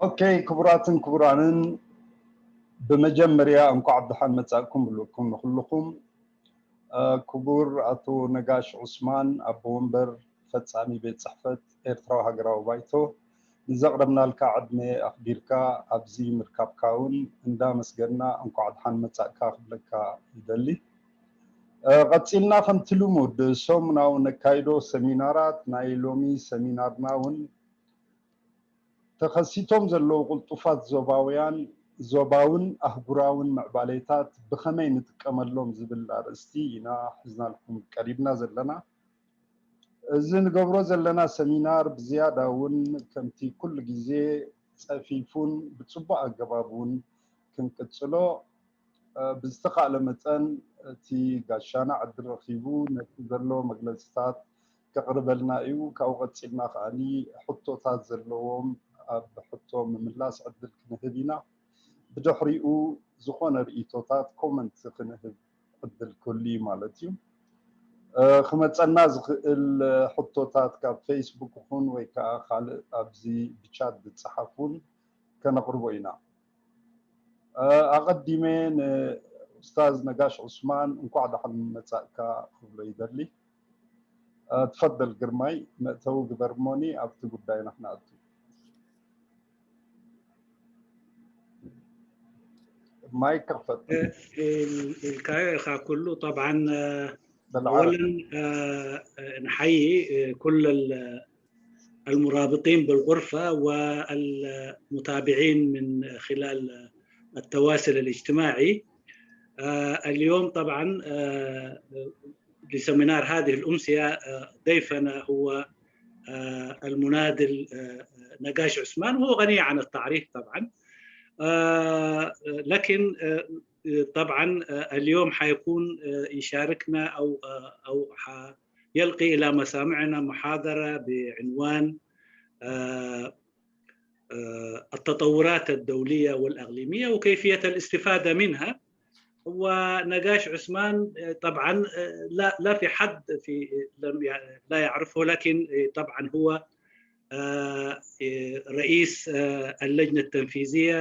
ኦኬ፣ ክቡራትን ክቡራንን፣ ብመጀመርያ እንኳዕ ብደሓን መጻእኩም ብልኩም ንኩልኩም። ክቡር ኣቶ ነጋሽ ዑስማን፣ ኣቦ ወንበር ፈጻሚ ቤት ጽሕፈት ኤርትራዊ ሃገራዊ ባይቶ፣ ንዘቕረብናልካ ዕድመ ኣኽቢርካ ኣብዚ ምርካብካ እውን እንዳመስገንና እንኳዕ ደሓን መጻእካ ክብለካ ይደሊ። ቀጺልና ከምቲ ልሙድ ሰሙናዊ ነካይዶ ሰሚናራት፣ ናይ ሎሚ ሰሚናርና እውን ተኸሲቶም ዘለዉ ቅልጡፋት ዞባውያን ዞባውን ኣህጉራውን ምዕባሌታት ብኸመይ ንጥቀመሎም ዝብል ኣርእስቲ ኢና ሒዝናልኩም ቀሪብና ዘለና። እዚ ንገብሮ ዘለና ሰሚናር ብዝያዳ እውን ከምቲ ኩሉ ግዜ ጸፊፉን ብጽቡቕ ኣገባብ እውን ክንቅጽሎ ብዝተኻእለ መጠን እቲ ጋሻና ዕድል ረኺቡ ነቲ ዘሎ መግለጽታት ከቕርበልና እዩ። ካብኡ ቀጺልና ከኣ ሕቶታት ዘለዎም ኣብ ሕቶ ምምላስ ዕድል ክንህብ ኢና። ብድሕሪኡ ዝኾነ ርእይቶታት ኮመንት ክንህብ ዕድል ክህሉ እዩ ማለት እዩ። ክመጸና ዝኽእል ሕቶታት ካብ ፌስቡክ ይኹን ወይ ከዓ ካልእ ኣብዚ ብቻት ዝጸሓፉን ከነቕርቦ ኢና። ኣቐዲመ ንኡስታዝ ነጋሽ ዑስማን እንኳዕ ደሓን መጻእካ ክብሎ ይደሊ። ትፈደል ግርማይ፣ መእተዊ ግበር እሞኒ ኣብቲ ጉዳይና ክንኣቱ። ማይክ ክፈት። ኢልካዮ ኢኻ ኩሉ። طبعا أولا نحيي كل المرابطين بالغرفة والمتابعين من خلال التواصل الاجتماعي. اليوم طبعا لسمينار هذه الأمسية ضيفنا هو المناضل نقاش عثمان، وهو غني عن التعريف طبعا. لكن طبعا اليوم حيكون يشاركنا أو أو يلقي إلى مسامعنا محاضرة بعنوان التطورات الدولية والإقليمية وكيفية الاستفادة منها. ونقاش عثمان طبعا لا لا في حد في لا يعرفه، لكن طبعا هو رئيس اللجنة التنفيذية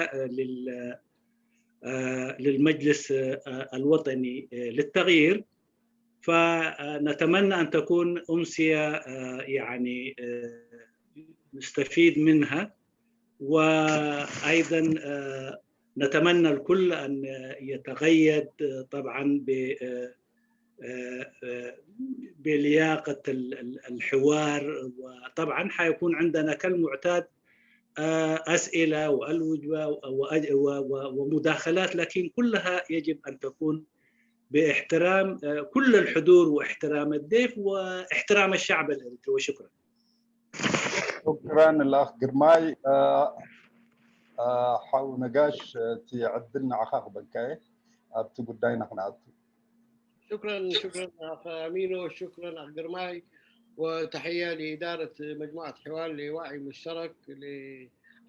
للمجلس الوطني للتغيير. فنتمنى أن تكون أمسية يعني نستفيد منها، وأيضا نتمنى الكل أن يتغيد طبعا ب بلياقة الحوار. وطبعا حيكون عندنا كالمعتاد أسئلة وألوجة ومداخلات، لكن كلها يجب أن تكون باحترام كل الحضور واحترام الضيف واحترام الشعب الإريتري. وشكرا. شكرا الأخ قرماي. ሓው ነጋሽ፣ እቲ ዕድል ንዓኻ ክበካ እየ ኣብቲ ጉዳይና ክንኣቱ። شكرا شكرا اخ امينو، شكرا اخ قرماي، وتحيه لاداره مجموعه حوار لوعي مشترك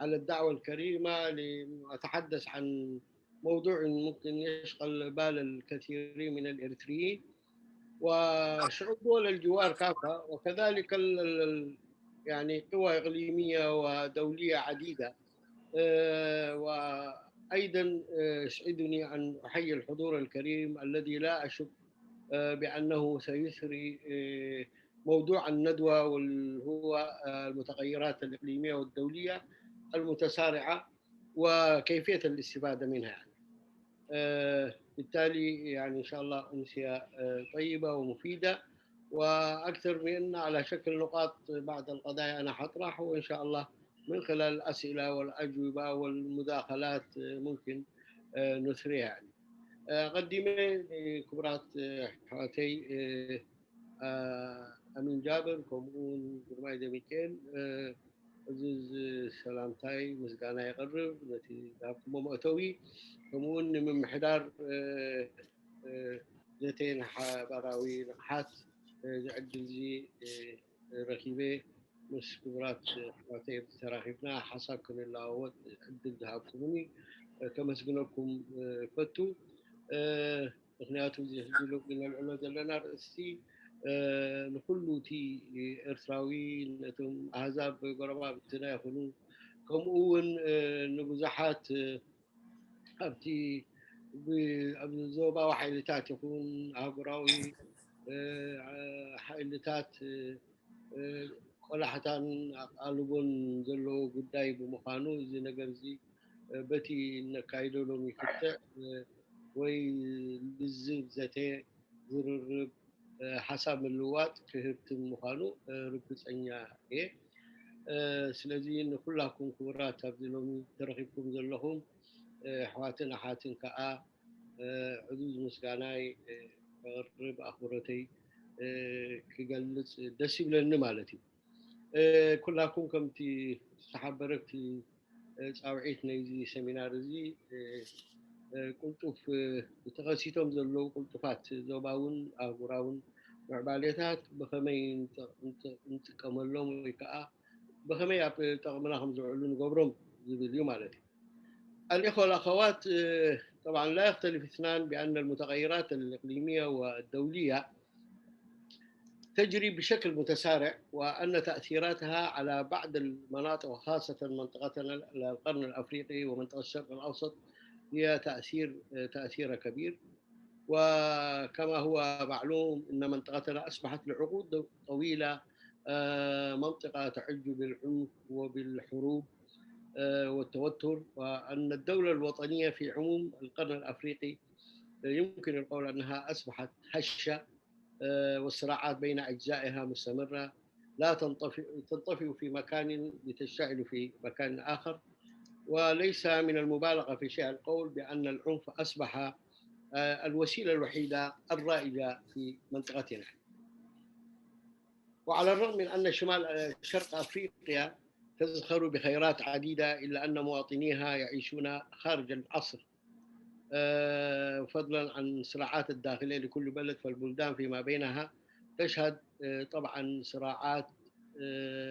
على الدعوه الكريمه لاتحدث عن موضوع ممكن يشغل بال الكثيرين من الاريتريين وشعوب دول الجوار كافه، وكذلك يعني قوى اقليميه ودوليه عديده. وايضا يسعدني ان احيي الحضور الكريم الذي لا اشك بانه سيثري موضوع الندوه، واللي هو المتغيرات الاقليميه والدوليه المتسارعه وكيفيه الاستفاده منها يعني. بالتالي يعني ان شاء الله امسيه طيبه ومفيده، واكثر من ان على شكل نقاط بعض القضايا انا حطرح، وان شاء الله من خلال الاسئله والاجوبه والمداخلات ممكن نثريها يعني. قديمه كبرات حواتي امين جابر كمون جرماي دميكين عزيز سلامتاي مسقانا يقرب نتي دابكم مؤتوي كمون من محدار زيتين حبراوي نقحات زعجل زي ረኺበ ምስ ክቡራት ኣሕዋተይ ተራኺብና ሓሳብ ክንለዋወጥ ዕድል ዝሃብኩምኒ ከመስግነኩም እፈቱ። ምክንያቱ እዚ ሕጂ ሎሚ ነልዕሎ ዘለና ኣርእስቲ ንኩሉ እቲ ኤርትራዊ ነቶም ኣህዛብ ጎረባብትና ይኹኑ ከምኡ እውን ንብዙሓት ኣብቲ ኣብ ዞባዊ ሓይልታት ይኹን ኣህጉራዊ ሓይልታት ቆላሕታን ኣቓልቦን ዘለዎ ጉዳይ ብምዃኑ፣ እዚ ነገር እዚ በቲ እነካይዶ ሎሚ ክትዕ ወይ ልዝብ፣ ዘተ፣ ዝርርብ፣ ሓሳብ ምልውዋጥ ክህብትም ምዃኑ ርግጸኛ እየ። ስለዚ ንኩላኩም ክቡራት ኣብዚ ሎሚ ተረኺብኩም ዘለኹም ኣሕዋትን ኣሓትን ከኣ ዕዙዝ ምስጋናይ ከቕርብ ኣኽብሮተይ ክገልጽ ደስ ይብለኒ ማለት እዩ። ኩላኩም ከምቲ ዝተሓበረ እቲ ጻውዒት ናይዚ ሰሚናር እዚ ቅልጡፍ ተኸሲቶም ዘለዉ ቅልጡፋት ዞባውን ኣህጉራውን ምዕባሌታት ብኸመይ ንጥቀመሎም ወይ ከዓ ብኸመይ ኣብ ጠቕምና ከም ዝውዕሉ ንገብሮም ዝብል እዩ ማለት እዩ። الإخوة والأخوات، طبعا لا يختلف اثنان بأن المتغيرات الإقليمية والدولية تجري بشكل متسارع، وأن تأثيراتها على بعض المناطق وخاصة منطقتنا القرن الأفريقي ومنطقة الشرق الأوسط هي تأثير تأثيرها كبير. وكما هو معلوم أن منطقتنا أصبحت لعقود طويلة منطقة تعج بالعنف وبالحروب والتوتر، وأن الدولة الوطنية في عموم القرن الأفريقي يمكن القول أنها أصبحت هشة، والصراعات بين أجزائها مستمرة، لا تنطفئ في مكان لتشتعل في مكان آخر. وليس من المبالغة في شيء القول بأن العنف أصبح الوسيلة الوحيدة الرائجة في منطقتنا. وعلى الرغم من أن شمال شرق أفريقيا تزخر بخيرات عديدة، إلا أن مواطنيها يعيشون خارج العصر، فضلا عن الصراعات الداخلية لكل بلد، فالبلدان فيما بينها تشهد طبعا صراعات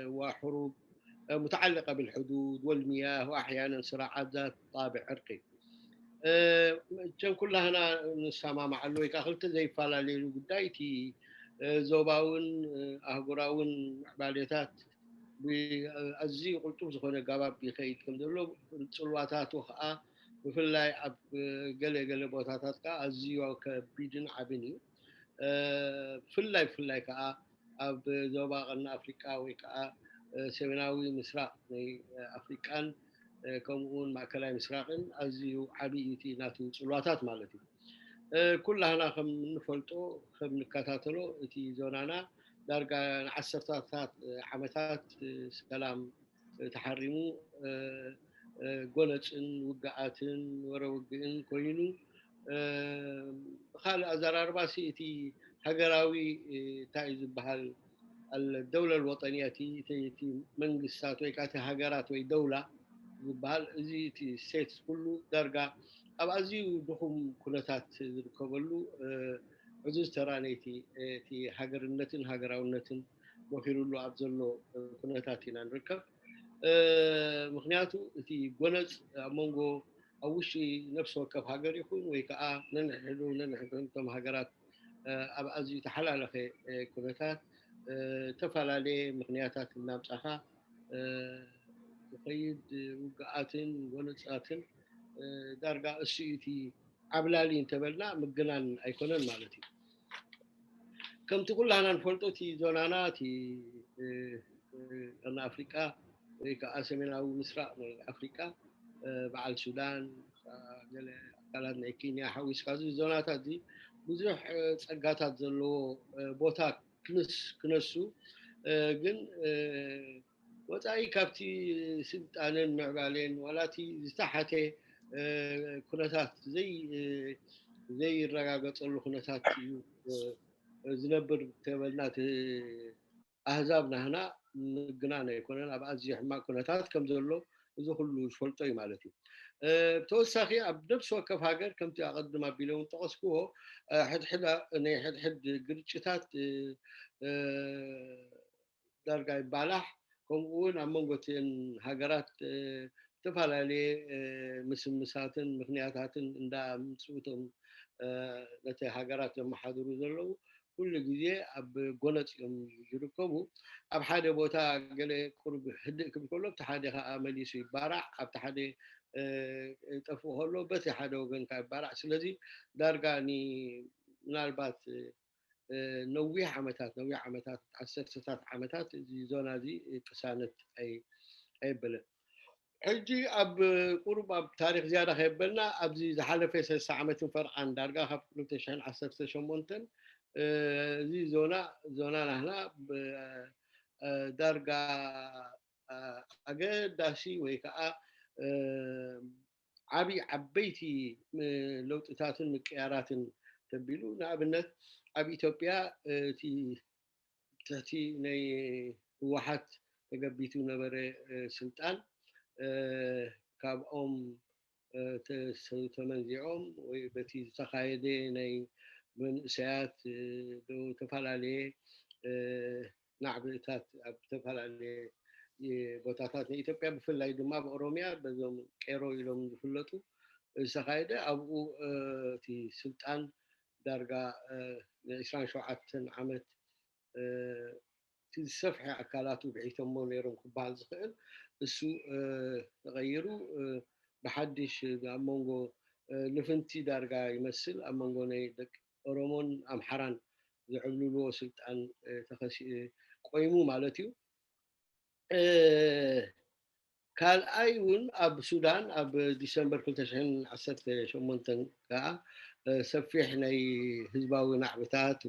وحروب متعلقة بالحدود والمياه، وأحيانا صراعات ذات طابع عرقي. እቸን ኩላህና ንሰማማዓሉ ወይ ከዓ ክልተ ዘይፈላለየሉ ጉዳይ፣ እቲ ዞባውን ኣህጉራውን ምዕባሌታት ብኣዝዩ ቅልጡፍ ዝኾነ ኣገባብ ይኸይድ ከም ዘሎ፣ ጽልዋታቱ ከዓ ብፍላይ ኣብ ገለ ገለ ቦታታት ከዓ ኣዝዩ ከቢድን ዓብን እዩ። ብፍላይ ብፍላይ ከዓ ኣብ ዞባ ቀርኒ ኣፍሪቃ ወይ ከዓ ሰሜናዊ ምስራቅ ናይ ኣፍሪቃን ከምኡ እውን ማእከላይ ምስራቅን ኣዝዩ ዓብዪ እቲ ናቱ ጽልዋታት ማለት እዩ። ኩላህና ከም እንፈልጦ፣ ከም እንከታተሎ፣ እቲ ዞናና ዳርጋ ንዓሰርታታት ዓመታት ሰላም ተሓሪሙ፣ ጎነፅን ውግኣትን ወረ ውግእን ኮይኑ፣ ብካልእ ኣዘራርባሲ እቲ ሃገራዊ እንታይ እዩ ዝበሃል፣ الدولة الوطنية، እቲ መንግስታት ወይ ከዓ እቲ ሃገራት ወይ ደውላ ዝበሃል፣ እዚ እቲ ስቴትስ ኩሉ ዳርጋ ኣብ ኣዝዩ ድኹም ኩነታት ዝርከበሉ ዕዙዝ ተራ ናይቲ እቲ ሃገርነትን ሃገራውነትን ቦኺሩሉ ኣብ ዘሎ ኩነታት ኢና ንርከብ። ምክንያቱ እቲ ጎነፅ ኣብ መንጎ ኣብ ውሽጢ ነፍሲ ወከፍ ሃገር ይኹን ወይ ከዓ ነንሕዱ ነንሕድሕዶም ሃገራት ኣብ ኣዝዩ ተሓላለኸ ኩነታት ዝተፈላለየ ምክንያታት እናምፃኻ ዝኸይድ ውግኣትን ጎነፃትን ዳርጋ እሱ እቲ ዓብላሊ እንተበልና ምግናን ኣይኮነን ማለት እዩ። ከምቲ ኩላህና ንፈልጦ እቲ ዞናና እቲ ቀርኒ ኣፍሪቃ ወይ ከዓ ሰሜናዊ ምስራቅ ናይ ኣፍሪቃ በዓል ሱዳን፣ ገለ ኣካላት ናይ ኬንያ ሓዊስካ እዚ ዞናታት እዚ ብዙሕ ፀጋታት ዘለዎ ቦታ ክነሱ ግን ወፃኢ ካብቲ ስልጣነን ምዕባሌን ዋላ እቲ ዝተሓተ ኩነታት ዘይረጋገፀሉ ኩነታት እዩ ዝነብር ተበልና፣ እቲ ኣህዛብ ናህና ምግናን ኣይኮነን ኣብ ኣዝዩ ሕማቅ ኩነታት ከም ዘሎ እዚ ኩሉ ዝፈልጦ እዩ ማለት እዩ። ብተወሳኺ ኣብ ነብሲ ወከፍ ሃገር ከምቲ ኣቐድም ኣቢለ እውን ጠቐስክዎ ሕድሕድ ናይ ሕድሕድ ግርጭታት ዳርጋ ይባላሕ። ከምኡ እውን ኣብ መንጎ እተን ሃገራት ዝተፈላለየ ምስምሳትን ምክንያታትን እንዳምፅኡቶም ነቲ ሃገራት ዘመሓድሩ ዘለዉ ኩሉ ግዜ ኣብ ጎነጽ እዮም ዝርከቡ። ኣብ ሓደ ቦታ ገለ ቁሩብ ህድእ ክብል ከሎ፣ ኣብቲ ሓደ ከኣ መሊሱ ይባራዕ፣ ኣብቲ ሓደ ይጠፍእ ከሎ በቲ ሓደ ወገን ከኣ ይባራዕ። ስለዚ ዳርጋ ምናልባት ነዊሕ ዓመታት፣ ነዊሕ ዓመታት፣ ዓሰርተታት ዓመታት እዚ ዞና እዚ ቅሳነት ኣይበለን። ሕጂ ኣብ ቁሩብ ኣብ ታሪኽ ዝያዳ ከየበልና፣ ኣብዚ ዝሓለፈ ሰለስተ ዓመትን ፈርቓን፣ ዳርጋ ካብ ክልተ ሽሕን ዓሰርተ ሸሞንተን እዚ ዞና፣ ዞና ናህና ዳርጋ ኣገዳሲ ወይ ከዓ ዓብዪ ዓበይቲ ለውጥታትን ምቅያራትን ተቢሉ። ንኣብነት ኣብ ኢትዮጵያ እቲ ትሕቲ ናይ ህወሓት ተገቢቱ ነበረ ስልጣን ካብኦም ተመንዚዖም ወይ በቲ ዝተኻየደ ናይ መንእሰያት ዶ ዝተፈላለየ ናዕብእታት ኣብ ዝተፈላለየ ቦታታት ናይ ኢትዮጵያ፣ ብፍላይ ድማ ኣብ ኦሮምያ በዞም ቄሮ ኢሎም ዝፍለጡ ዝተኻየደ፣ ኣብኡ እቲ ስልጣን ዳርጋ ንዕስራን ሸውዓተን ዓመት እቲ ዝሰፍሐ ኣካላቱ ብዒቶሞ ነይሮም ክበሃል ዝኽእል፣ እሱ ተቐይሩ ብሓድሽ ኣብ መንጎ ልፍንቲ ዳርጋ ይመስል ኣብ መንጎ ናይ ደቂ ኦሮሞን ኣምሓራን ዝዕብልልዎ ስልጣን ቆይሙ ማለት እዩ። ካልኣይ እውን ኣብ ሱዳን ኣብ ዲሰምበር ክልተ ሽሕን ዓሰርተ ሸሞንተን ከዓ ሰፊሕ ናይ ህዝባዊ ናዕብታት፣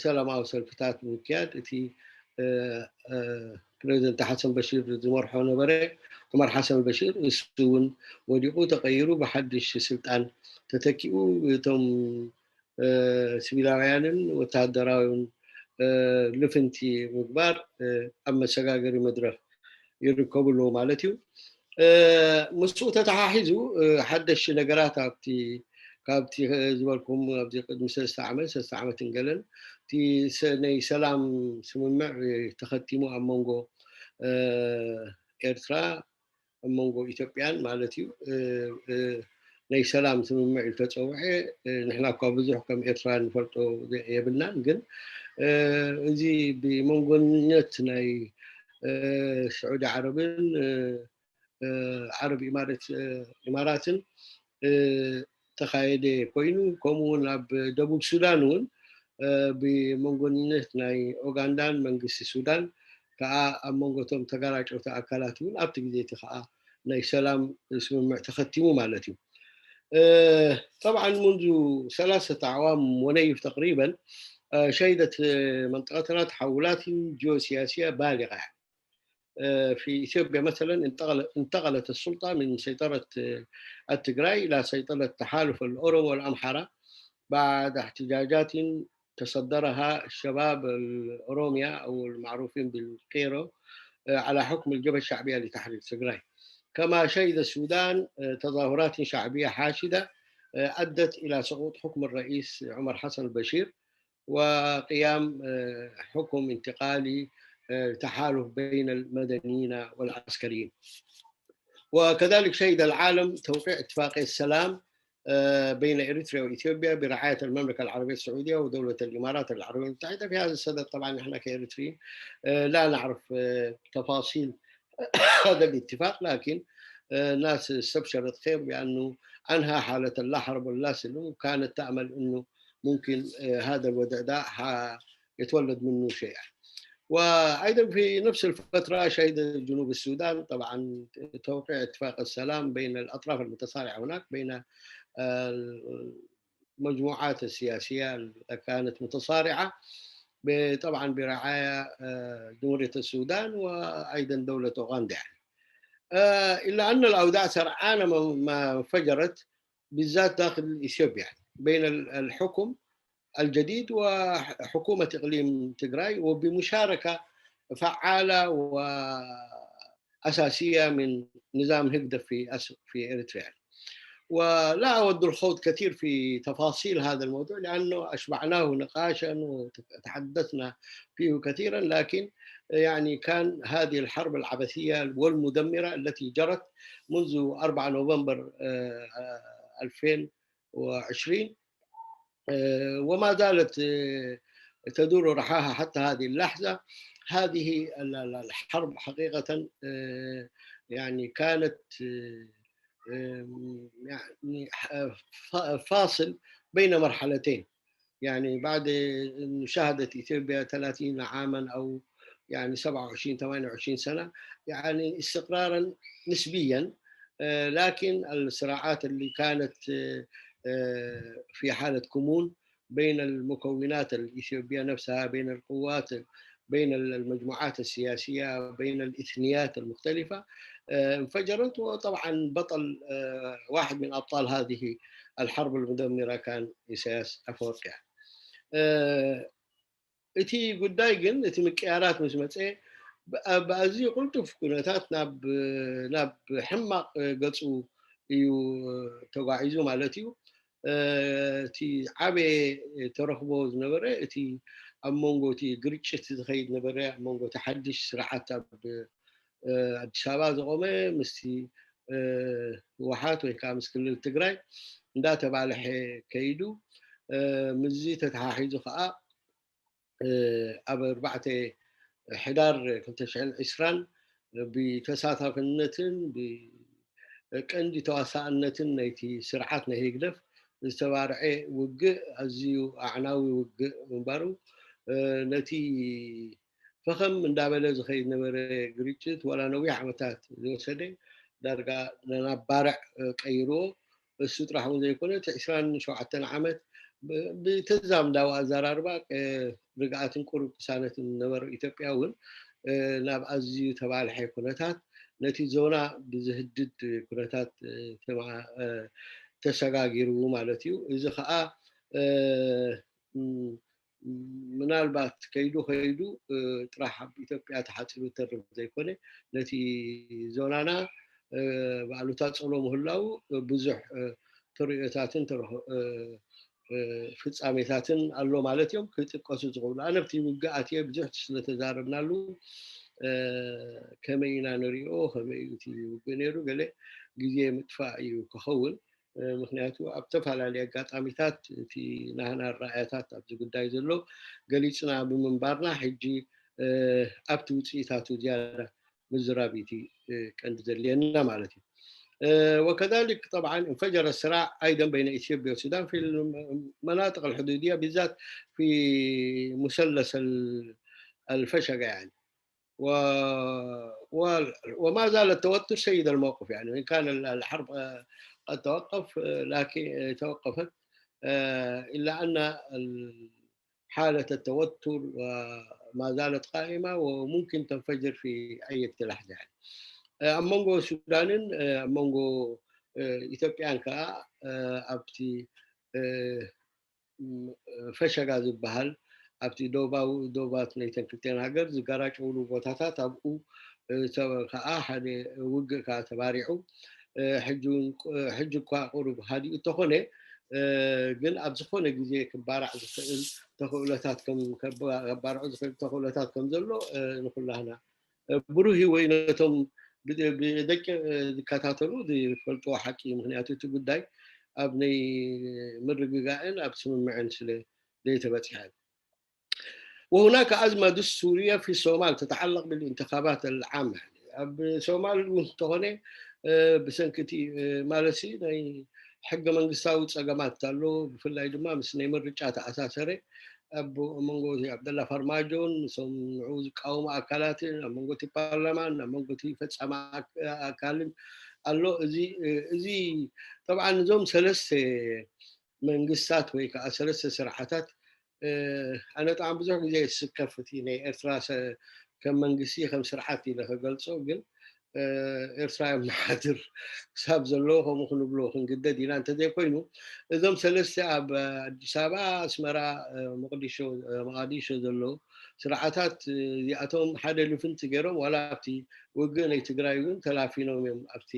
ሰላማዊ ሰልፍታት ብምክያድ እቲ ፕሬዚደንት ሓሰን በሽር ዝመርሖ ነበረ። ዑመር ሓሰን በሽር እሱ እውን ወዲቑ ተቐይሩ ብሓድሽ ስልጣን ተተኪኡ እቶም ሲቪላውያንን ወተሃደራዊን ልፍንቲ ምግባር ኣብ መሰጋገሪ መድረኽ ይርከቡ ኣለዉ ማለት እዩ። ምስኡ ተተሓሒዙ ሓደሽቲ ነገራት ኣብቲ ካብቲ ዝበልኩም ኣብዚ ቅድሚ ሰለስተ ዓመት ሰለስተ ዓመትን ገለን እቲ ናይ ሰላም ስምምዕ ተኸቲሙ ኣብ መንጎ ኤርትራ ኣብ መንጎ ኢትዮጵያን ማለት እዩ ናይ ሰላም ስምምዕ ዝተፀውዐ። ንሕና እኳ ብዙሕ ከም ኤርትራ ንፈልጦ የብልናን፣ ግን እዚ ብመንጎነት ናይ ስዑዲ ዓረብን ዓረብ ኢማራትን ተኻየደ ኮይኑ፣ ከምኡ እውን ኣብ ደቡብ ሱዳን እውን ብመንጎነት ናይ ኡጋንዳን መንግስቲ ሱዳን ከዓ ኣብ መንጎቶም ተጋራጨውቲ ኣካላት እውን ኣብቲ ግዜ እቲ ከዓ ናይ ሰላም ስምምዕ ተኸቲሙ ማለት እዩ። طبعا منذ ثلاثة أعوام ونيف تقريبا شهدت منطقتنا تحولات جيوسياسية بالغة. في إثيوبيا مثلا انتقلت السلطة من سيطرة التجراي إلى سيطرة تحالف الأورو والأمحرة بعد احتجاجات تصدرها الشباب الأوروميا أو المعروفين بالقيرو على حكم الجبهة الشعبية لتحرير تجراي. كما شهد السودان تظاهرات شعبية حاشدة أدت إلى سقوط حكم الرئيس عمر حسن البشير وقيام حكم انتقالي تحالف بين المدنيين والعسكريين. وكذلك شهد العالم توقيع اتفاقية السلام بين إريتريا وإثيوبيا برعاية المملكة العربية السعودية ودولة الإمارات العربية المتحدة. في هذا الصدد طبعا نحن كإريتريين لا نعرف تفاصيل هذا الاتفاق، لكن الناس استبشرت خير بأنه أنهى حالة اللا حرب ولا سلم، وكانت تأمل أنه ممكن هذا الوضع ده يتولد منه شيء. وأيضا في نفس الفترة شهد جنوب السودان طبعا توقيع اتفاق السلام بين الأطراف المتصارعة هناك، بين المجموعات السياسية اللي كانت متصارعة طبعا برعاية جمهورية السودان وأيضا دولة أوغندا. إلا أن الأوضاع سرعان ما انفجرت بالذات داخل إثيوبيا بين الحكم الجديد وحكومة إقليم تجراي، وبمشاركة فعالة وأساسية من نظام هيغدف في في إريتريا. ولا أود الخوض كثير في تفاصيل هذا الموضوع لأنه أشبعناه نقاشا وتحدثنا فيه كثيرا، لكن يعني كان هذه الحرب العبثية والمدمرة التي جرت منذ أربعة نوفمبر ألفين وعشرين وما زالت تدور رحاها حتى هذه اللحظة. هذه ال- ال- الحرب حقيقة، آه، يعني كانت، آه، آه، يعني ح- ف- فاصل بين مرحلتين. يعني بعد أن شهدت إثيوبيا ثلاثين عاما أو يعني سبعة وعشرين، ثمانية وعشرين سنة، يعني استقرارا نسبيا، آه، لكن الصراعات اللي كانت، آه، آه، في حالة كمون بين المكونات الإثيوبية نفسها، بين القوات، بين المجموعات السياسية، بين الإثنيات المختلفة، آه، انفجرت. وطبعا بطل، آه، واحد من أبطال هذه الحرب المدمرة كان إسياس أفورقيا. آه، እቲ ጉዳይ ግን፣ እቲ ምቅያራት ምስ መፀ፣ ብ- ኣብ ኣዝዩ ቅልጡፍ ኩነታት ናብ ናብ ሕማቕ ገፁ እዩ ተጓዒዙ ማለት እዩ። እቲ ዓበየ ተረኽቦ ዝነበረ፣ እቲ ኣብ መንጎ እቲ ግርጭት ዝኸይድ ነበረ፣ ኣብ መንጎ እቲ ሓድሽ ስርዓት ኣብ ኣዲስ ኣበባ ዝቆመ ምስቲ ህወሓት ወይ ከዓ ምስ ክልል ትግራይ እንዳተባልሐ ከይዱ፣ ምስዚ ተተሓሒዙ ከዓ ኣብ ኣርባዕተ ሕዳር ክልተ ሽሕን ዕስራን ብተሳታፍነትን ብቀንዲ ተዋሳእነትን ናይቲ ስርዓት ናይ ህግደፍ ዝተባርዐ ውግእ፣ ኣዝዩ ኣዕናዊ ውግእ ምንባሩ፣ ነቲ ፈኸም እንዳበለ ዝኸይድ ነበረ ግርጭት፣ ዋላ ነዊሕ ዓመታት ዝወሰደ፣ ዳርጋ ናብ ባርዕ ቀይርዎ። እሱ ጥራሕ እውን ዘይኮነ፣ እቲ ዕስራን ሸውዓተን ዓመት ብ- ብተዛምዳዊ ኣዘራርባ፣ እ፣ ርግኣትን ቁሩብ ቅሳነትን ነበረ። ኢትዮጵያ እውን፣ እ፣ ናብ ኣዝዩ ተባልሐ ኩነታት፣ ነቲ ዞና ብዝህድድ ኩነታት፣ እ፣ ተማ- እ፣ ተሰጋጊሩ ማለት እዩ። እዚ ከዓ፣ እ፣ ም- ምናልባት ከይዱ ከይዱ፣ እ፣ ጥራሕ ኣብ ኢትዮጵያ ተሓፂሩ ተርፍ ዘይኮነ፣ ነቲ ዞናና፣ እ፣ ብኣሉታ ፀሎ ምህላው፣ እ፣ ብዙሕ፣ እ፣ ተርእዮታትን ተረኽ- እ፣ እ፣ ፍጻሜታትን ኣሎ ማለት እዮም ክጥቀሱ ዝኽእሉ። ኣነ ኣብቲ ውግእ ኣትየ ብዙሕ ስለተዛረብናሉ፣ እ፣ ከመይ ኢና ንሪኦ፣ ከመይ እዩ እቲ ውግእ ነይሩ፣ ገለ ግዜ ምጥፋእ እዩ ክኸውን። ምክንያቱ ኣብ ዝተፈላለዩ ኣጋጣሚታት እቲ ናህና ራእያታት ኣብዚ ጉዳይ ዘሎ ገሊፅና ብምንባርና፣ ሕጂ ኣብቲ ውፅኢታቱ ዝያዳ ምዝራብ እቲ ቀንዲ ዘድልየና ማለት እዩ። وكذلك طبعا انفجر الصراع أيضا بين إثيوبيا والسودان في المناطق الحدودية، بالذات في مثلث الفشقة يعني. و... و... وما زال التوتر سيد الموقف، يعني وإن كان الحرب قد توقف، لكن توقفت، إلا أن حالة التوتر ما زالت قائمة وممكن تنفجر في أي لحظة يعني. ኣብ መንጎ ሱዳንን ኣብ መንጎ ኢትዮጵያን ከዓ ኣብቲ ፈሸጋ ዝበሃል ኣብቲ ዶባዊ ዶባት ናይተን ክልቲኣን ሃገር ዝጋራጨውሉ ቦታታት ኣብኡ ከዓ ሓደ ውግእ ከዓ ተባሪዑ። ሕጂ እኳ ቁሩብ ሃዲኡ እንተኾነ፣ ግን ኣብ ዝኾነ ግዜ ክባራዕ ዝኽእል ተኽእሎታት ከም ከባርዑ ዝኽእል ተኽእሎታት ከም ዘሎ ንኩላህና ብሩህ ወይ ነቶም ብደቂ ዝከታተሉ ዝፈልጥዎ ሓቂ እዩ። ምክንያቱ እቲ ጉዳይ ኣብ ናይ ምርግጋእን ኣብ ስምምዕን ስለ ዘይተበፅሐ። وهناك أزمة دستورية في الصومال تتعلق بالانتخابات العامة. ኣብ ሶማል እውን እንተኾነ ብሰንኪ እቲ ማለት ናይ ሕገ መንግስታዊ ፀገማት ኣሎ። ብፍላይ ድማ ምስ ናይ ምርጫ ተኣሳሰረ ኣብ መንጎ እቲ ኣብደላ ፋርማጆን ምስቶም ንዑ ዝቃወሙ ኣካላትን ኣብ መንጎ እቲ ፓርላማን ኣብ መንጎ እቲ ፈፃሚ ኣካልን ኣሎ። እዚ እዚ ጠብዓን እዞም ሰለስተ መንግስታት ወይ ከዓ ሰለስተ ስርዓታት ኣነ ጣዕሚ ብዙሕ ግዜ ስከፍ እቲ ናይ ኤርትራ ከም መንግስቲ ከም ስርዓት ኢለ ክገልፆ፣ ግን ኤርትራ የመሓድር ክሳብ ዘለዎ ከምኡ ክንብሎ ክንግደድ ኢና። እንተዘይኮይኑ እዞም ሰለስተ ኣብ ኣዲስ ኣበባ፣ ኣስመራ፣ መቅዲሾ መቃዲሾ ዘለዉ ስርዓታት እዚኣቶም ሓደ ልፍንቲ ገይሮም ዋላ ኣብቲ ውግእ ናይ ትግራይ እውን ተላፊኖም እዮም ኣብቲ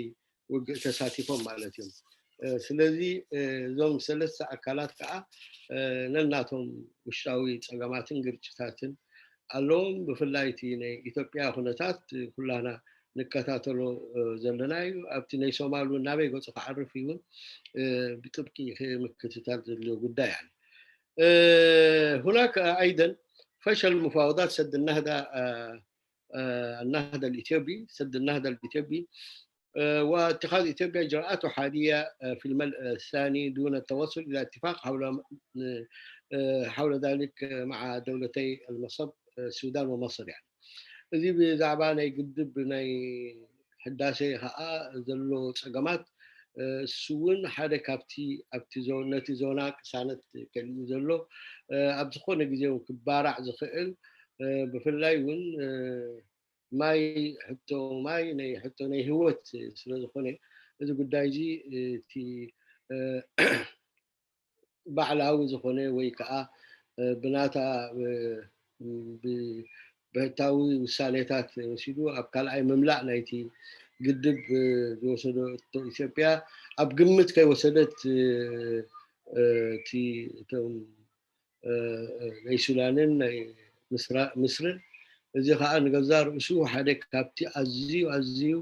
ውግእ ተሳቲፎም ማለት እዮም። ስለዚ እዞም ሰለስተ ኣካላት ከዓ ነናቶም ውሽጣዊ ፀገማትን ግርጭታትን ኣለዎም። ብፍላይ እቲ ናይ ኢትዮጵያ ኩነታት ኩላና ንከታተሎ ዘለና እዩ። ኣብቲ ናይ ሶማል እውን ናበይ ገፁ ክዓርፍ እውን ብጥብቂ ምክትታል ዘድልዮ ጉዳይ ኣሎ። آه، هناك أيضًا فشل مفاوضات سد النهضة، آه، آه، النهضة الإثيوبي، سد النهضة الإثيوبي، آه، واتخاذ إثيوبيا إجراءات أحادية، آه، في الملأ الثاني دون التوصل إلى اتفاق حول، آه، آه، حول ذلك مع دولتي المصب، آه، السودان ومصر يعني. እዚ ብዛዕባ ናይ ግድብ ናይ ህዳሴ ኸኣ ዘሎ ጸገማት፣ እ፣ እሱ እውን ሓደ ካብቲ ኣብቲ ዞ-፣ ነቲ ዞና ቅሳነት ከሊኡ ዘሎ፣ እ፣ ኣብ ዝኾነ ግዜ እውን ክባራዕ ዝኽእል፣ እ፣ ብፍላይ እውን፣ እ፣ ማይ፣ ሕቶ ማይ ናይ፣ ሕቶ ናይ ህይወት ስለ ዝኾነ፣ እዚ ጉዳይ እዚ፣ እ፣ እቲ፣ እ፣ ባዕላዊ ዝኾነ ወይ ከዓ፣ እ፣ ብናታ፣ እ፣ ብ-፣ ብሕታዊ ውሳኔታት ወሲዱ ኣብ ካልኣይ ምምላእ ናይቲ ግድብ፣ እ፣ ዝወሰዶ እቶ ኢትዮጵያ ኣብ ግምት ከይወሰደት፣ እ፣ እ፣ እቲ፣ እቶም፣ እ፣ እ፣ ናይ ሱዳንን ናይ ምስራ-፣ ምስርን፣ እዚ ከዓ ንገዛ ርእሱ ሓደ ካብቲ ኣዝዩ፣ ኣዝዩ፣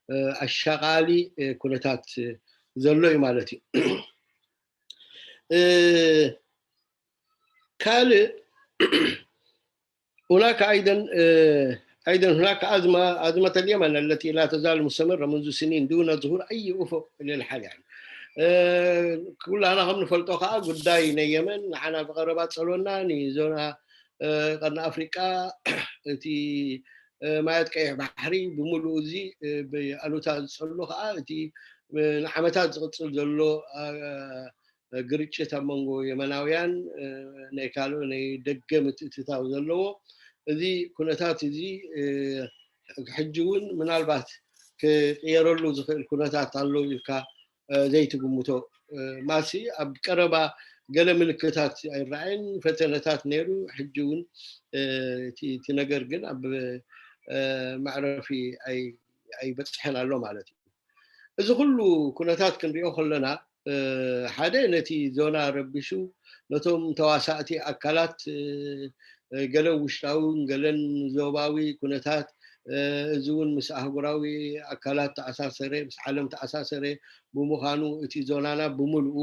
እ፣ ኣሻቓሊ፣ እ፣ ኩነታት፣ እ፣ ዘሎ እዩ ማለት እዩ። እ፣ ካልእ هناك أيضًا، آه، أيضًا هناك أزمة، أزمة اليمن التي لا تزال مستمرة منذ سنين دون ظهور أي أفق للحل يعني. آه، ኩላና ከም ንፈልጦ ከዓ ጉዳይ ናይ የመን ንዓና ብቐረባ ጸሎና ንዞና፣ እ፣ ቀርኒ ኣፍሪቃ እቲ፣ እ፣ ማያት ቀይሕ ባሕሪ ብምሉኡ እዚ፣ እ፣ ብኣሉታ ዝጸሎ ከዓ እቲ፣ እ፣ ንዓመታት ዝቕጽል ዘሎ፣ እ፣ ግርጭት ኣብ መንጎ የመናውያን፣ እ፣ ናይ ካልኦ ናይ ደገ ምትእትታው ዘለዎ እዚ ኩነታት እዚ፣ እ፣ ሕጂ እውን ምናልባት ክቕየረሉ ዝኽእል ኩነታት ኣሎ ኢልካ፣ እ፣ ዘይትግምቶ፣ እ፣ ማሲ ኣብ ቀረባ ገለ ምልክታት ኣይረኣየን፣ ፈተነታት ነይሩ። ሕጂ እውን፣ እ፣ እቲ፣ እቲ ነገር ግን ኣብ፣ እ፣ መዕረፊ ኣይ-፣ ኣይበጽሐን ኣሎ ማለት እዩ። እዚ ኩሉ ኩነታት ክንሪኦ ከለና፣ እ፣ ሓደ ነቲ ዞና ረቢሹ ነቶም ተዋሳእቲ ኣካላት፣ እ፣ እ፣ ገለን ውሽጣውን ገለን ዞባዊ ኩነታት፣ እ፣ እዚ እውን ምስ ኣህጉራዊ ኣካላት ተኣሳሰረ፣ ምስ ዓለም ተኣሳሰረ ብምዃኑ እቲ ዞናና ብምልኡ፣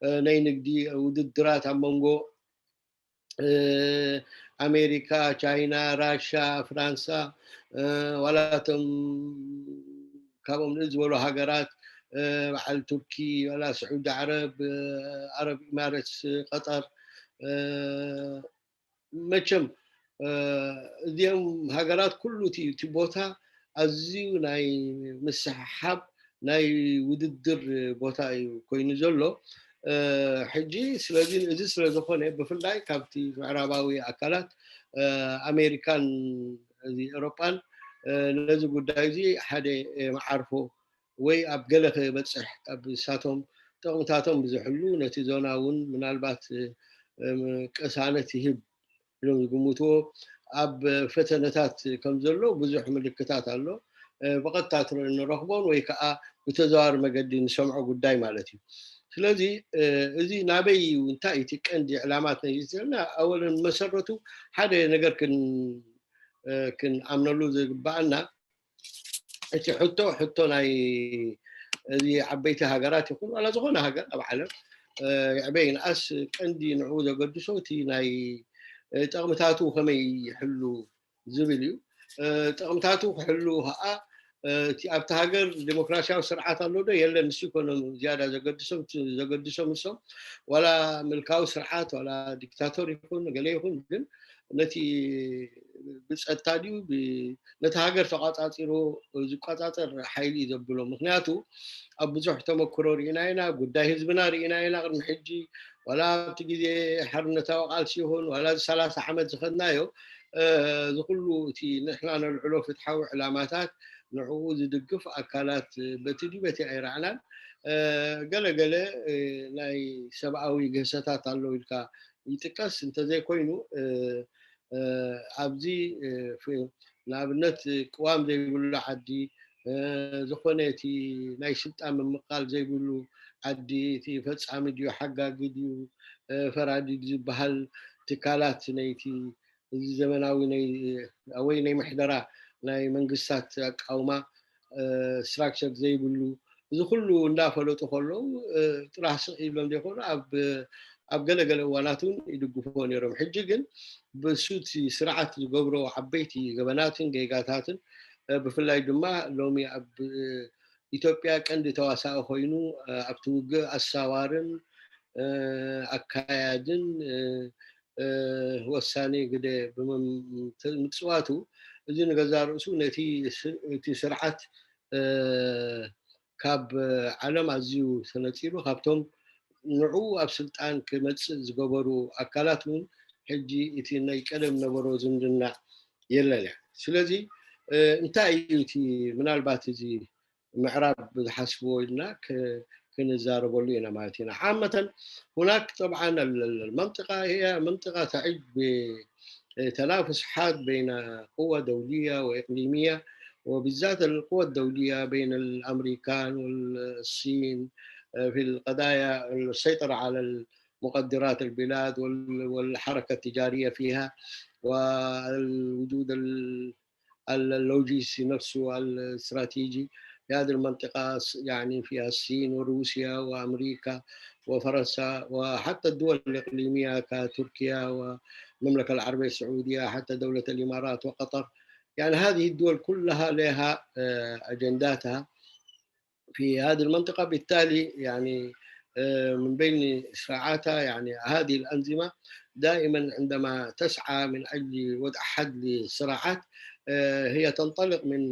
እ፣ ናይ ንግዲ ውድድራት ኣብ መንጎ፣ እ፣ ኣሜሪካ፣ ቻይና፣ ራሻ፣ ፍራንሳ፣ እ፣ ዋላ እቶም ካብኦም ንእስ ዝበሉ ሃገራት፣ እ፣ በዓል ቱርኪ፣ ዋላ ስዑዲ ዓረብ፣ እ፣ ኣረብ ኢማረትስ፣ ቀጠር፣ እ፣ መቸም፣ እ፣ እዚኦም ሃገራት ኩሉ እቲ፣ እቲ ቦታ ኣዝዩ ናይ ምስሕሓብ ናይ ውድድር ቦታ እዩ ኮይኑ ዘሎ። እ፣ ሕጂ ስለዚ እዚ ስለ ዝኾነ ብፍላይ ካብቲ ምዕራባዊ ኣካላት፣ እ፣ ኣሜሪካን እዚ ኤውሮጳን፣ እ፣ ነዚ ጉዳይ እዚ ሓደ፣ እ፣ መዓርፎ ወይ ኣብ ገለ ክበጽሕ ኣብ ንሳቶም ጥቕምታቶም ብዝሕሉ ነቲ ዞና እውን ምናልባት፣ እ፣ እ፣ ቅሳነት ይህብ ኢሎም ዝግምትዎ ኣብ ፈተነታት ከም ዘሎ ብዙሕ ምልክታት ኣሎ። እ፣ ብቐጥታ ትረ-፣ ንረኽቦን ወይ ከዓ ብተዘዋዋሪ መገዲ ንሰምዖ ጉዳይ ማለት እዩ። ስለዚ፣ እ፣ እዚ ናበይ እዩ፣ እንታይ እቲ ቀንዲ ዕላማት ናይ ዝዘልና? ኣወለን መሰረቱ ሓደ ነገር ክን-፣ እ፣ ክንኣምነሉ ዝግባኣና እቲ ሕቶ፣ ሕቶ ናይ እዚ ዓበይቲ ሃገራት ይኹን ዋላ ዝኾነ ሃገር ኣብ ዓለም፣ እ፣ ይዕበ ይንኣስ ቀንዲ ንዕኡ ዘገድሶ እቲ ናይ፣ እ፣ ጠቕምታቱ ከመይ ይሕሉ ዝብል እዩ። እ፣ ጠቕምታቱ ክሕሉ ከዓ፣ እ፣ እቲ ኣብቲ ሃገር ዴሞክራሲያዊ ስርዓት ኣሎ ዶ የለን፣ ንሱ ይኮኖም ዝያዳ ዘገድሶም፣ እቲ ዘገድሶም ንሶም ዋላ ምልካዊ ስርዓት ዋላ ዲክታቶር ይኹን ገለ ይኹን፣ ግን ነቲ ብጸጥታ ድዩ ብ-፣ ነቲ ሃገር ተቋጻጺሩ ዝቋጻጸር ሓይሊ እዩ ዘብሎ። ምክንያቱ ኣብ ብዙሕ ተመክሮ ርኢና ኢና፣ ጉዳይ ህዝብና ርኢና ኢና። ቅድሚ ሕጂ ዋላ ኣብቲ ግዜ ሓርነታዊ ቃልሲ ይኹን ዋላ እዚ ሰላሳ ዓመት ዝኸድናዮ፣ እ፣ እዚ ኩሉ እቲ ንሕና ነልዕሎ ፍትሓዊ ዕላማታት ንዕኡ ዝድግፍ ኣካላት በቲ ድዩ በቲ ኣይረኣናን። እ፣ ገለ ገለ፣ እ፣ ናይ ሰብኣዊ ግህሰታት ኣሎ ኢልካ ይጥቀስ እንተዘይኮይኑ፣ እ፣ እ፣ ኣብዚ፣ እ፣ ፍ-፣ ንኣብነት ቅዋም ዘይብሉ ዓዲ፣ እ፣ ዝኾነ እቲ ናይ ስልጣን ምምቃል ዘይብሉ ዓዲ፣ እቲ ፈጻሚ ድዩ ሓጋጊ ድዩ፣ እ፣ ፈራዲ ድዩ ዝበሃል ትካላት ናይቲ እዚ ዘመናዊ ናይ፣ ወይ ናይ ምሕደራ ናይ መንግስታት ኣቃውማ፣ እ፣ ስትራክቸር ዘይብሉ፣ እዚ ኩሉ እንዳፈለጡ ከለዉ፣ እ፣ ጥራሕ ስቕ ኢሎም ዘይኮኑ ኣብ፣ ኣብ ገለገለ እዋናት እውን ይድግፍዎ ነይሮም። ሕጂ ግን ብሱ እቲ ስርዓት ዝገብሮ ዓበይቲ ገበናትን ጌጋታትን፣ እ፣ ብፍላይ ድማ ሎሚ ኣብ፣ እ፣ ኢትዮጵያ ቀንዲ ተዋሳኢ ኮይኑ፣ እ፣ ኣብቲ ውግእ ኣሳዋርን፣ እ፣ ኣካያድን፣ እ፣ እ፣ ወሳኒ ግደ ብምም-፣ ተ-፣ ምጽዋቱ፣ እዚ ንገዛ ርእሱ ነቲ ስ-፣ እቲ ስርዓት፣ እ፣ ካብ ዓለም ኣዝዩ ተነጺሉ፣ ካብቶም ንዕኡ ኣብ ስልጣን ክመጽእ ዝገበሩ ኣካላት እውን ሕጂ እቲ ናይ ቀደም ነበሮ ዝምድና የለን። ስለዚ፣ እ፣ እንታይ እዩ እቲ ምናልባት እዚ ምዕራብ ዝሓስብዎ ኢልና ክ-፣ ክንዛረበሉ ኢና ማለት ኢና። ዓመተን هناك طبعًا ال-، ال-، المنطقة هي منطقة تعج بتنافس حاد بين قوى دولية وإقليمية، وبالذات القوى الدولية بين الأمريكان والصين، آه، في القضايا السيطرة على مقدرات البلاد وال-، والحركة التجارية فيها، والوجود ال-، اللوجستي نفسه الاستراتيجي في هذه المنطقة، يعني فيها الصين وروسيا وأمريكا وفرنسا وحتى الدول الإقليمية كتركيا والمملكة العربية السعودية، حتى دولة الإمارات وقطر. يعني هذه الدول كلها لها، آه، أجنداتها في هذه المنطقة. بالتالي يعني، آه، من بين صراعاتها يعني هذه الأنظمة دائمًا عندما تسعى من أجل وضع حد للصراعات، آه، هي تنطلق من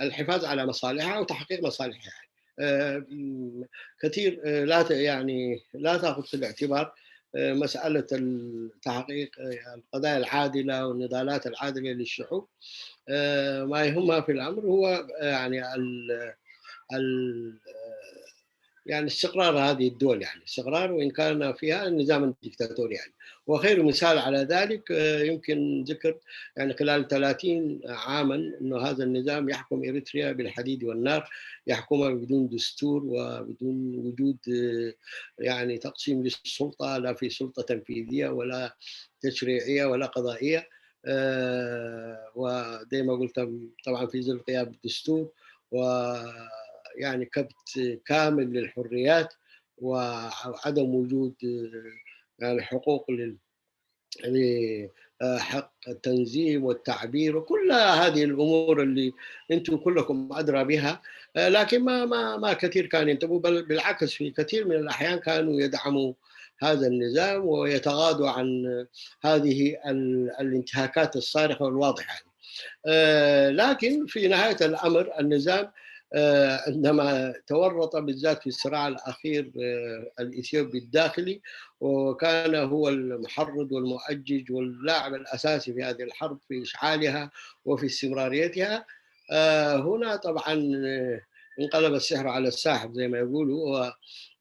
الحفاظ على مصالحها وتحقيق مصالحها. آه، م-، كثير، آه، لا ت-، يعني لا تأخذ في الاعتبار، آه، مسألة التحقيق، آه، القضايا العادلة والنضالات العادلة للشعوب. آه، ما يهمها في الأمر هو، آه، يعني ال-، ال-، آه، يعني استقرار هذه الدول، يعني استقرار وإن كان فيها نظام ديكتاتوري يعني. وخير مثال على ذلك، آه، يمكن ذكر يعني خلال ثلاثين عامًا إنه هذا النظام يحكم إريتريا بالحديد والنار، يحكمها بدون دستور وبدون وجود، آه، يعني تقسيم للسلطة، لا في سلطة تنفيذية ولا تشريعية ولا قضائية. آه، وزي ما قلت، طبعًا في ظل غياب الدستور ويعني كبت كامل للحريات وعدم وجود، آه، يعني حقوق لل-، ل-، آه، حق التنظيم والتعبير وكل هذه الأمور اللي أنتم كلكم أدرى بها. آه، لكن ما، ما، ما كثير كان ينتبهوا، بل بالعكس في كثير من الأحيان كانوا يدعموا هذا النظام ويتغاضوا عن هذه ال-، الانتهاكات الصارخة والواضحة يعني. آه، لكن في نهاية الأمر النظام، آه، عندما تورط بالذات في الصراع الأخير، آه، الإثيوبي الداخلي، وكان هو المحرض والمؤجج واللاعب الأساسي في هذه الحرب في إشعالها وفي استمراريتها. آه، هنا طبعًا، آه، انقلب السحر على الساحر زي ما يقولوا، و-،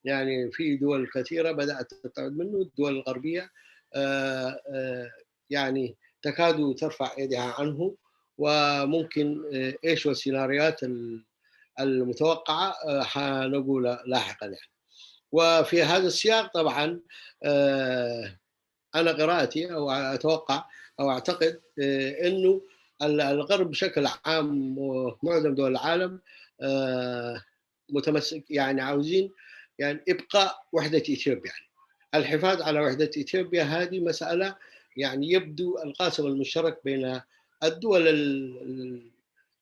يعني في دول كثيرة بدأت تبتعد منه، الدول الغربية، آه، آه، يعني تكاد ترفع يدها عنه، وممكن، آه، إيش والسيناريوهات ال-، المتوقعة، آه، حنقول لاحقًا يعني. وفي هذا السياق طبعًا، آه، أنا قراءتي أو أتوقع أو أعتقد، آه، إنه ال-، الغرب بشكل عام ومعظم دول العالم، آه، متمسك، يعني عاوزين يعني إبقاء وحدة إثيوبيا، يعني الحفاظ على وحدة إثيوبيا. هذه مسألة يعني يبدو القاسم المشترك بين الدول ال-،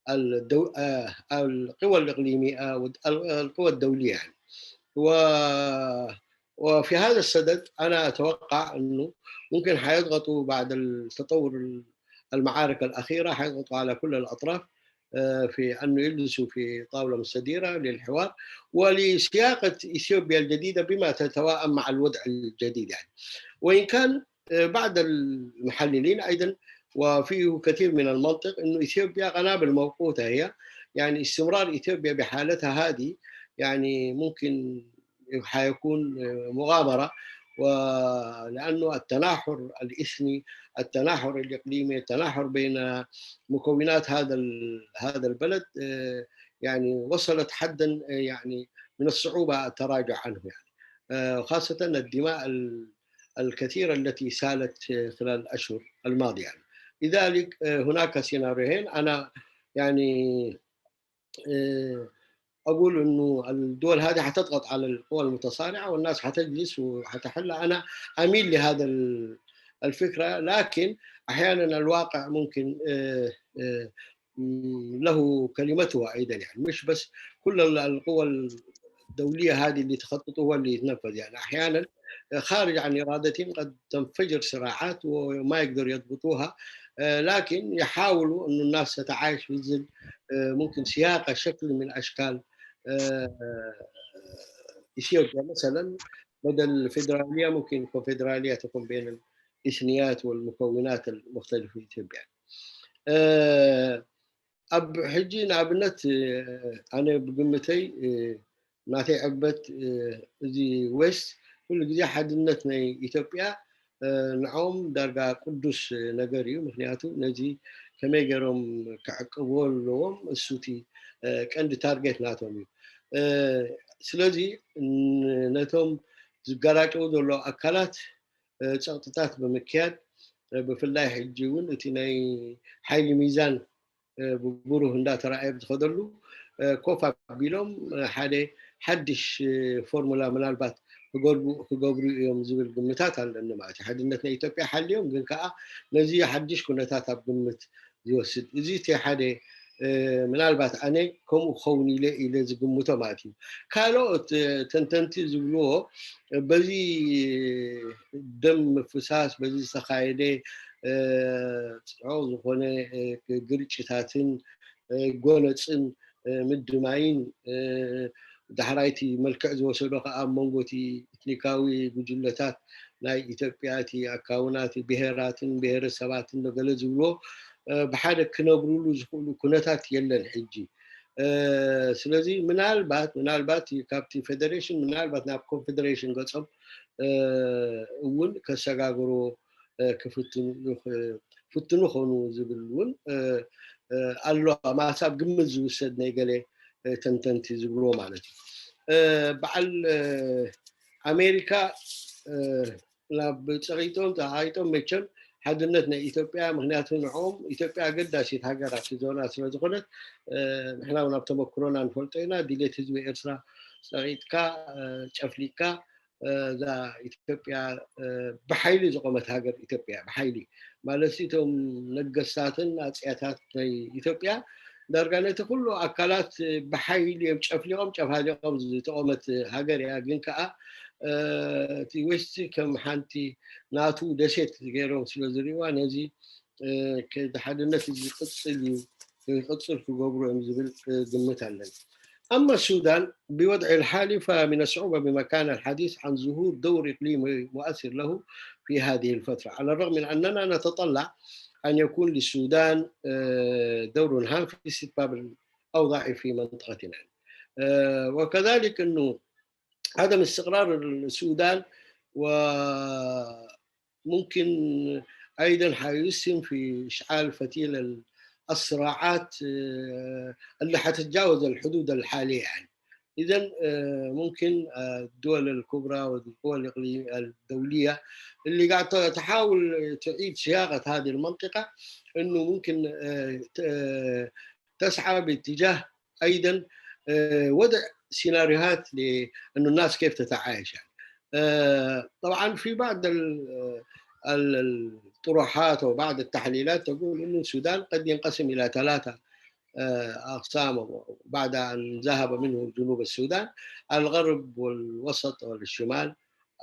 ال-، الدو-، آه، القوى الإقليمية، آه، والد-، ال-، القوى الدولية يعني. و-، وفي هذا الصدد أنا أتوقع أنه ممكن حيضغطوا بعد التطور ال-، المعارك الأخيرة، حيضغطوا على كل الأطراف، آه، في أنه يجلسوا في طاولة مستديرة للحوار ولصياغة إثيوبيا الجديدة بما تتوائم مع الوضع الجديد يعني. وإن كان، آه، بعض المحللين أيضًا وفيه كثير من المنطق إنه إثيوبيا قنابل موقوتة هي، يعني استمرار إثيوبيا بحالتها هذه يعني ممكن حيكون، آه، مغامرة، ولأنه التناحر الإثني، التناحر الإقليمي، التناحر بين مكونات هذا ال-، هذا البلد، آه، يعني وصلت حدًا، آه، يعني من الصعوبة التراجع عنه يعني. آه، خاصة الدماء ال-، الكثيرة التي سالت خلال الأشهر الماضية يعني. لذلك، آه، هناك سيناريوهين. أنا يعني، آه، أقول إنه الدول هذه حتضغط على القوى المتصارعة والناس حتجلس وحتحل. أنا أميل لهذا الفكرة، لكن أحيانا الواقع ممكن له كلمته أيضا، يعني مش بس كل القوى الدولية هذه اللي تخطط هو اللي يتنفذ، يعني أحيانا خارج عن إرادتهم قد تنفجر صراعات وما يقدروا يضبطوها، لكن يحاولوا أن الناس تتعايش في ظل ممكن سياقة شكل من أشكال إثيوبيا مثلا. بدل الفيدرالية ممكن الكونفدرالية تكون بين الإثنيات والمكونات المختلفة في إثيوبيا. ኣብ ሕጂ ንኣብነት ኣነ ብግምተይ ናተይ ዕግበት እዚ ዌስት ኩሉ ግዜ ሓድነት ናይ ኢትዮጵያ ንዕኦም ዳርጋ ቅዱስ ነገር እዩ። ምክንያቱ ነዚ ከመይ ገይሮም ክዕቅብዎ ኣለዎም፣ እሱ እቲ ቀንዲ ታርጌት ናቶም እዩ። ስለዚ ነቶም ዝጋራጨው ዘለዉ ኣካላት ጸቕጥታት ብምክያድ፣ ብፍላይ ሕጂ እውን እቲ ናይ ሓይሊ ሚዛን ብብሩህ እንዳተረኣየ ብዝኸደሉ ኮፍ ኣቢሎም ሓደ ሓድሽ ፎርሙላ ምናልባት ክገብሩ እዮም ዝብል ግምታት ኣለኒ ማለት እዩ። ሓድነት ናይ ኢትዮጵያ ሓልዮም ግን ከዓ ነዚ ሓድሽ ኩነታት ኣብ ግምት ዝወስድ እዚ እቲ ሓደ ምናልባት ኣነ ከምኡ ክኸውን ኢለ ኢለ ዝግምቶ ማለት እዩ። ካልኦት ተንተንቲ ዝብልዎ በዚ ደም ምፍሳስ በዚ ዝተኻየደ ጽዑቕ ዝኾነ ግርጭታትን ጎነፅን ምድማይን ዳሕራይቲ መልክዕ ዝወሰዶ ከዓ ኣብ መንጎ እቲ ኢትኒካዊ ጉጅለታት ናይ ኢትዮጵያ እቲ ኣካውናት ብሄራትን ብሄረሰባትን ገለ ዝብሎ ብሓደ ክነብሩሉ ዝኽእሉ ኩነታት የለን ሕጂ። ስለዚ ምናልባት ምናልባት ካብቲ ፌደሬሽን ምናልባት ናብ ኮንፌደሬሽን ገጾም እውን ከሰጋግሮ ክፍትኑ ክኑ ኾኑ ዝብል እውን ኣሎ። ማሳብ ግምት ዝውሰድ ናይ ገለ ተንተንቲ ዝብልዎ ማለት እዩ። በዓል ኣሜሪካ ናብ ፀቂጦም ተዓይጦም መቸም ሓድነት ናይ ኢትዮጵያ ምክንያቱ ንዕኦም ኢትዮጵያ ኣገዳሲት ሃገር ኣብቲ ዞና ስለዝኾነት ንሕና እውን ኣብ ተመክሮና ንፈልጦ ኢና። ድሌት ህዝቢ ኤርትራ ፀቂጥካ ጨፍሊጥካ እዛ ኢትዮጵያ ብሓይሊ ዝቆመት ሃገር ኢትዮጵያ ብሓይሊ ማለት እቶም ነገስታትን ኣፅያታት ናይ ኢትዮጵያ ዳርጋ ነቲ ኩሉ ኣካላት ብሓይሊ እዮም ጨፍሊቆም ጨፋሊቆም ዝተቆመት ሃገር እያ። ግን ከዓ እቲ ዌስት ከም ሓንቲ ናቱ ደሴት ገይሮም ስለ ዝሪእዋ ነዚ ሓድነት ዝቅፅል እዩ ክቅፅል ክገብሩ እዮም ዝብል ግምት ኣለኒ። أما السودان بوضع الحالي فمن الصعوبة بمكان الحديث عن ظهور دور إقليمي مؤثر له في هذه الفترة، على الرغم من أننا نتطلع أن يكون للسودان دور هام في استتباب الأوضاع في منطقتنا. وكذلك أنه عدم استقرار السودان و ممكن أيضا حيسهم في إشعال فتيل الصراعات اللي حتتجاوز الحدود الحالية يعني. إذا ممكن الدول الكبرى والقوى الإقليمية الدولية اللي قاعد تحاول تعيد صياغة هذه المنطقة أنه ممكن تسعى باتجاه أيضا وضع سيناريوهات لأنه الناس كيف تتعايش يعني. طبعا في بعض الطروحات وبعض التحليلات تقول أن السودان قد ينقسم إلى ثلاثة أقسام بعد أن ذهب منه جنوب السودان، الغرب والوسط والشمال،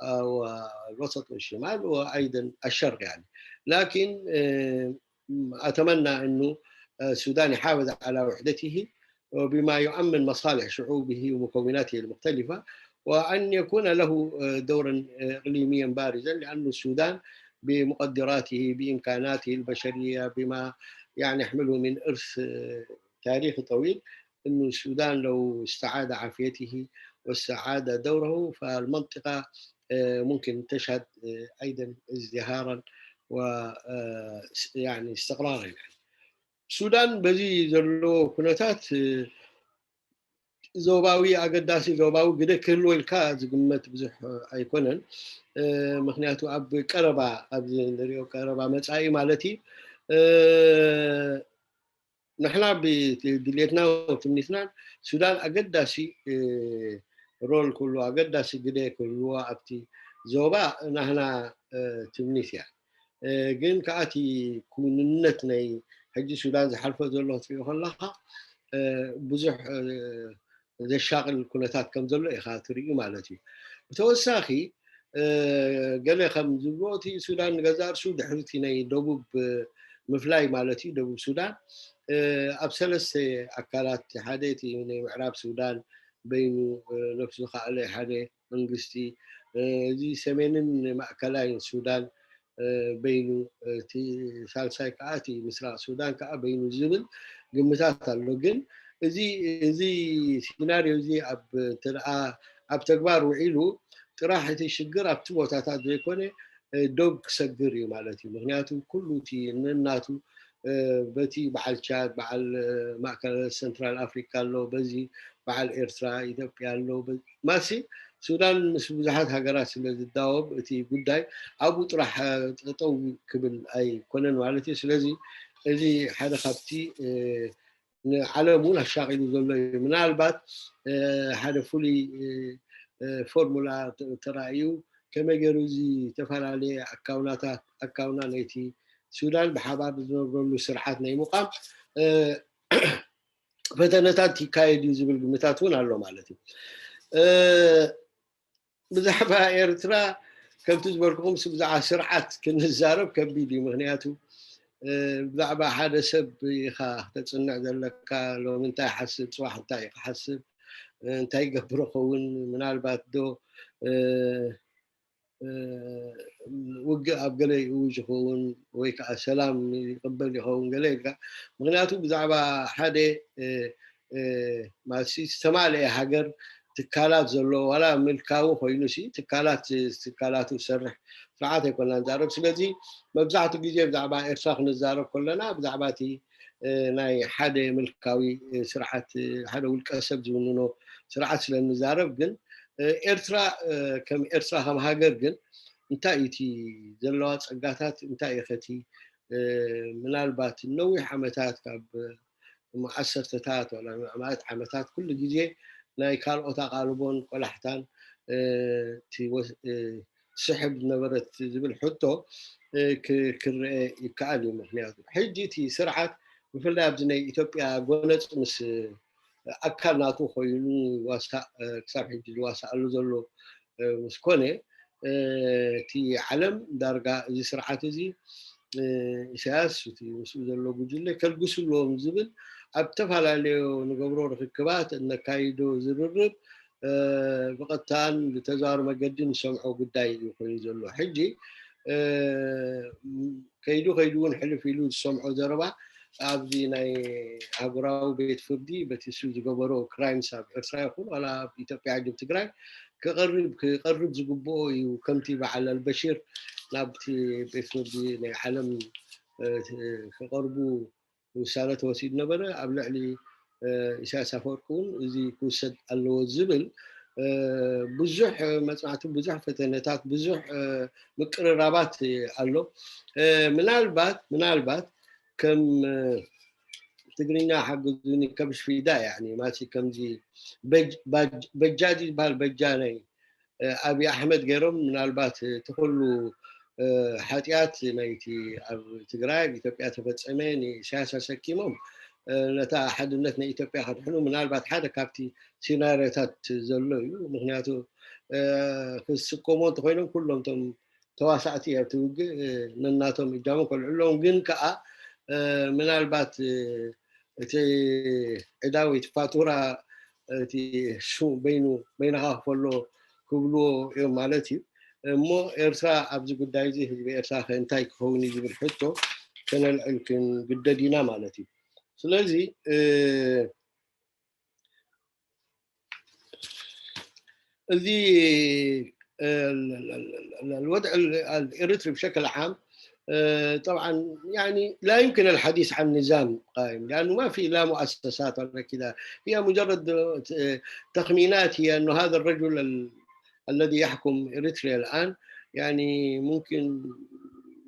والوسط والشمال وأيضا الشرق يعني. لكن أتمنى أنه السودان يحافظ على وحدته بما يؤمن مصالح شعوبه ومكوناته المختلفة، وأن يكون له دورا إقليميا بارزا، لأن السودان بمقدراته بإمكاناته البشرية بما يعني يحمله من إرث تاريخي طويل، أن السودان لو استعاد عافيته واستعاد دوره فالمنطقة ممكن تشهد أيضا ازدهارا و يعني استقرارا يعني. السودان بزي زلو كنتات ዞባዊ ኣገዳሲ ዞባዊ ግደ ክህልዎ ኢልካ ዝግመት ብዙሕ ኣይኮነን። ምክንያቱ ኣብ ቀረባ ኣብዚ ንሪኦ ቀረባ መፃኢ ማለት እዩ ንሕና ብድሌትና ትምኒትናን ሱዳን ኣገዳሲ ሮል ክህልዋ ኣገዳሲ ግደ ክህልዋ ኣብቲ ዞባ ናህና ትምኒት እያ። ግን ከዓ እቲ ኩንነት ናይ ሕጂ ሱዳን ዝሓልፎ ዘሎ ክትሪኦ ከለካ ብዙሕ ዘሻቅል ኩነታት ከም ዘሎ ኢካ ትርኢ ማለት እዩ። ብተወሳኺ ገለ ከም ዝብሎ እቲ ሱዳን ንገዛ እርሱ ድሕርቲ ናይ ደቡብ ምፍላይ ማለት እዩ ደቡብ ሱዳን ኣብ ሰለስተ ኣካላት ሓደ እቲ ናይ ምዕራብ ሱዳን በይኑ ነፍሱ ዝኸኣለ ሓደ መንግስቲ እዚ ሰሜንን ማእከላይን ሱዳን በይኑ እቲ ሳልሳይ ከዓ እቲ ምስራቅ ሱዳን ከዓ በይኑ ዝብል ግምታት ኣሎ። ግን እዚ እዚ ሲናሪዮ እዚ ኣብ ተደኣ ኣብ ተግባር ውዒሉ ጥራሕ እቲ ሽግር ኣብቲ ቦታታት ዘይኮነ ዶብ ክሰግር እዩ ማለት እዩ። ምክንያቱ ኩሉ እቲ ነናቱ በቲ በዓል ቻድ በዓል ማእከል ሰንትራል ኣፍሪካ ኣሎ፣ በዚ በዓል ኤርትራ ኢትዮጵያ ኣሎ። ማሲ ሱዳን ምስ ብዙሓት ሃገራት ስለ ዝዳወብ እቲ ጉዳይ ኣብኡ ጥራሕ ጠጠው ክብል ኣይኮነን ማለት እዩ። ስለዚ እዚ ሓደ ካብቲ ንዓለም እውን ኣሻቂሉ ዘሎ እዩ። ምናልባት ሓደ ፍሉይ ፎርሙላ ተራእዩ ከመይ ገይሩ እዚ ዝተፈላለየ ኣካውናታት ኣካውና ናይቲ ሱዳን ብሓባር ዝነብረሉ ስርዓት ናይ ምቋም ፈተነታት ይካየድ እዩ ዝብል ግምታት እውን ኣሎ ማለት እዩ። ብዛዕባ ኤርትራ ከምቲ ዝበልኩኹም ብዛዕባ ስርዓት ክንዛረብ ከቢድ እዩ። ምክንያቱ ብዛዕባ ሓደ ሰብ ኢካ ተፅንዕ ዘለካ፣ ሎሚ እንታይ ሓስብ፣ ፅባሕ እንታይ ክሓስብ፣ እንታይ ገብሮ ኸውን፣ ምናልባት ዶ ውግእ ኣብ ገለ ይእውጅ ይኸውን ወይ ከዓ ሰላም ይቕበል ይኸውን ገለ ኢልካ። ምክንያቱ ብዛዕባ ሓደ ማሲ ዝተማለየ ሃገር ትካላት ዘሎ ዋላ ምልካዊ ኮይኑ ሲ ትካላት ትካላቱ ዝሰርሕ ስርዓት ኣይኮና ንዛረብ። ስለዚ መብዛሕትኡ ግዜ ብዛዕባ ኤርትራ ክንዛረብ ከለና ብዛዕባ እቲ ናይ ሓደ ምልካዊ ስርዓት ሓደ ውልቀ ሰብ ዝውንኖ ስርዓት ስለ ንዛረብ ግን ኤርትራ ከም ኤርትራ ከም ሃገር ግን እንታይ እዩ እቲ ዘለዋ ፀጋታት እንታይ እዩ ከቲ ምናልባት ነዊሕ ዓመታት ካብ ዓሰርተታት ማእት ዓመታት ኩሉ ግዜ ናይ ካልኦት ኣቓልቦን ቆላሕታን ስሕብ ዝነበረት ዝብል ሕቶ ክረአ ይከኣል እዩ። ምክንያቱ ሕጂ እቲ ስርዓት ብፍላይ ኣብዚ ናይ ኢትዮጵያ ጎነፅ ምስ ኣካል ናቱ ኮይኑ ዋሳእ ክሳብ ሕጂ ዝዋሳኣሉ ዘሎ ምስ ኮነ እቲ ዓለም ዳርጋ እዚ ስርዓት እዚ ኢሳያስ እቲ ምስኡ ዘሎ ጉጅለ ከልግሱ ኣለዎም ዝብል ኣብ ዝተፈላለዩ ንገብሮ ርክክባት እነካይዶ ዝርርብ ብቐጥታን ብተዘዋር መገዲ ንሰምዖ ጉዳይ እዩ ኮይኑ ዘሎ። ሕጂ ከይዱ ከይዱ እውን ሕልፍ ኢሉ ዝሰምዖ ዘረባ ኣብዚ ናይ ኣህጉራዊ ቤት ፍርዲ በቲ እሱ ዝገበሮ ክራይምስ ኣብ ኤርትራ ይኹን ዋላ ኣብ ኢትዮጵያ ዓዲ ትግራይ ክቐርብ ክቐርብ ዝግብኦ እዩ። ከምቲ በዓል ኣልበሽር ናብቲ ቤት ፍርዲ ናይ ዓለም ክቐርቡ ውሳነ ተወሲዱ ነበረ። ኣብ ልዕሊ ኢሳያስ ኣፈወርቂ እውን እዚ ክውሰድ ኣለዎ ዝብል ብዙሕ መፅናዕቲ፣ ብዙሕ ፈተነታት፣ ብዙሕ ምቅርራባት ኣሎ። ምናልባት ምናልባት ከም ትግርኛ ሓግዙኒ ከብሽ ፊዳ ያኒ ማሲ ከምዚ በጃ ዝበሃል በጃ ናይ ኣብይ ኣሕመድ ገይሮም ምናልባት እቲ ኩሉ ሓጢኣት ናይቲ ኣብ ትግራይ ኣብ ኢትዮጵያ ተፈፀመ ንኢሳያስ ኣሰኪሞም ነታ ሓድነት ናይ ኢትዮጵያ ከድሕኑ ምናልባት ሓደ ካብቲ ሲናሪዮታት ዘሎ እዩ። ምክንያቱ ክስከሞ እንተኮይኖም ኩሎም ቶም ተዋሳእቲ ኣብቲ ውግእ ነናቶም እጃሞም ከልዕሎም ግን ከዓ ምናልባት እቲ ዕዳ ወይ እቲ ፋቱራ እቲ ሹ በይኑ በይንኻ ክፈሎ ክብልዎ እዮም ማለት እዩ። እሞ ኤርትራ ኣብዚ ጉዳይ እዚ ህዝቢ ኤርትራ ከ እንታይ ክኸውን እዩ ዝብል ሕቶ ከነልዕል ክንግደድ ኢና ማለት እዩ። ስለዚ እዚ الوضع الإريتري بشكل عام طبعا يعني لا يمكن الحديث عن نظام قائم لأنه ما في لا مؤسسات ولا كذا. هي مجرد تخمينات هي أنه هذا الرجل الذي يحكم إريتريا الآن يعني ممكن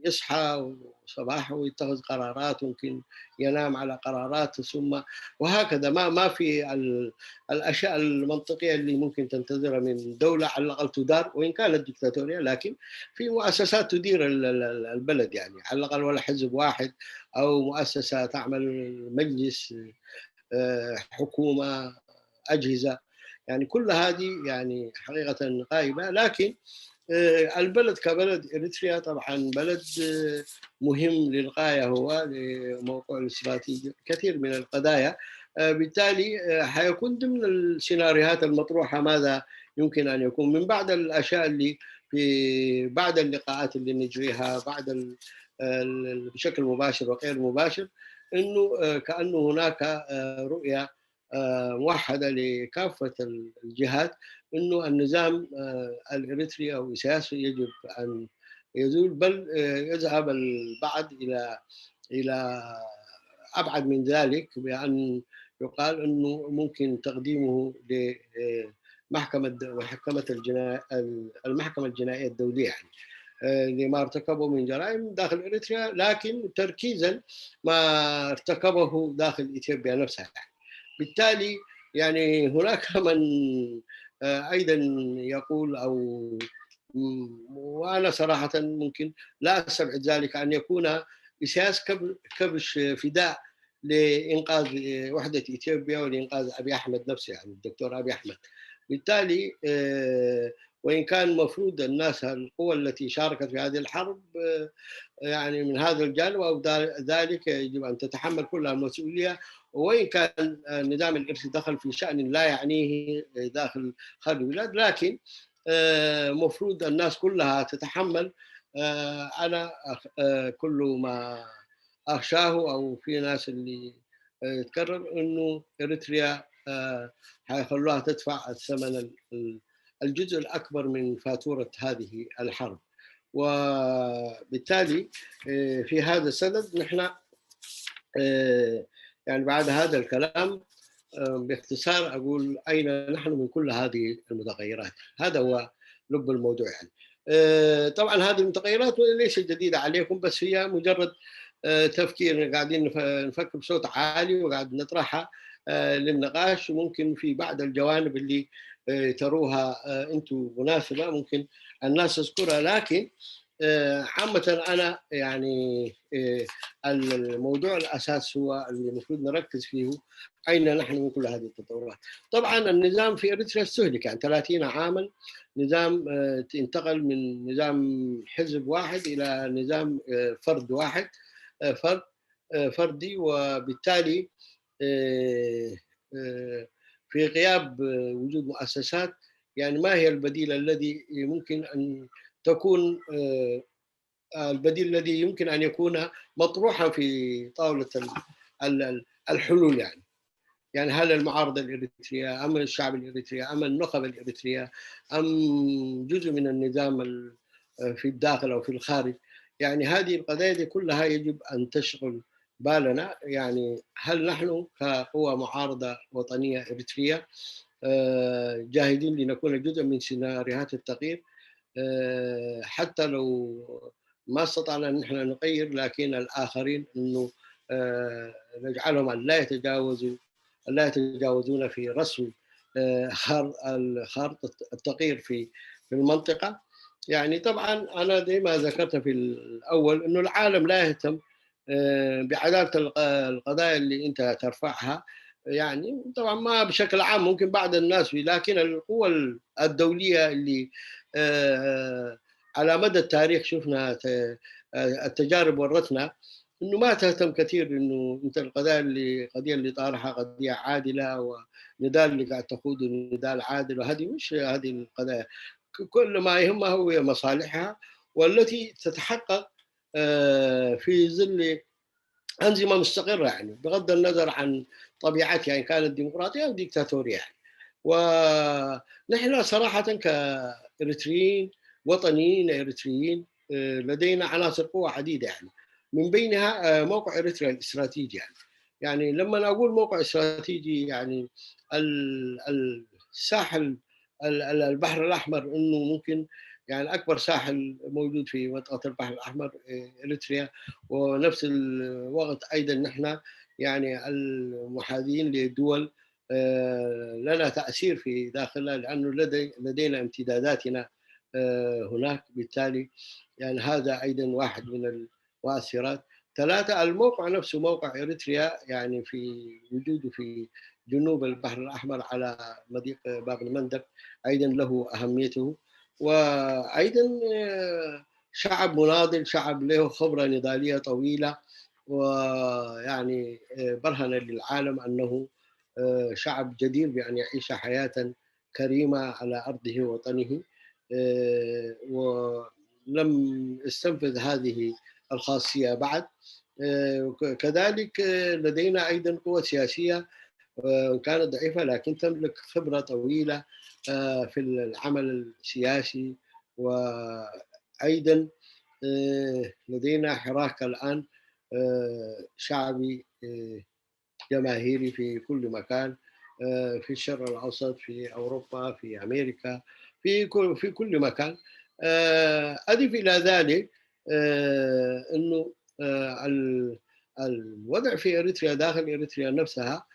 يصحى الصباح ويتخذ قرارات، ممكن ينام على قرارات، ثم وهكذا. ما ما في ال- الاشياء المنطقيه اللي ممكن تنتظرها من دوله على الاقل تدار، وان كانت ديكتاتوريه، لكن في مؤسسات تدير ال- ال- ال- البلد، يعني على الاقل ولا حزب واحد او مؤسسه تعمل، مجلس، آه، حكومه، اجهزه، يعني كل هذه يعني حقيقه غائبه. لكن آه، البلد كبلد، اريتريا طبعا بلد آه، مهم للغايه، هو لموقع الاستراتيجي كثير من القضايا. آه، بالتالي آه، حيكون ضمن السيناريوهات المطروحه ماذا يمكن ان يكون من بعد الاشياء اللي في بعد اللقاءات اللي نجريها بعد ال- ال- بشكل مباشر وغير مباشر، انه آه، كانه هناك آه، رؤيه آه، موحده لكافه الجهات، انه النظام آه، الاريتري او اسياسي يجب ان يزول، بل آه، يذهب البعض الى الى ابعد من ذلك، بان يقال انه ممكن تقديمه لمحكمه، محكمه الجنايه، المحكمه الجنائيه الدوليه، يعني آه، لما ارتكبه من جرائم داخل اريتريا، لكن تركيزا ما ارتكبه داخل اثيوبيا نفسها. بالتالي يعني هناك من آه، ايضا يقول او وانا صراحه ممكن لا استبعد ذلك، ان يكون اسياس كبش فداء لانقاذ وحده اثيوبيا ولانقاذ ابي احمد نفسه، يعني الدكتور ابي احمد. بالتالي آه، وان كان مفروض الناس، القوى التي شاركت في هذه الحرب آه، يعني من هذا الجانب او ذلك، يجب ان تتحمل كلها المسؤوليه، وان كان النظام الارثي دخل في شان لا يعنيه داخل خارج البلاد، لكن آه، مفروض الناس كلها تتحمل. آه، انا كل ما اخشاه او في ناس اللي يتكرر انه اريتريا حيخلوها تدفع الثمن، الجزء الاكبر من فاتوره هذه الحرب. وبالتالي في هذا السند نحن يعني بعد هذا الكلام باختصار اقول اين نحن من كل هذه المتغيرات. هذا هو لب الموضوع يعني. طبعا هذه المتغيرات ليست جديده عليكم، بس هي مجرد تفكير، قاعدين نفكر بصوت عالي وقاعد نطرحها للنقاش، وممكن في بعض الجوانب اللي تروها انتم مناسبه ممكن الناس تذكرها، لكن عامه انا يعني الموضوع الاساس هو اللي المفروض نركز فيه اين نحن من كل هذه التطورات. طبعا النظام في اريتريا استهلك، يعني ثلاثين عاما نظام انتقل من نظام حزب واحد الى نظام فرد واحد، فرد فردي، وبالتالي في غياب وجود مؤسسات، يعني ما هي البديل الذي ممكن ان تكون البديل الذي يمكن ان يكون مطروحا في طاوله الحلول، يعني يعني هل المعارضه الاريتريه ام الشعب الاريتري ام النخب الاريتريه ام جزء من النظام في الداخل او في الخارج؟ يعني هذه القضايا دي كلها يجب ان تشغل بالنا، يعني هل نحن كقوى معارضه وطنيه اريتريه جاهزين لنكون جزء من سيناريوهات التغيير؟ حتى لو ما استطعنا ان احنا نغير، لكن الاخرين انه نجعلهم ان لا يتجاوزوا، ان لا يتجاوزون في رسم خارطه التغيير في في المنطقه. يعني طبعا انا زي ما ذكرت في الاول انه العالم لا يهتم بعداله القضايا اللي انت ترفعها، يعني طبعا ما بشكل عام، ممكن بعض الناس، لكن القوى الدوليه اللي على مدى التاريخ شفنا التجارب ورتنا انه ما تهتم كثير انه انت القضايا اللي قضيه اللي طارحها قضيه عادله، ونضال اللي قاعد تخوضه نضال عادل، وهذه مش هذه القضايا. كل ما يهمها هو مصالحها، والتي تتحقق في ظل انظمه مستقره، يعني بغض النظر عن طبيعتها ان كانت ديمقراطيه او ديكتاتوريه، يعني. ونحن صراحه كاريتريين، وطنيين اريتريين، لدينا عناصر قوه عديده، يعني من بينها موقع اريتريا الاستراتيجي، يعني يعني لما اقول موقع استراتيجي، يعني الساحل، البحر الاحمر انه ممكن يعني أكبر ساحل موجود في منطقة البحر الأحمر، آه، إريتريا. ونفس الوقت أيضًا نحن يعني المحاذيين لدول، آه، لنا تأثير في داخلها، لأنه لدي-، لدينا امتداداتنا، آه، هناك. بالتالي يعني هذا أيضًا واحد من المؤثرات. ثلاثة، الموقع نفسه، موقع إريتريا، يعني في وجوده في جنوب البحر الأحمر على مضيق باب المندب، أيضًا له أهميته. وأيضًا، آه، شعب مناضل، شعب له خبرة نضالية طويلة، ويعني، آه، برهن للعالم أنه، آه، شعب جدير بأن يعيش حياة كريمة على أرضه وطنه، آه، ولم استنفذ هذه الخاصية بعد. آه، وك-، كذلك، آه، لدينا أيضًا قوة سياسية، آه، وإن كانت ضعيفة، لكن تملك خبرة طويلة، آه، في العمل السياسي. وأيضًا، آه، لدينا حراك الآن، آه، شعبي، آه، جماهيري في كل مكان، آه، في الشرق الأوسط، في أوروبا، في أمريكا، في كل، في كل مكان. آه، أضف إلى ذلك، آه، إنه، آه، ال-، الوضع في إريتريا، داخل إريتريا نفسها،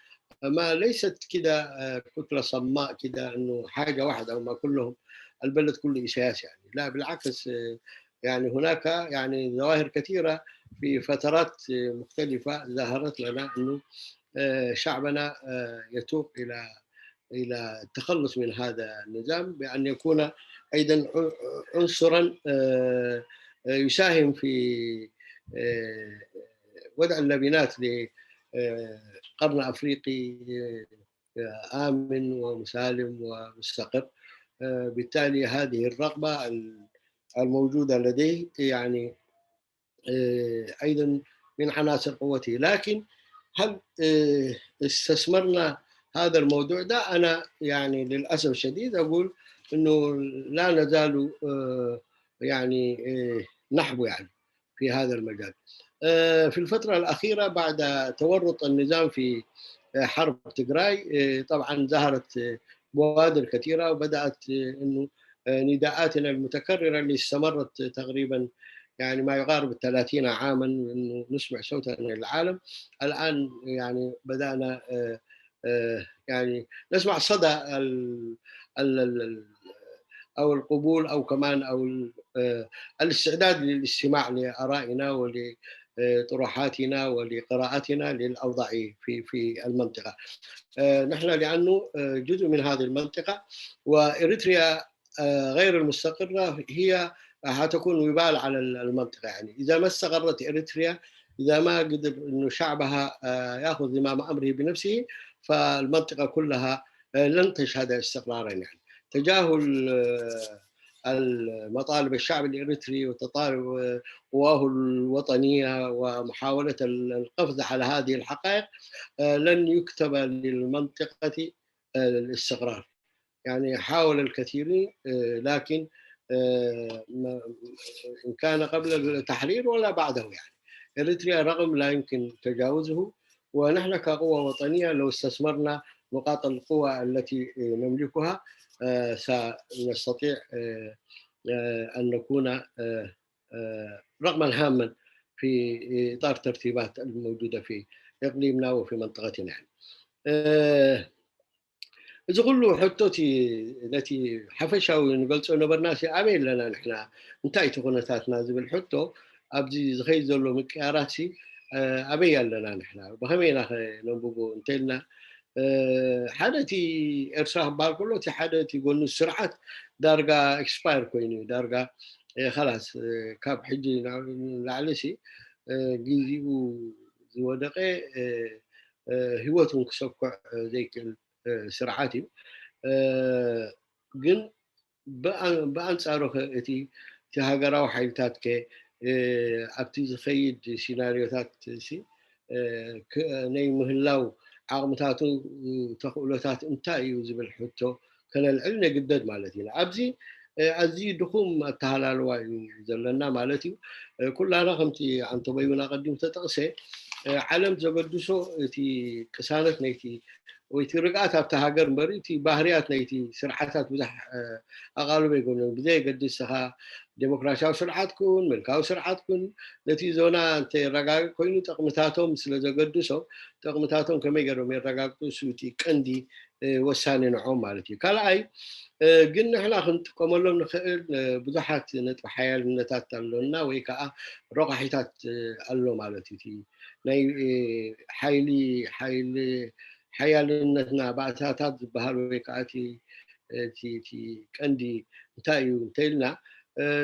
ما ليست كده، آه، كتلة صماء كده، إنه حاجة واحدة، هم كلهم، البلد كله إساس يعني. لا، بالعكس، آه، يعني هناك يعني ظواهر كثيرة في فترات، آه، مختلفة ظهرت لنا، إنه، آه، شعبنا، آه، يتوق إلى، إلى التخلص من هذا النظام بأن يكون أيضًا ع-، عنصرًا، آه، آه، يساهم في، آه، وضع اللبنات ل، آه، قرن أفريقي، آه، آمن ومسالم ومستقر. آه، بالتالي هذه الرغبة ال-، الموجودة لديه، يعني، آه، أيضًا من عناصر قوته. لكن هل، آه، استثمرنا هذا الموضوع ده؟ أنا يعني للأسف الشديد أقول إنه لا نزال، آه، يعني، آه، نحبو يعني في هذا المجال. آه، في الفترة الأخيرة بعد تورط النظام في، آه، حرب تجراي، آه، طبعًا ظهرت، آه، بوادر كثيرة، وبدأت، آه، إنه، آه، نداءاتنا المتكررة اللي استمرت تقريبًا يعني ما يقارب الثلاثين عامًا، إنه نسمع صوتنا للعالم. الآن يعني بدأنا، آه، آه، يعني نسمع صدى ال-، ال-، ال-، ال-، أو القبول أو كمان أو ال-، آه، الاستعداد للاستماع لآرائنا ولطروحاتنا ولقراءاتنا للأوضاع في، في المنطقة. آه، نحن لأنه، آه، جزء من هذه المنطقة، وإريتريا، آه، غير المستقرة هي حتكون وبال على ال-، المنطقة. يعني إذا ما استقرت إريتريا، إذا ما قدر إنه شعبها، آه، يأخذ زمام أمره بنفسه، فالمنطقة كلها، آه، لن تشهد استقرارًا. يعني تجاهل، آه، المطالب الشعب الإريتري وتطالب، آه، قواه الوطنية ومحاولة ال-، القفز على هذه الحقائق، آه، لن يكتب للمنطقة، آه، الاستقرار. يعني حاول الكثيرين، آه، لكن، آه، ما-، إن كان قبل التحرير ولا بعده يعني. إريتريا رغم لا يمكن تجاوزه، ونحن كقوة وطنية لو استثمرنا نقاط القوة التي، آه، نملكها، آه، سنستطيع، آه، آه، أن نكون، آه، آه، رقمًا هامًا في إطار ترتيبات الموجودة في إقليمنا وفي منطقتنا يعني. آه، እዚ ኩሉ ሕቶ እቲ ነቲ ሓፈሻዊ ንገልጾ ነበርና ሲ ኣበይ ኣለና ንሕና? እንታይ እቲ ኩነታትና ዝብል ሕቶ ኣብዚ ዝኸይድ ዘሎ ምቅያራት ሲ፣ እ፣ ኣበይ ኣለና ንሕና? ብኸመይ ኢና ኸ ነንብቦ እንተልና፣ እ፣ ሓደ እቲ ኤርትራ ክበሃል ከሎ እቲ ሓደ እቲ ጎኑ ስርዓት ዳርጋ ኤክስፓየር ኮይኑ እዩ። ዳርጋ፣ እ፣ ኸላስ፣ እ፣ ካብ ሕጂ ንላዕሊ ሲ፣ እ፣ ግዜኡ ዝወደቐ፣ እ፣ እ፣ ህይወት እውን ክሰኩዕ፣ እ፣ ዘይክእል፣ እ፣ ስርዓት እዩ። እ፣ ግን ብኣ-፣ ብኣንጻሩ ኸ እቲ፣ እቲ ሃገራዊ ሓይልታት ከ፣ እ፣ ኣብቲ ዝኸይድ ሲናሪዮታት ሲ፣ እ፣ ክ-፣ ናይ ምህላው ዓቕምታቱ፣ እ፣ ተኽእሎታት እንታይ እዩ ዝብል ሕቶ ከነልዕል ንግደድ ማለት ኢና። ኣብዚ፣ እ፣ ኣዝዩ ድኹም ኣተሃላልዋ እዩ ዘለና ማለት እዩ። እ፣ ኩላና ከምቲ ኣንቶበዩን ኣቐዲሙ ተጠቕሰ፣ ዓለም ዘገድሶ እቲ ቅሳነት ናይቲ ወይ እቲ ርግኣት ኣብቲ ሃገር እምበር እቲ ባህርያት ናይቲ ስርዓታት ብዙሕ ኣቓልቦ የገድሶን። ብዘየገድስ ንስኻ ዴሞክራሲያዊ ስርዓት ኩን ምልካዊ ስርዓት ኩን ነቲ ዞና እንተየረጋግእ ኮይኑ ጠቕምታቶም ስለ ዘገድሶ ጠቕምታቶም ከመይ ገይሮም የረጋግጡ እሱ እቲ ቀንዲ ወሳኒ ንዖም ማለት እዩ። ካልኣይ ግን ንሕና ክንጥቀመሎም ንኽእል ብዙሓት ነጥቢ ሓያልነታት ኣሎና ወይ ከዓ ረቋሒታት ኣሎ ማለት እዩ። ናይ ሓይሊ ሓይሊ ሓያልነትና ባእታታት ዝበሃል ወይ ከዓ እቲ ቀንዲ እንታይ እዩ እንተኢልና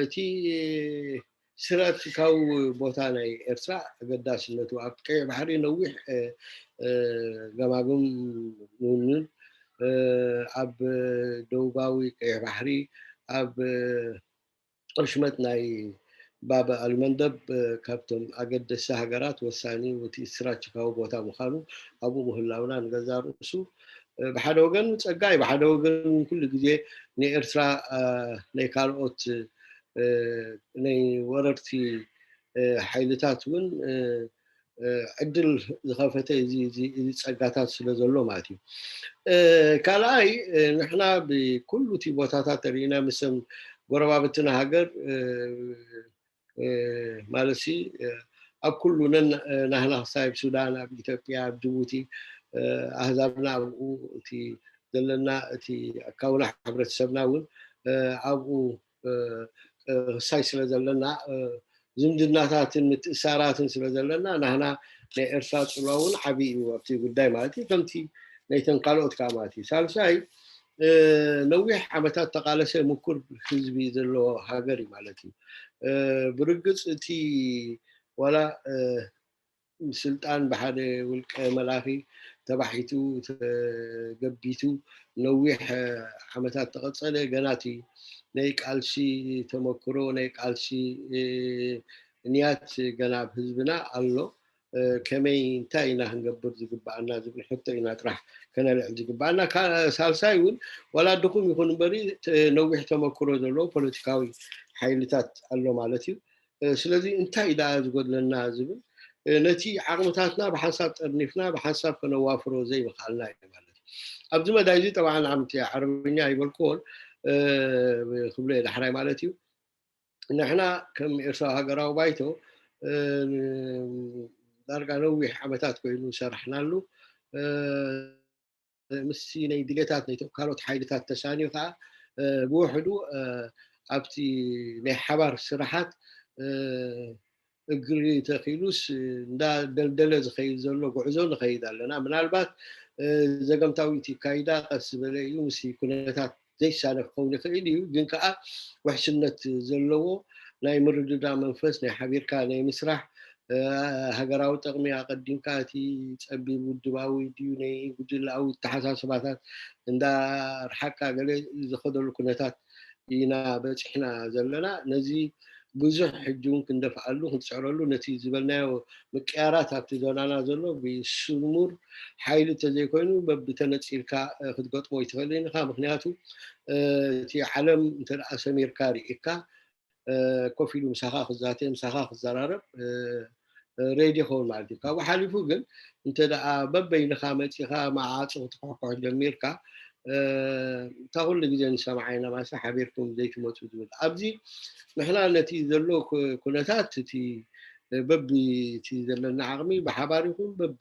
እቲ ስትራቴጂካዊ ቦታ ናይ ኤርትራ ኣገዳስነቱ ኣብ ቀይሕ ባሕሪ ነዊሕ ገማግም ምውንን ኣብ ደቡባዊ ቀይሕ ባሕሪ ኣብ ወሽመጥ ናይ ባብ ኣልመንደብ ካብቶም ኣገደስቲ ሃገራት ወሳኒ እቲ ስትራቴጂካዊ ቦታ ምዃኑ ኣብኡ ምህላውና ንገዛ ርእሱ ብሓደ ወገን ጸጋ እዩ፣ ብሓደ ወገን ኩሉ ግዜ ንኤርትራ ናይ ካልኦት ናይ ወረርቲ ሓይልታት እውን ዕድል ዝኸፈተ እዚ ጸጋታት ስለ ዘሎ ማለት እዩ። ካልኣይ ንሕና ብኩሉ እቲ ቦታታት ርኢና ምስም ጎረባብትና ሃገር ማለት ሲ ኣብ ኩሉ ናህና ክሳይ ኣብ ሱዳን ኣብ ኢትዮጵያ ኣብ ጅቡቲ ኣህዛብና ኣብኡ እቲ ዘለና እቲ ኣካውና ሕብረተሰብና እውን ኣብኡ ክሳይ ስለ ዘለና ዝምድናታትን ምትእሳራትን ስለ ዘለና ናህና ናይ ኤርትራ ፅልዋ እውን ዓብዪ እዩ ኣብቲ ጉዳይ ማለት እዩ ከምቲ ናይተን ካልኦት ከዓ ማለት እዩ ሳልሳይ ነዊሕ ዓመታት ተቃለሰ ምኩር ህዝቢ ዘለዎ ሃገር እዩ ማለት እዩ ብርግፅ እቲ ዋላ ስልጣን ብሓደ ውልቀ መላኺ ተባሒቱ ተገቢቱ ነዊሕ ዓመታት ተቐጸለ ገና እቲ ናይ ቃልሲ ተመክሮ ናይ ቃልሲ ንያት ገና ኣብ ህዝብና ኣሎ ከመይ እንታይ ኢና ክንገብር ዝግባኣና ዝብል ሕቶ ኢና ጥራሕ ከነልዕል ዝግባኣና ሳልሳይ እውን ዋላ ድኹም ይኹን እምበሪ ነዊሕ ተመክሮ ዘለዎ ፖለቲካዊ ሓይልታት ኣሎ ማለት እዩ ስለዚ እንታይ ደኣ ዝጎድለና ዝብል ነቲ ዓቕምታትና ብሓንሳብ ጠርኒፍና ብሓንሳብ ከነዋፍሮ ዘይምኽኣልና እዩ ማለት እዩ ኣብዚ መዳይ እዚ ጠብዓ ንዓምቲ ዓረብኛ ይበልክዎን ክብሎ እየ ዳሕራይ ማለት እዩ ንሕና ከም ኤርትራዊ ሃገራዊ ባይቶ ዳርጋ ነዊሕ ዓመታት ኮይኑ ዝሰራሕናሉ ምስ ናይ ድሌታት ናይቶም ካልኦት ሓይልታት ተሳንዩ ከዓ ብውሕዱ ኣብቲ ናይ ሓባር ስራሓት እግሪ ተኺሉስ እንዳደልደለ ዝኸይድ ዘሎ ጉዕዞ ንኸይድ ኣለና ምናልባት ዘገምታዊ እቲ ካይዳ ቀስ ዝበለ እዩ ምስ ኩነታት ዘይሳነ ክኸውን ይኽእል እዩ ግን ከዓ ውሕስነት ዘለዎ ናይ ምርድዳ መንፈስ ናይ ሓቢርካ ናይ ምስራሕ ሃገራዊ ጥቕሚ ኣቐዲምካ እቲ ጸቢብ ውድባዊ ድዩ ናይ ጉጅላዊ ተሓሳስባታት እንዳ ርሓቅካ ገለ ዝኸደሉ ኩነታት ኢና በፂሕና ዘለና ነዚ ብዙሕ ሕጂ እውን ክንደፍኣሉ ክንፅዕረሉ ነቲ ዝበልናዮ ምቅያራት ኣብቲ ዞናና ዘሎ ብስሙር ሓይሊ እንተዘይኮይኑ በብተነፂልካ ክትገጥሞ ይትኽእል ኢኻ ምክንያቱ እቲ ዓለም እንተ ሰሚርካ ርኢካ ኮፍ ኢሉ ምሳኻ ክዛተ ምሳኻ ክዘራረብ ሬድ ይኸውን ማለት እዩ ካብኡ ሓሊፉ ግን እንተ ደኣ በበይንኻ መፂኻ መዓፂ ክትኳሕኳሕ ጀሚርካ እታ ኩሉ ግዜ ንሰምዓ ኢና ማሰ ሓቢርኩም ዘይትመፁ ዝብል ኣብዚ ንሕና ነቲ ዘሎ ኩነታት እቲ በቢ እቲ ዘለና ዓቕሚ ብሓባር ይኹን በቢ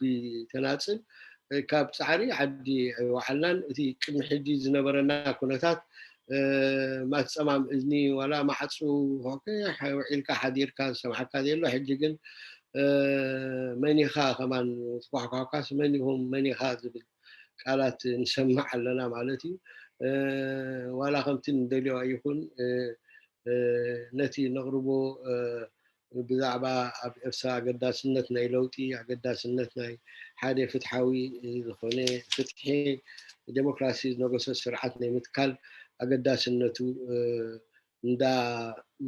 ተናፅል ካብ ፃዕሪ ዓዲ ኣይወዓልናን እቲ ቅድሚ ሕጂ ዝነበረና ኩነታት ማት ፀማም እዝኒ ዋላ ማዕፁ ውዒልካ ሓዲርካ ዝሰምዓካ ዘሎ ሕጂ ግን መኒኻ ከማን ትኳሕኳሕካስ መን ኢኹም መኒኻ ዝብል ቃላት ንሰምዕ ኣለና ማለት እዩ ዋላ ከምቲ ንደልዮ ይኹን ነቲ ነቕርቦ ብዛዕባ ኣብ ኤርትራ ኣገዳስነት ናይ ለውጢ ኣገዳስነት ናይ ሓደ ፍትሓዊ ዝኾነ ፍትሒ ዴሞክራሲ ዝነገሶ ስርዓት ናይ ምትካል ኣገዳስነቱ እንዳ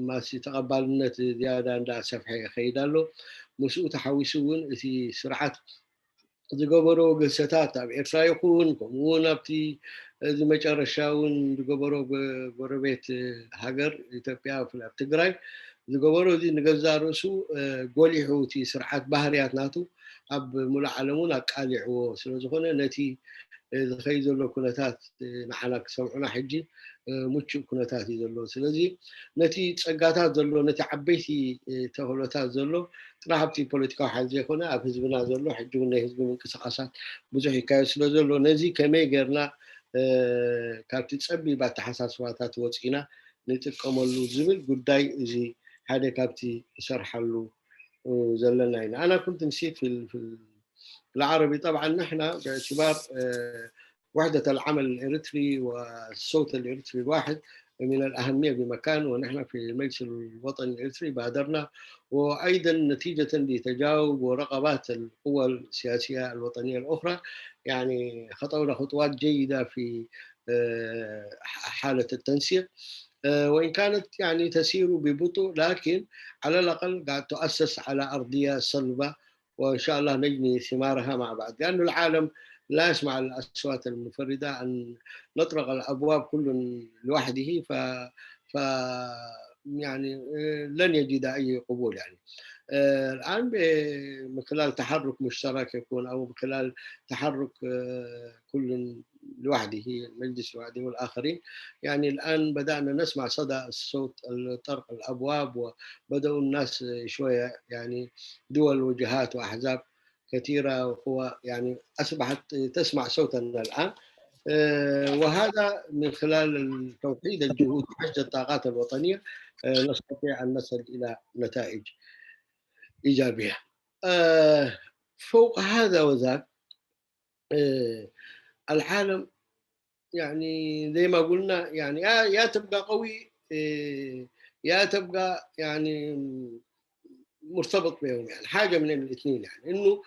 ማሲ ተቐባልነት ዝያዳ እንዳ ሰፍሐ ይኸይድ ኣሎ ምስኡ ተሓዊሱ እውን እቲ ስርዓት ዝገበሮ ግህሰታት ኣብ ኤርትራ ይኹን ከምኡ እውን ኣብቲ እዚ መጨረሻ እውን ዝገበሮ ጎረቤት ሃገር ኢትዮጵያ ኣብ ትግራይ ዝገበሮ እዚ ንገዛ ርእሱ ጎሊሑ እቲ ስርዓት ባህርያት ናቱ ኣብ ሙሉእ ዓለም እውን ኣቃሊዕዎ ስለ ዝኾነ፣ ነቲ ዝኸይድ ዘሎ ኩነታት ንዓና ክሰምዑና ሕጂ ምቹእ ኩነታት እዩ ዘሎ። ስለዚ ነቲ ጸጋታት ዘሎ፣ ነቲ ዓበይቲ ተኽእሎታት ዘሎ ጥራሕ ኣብቲ ፖለቲካዊ ሓይሊ ዘይኮነ ኣብ ህዝብና ዘሎ፣ ሕጂ እውን ናይ ህዝቢ ምንቅስቃሳት ብዙሕ ይካየድ ስለ ዘሎ፣ ነዚ ከመይ ጌርና ካብቲ ጸቢብ ኣተሓሳስባታት ወጺና ንጥቀመሉ ዝብል ጉዳይ እዚ ሓደ ካብቲ ንሰርሓሉ ዘለና ኢና። أنا كنت نسيت في ال- في ال- العربي. طبعا نحن باعتبار وحدة العمل الإريتري والصوت الإريتري الواحد من الأهمية بمكان، ونحن في المجلس الوطني الإريتري بادرنا، وأيضا نتيجة لتجاوب ورغبات القوى السياسية الوطنية الأخرى يعني خطونا خطوات جيدة في حالة التنسيق، وإن كانت يعني تسير ببطء، لكن على الأقل قاعد تؤسس على أرضية صلبة، وإن شاء الله نجني ثمارها مع بعض، لأن العالم لا يسمع الأصوات المفردة أن نطرق الأبواب كل لوحده. ف ف يعني لن يجد أي قبول يعني. الآن من خلال تحرك مشترك يكون، أو من خلال تحرك كل لوحده، المجلس لوحده والآخرين، يعني الآن بدأنا نسمع صدى الصوت، طرق الأبواب، وبدأوا الناس شوية يعني دول وجهات وأحزاب كثيرة وقوى يعني أصبحت تسمع صوتنا الآن. وهذا من خلال توحيد الجهود وحشد الطاقات الوطنية نستطيع أن نصل إلى نتائج إيجابية. فوق هذا وذاك العالم يعني زي ما قلنا يعني يا تبقى قوي يا تبقى يعني مرتبط بهم، يعني حاجة من الاثنين، يعني إنه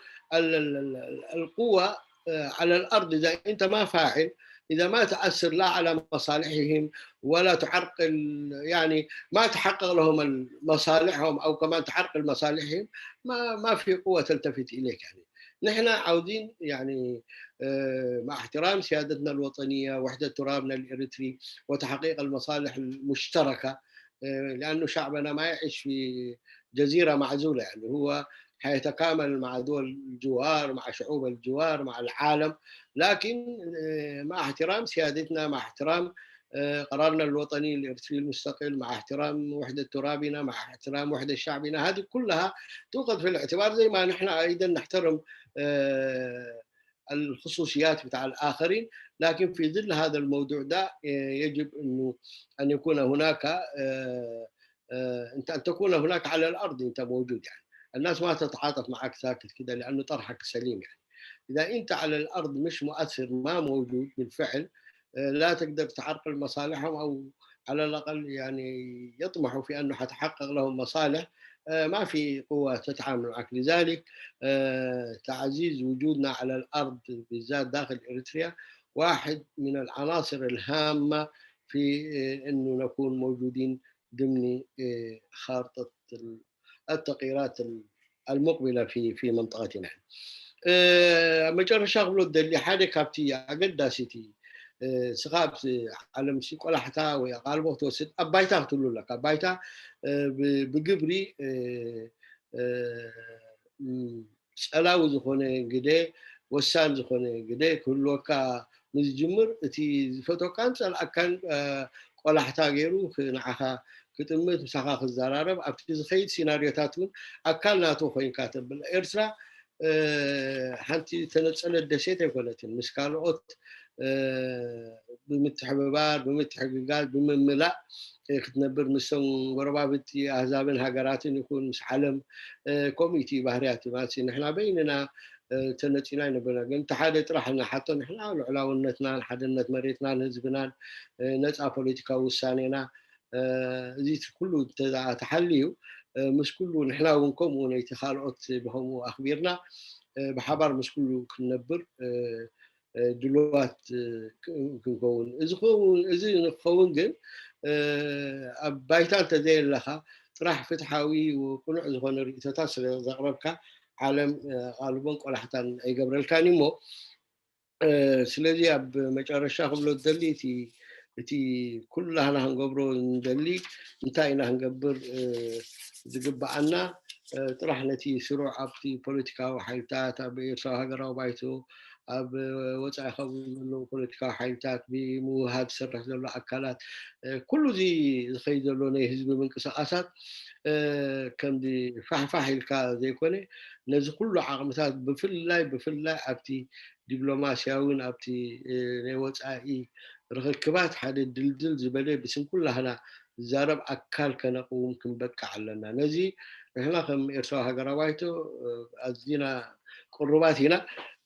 القوة على الأرض إذا أنت ما فاعل، إذا ما تأثر لا على مصالحهم ولا تعرقل، يعني ما تحقق لهم مصالحهم أو كمان تعرقل مصالحهم، ما ما في قوة تلتفت إليك يعني. نحن عاوزين يعني مع احترام سيادتنا الوطنية، وحدة ترابنا الإريتري، وتحقيق المصالح المشتركة، لأنه شعبنا ما يعيش في جزيرة معزولة، يعني هو حيتكامل مع دول الجوار، مع شعوب الجوار، مع العالم، لكن مع احترام سيادتنا، مع احترام قرارنا الوطني الإريتري المستقل، مع احترام وحدة ترابنا، مع احترام وحدة شعبنا، هذه كلها تؤخذ في الاعتبار زي ما نحن أيضا نحترم الخصوصيات بتاع الآخرين، لكن في ظل هذا الموضوع ده يجب إنه أن يكون هناك أنت أن تكون هناك على الأرض، أنت موجود يعني. الناس ما تتعاطف معك ساكت كده لأنه طرحك سليم يعني. إذا أنت على الأرض مش مؤثر، ما موجود بالفعل، لا تقدر تعرقل مصالحهم أو على الأقل يعني يطمحوا في أنه حتحقق لهم مصالح، ما في قوة تتعامل معك. لذلك تعزيز وجودنا على الأرض بالذات داخل إريتريا واحد من العناصر الهامة في أنه نكون موجودين ضمن خارطة التغييرات المقبلة في في منطقتنا. መጨረሻ ክብሎ ደሊ ሓደ ካብቲ ኣገዳሲቲ ስኻ ኣብቲ ዓለምሲ ቆላሕታ ወይ ኣቓልቦ ክትወስድ ኣብ ባይታ ክትህሉ ኣለካ። ኣብ ባይታ ብግብሪ ጸላዊ ዝኾነ ግደ፣ ወሳኒ ዝኾነ ግደ ክህልወካ ምስ ዝጅምር እቲ ዝፈትወካን ዝጸልኣካን ቆላሕታ ገይሩ ንዓኻ ክጥምት፣ ምሳኻ ክዘራረብ፣ ኣብቲ ዝኸይድ ሲናርዮታት እውን ኣካል ናቱ ኮይንካ ተብል። ኤርትራ ሓንቲ ተነጸለት ደሴት ኣይኮነትን። ምስ ካልኦት ብምትሕብባር፣ ብምትሕግጋዝ፣ ብምምላእ ክትነብር፣ ምስቶም ጎረባብቲ ኣህዛብን ሃገራትን ይኹን ምስ ዓለም ከምኡ እቲ ባህርያት ማለት ንሕና በይንና ተነጺና ይነበርና። ግን እቲ ሓደ ጥራሕ ንሓቶ ንሕና ልዑላውነትናን ሓድነት መሬትናን ህዝብናን ነጻ ፖለቲካዊ ውሳኔና እዚ ኩሉ ተሓልዩ ምስ ኩሉ ንሕና እውን ከምኡ ነይቲ ካልኦት ብከምኡ ኣኽቢርና ብሓባር ምስ ኩሉ ክንነብር ድልዋት ክንከውን። እዚ ክኸውን፣ እዚ ንክኸውን ግን ኣብ ባይታ እንተዘየለኻ ጥራሕ ፍትሓዊ ቅኑዕ ዝኾነ ርእቶታት ስለ ዘቕረብካ ዓለም ቃልቦን ቆላሕታን ኣይገብረልካን እሞ ስለዚ ኣብ መጨረሻ ክብሎ ዝደሊ እቲ እቲ ኩላህና ክንገብሮ ንደሊ እንታይ ኢና ክንገብር ዝግበኣና ጥራሕ ነቲ ስሩዕ ኣብቲ ፖለቲካዊ ሓይልታት፣ ኣብ ኤርትራዊ ሃገራዊ ባይቶ፣ ኣብ ወጻኢ ካብኡ ዘለዉ ፖለቲካዊ ሓይልታት፣ ብምውህሃድ ዝሰርሕ ዘሎ ኣካላት፣ ኩሉ እዚ ዝኸይድ ዘሎ ናይ ህዝቢ ምንቅስቓሳት ከምዚ ፋሕፋሕ ኢልካ ዘይኮነ፣ ነዚ ኩሉ ዓቕምታት ብፍላይ ብፍላይ ኣብቲ ዲፕሎማስያውን ኣብቲ ናይ ወጻኢ ርኽክባት ሓደ ድልድል ዝበለ ብስም ኩላህና ዝዛረብ ኣካል ከነቕውም ክንበቅዕ ኣለና። ነዚ ንሕና ከም ኤርትራዊ ሃገራዊ ባይቶ ኣዝና ቅሩባት ኢና።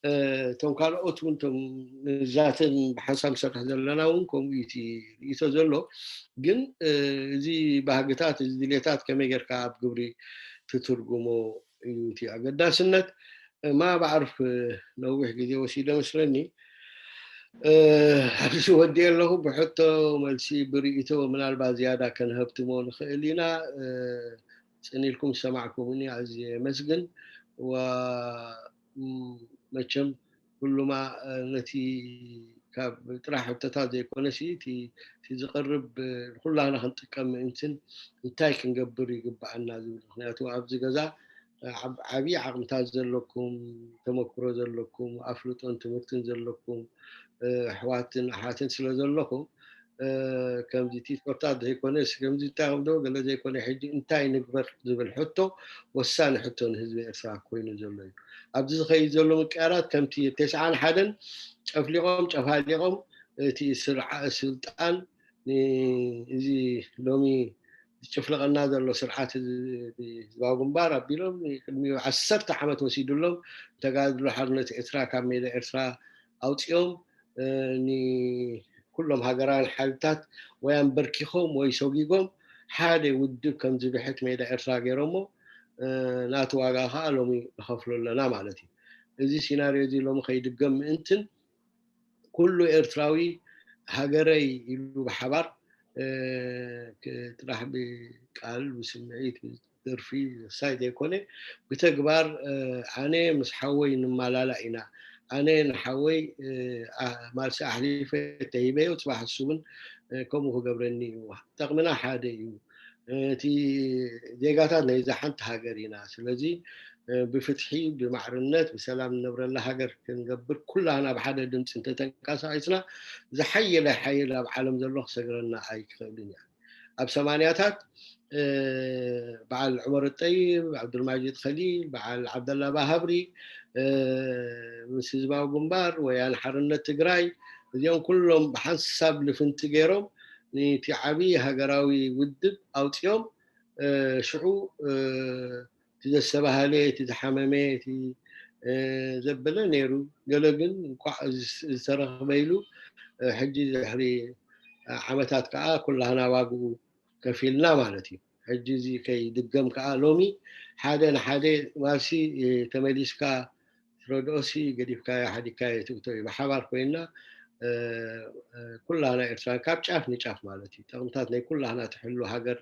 እቶም ካልኦት እውን እቶም ንዛትን ብሓንሳብ ንሰርሕ ዘለና እውን ከምኡ እዩ እቲ ርእይቶ ዘሎ። ግን እዚ ባህግታት፣ እዚ ድሌታት ከመይ ጌርካ ኣብ ግብሪ ትትርጉሞ እዩ እቲ ኣገዳስነት። ማ ባዕርፍ ነዊሕ ግዜ ወሲደ መስለኒ። ኣብዚ ወዲኤ ኣለኹ። ብሕቶ መልሲ ብርእይቶ ምናልባት ዝያዳ ከንሀብትሞ ንኽእል ኢና። ጽን ኢልኩም ዝሰማዕኩምኒ ኣዝየ የመስግን። መቸም ኩሉማ ነቲ ካብ ጥራሕ ሕቶታት ዘይኮነሲ እቲ ዝቐርብ ኩላህና ክንጥቀም ምእንትን እንታይ ክንገብር ይግብኣና ዝብል። ምክንያቱ ኣብዚ ገዛ ዓብዪ ዓቕምታት ዘለኩም፣ ተመክሮ ዘለኩም፣ ኣፍልጦን ትምህርትን ዘለኩም ኣሕዋትን ኣሓትን ስለ ዘለኹም ከምዚ ቲቶታት ዘይኮነስ ከምዚ እንታይ ዶ ገለ ዘይኮነ ሕጂ እንታይ ንግበር ዝብል ሕቶ ወሳኒ ሕቶ ንህዝቢ ኤርትራ ኮይኑ ዘሎ እዩ። ኣብዚ ዝኸይድ ዘሎ ምቅያራት ከምቲ ተስዓን ሓደን ጨፍሊቖም ጨፋሊቖም እቲ ስልጣን እዚ ሎሚ ዝጭፍልቐና ዘሎ ስርዓት ህዝባዊ ግንባር ኣቢሎም ቅድሚ ዓሰርተ ዓመት ወሲዱሎም ተጋድሎ ሓርነት ኤርትራ ካብ ሜዳ ኤርትራ ኣውፂኦም ንኩሎም ሃገራውያን ሓይልታት ወይ ኣንበርኪኾም ወይ ሰጊጎም ሓደ ውድብ ከም ዝብሕት ሜዳ ኤርትራ ገይሮሞ ናቲ ዋጋ ከዓ ሎሚ ንኸፍሎ ኣለና ማለት እዩ። እዚ ሲናርዮ እዚ ሎሚ ከይድገም ምእንትን ኩሉ ኤርትራዊ ሃገረይ ኢሉ ብሓባር ጥራሕ ብቃል ብስምዒት ደርፊ ሳይ ዘይኮነ ብተግባር ኣነ ምስ ሓወይ ንማላላእ ኢና። ኣነ ንሓወይ ማልሲ ኣሕሊፈ ተሂበዮ፣ ጽባሕ እሱ እውን ከምኡ ክገብረኒ እዩ። ጠቕምና ሓደ እዩ። እቲ ዜጋታት ናይዛ ሓንቲ ሃገር ኢና። ስለዚ ብፍትሒ፣ ብማዕርነት፣ ብሰላም ንነብረላ ሃገር ክንገብር ኩላህና ብሓደ ድምፂ እንተተንቀሳቒስና ዝሓየለ ሓይል ኣብ ዓለም ዘሎ ክሰግረና ኣይክኽእልን እዩ። ኣብ ሰማንያታት በዓል ዑመር ጠይብ፣ ዓብዱልማጂድ ኸሊል፣ በዓል ዓብደላ ባሃብሪ ምስ ህዝባዊ ግንባር፣ ወያነ ሓርነት ትግራይ፣ እዚኦም ኩሎም ብሓንሳብ ልፍንቲ ገይሮም ነቲ ዓብዪ ሃገራዊ ውድብ ኣውፂኦም ሽዑ እቲ ዘሰባሃለ፣ እቲ ዝሓመመ፣ እቲ ዘበለ ነይሩ። ገለ ግን እንኳዕ ዝተረኽበ ኢሉ ሕጂ ድሕሪ ዓመታት ከዓ ኩላህና ዋግኡ ከፊልና ማለት እዩ። ሕጂ እዚ ከይድገም ከዓ ሎሚ ሓደ ንሓደ ማሲ ተመሊስካ ትረድኦሲ ገዲፍካዮ ሓዲግካዮ ትእቶ እዩ። ብሓባር ኮይንና ኩላህና ኤርትራን ካብ ጫፍ ንጫፍ ማለት እዩ ጠቕምታት ናይ ኩላህና ትሕሉ ሃገር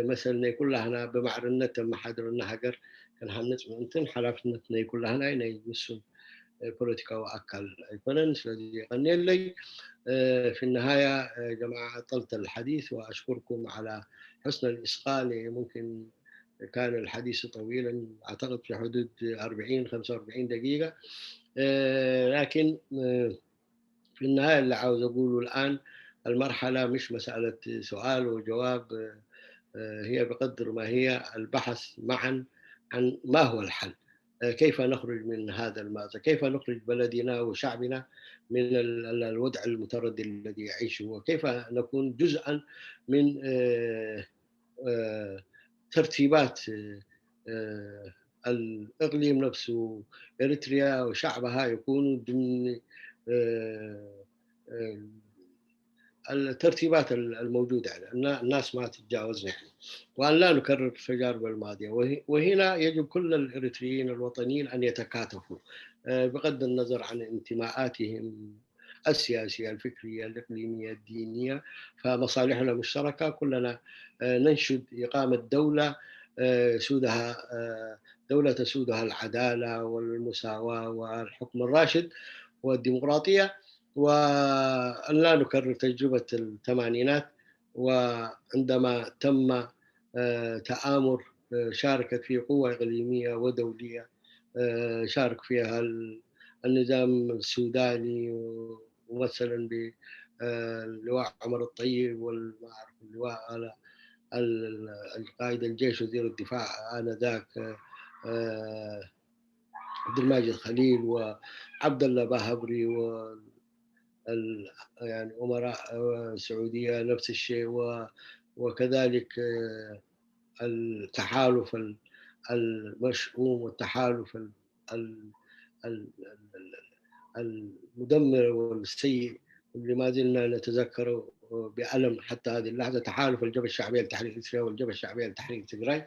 መሰል ናይ ኩላህና ብማዕርነት ተመሓድረና ሃገር ክንሃንፅ ምእንትን ሓላፍነት ናይ ኩላህና ናይ ውሱን ፖለቲካዊ ኣካል ኣይኮነን። ስለዚ የቐንየለይ። في النهاية جماعة أطلت الحديث وأشكركم على حسن الإصغاء. ممكن كان الحديث طويلا، أعتقد في حدود أربعين خمسة وأربعين دقيقة. لكن في النهاية اللي عاوز أقوله الآن، المرحلة مش مسألة سؤال وجواب، هي بقدر ما هي البحث معا عن ما هو الحل. كيف نخرج من هذا المأزق؟ كيف نخرج بلدنا وشعبنا من الوضع المتردي الذي يعيشه؟ وكيف نكون جزءا من ترتيبات الإقليم نفسه، إريتريا وشعبها يكونوا ضمن الترتيبات الموجودة، يعني الناس ما تتجاوزنا، يعني، وأن لا نكرر التجارب الماضية. وهنا يجب كل الإريتريين الوطنيين أن يتكاتفوا بغض النظر عن انتماءاتهم السياسية، الفكرية، الإقليمية، الدينية، فمصالحنا مشتركة. كلنا ننشد إقامة دولة سودها دولة تسودها العدالة والمساواة والحكم الراشد والديمقراطية، وأن لا نكرر تجربة الثمانينات، وعندما تم تآمر شاركت في قوة إقليمية ودولية، آه، شارك فيها ال- النظام السوداني، ومثلا باللواء عمر الطيب، والما أعرف اللواء على ال- ال- القائد الجيش وزير الدفاع آنذاك، آه، عبد الماجد خليل، وعبد الله باهبري، و ال- يعني أمراء، آه، السعودية نفس الشيء، و- وكذلك، آه، التحالف ال- المشؤوم، والتحالف ال- ال- ال- ال- ال- المدمر والسيء اللي ما زلنا نتذكره بألم حتى هذه اللحظة، تحالف الجبهة الشعبية لتحرير إريتريا والجبهة الشعبية لتحرير تجراي.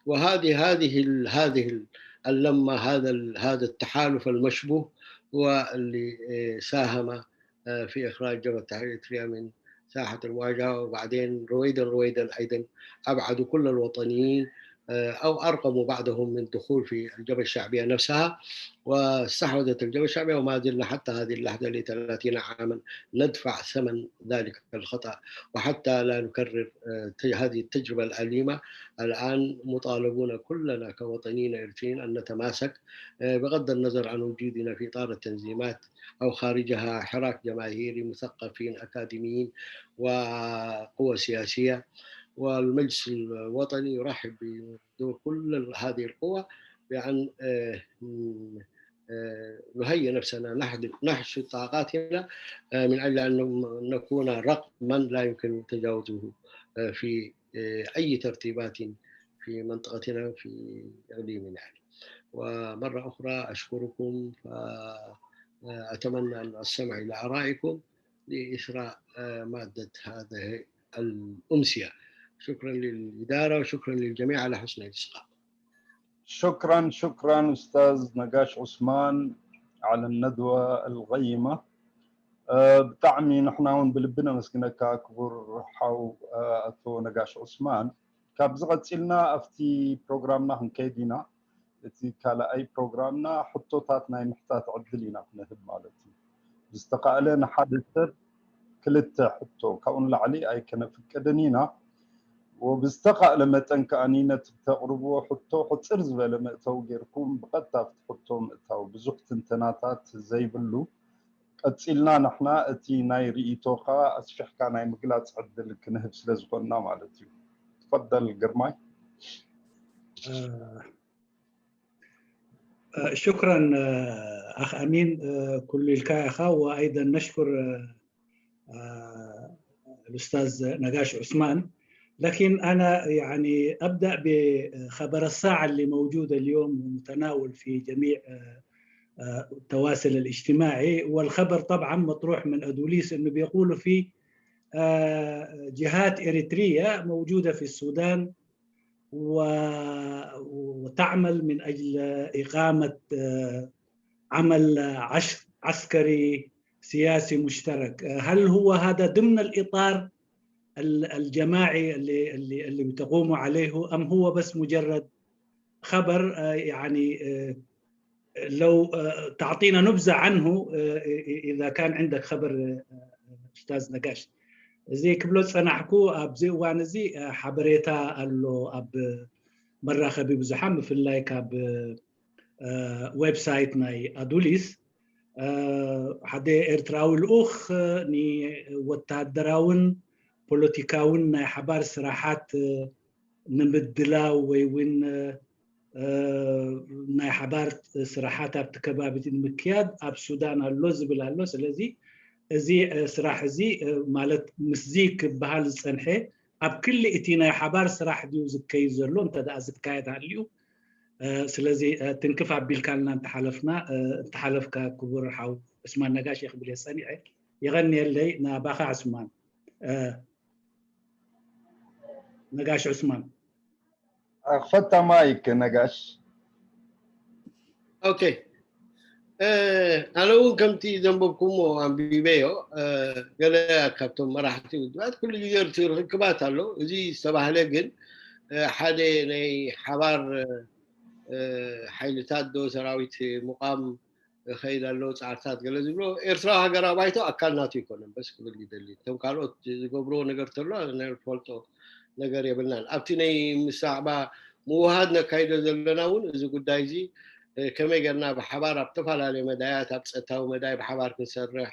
وهذه هذه ال- هذه ال- اللمة، هذا ال- هذا التحالف المشبوه هو اللي، آه، ساهم، آه، في إخراج جبهة تحرير إريتريا من ساحة المواجهة، وبعدين رويدا رويدا أيضا أبعدوا كل الوطنيين، آه، أو أرقموا بعضهم من الدخول في الجبهة الشعبية نفسها، واستحوذت الجبهة الشعبية، وما زلنا حتى هذه اللحظة ل ثلاثين عاما ندفع ثمن ذلك الخطأ، وحتى لا نكرر، آه، ت- هذه التجربة الأليمة. الآن مطالبون كلنا كوطنيين إريتريين أن نتماسك، آه، بغض النظر عن وجودنا في إطار التنظيمات أو خارجها، حراك جماهيري، مثقفين، أكاديميين، وقوى سياسية. والمجلس الوطني يرحب بدور كل هذه القوى بأن، آه، م- آه، نهيئ نفسنا، نحد- نحشد طاقاتنا، آه، من أجل أن نكون رقما لا يمكن تجاوزه، آه، في، آه، أي ترتيبات في منطقتنا، في إقليمنا يعني. ومرة أخرى أشكركم، فأتمنى أن أستمع إلى آرائكم لإثراء، آه، مادة هذه الأمسية. شكرا للإدارة وشكرا للجميع على حسن الاستقامة. شكرا شكرا أستاذ نقاش عثمان على الندوة القيمة. ብጣዕሚ ንሕና እውን ብልቢ ነመስግነካ ክቡር ሓው ኣቶ ነጋሽ ዑስማን። ካብዚ ቀፂልና ኣብቲ ፕሮግራምና ክንከይድ ኢና። እቲ ካልኣይ ፕሮግራምና ሕቶታት ናይ ምሕታት ዕድል ኢና ክንህብ ማለት እዩ። ብዝተኻእለ ንሓደ ሰብ ክልተ ሕቶ ካብኡ ንላዕሊ ኣይከነፍቅድን ኢና። ወብዝተኻእለ መጠን ከኣኒ ነቲ ተቕርብዎ ሕቶ ሕፅር ዝበለ መእተዊ ጌርኩም ብቐጥታ ኣብቲ ሕቶ ምእታው ብዙሕ ትንተናታት ዘይብሉ። ቀፂልና ንሕና እቲ ናይ ርእይቶኻ ኣስፊሕካ ናይ ምግላፅ ዕድል ክንህብ ስለ ዝኾንና ማለት እዩ። ትፈደል ግርማይ። شكرا أخ أمين، كل الكايخة، وأيضا نشكر الأستاذ نقاش عثمان. لكن أنا يعني أبدأ بخبر الساعة اللي موجود اليوم ومتناول في جميع التواصل الاجتماعي، والخبر طبعا مطروح من أدوليس إنه بيقولوا في جهات إريترية موجودة في السودان وتعمل من أجل إقامة عمل عسكري سياسي مشترك. هل هو هذا ضمن الإطار الجماعي اللي اللي اللي بتقوموا عليه، أم هو بس مجرد خبر يعني لو تعطينا نبذة عنه إذا كان عندك خبر أستاذ نقاش؟ እዚ ክብሎ ዝጸናሕኩ ኣብዚ እዋን እዚ ሓበሬታ ኣሎ ኣብ መራኸቢ ብዙሓን ብፍላይ ካብ ዌብሳይት ናይ ኣዱሊስ ሓደ ኤርትራዊ ልኡኽ ንወታደራውን ፖለቲካውን ናይ ሓባር ስራሓት ንምድላው ወይ እውን ናይ ሓባር ስራሓት ኣብቲ ከባቢ ንምክያድ ኣብ ሱዳን ኣሎ ዝብል ኣሎ። ስለዚ እዚ ስራሕ እዚ ማለት ምስዚ ክበሃል ዝፀንሐ ኣብ ክሊ እቲ ናይ ሓባር ስራሕ ድዩ ዝከይድ ዘሎ እንተ ደኣ ዝካየድ ሃልዩ? ስለዚ ትንክፍ ኣቢልካልና እንተሓለፍና እንተሓለፍካ ክቡር ሓው ዑስማን ነጋሽ ክብል እየ ፀኒዐ። የቐንየለይ ናባኻ ዑስማን። ነጋሽ ዑስማን። ኣኽፈታ ማይክ ነጋሽ። ኦኬ። ኣነ እውን ከምቲ ዘንበብኩሞ ኣንቢበዮ። ገለ ካብቶም መራሕቲ ውድባት ኩሉ ግዜ ርክባት ኣሎ። እዚ ዝተባህለ ግን ሓደ ናይ ሓባር ሓይልታት ዶ ሰራዊት ምቋም ይኸይድ ኣሎ፣ ፃዕርታት ገለ ዝብሎ ኤርትራዊ ሃገራዊ ባይቶ ኣካል ናቱ ኣይኮነን። በስ ክብል ይደሊ። እቶም ካልኦት ዝገብርዎ ነገር ተሎ ንፈልጦ ነገር የብልናን። ኣብቲ ናይ ምስ ዛዕባ ምውሃድ ነካይዶ ዘለና እውን እዚ ጉዳይ እዚ ከመይ ጌርና ብሓባር ኣብ ዝተፈላለዩ መዳያት ኣብ ፀጥታዊ መዳይ ብሓባር ክንሰርሕ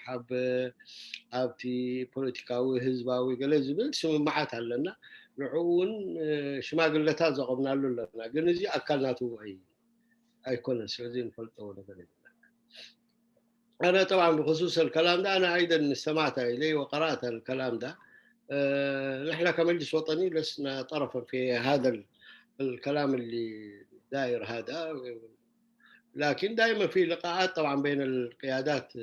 ኣብቲ ፖለቲካዊ ህዝባዊ ገለ ዝብል ስምምዓት ኣለና። ንዕኡ እውን ሽማግለታት ዘቐምናሉ ኣለና። ግን እዚ ኣካል ናቱ ኣይኮነን። ስለዚ ንፈልጠዎ ነገር የለን። أنا طبعا بخصوص الكلام ده أنا أيضا استمعت إليه وقرأت الكلام ده. نحن كمجلس وطني لسنا طرفا في هذا الكلام اللي داير هذا، لكن دائما في لقاءات طبعا بين القيادات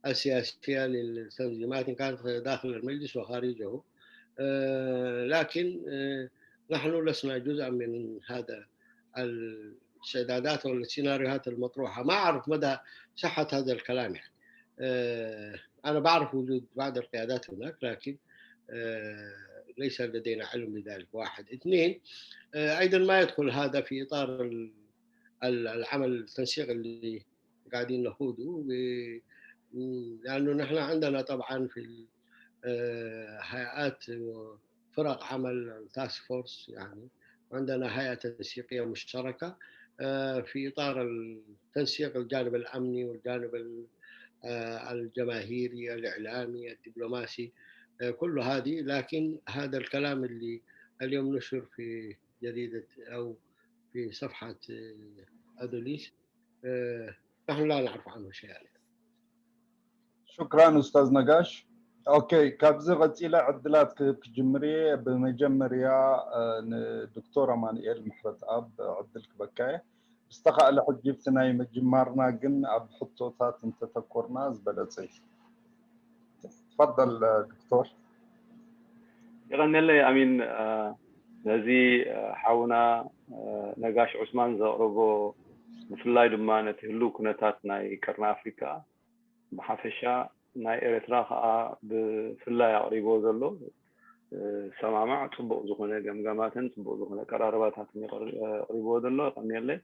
السياسية للتنظيمات إن كانت داخل المجلس وخارجه. لكن نحن لسنا جزءا من هذا السدادات ولا السيناريوهات المطروحة. ما أعرف مدى صحة هذا الكلام يعني. أنا بعرف وجود بعض القيادات هناك، لكن ليس لدينا علم بذلك، واحد. اثنين، أيضا ما يدخل هذا في إطار العمل التنسيق اللي قاعدين نخوضه، لأنه نحن عندنا طبعا في هيئات فرق عمل تاسك فورس، يعني عندنا هيئة تنسيقية مشتركة في إطار التنسيق الجانب الأمني والجانب الجماهيري الإعلامي الدبلوماسي، كل هذه. لكن هذا الكلام اللي اليوم نشر في جريدة أو في صفحة أدوليس نحن لا نعرف عنه شيئا. شكرا أستاذ نقاش. ኦኬ፣ ካብዚ ቀፂለ ዕድላት ክህብ ክጅምር እየ። ብመጀመርያ ንዶክተር ኣማኑኤል ምሕረትኣብ ዕድል ክበካ እየ። ብዝተኻእለ ሕጂ ብቲ ናይ ምጅማርና ግን ኣብ ሕቶታት እንተተኮርና ዝበለፀ እዩ። ትፈደል ዶክተር። የቐንየለይ ኣሚን። ነዚ ሓውና ነጋሽ ዑስማን ዘቕረቦ፣ ብፍላይ ድማ ነቲ ህሉው ኩነታት ናይ ቀርኒ ኣፍሪካ ብሓፈሻ፣ ናይ ኤርትራ ከዓ ብፍላይ ኣቕሪብዎ ዘሎ ሰማማዕ ፅቡቕ ዝኾነ ገምጋማትን ፅቡቕ ዝኾነ ቀራርባታትን ኣቕሪብዎ ዘሎ። የቐንየለይ።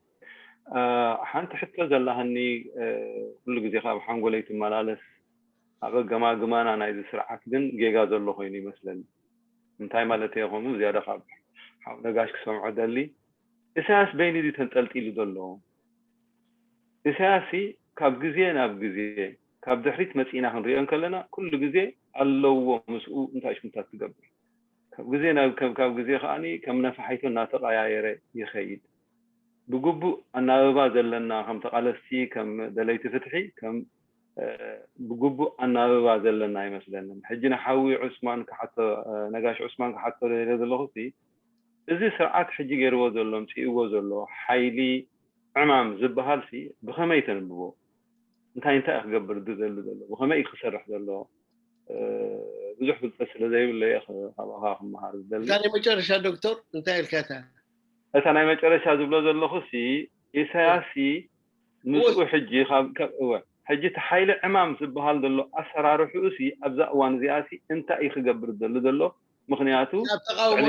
ሓንቲ ሕቶ ዘላሃኒ፣ ኩሉ ግዜ ካብ ሓንጎለይ ትመላለስ፣ ኣብ ኣገማግማና ናይዚ ስርዓት ግን ጌጋ ዘሎ ኮይኑ ይመስለኒ። እንታይ ማለት እየ ከምኡ ዝያዳ ካብ ሓው ነጋሽ ክሰምዖ ደሊ፣ ኢሳያስ በይኑ ድዩ ተንጠልጢሉ ዘሎ? ኢሳያስ ካብ ግዜ ናብ ግዜ፣ ካብ ድሕሪት መፂእና ክንሪኦ እንከለና ኩሉ ግዜ ኣለዎ ምስኡ እንታይ ሽምታት ትገብር። ካብ ግዜ ናብ ካብ ግዜ ከዓኒ ከም ነፋሒቶ እናተቐያየረ ይኸይድ። ብግቡእ ኣናብባ ዘለና ከም ተቓለስቲ፣ ከም ደለይቲ ፍትሒ፣ ከም ብግቡእ ኣናብባ ዘለና ኣይመስለንን። ሕጂ ንሓዊ ዑስማን ክሓቶ፣ ነጋሽ ዑስማን ክሓቶ ደለ ዘለኹ ሲ፣ እዚ ስርዓት ሕጂ ገይርዎ ዘሎ፣ ምፅእዎ ዘሎ ሓይሊ ዕማም ዝበሃል ሲ ብኸመይ ተንብቦ? እንታይ እንታይ ክገብር ድደሊ ዘሎ? ብኸመይ ክሰርሕ ዘሎ? ብዙሕ ፍልጠት ስለ ዘይብለየ ካባኻ ክመሃር ዝደሊ። እታ ናይ መጨረሻ ዶክተር እንታይ ኢልካታ? እታ ናይ መጨረሻ ዝብሎ ዘለኹ ሲ ኢሳያስ ሲ ምስኡ ሕጂ ካብ እወ ሕጂ እቲ ሓይሊ ዕማም ዝበሃል ዘሎ ኣሰራርሕኡ ሲ ኣብዛ እዋን እዚኣ ሲ እንታይ እዩ ክገብር ዝደሊ ዘሎ? ምክንያቱ ኣብ ተቃውሞ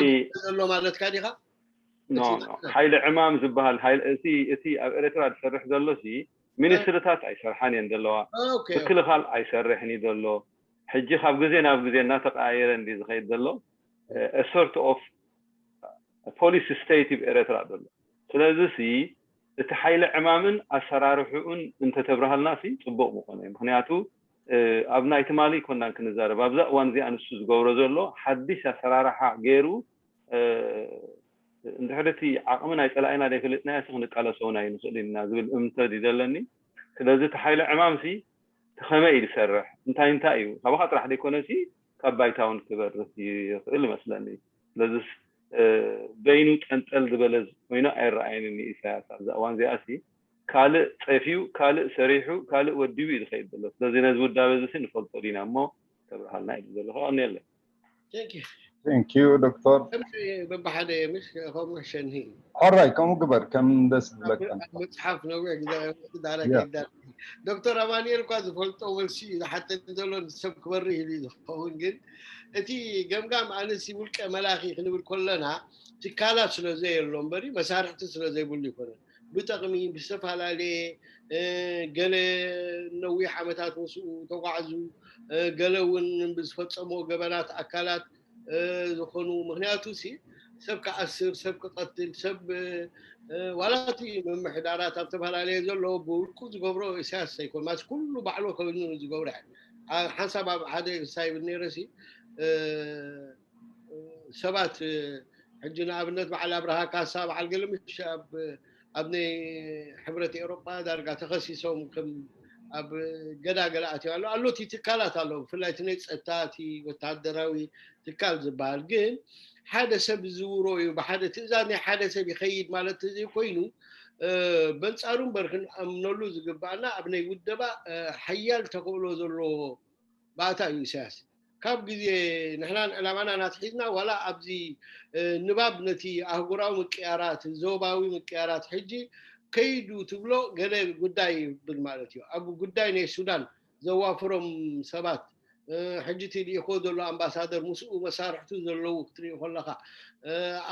ዘሎ ማለትካ ዲኻ? ኖ ሓይሊ ዕማም ዝበሃል እቲ ኣብ ኤርትራ ዝሰርሕ ዘሎ ሲ ሚኒስትርታት ኣይሰርሓን እየን ዘለዋ። ምክልኻል ኣይሰርሕን እዩ ዘሎ። ሕጂ ካብ ግዜ ናብ ግዜ እናተቀያየረ እንዲ ዝኸይድ ዘሎ ሶርት ኦፍ ፖሊሲ ስቴት ብ ኤርትራ ዘሎ። ስለዚ ሲ እቲ ሓይሊ ዕማምን ኣሰራርሕኡን እንተተብርሃልና ሲ ፅቡቅ ምኾነ። ምክንያቱ ኣብ ናይ ትማሊ ኮናን ክንዛረብ፣ ኣብዛ እዋን እዚኣ ንሱ ዝገብሮ ዘሎ ሓድሽ ኣሰራርሓ ገይሩ እንድሕር እቲ ዓቕሚ ናይ ፀላኢና ዘይፈለጥናዮ ሲ ክንቃለሶ እውን ኣይንኽእልን ኢና ዝብል እምንቶ እዩ ዘለኒ። ስለዚ እቲ ሓይሊ ዕማም ሲ ከመይ እዩ ዝሰርሕ፣ እንታይ እንታይ እዩ፣ ካባኻ ጥራሕ ዘይኮነ ሲ ካብ ባይታ እውን ክበርህ ይኽእል ይመስለኒ። ስለዚ በይኑ ጠንጠል ዝበለ ኮይኑ ኣይረኣየንን ኢሳያስ ኣብዛ እዋን እዚኣ ሲ ካልእ ፀፊዩ፣ ካልእ ሰሪሑ፣ ካልእ ወዲቡ እዩ ዝኸይድ ዘሎ። ስለዚ ነዚ ውዳበ እዚ ንፈልጦ ዲና እሞ ተብርሃልና ኢሉ ዘለኹ። ቀንየለይ። ቴንክ ዩ ዶክተር። በብሓደ ምሽ ከምኡ ሸንሂ ሕራይ ከምኡ ግበር ከም ደስ ዝብለካ። መፅሓፍ ነዊሕ ግዜ ዳረገ ዶክተር ኣማኒኤል እኳ ዝፈልጦ መልሲ ዝሓተኒ ዘሎ ሰብ ክበርህ ኢሉ ዝኸውን፣ ግን እቲ ገምጋም ኣነሲ ውልቀ መላኺ ክንብል ከለና ትካላት ስለ ዘየሎ እምበሪ መሳርሕቲ ስለ ዘይብሉ ይኮነን። ብጠቕሚ ብዝተፈላለየ ገለ ነዊሕ ዓመታት ምስኡ ተጓዕዙ፣ ገለ እውን ብዝፈፀሞ ገበናት ኣካላት ዝኾኑ፣ ምክንያቱ ሲ ሰብ ክኣስር፣ ሰብ ክቐትል፣ ሰብ ዋላ እቲ ምምሕዳራት ኣብ ዝተፈላለየ ዘሎ ብውልቁ ዝገብሮ ኢሳያስ ኣይኮን፣ ማለት ኩሉ ባዕሎ ኮይኑ ዝገብሮ። ሓንሳብ ኣብ ሓደ ሳይብል ነይረሲ ሰባት ሕጂ ንኣብነት በዓል ኣብርሃ ካሳ በዓል ገለ ምሽ ኣብ ናይ ሕብረት ኤውሮጳ ዳርጋ ተኸሲሶም ከም ኣብ ገዳገለ ኣትዮ ኣሎ ኣሎ። እቲ ትካላት ኣሎ፣ ብፍላይ እቲ ናይ ጸጥታ፣ እቲ ወታደራዊ ትካል ዝበሃል። ግን ሓደ ሰብ ዝዝውሮ እዩ፣ ብሓደ ትእዛዝ ናይ ሓደ ሰብ ይኸይድ ማለት ተዘይኮይኑ፣ በንጻሩ እምበር ክንኣምነሉ ዝግባኣና ኣብ ናይ ውደባ ሓያል ተኽእሎ ዘለዎ ባእታ እዩ ኢሳያስ። ካብ ግዜ ንሕናን ዕላማና ናትሒዝና ዋላ ኣብዚ ንባብ ነቲ ኣህጉራዊ ምቅያራት፣ ዞባዊ ምቅያራት ሕጂ ከይዱ ትብሎ ገለ ጉዳይ ይብል ማለት እዩ። ኣብ ጉዳይ ናይ ሱዳን ዘዋፍሮም ሰባት ሕጂ እቲ ልኢኾ ዘሎ ኣምባሳደር ምስኡ መሳርሕቱ ዘለዉ ክትርኢ ከለኻ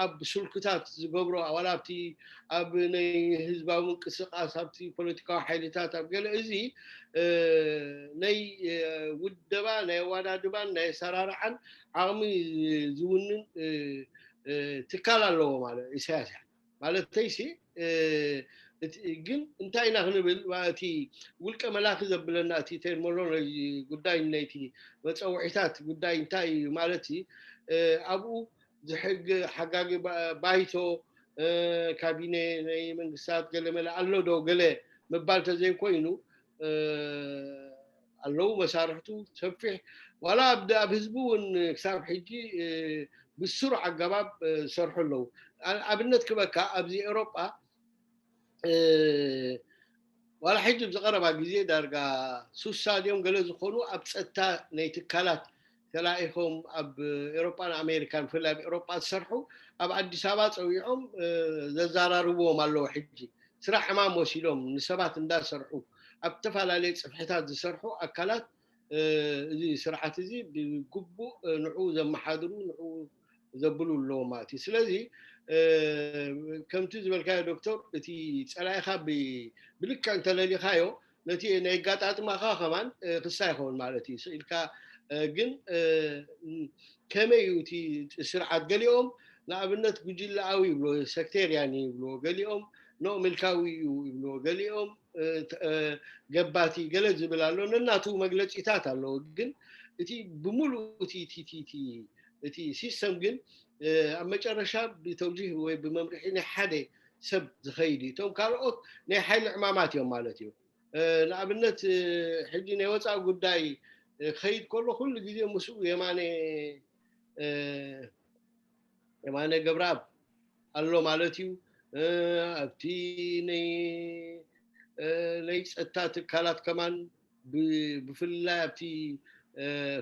ኣብ ስልክታት ዝገብሮ ዋላ ኣብቲ ኣብ ናይ ህዝባዊ ምንቅስቃስ ኣብቲ ፖለቲካዊ ሓይልታት ኣብ ገለ እዚ ናይ ውደባ ናይ ኣዋዳድባን ናይ ኣሰራርዓን ዓቕሚ ዝውንን ትካል ኣለዎ ማለት ኢሳያስ እያ። ማለተይሲ ግን እንታይ ኢና ክንብል እቲ ውልቀ መላኺ ዘብለና እቲ ቴርሚኖሎጂ ጉዳይ ናይቲ መፀውዒታት ጉዳይ እንታይ እዩ ማለት ኣብኡ ዝሕግ ሓጋጊ ባይቶ ካቢነ ናይ መንግስታት ገለመለ ኣሎ ዶ ገለ ምባል ተዘይኮይኑ ኣለዉ መሳርሕቱ ሰፊሕ ዋላ ኣብ ህዝቢ እውን ክሳብ ሕጂ ብስሩ ኣገባብ ዝሰርሑ ኣለዉ። ኣብነት ክበካ ኣብዚ ኤውሮጳ ዋላ ሕጂ ብዝቐረባ ግዜ ዳርጋ ሱሳ ድዮም ገለ ዝኾኑ ኣብ ጸጥታ ናይ ትካላት ተላኢኾም ኣብ ኤውሮጳን ኣሜሪካን ብፍላይ ኣብ ኤውሮጳ ዝሰርሑ ኣብ ኣዲስ ኣበባ ጸዊዖም ዘዛራርብዎም ኣለዉ። ሕጂ ስራሕ ዕማም ወሲዶም ንሰባት እንዳሰርሑ ኣብ ዝተፈላለየ ጽፍሕታት ዝሰርሑ ኣካላት እዚ ስርዓት እዚ ብግቡእ ንዑ ዘመሓድሩ ንዑ ዘብሉ ኣለዎ ማለት እዩ። ስለዚ ከምቲ ዝበልካዮ ዶክተር እቲ ጸላኢኻ ብልክዕ እንተለሊኻዮ ነቲ ናይ ኣጋጣጥማኻ ከማን ክሳ ይኸውን ማለት እዩ። ኢልካ ግን ከመይ እዩ እቲ ስርዓት ገሊኦም ንኣብነት ጉጅለኣዊ ይብሎ ሰክቴርያን ይብሎ ገሊኦም ኖ ምልካዊ እዩ ይብሎ ገሊኦም ገባቲ ገለ ዝብል ኣሎ ነናቱ መግለፂታት ኣለዎ። ግን እቲ ብምሉእ እቲ ሲስተም ግን ኣብ መጨረሻ ብተውጂህ ወይ ብመምርሒ ናይ ሓደ ሰብ ዝኸይድ እዩ። እቶም ካልኦት ናይ ሓይሊ ዕማማት እዮም ማለት እዩ። ንኣብነት ሕጂ ናይ ወፃኢ ጉዳይ ክኸይድ ከሎ ኩሉ ግዜ ምስኡ የማነ የማነ ገብረኣብ ኣሎ ማለት እዩ። ኣብቲ ናይ ጸጥታ ትካላት ከማን ብፍላይ ኣብቲ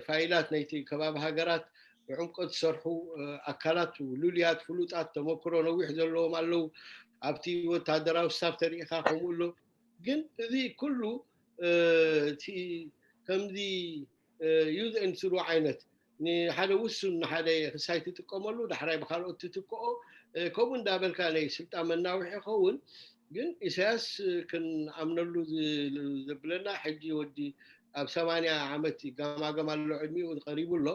ፋይላት ናይቲ ከባቢ ሃገራት ብዕምቆት ዝሰርሑ ኣካላት ልሉያት ፍሉጣት ተመክሮ ነዊሕ ዘለዎም ኣለዉ። ኣብቲ ወታደራዊ ስታፍ ተሪኢኻ ከምኡ ኣሎ። ግን እዚ ኩሉ እቲ ከምዚ ዩዝ ኤንድ ስሩ ዓይነት ንሓደ ውሱን ንሓደ ክሳይ ትጥቀመሉ ዳሕራይ ብካልኦት ትትክኦ ከምኡ እንዳበልካ ናይ ስልጣን መናውሒ ይኸውን። ግን ኢሳያስ ክንኣምነሉ ዘብለና ሕጂ ወዲ ኣብ ሰማንያ ዓመት ይጋማገም ኣሎ ዕድሚኡ ቀሪቡ ኣሎ።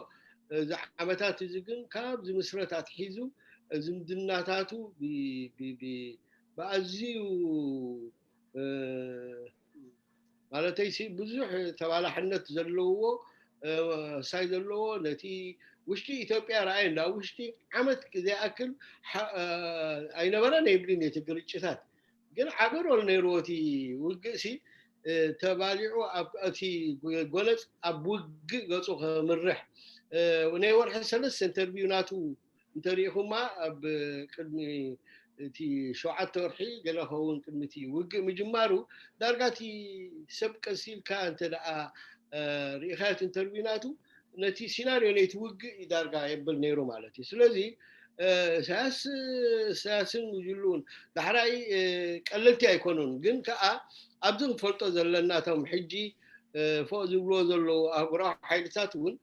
እዚ ዓመታት እዚ ግን ካብ ዝምስረት ኣትሒዙ ዝምድናታቱ ብኣዝዩ ማለተይ ሲ ብዙሕ ተባላሕነት ዘለዎ ሳይ ዘለዎ ነቲ ውሽጢ ኢትዮጵያ ረኣየ እንዳ ውሽጢ ዓመት ዘይኣክል ኣይነበረን ኣይብልን እቲ ግርጭታት። ግን ዓቢ ሮል ነይርዎ እቲ ውግእ ሲ ተባሊዑ እቲ ጎነፅ ኣብ ውግእ ገፁ ከምርሕ ናይ ወርሒ ሰለስተ ኢንተርቪው ናቱ እንተሪኢኹማ ኣብ ቅድሚ እቲ ሸውዓተ ወርሒ ገለ ኸውን ቅድሚ እቲ ውግእ ምጅማሩ ዳርጋ እቲ ሰብ ቀሲልካ እንተ ደኣ ርኢኻዮ ኢንተርቪው ናቱ ነቲ ሲናርዮ ነይቲ ውግእ እዩ ዳርጋ የብል ነይሩ ማለት እዩ። ስለዚ ኢሳያስ ኢሳያስን ጉጅልኡን ዳሕራይ ቀለልቲ ኣይኮኑን፣ ግን ከኣ ኣብዚ ክንፈልጦ ዘለና እቶም ሕጂ ፎእ ዝብልዎ ዘለዉ ኣህጉራዊ ሓይልታት እውን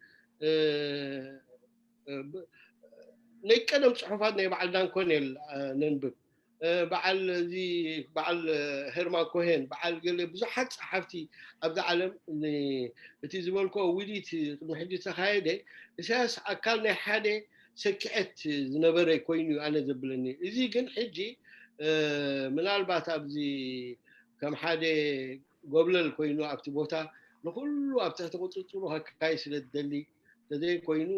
ናይ ቀደም ጽሑፋት ናይ በዓል ዳን ኮኔል ነንብብ። በዓል እዚ በዓል ሄርማን ኮሄን በዓል ገለ ብዙሓት ጸሓፍቲ ኣብዚ ዓለም እቲ ዝበልኮ ውዲት ቅድሚ ሕጂ ተኻየደ ኢሳያስ ኣካል ናይ ሓደ ስክዐት ዝነበረ ኮይኑ እዩ ኣነ ዘብለኒ። እዚ ግን ሕጂ ምናልባት ኣብዚ ከም ሓደ ጎብለል ኮይኑ ኣብቲ ቦታ ንኩሉ ኣብ ትሕቲ ቁፅፅሩ ከካይ ስለ ዝደሊ ተዘይኮይኑ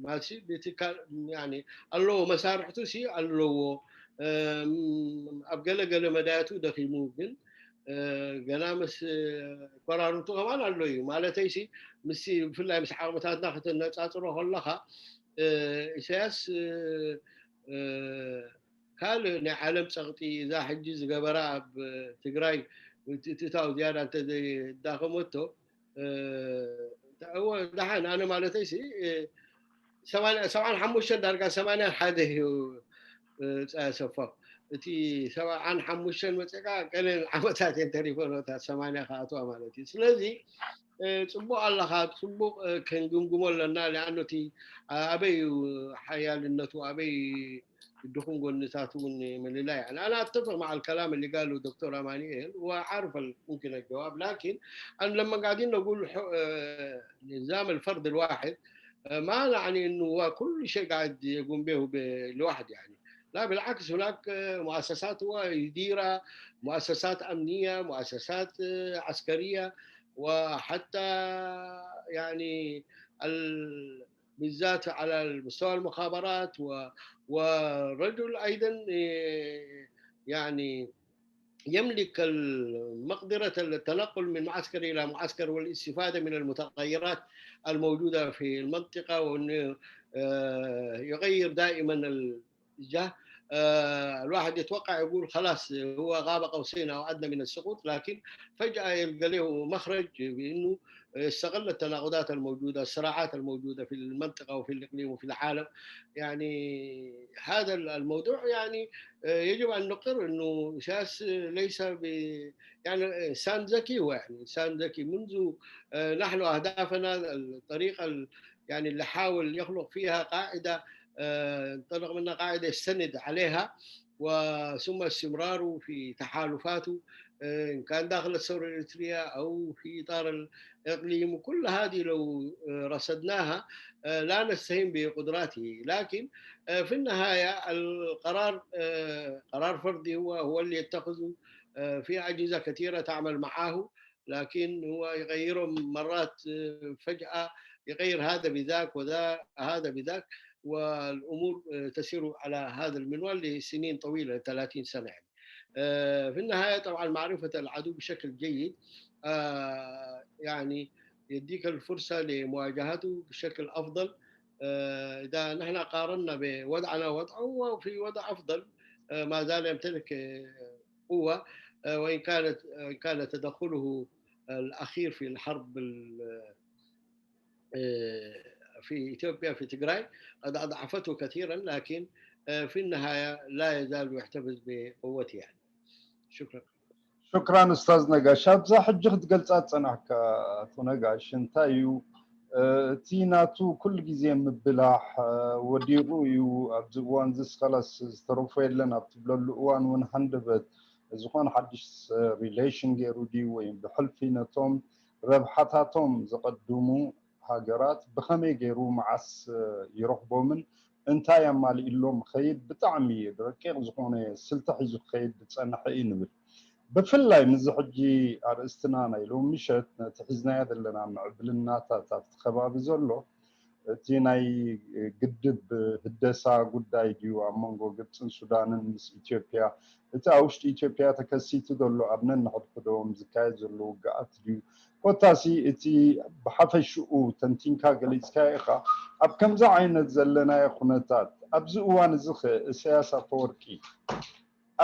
ማሲ ብትካል ኣለዎ፣ መሳርሕቱ ሲ ኣለዎ። ኣብ ገለ ገለ መዳያቱ ደኺሙ ግን ገና ምስ ኮራርቱ ከማን ኣሎ እዩ ማለተይ ሲ ምስ ብፍላይ ምስ ዓቕምታትና ከተነፃፅሮ ከለካ ኢሳያስ ካልእ ናይ ዓለም ፀቕጢ እዛ ሕጂ ዝገበራ ኣብ ትግራይ ምትእትታው ዝያዳ እንተዘይዳኸመቶ እወ ደሓን ኣነ ማለተይ ሲ ሰብዓን ሓሙሽተን ዳርጋ ሰማንያን ሓደ እዩ ፀሰፎ እቲ ሰብዓን ሓሙሽተን መፅእካ ቀለ ዓመታት እየን ተሪፈኖታት ሰማንያ ከኣትዋ ማለት እዩ። ስለዚ ፅቡቅ ኣለካ፣ ፅቡቅ ክንግምግሞ ኣለና። ሊኣኑ እቲ ኣበይ ሓያልነቱ ኣበይ ድኹም ጎንታት እውን ምልላይ። أنا أتفق مع الكلام اللي قاله دكتور أمانيئيل وعارف ممكن الجواب، لكن أنا لما قاعدين نقول نظام الفرد الواحد ما نعني إنه هو كل شيء قاعد يقوم به لوحده يعني. لا بالعكس، هناك مؤسسات هو يديرها، مؤسسات أمنية، مؤسسات عسكرية، وحتى يعني ال... بالذات على مستوى المخابرات و... ورجل أيضا يعني يملك مقدرة التنقل من معسكر إلى معسكر والاستفادة من المتغيرات الموجودة في المنطقة، وأنه يغير دائما الاتجاه. الواحد يتوقع يقول خلاص هو قاب قوسين أو أدنى من السقوط، لكن فجأة يلقى له مخرج بأنه يستغل التناقضات الموجودة، الصراعات الموجودة في المنطقة وفي الإقليم وفي العالم. يعني هذا الموضوع يعني يجب أن نقر أنه إساس ليس ب يعني إنسان ذكي، هو يعني إنسان ذكي منذ نحن أهدافنا الطريقة يعني اللي حاول يخلق فيها قاعدة ينطلق منها قاعدة يستند عليها، وثم استمراره في تحالفاته إن كان داخل الثورة الإريترية أو في إطار الإقليم. وكل هذه لو رصدناها لا نستهين بقدراته، لكن في النهاية القرار قرار فردي هو هو اللي يتخذه. في أجهزة كثيرة تعمل معه، لكن هو يغيرهم مرات فجأة، يغير هذا بذاك وذا هذا بذاك، والأمور تسير على هذا المنوال لسنين طويلة، ثلاثين سنة يعني. في النهاية طبعا معرفة العدو بشكل جيد يعني يديك الفرصة لمواجهته بشكل أفضل. إذا نحن قارنا بوضعنا ووضعه، هو في وضع أفضل، ما زال يمتلك قوة، وإن كانت إن كان تدخله الأخير في الحرب في إثيوبيا في تجراي قد أضعفته كثيرا، لكن في النهاية لا يزال يحتفظ بقوته يعني. شكرا. شكرا أستاذ نقاش. ኣብዛ ሕጂ ክትገልጻ ዝጸናሕካ ኣቶ ነጋሽ እንታይ እዩ እቲ ናቱ ኩሉ ግዜ ምብላሕ ወዲቑ እዩ ኣብዚ እዋን ዝስ ከላስ ዝተረፎ የለን ኣብ ትብለሉ እዋን እውን ሃንደበት ዝኾነ ሓድሽ relation ገይሩ ድዩ ወይም ብሕልፊ ነቶም ረብሓታቶም ዘቐድሙ ሃገራት ብኸመይ ገይሩ መዓስ ይረኽቦምን እንታይ ኣማሊእሎም ክኸይድ ብጣዕሚ ረቂቕ ዝኾነ ስልቲ ሒዙ ክኸይድ ዝፀንሐ እዩ ንብል። ብፍላይ ምዚ ሕጂ ኣርእስትና ናይ ሎም ምሸት ነቲ ሒዝናዮ ዘለና ምዕብልናታት ኣብቲ ከባቢ ዘሎ እቲ ናይ ግድብ ህደሳ ጉዳይ ድዩ ኣብ መንጎ ግብፅን ሱዳንን ምስ ኢትዮጵያ እቲ ኣብ ውሽጢ ኢትዮጵያ ተከሲቱ ዘሎ ኣብ ነንሕድሕዶም ዝካየድ ዘሎ ውግኣት ድዩ ኮታሲ እቲ ብሓፈሽኡ ተንቲንካ ገሊፅካዮ ኢኻ ኣብ ከምዚ ዓይነት ዘለናዮ ኩነታት ኣብዚ እዋን እዚ ከ እሰያስ ኣፈወርቂ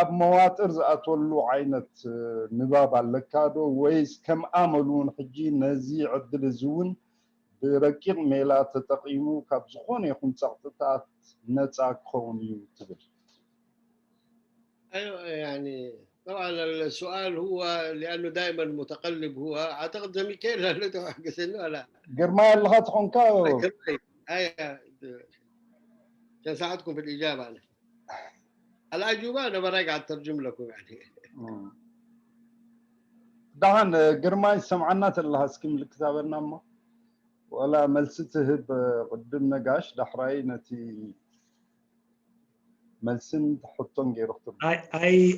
ኣብ መዋጥር ዝኣትወሉ ዓይነት ንባብ ኣለካ ዶ ወይስ ከም ኣመሉ እውን ሕጂ ነዚ ዕድል እዚ እውን ብረቂቕ ሜላ ተጠቒሙ ካብ ዝኾነ ይኹን ጸቕጥታት ነጻ ክኸውን እዩ ትብል? أيوة يعني طبعا السؤال هو لأنه دائما متقلب هو أعتقد زميكيل لأنه حق سنه ولا ግርማ ኣለኻ ትኾንካ أي عشان ساعدكم في الإجابة أنا الأجوبة أنا براجع أترجم لكم يعني ደሓን ግርማይ ሰምዓና ተለኻ እስኪ ምልክት ኣበልና እሞ ወላ መልሲ ትህብ ቅድም ነጋሽ፣ ዳሕራይ ነቲ መልስን ሕቶን ገይሩ ክትብል።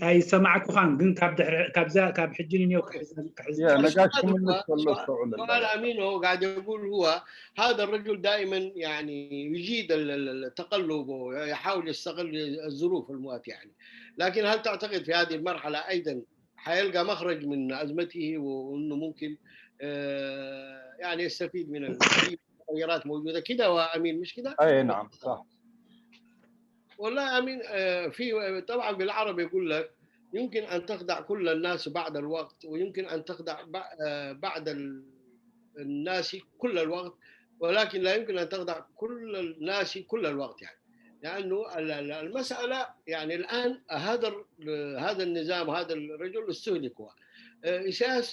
ኣይሰማዕኩኻን፣ ግን ካብ ሕጂ ንኔው ክሕዝ። ነጋሽ ክምልስ ከሎ ኣስተውዕል። سؤال أمين، هو قاعد يقول هو هذا الرجل دائما يعني يجيد التقلب ويحاول يستغل الظروف المؤتية يعني. لكن هل تعتقد في هذه المرحلة أيضا حيلقى مخرج من أزمته وأنه ممكن يعني يستفيد من التغيرات موجودة كده وأمين، مش كده؟ أي نعم، صح. والله أمين، في طبعا بالعربي يقول لك يمكن أن تخدع كل الناس بعض الوقت، ويمكن أن تخدع بعض الناس كل الوقت، ولكن لا يمكن أن تخدع كل الناس كل الوقت يعني. لأنه المسألة يعني الآن هذا هذا النظام، هذا الرجل استهلك هو. إساس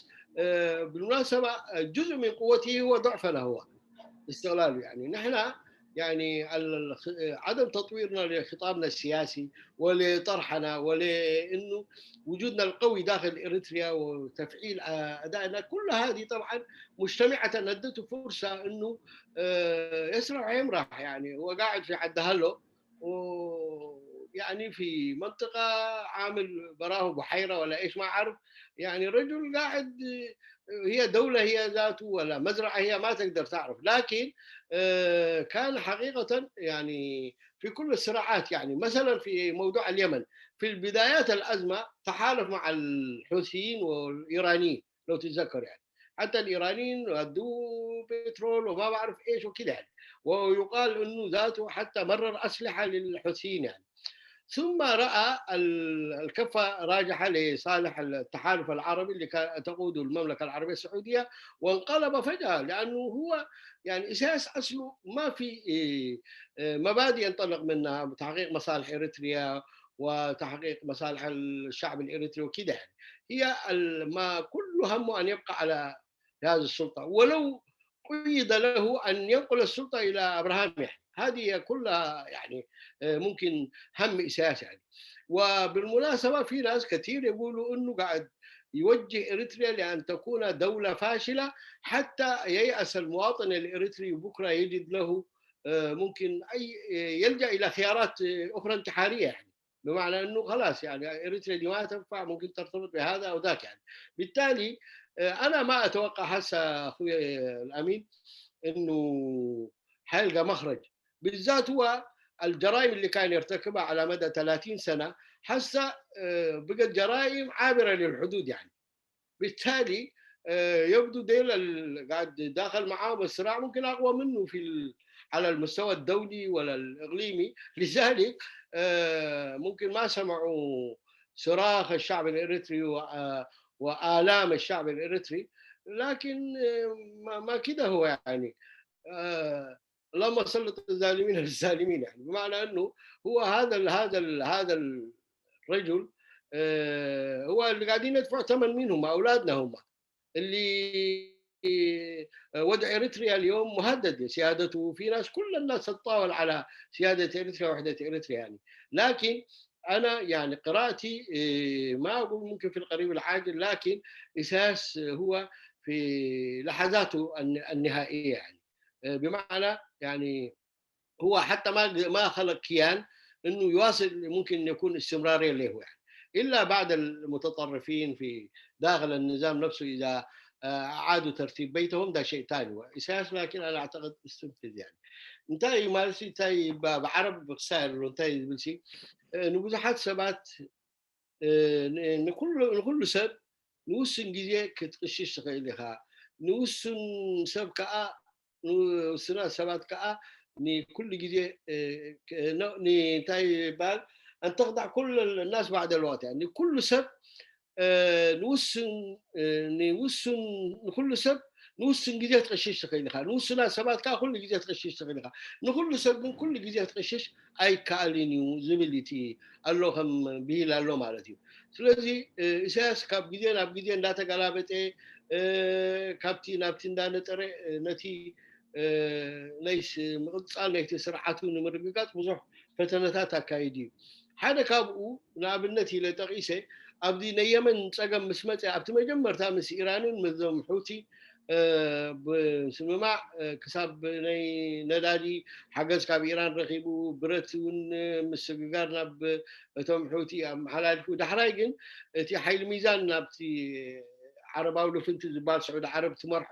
بالمناسبة جزء من قوته هو ضعفنا هو، استغلاله يعني. نحن يعني عدم تطويرنا لخطابنا السياسي ولطرحنا ولانه وجودنا القوي داخل اريتريا وتفعيل ادائنا، كل هذه طبعا مجتمعه ادته فرصه انه يسرح ويمرح يعني. هو قاعد في عدهله ويعني في منطقه عامل براه بحيره ولا ايش ما اعرف، يعني رجل قاعد، هي دوله هي ذاته ولا مزرعه هي، ما تقدر تعرف. لكن كان حقيقه يعني في كل الصراعات، يعني مثلا في موضوع اليمن في البدايات الازمه تحالف مع الحوثيين والايرانيين لو تتذكر يعني. حتى الايرانيين ادوه بترول وما بعرف ايش وكده يعني. ويقال انه ذاته حتى مرر اسلحه للحوثيين يعني. ثم راى الكفه راجحه لصالح التحالف العربي اللي تقوده المملكه العربيه السعوديه، وانقلب فجاه لانه هو يعني اساس اصله ما في مبادئ ينطلق منها، تحقيق مصالح اريتريا وتحقيق مصالح الشعب الاريتري وكده يعني. هي ما كل همه ان يبقى على هذه السلطه، ولو قيد له ان ينقل السلطه الى ابراهام يعني. هذه كلها يعني ممكن هم اساس يعني. وبالمناسبه في ناس كثير يقولوا انه قاعد يوجه اريتريا لان تكون دوله فاشله حتى ييأس المواطن الاريتري بكره يجد له ممكن اي يلجا الى خيارات اخرى انتحاريه يعني. بمعنى انه خلاص يعني اريتريا دي ما تنفع، ممكن ترتبط بهذا او ذاك يعني. بالتالي انا ما اتوقع هسه اخوي الامين انه حيلقى مخرج، بالذات هو الجرائم اللي كان يرتكبها على مدى ثلاثين سنه هسه بقت جرائم عابره للحدود يعني. بالتالي يبدو ديل قاعد داخل معاهم الصراع ممكن اقوى منه في على المستوى الدولي ولا الاقليمي. لذلك ممكن ما سمعوا صراخ الشعب الاريتري والام الشعب الاريتري، لكن ما كده هو يعني. اللهم سلط الظالمين على الظالمين يعني. بمعنى انه هو هذا ال هذا ال هذا الرجل هو اللي قاعدين يدفعوا ثمن منهم، اولادنا هم اللي وضع اريتريا اليوم مهدد، سيادته في ناس، كل الناس تتطاول على سياده اريتريا ووحده اريتريا يعني. لكن انا يعني قراءتي ما اقول ممكن في القريب العاجل، لكن اساس هو في لحظاته النهائيه يعني. بمعنى يعني هو حتى ما ما خلق كيان انه يواصل، ممكن يكون استمراريه له يعني، الا بعد المتطرفين في داخل النظام نفسه اذا اعادوا ترتيب بيتهم، ده شيء ثاني واساس. لكن انا اعتقد استنفذ يعني انتهي مالسي انتهي بعرب بخسائر انتهي بلسي. ንብዙሓት ሰባት ንኩሉ ንኩሉ ሰብ ንውስን ግዜ ክትቕሽሽ ትኽእል ኢኻ። ንውስን ሰብ ከዓ ንውስናት ሰባት ከዓ ንኩሉ ግዜ እንታይ ይባል أن تخدع كل الناس بعض الوقت يعني ንኩሉ ሰብ ንውስን ንውስን ንኩሉ ሰብ ንውስን ግዜ ትቕሽሽ ትኽእል ኢኻ። ንውስናት ሰባት ከዓ ኩሉ ግዜ ትቕሽሽ ትኽእል ኢኻ። ንኩሉ ሰብ ግን ኩሉ ግዜ ክትቕሽሽ ኣይከኣልን እዩ ዝብል እቲ ኣሎ ከም ብሂል ኣሎ ማለት እዩ። ስለዚ ኢሳያስ ካብ ግዜ ናብ ግዜ እንዳተገላበጠ ካብቲ ናብቲ እንዳነጠረ ነቲ ናይ ምቕፃል ናይቲ ስርዓቱ ንምርግጋፅ ብዙሕ ፈተነታት ኣካይዱ እዩ። ሓደ ካብኡ ንኣብነት ኢለ ጠቒሰ ኣብዚ ናይ የመን ፀገም ምስ መፀ ኣብቲ መጀመርታ ምስ ኢራንን ምስዞም ሑቲ እ፣ ብምስምማዕ፣ እ፣ ክሳብ ናይ ነዳዲ ሓገዝ ካብ ኢራን ረኺቡ፣ ብረት እውን፣ እ፣ ምስግጋር ናብ እቶም ሑቲ ኣመሓላሊፉ። ዳሕራይ ግን እቲ ሓይሊ ሚዛን ናብቲ ዓረባዊ ልፍንቲ ዝበሃል ስዑዲ ዓረብ ትመርሖ፣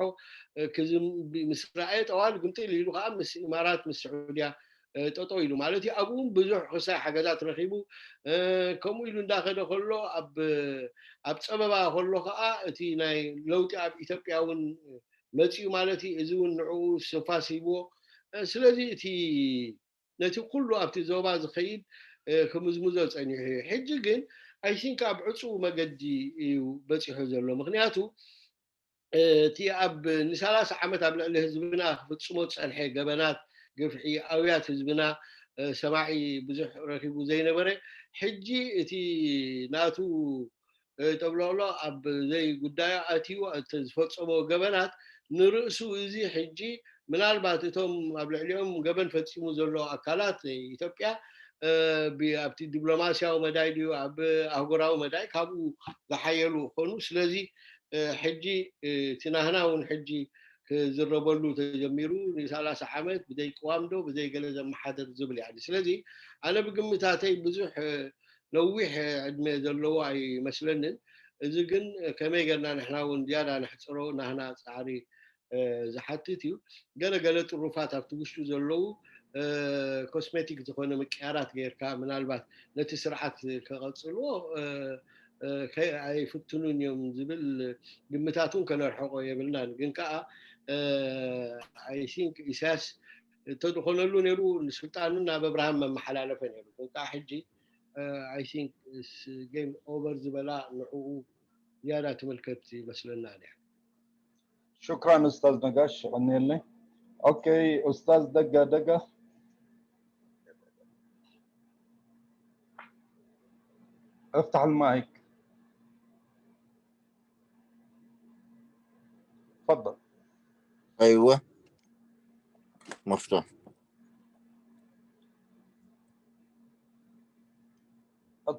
እ፣ ክዝም-፣ ምስ ረኣየ ጠዋል ግምጥል ኢሉ ከዓ ምስ ኢማራት፣ ምስ ስዑድያ፣ እ፣ ጠጠው ኢሉ ማለት እዩ። ኣብኡ እውን ብዙሕ ክሳይ ሓገዛት ረኺቡ፣ እ፣ ከምኡ ኢሉ እንዳኸደ ከሎ ኣብ፣ ኣብ ጸበባ ከሎ ከዓ እቲ ናይ ለውጢ ኣብ ኢትዮጵያ እውን መጺኡ ማለት እዩ። እዚ እውን ንዕኡ ስንፋስ ሂብዎ። እ፣ ስለዚ እቲ ነቲ ኩሉ ኣብቲ ዞባ ዝኸይድ፣ እ፣ ክምዝምዞ ጸኒሑ እዩ። ሕጂ ግን I think ኣብ ዕጹው መገዲ እዩ በጺሑ ዘሎ። ምኽንያቱ፣ እ፣ እቲ ኣብ ንሰላሳ ዓመት ኣብ ልዕሊ ህዝብና ክፍጽሞ ዝጸንሐ ገበናት፣ ግፍዒ፣ ኣውያት ህዝብና፣ እ፣ ሰማዒ ብዙሕ ረኺቡ ዘይነበረ፣ ሕጂ እቲ ናቱ፣ እ፣ ጠብሎሎ ኣብ ዘይጉዳዩ ኣትዩ እቲ ዝፈጸሞ ገበናት ንርእሱ እዚ ሕጂ ምናልባት እቶም ኣብ ልዕሊኦም ገበን ፈጺሙ ዘሎ ኣካላት ኢትዮጵያ፣ እ፣ ብ-፣ ኣብቲ ዲፕሎማስያዊ መዳይ ድዩ፣ ኣብ ኣህጉራዊ መዳይ ካብኡ ዝሓየሉ ክኾኑ። ስለዚ፣ እ፣ ሕጂ፣ እ፣ እቲ ናህና እውን ሕጂ ክዝረበሉ ተጀሚሩ። ንሰላሳ ዓመት ብዘይ ቅዋም ዶ ብዘይ ገለ ዘመሓደር ዝብል፣ ያኒ። ስለዚ ኣነ ብግምታተይ ብዙሕ፣ እ፣ ነዊሕ ዕድመ ዘለዎ ኣይመስለንን። እዚ ግን ከመይ ጌርና ንሕና እውን ዝያዳ ነሕጽሮ ናህና ጻዕሪ፣ እ፣ ዝሓትት እዩ። ገለ ገለ ጥሩፋት ኣብቲ ውሽጡ ዘለዉ፣ እ፣ ኮስሜቲክ ዝኾነ ምቅያራት ጌርካ ምናልባት ነቲ ስርዓት ከቐጽልዎ፣ እ፣ እ፣ ከይ-፣ ኣይፍትኑን እዮም ዝብል ግምታት እውን ከነርሕቆ የብልናን። ግን ከኣ፣ እ፣ I think ኢሳያስ እንተዝኾነሉ ነይሩ ንስልጣኑ ናብ ኣብርሃም መመሓላለፈ ነይሩ። ግን ከኣ ሕጂ፣ እ፣ I think ስ-፣ ጌም ኦቨር ዝበላ ንዕኡ ዝያዳ ትምልከት ይመስለና እያ። شكرا أستاذ نقاش، يغني لي. أوكي، أستاذ دقة دقة، افتح المايك. تفضل. ايوه، مفتوح.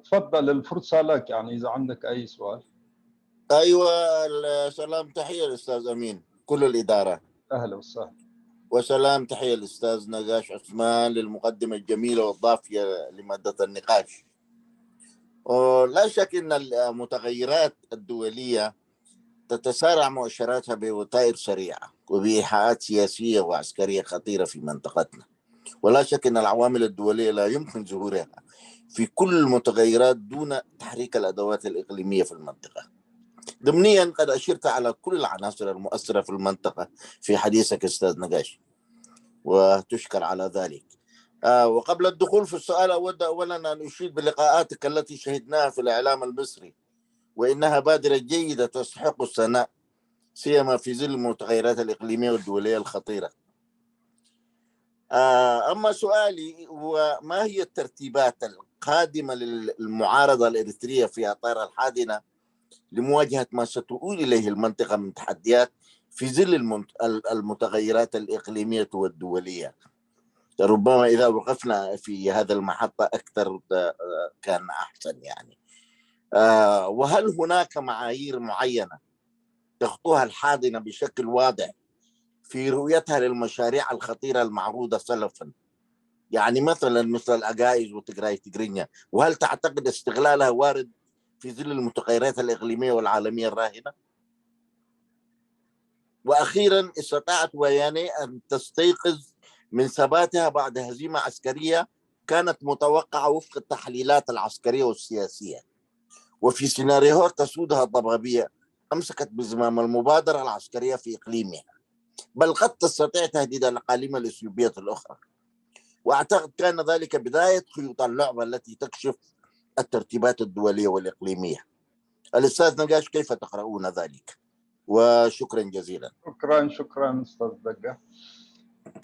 تفضل، الفرصة لك، يعني إذا عندك أي سؤال. ايوه، ال-، سلام، تحيه الاستاذ امين، كل الاداره. أهلا وسهلا. وسلام، تحيه الاستاذ نقاش عثمان للمقدمه الجميله والضافيه لماده النقاش. ولا شك ان المتغيرات الدوليه تتسارع مؤشراتها بوتائر سريعه وبايحاءات سياسيه وعسكريه خطيره في منطقتنا، ولا شك ان العوامل الدوليه لا يمكن ظهورها في كل المتغيرات دون تحريك الادوات الاقليميه في المنطقه. ضمنيا قد اشرت على كل العناصر المؤثره في المنطقه في حديثك استاذ نقاش، وتشكر على ذلك. آه، وقبل الدخول في السؤال، أود أولا أن أشيد بلقاءاتك التي شهدناها في الإعلام المصري، وإنها بادرة جيدة تستحق الثناء، سيما في ظل المتغيرات الإقليمية والدولية الخطيرة. آه، أما سؤالي هو: ما هي الترتيبات القادمة للمعارضة الإريترية في أطارها الحاضنة لمواجهة ما ستؤول إليه المنطقة من تحديات في ظل المنت-، ال-، المتغيرات الإقليمية والدولية؟ ربما إذا وقفنا في هذا المحطة أكثر، آه، كان أحسن، يعني. آه، وهل هناك معايير معينة تخطوها الحاضنة بشكل واضح في رؤيتها للمشاريع الخطيرة المعروضة سلفا؟ يعني مثلا مثل الأجائز وتجراي تجرينيا، وهل تعتقد استغلالها وارد في ظل المتغيرات الإقليمية والعالمية الراهنة؟ وأخيرا، استطاعت وياني أن تستيقظ من ثباتها بعد هزيمة عسكرية كانت متوقعة وفق التحليلات العسكرية والسياسية، وفي سيناريوهات تسودها الضبابية أمسكت بزمام المبادرة العسكرية في إقليمها، بل قد تستطيع تهديد الأقاليم الإثيوبية الأخرى. وأعتقد كان ذلك بداية خيوط اللعبة التي تكشف الترتيبات الدولية والإقليمية. الأستاذ نقاش، كيف تقرؤون ذلك؟ وشكرا جزيلا. شكرا، شكرا أستاذ دقة.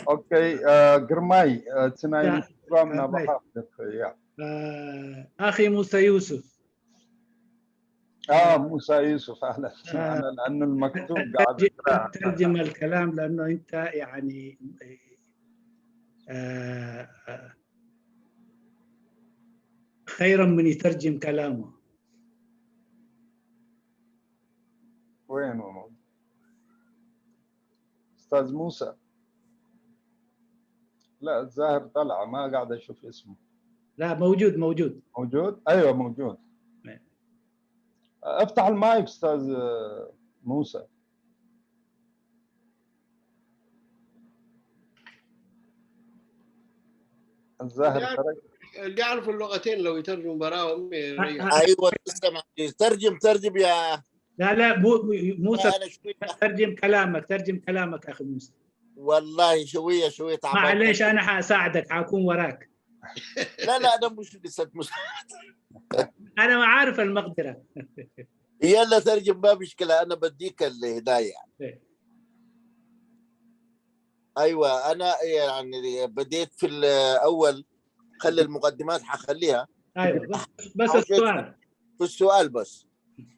أوكي، آه، قرماي، آه، تنايم يا، شكرا من قرماي. أبو حافظ. يا. آه، أخي موسى يوسف. آه، موسى يوسف، أهلا. آه، أنا لأنه المكتوب قاعد ترجم، أقرأ. ترجم الكلام، لأنه أنت يعني، آه، آه، خيرا من يترجم كلامه. وين هو؟ استاذ موسى. لا، الظاهر طلع، ما قاعد اشوف اسمه. لا، موجود، موجود. موجود؟ ايوه، موجود. إيه. افتح المايك استاذ موسى. الظاهر يعني خرج. اللي يعرفوا اللغتين لو يترجموا براهم يريح. ايوه، تسلم. ترجم، ترجم يا لا، لا، مو- موسى، انا شوي. ترجم كلامك، ترجم كلامك، اخي موسى. والله شويه شويه تعبان. معليش، انا حاساعدك، حاكون وراك. لا، لا، انا مش لسه مش انا ما عارف المقدره. يلا ترجم، ما مشكله، انا بديك الهدايه. إيه. ايوه، انا يعني بديت في الاول، خلي المقدمات حخليها. ايوه، بس بس حاجة- السؤال. في السؤال بس.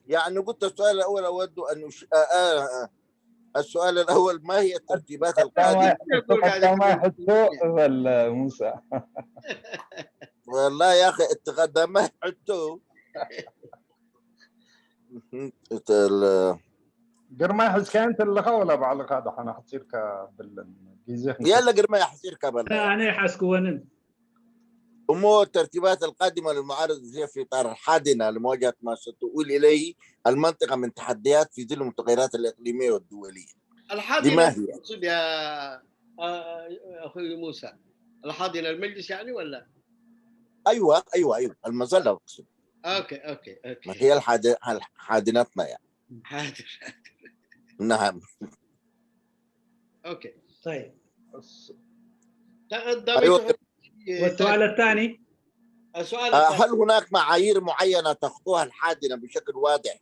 يعني قلت السؤال الاول اود ان أش... آه آه آه. السؤال الاول، ما هي الترتيبات القادمه؟ ما يحسوا ولا موسى؟ والله يا اخي، اتقدم ما حتو. ال- قر ما يحس كانت اللغة ولا بعلقة ده حنا حتصير كبل جيزة. يلا قر ما يحصير كبل. انا انا حاسكونن. امور الترتيبات القادمه للمعارضه هي في اطار حادنا لمواجهه ما ستؤول اليه المنطقه من تحديات في ظل المتغيرات الاقليميه والدوليه. الحادنا لما هي؟ تقصد يا آه، اخوي موسى، الحادنا المجلس يعني ولا؟ ايوه، ايوه، ايوه، المظله اقصد. اوكي، اوكي، ما اوكي. هي الحاد... حادنتنا يعني. حاضر. نعم. اوكي. طيب، تقدم أيوة. يتحدث- والسؤال الثاني؟ السؤال آه، الثاني. هل هناك معايير معينه تخطوها الحادنه بشكل واضح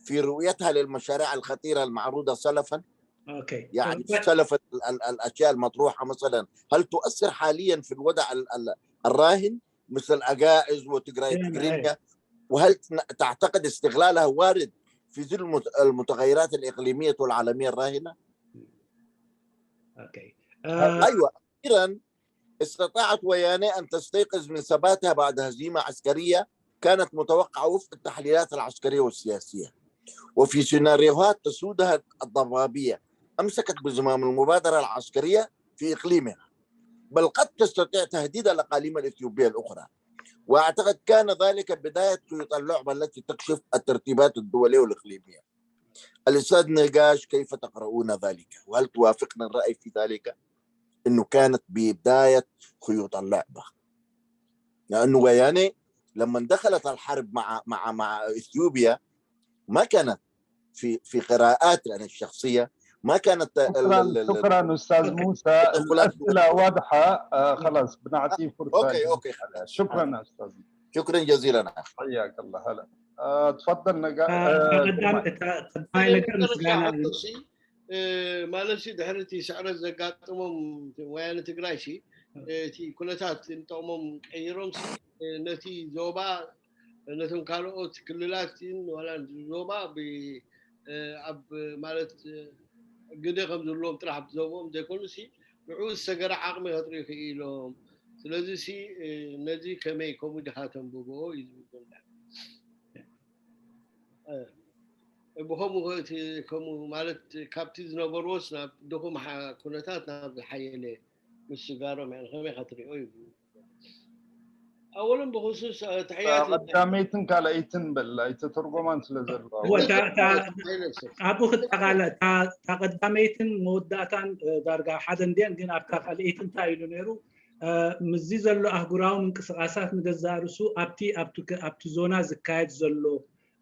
في رؤيتها للمشاريع الخطيره المعروضه سلفا؟ اوكي. يعني طب- سلف ال- ال- الاشياء المطروحه مثلا، هل تؤثر حاليا في الوضع ال- ال- الراهن مثل الاجائز وتجراي نعم، تجرينجا؟ وهل تن- تعتقد استغلالها وارد في ظل المت- المتغيرات الاقليميه والعالميه الراهنه؟ اوكي. آه، ايوه، اخيرا استطاعت وياني ان تستيقظ من سباتها بعد هزيمه عسكريه كانت متوقعه وفق التحليلات العسكريه والسياسيه، وفي سيناريوهات تسودها الضبابيه امسكت بزمام المبادره العسكريه في اقليمها، بل قد تستطيع تهديد الاقاليم الاثيوبيه الاخرى. واعتقد كان ذلك بدايه خيوط اللعبه التي تكشف الترتيبات الدوليه والاقليميه. الاستاذ نقاش، كيف تقرؤون ذلك؟ وهل توافقنا الراي في ذلك؟ انه كانت بدايه خيوط اللعبه، لانه وياني لما دخلت الحرب مع مع مع اثيوبيا ما كانت في في قراءاتي انا الشخصيه، ما كانت ال- شكرا ال- ال- شكرا استاذ موسى، التدخلات الاسئله واضحه. آه خلاص بنعطيه فرصه. اوكي، اوكي، خلاص. شكرا استاذ. شكرا جزيلا اخي. حياك الله. هلا. آه تفضل نقا- آه، آه، قدام جمال. قدامي نقر ምስጋና ሲ ማለትሲ ድሕሪ እቲ ስዕረት ዘጋጠሞም ወያነ ትግራይ ሲ እቲ ኩነታት ንጠቕሞም ቀይሮም ሲ ነቲ ዞባ ነቶም ካልኦት ክልላት ዋላ ዞባ ብ- ኣብ ማለት ግደ ከም ዘለዎም ጥራሕ ኣብቲ ዞብኦም ዘይኮኑ ሲ ንዕኡ ዝሰገረ ዓቕሚ ከጥርዩ ክኢሎም። ስለዚ ሲ ነዚ ከመይ ከምኡ ዲኻ ተንብቦ እዩ ዝብል ዘሎ። ብኸምኡ እቲ ከምኡ ማለት ካብቲ ዝነበርዎስ ናብ ድኹም ሓ- ኩነታት ናብ ዝሓየለ ምስጋሮም ያ ከመይ ከትሪኦ ይብሉ። ኣወለን ብክሱስ ተሕያት ቀዳመይትን ካልኣይትን በል ኣይተተርጎማን ስለ ዘለዋ። እወ፣ እታ- እታ- ኣብኡ ክጠቓለ እታ እታ ቀዳመይትን መወዳእታን እ፣ ዳርጋ ሓደ እንድየን፣ ግን ኣብታ ካልኣይቲ እንታይ ኢሉ ነይሩ? እ፣ ምስዚ ዘሎ ኣህጉራዊ ምንቅስቓሳት ንገዛእ ርእሱ ኣብቲ ኣብቲ ክ- ኣብቲ ዞና ዝካየድ ዘሎ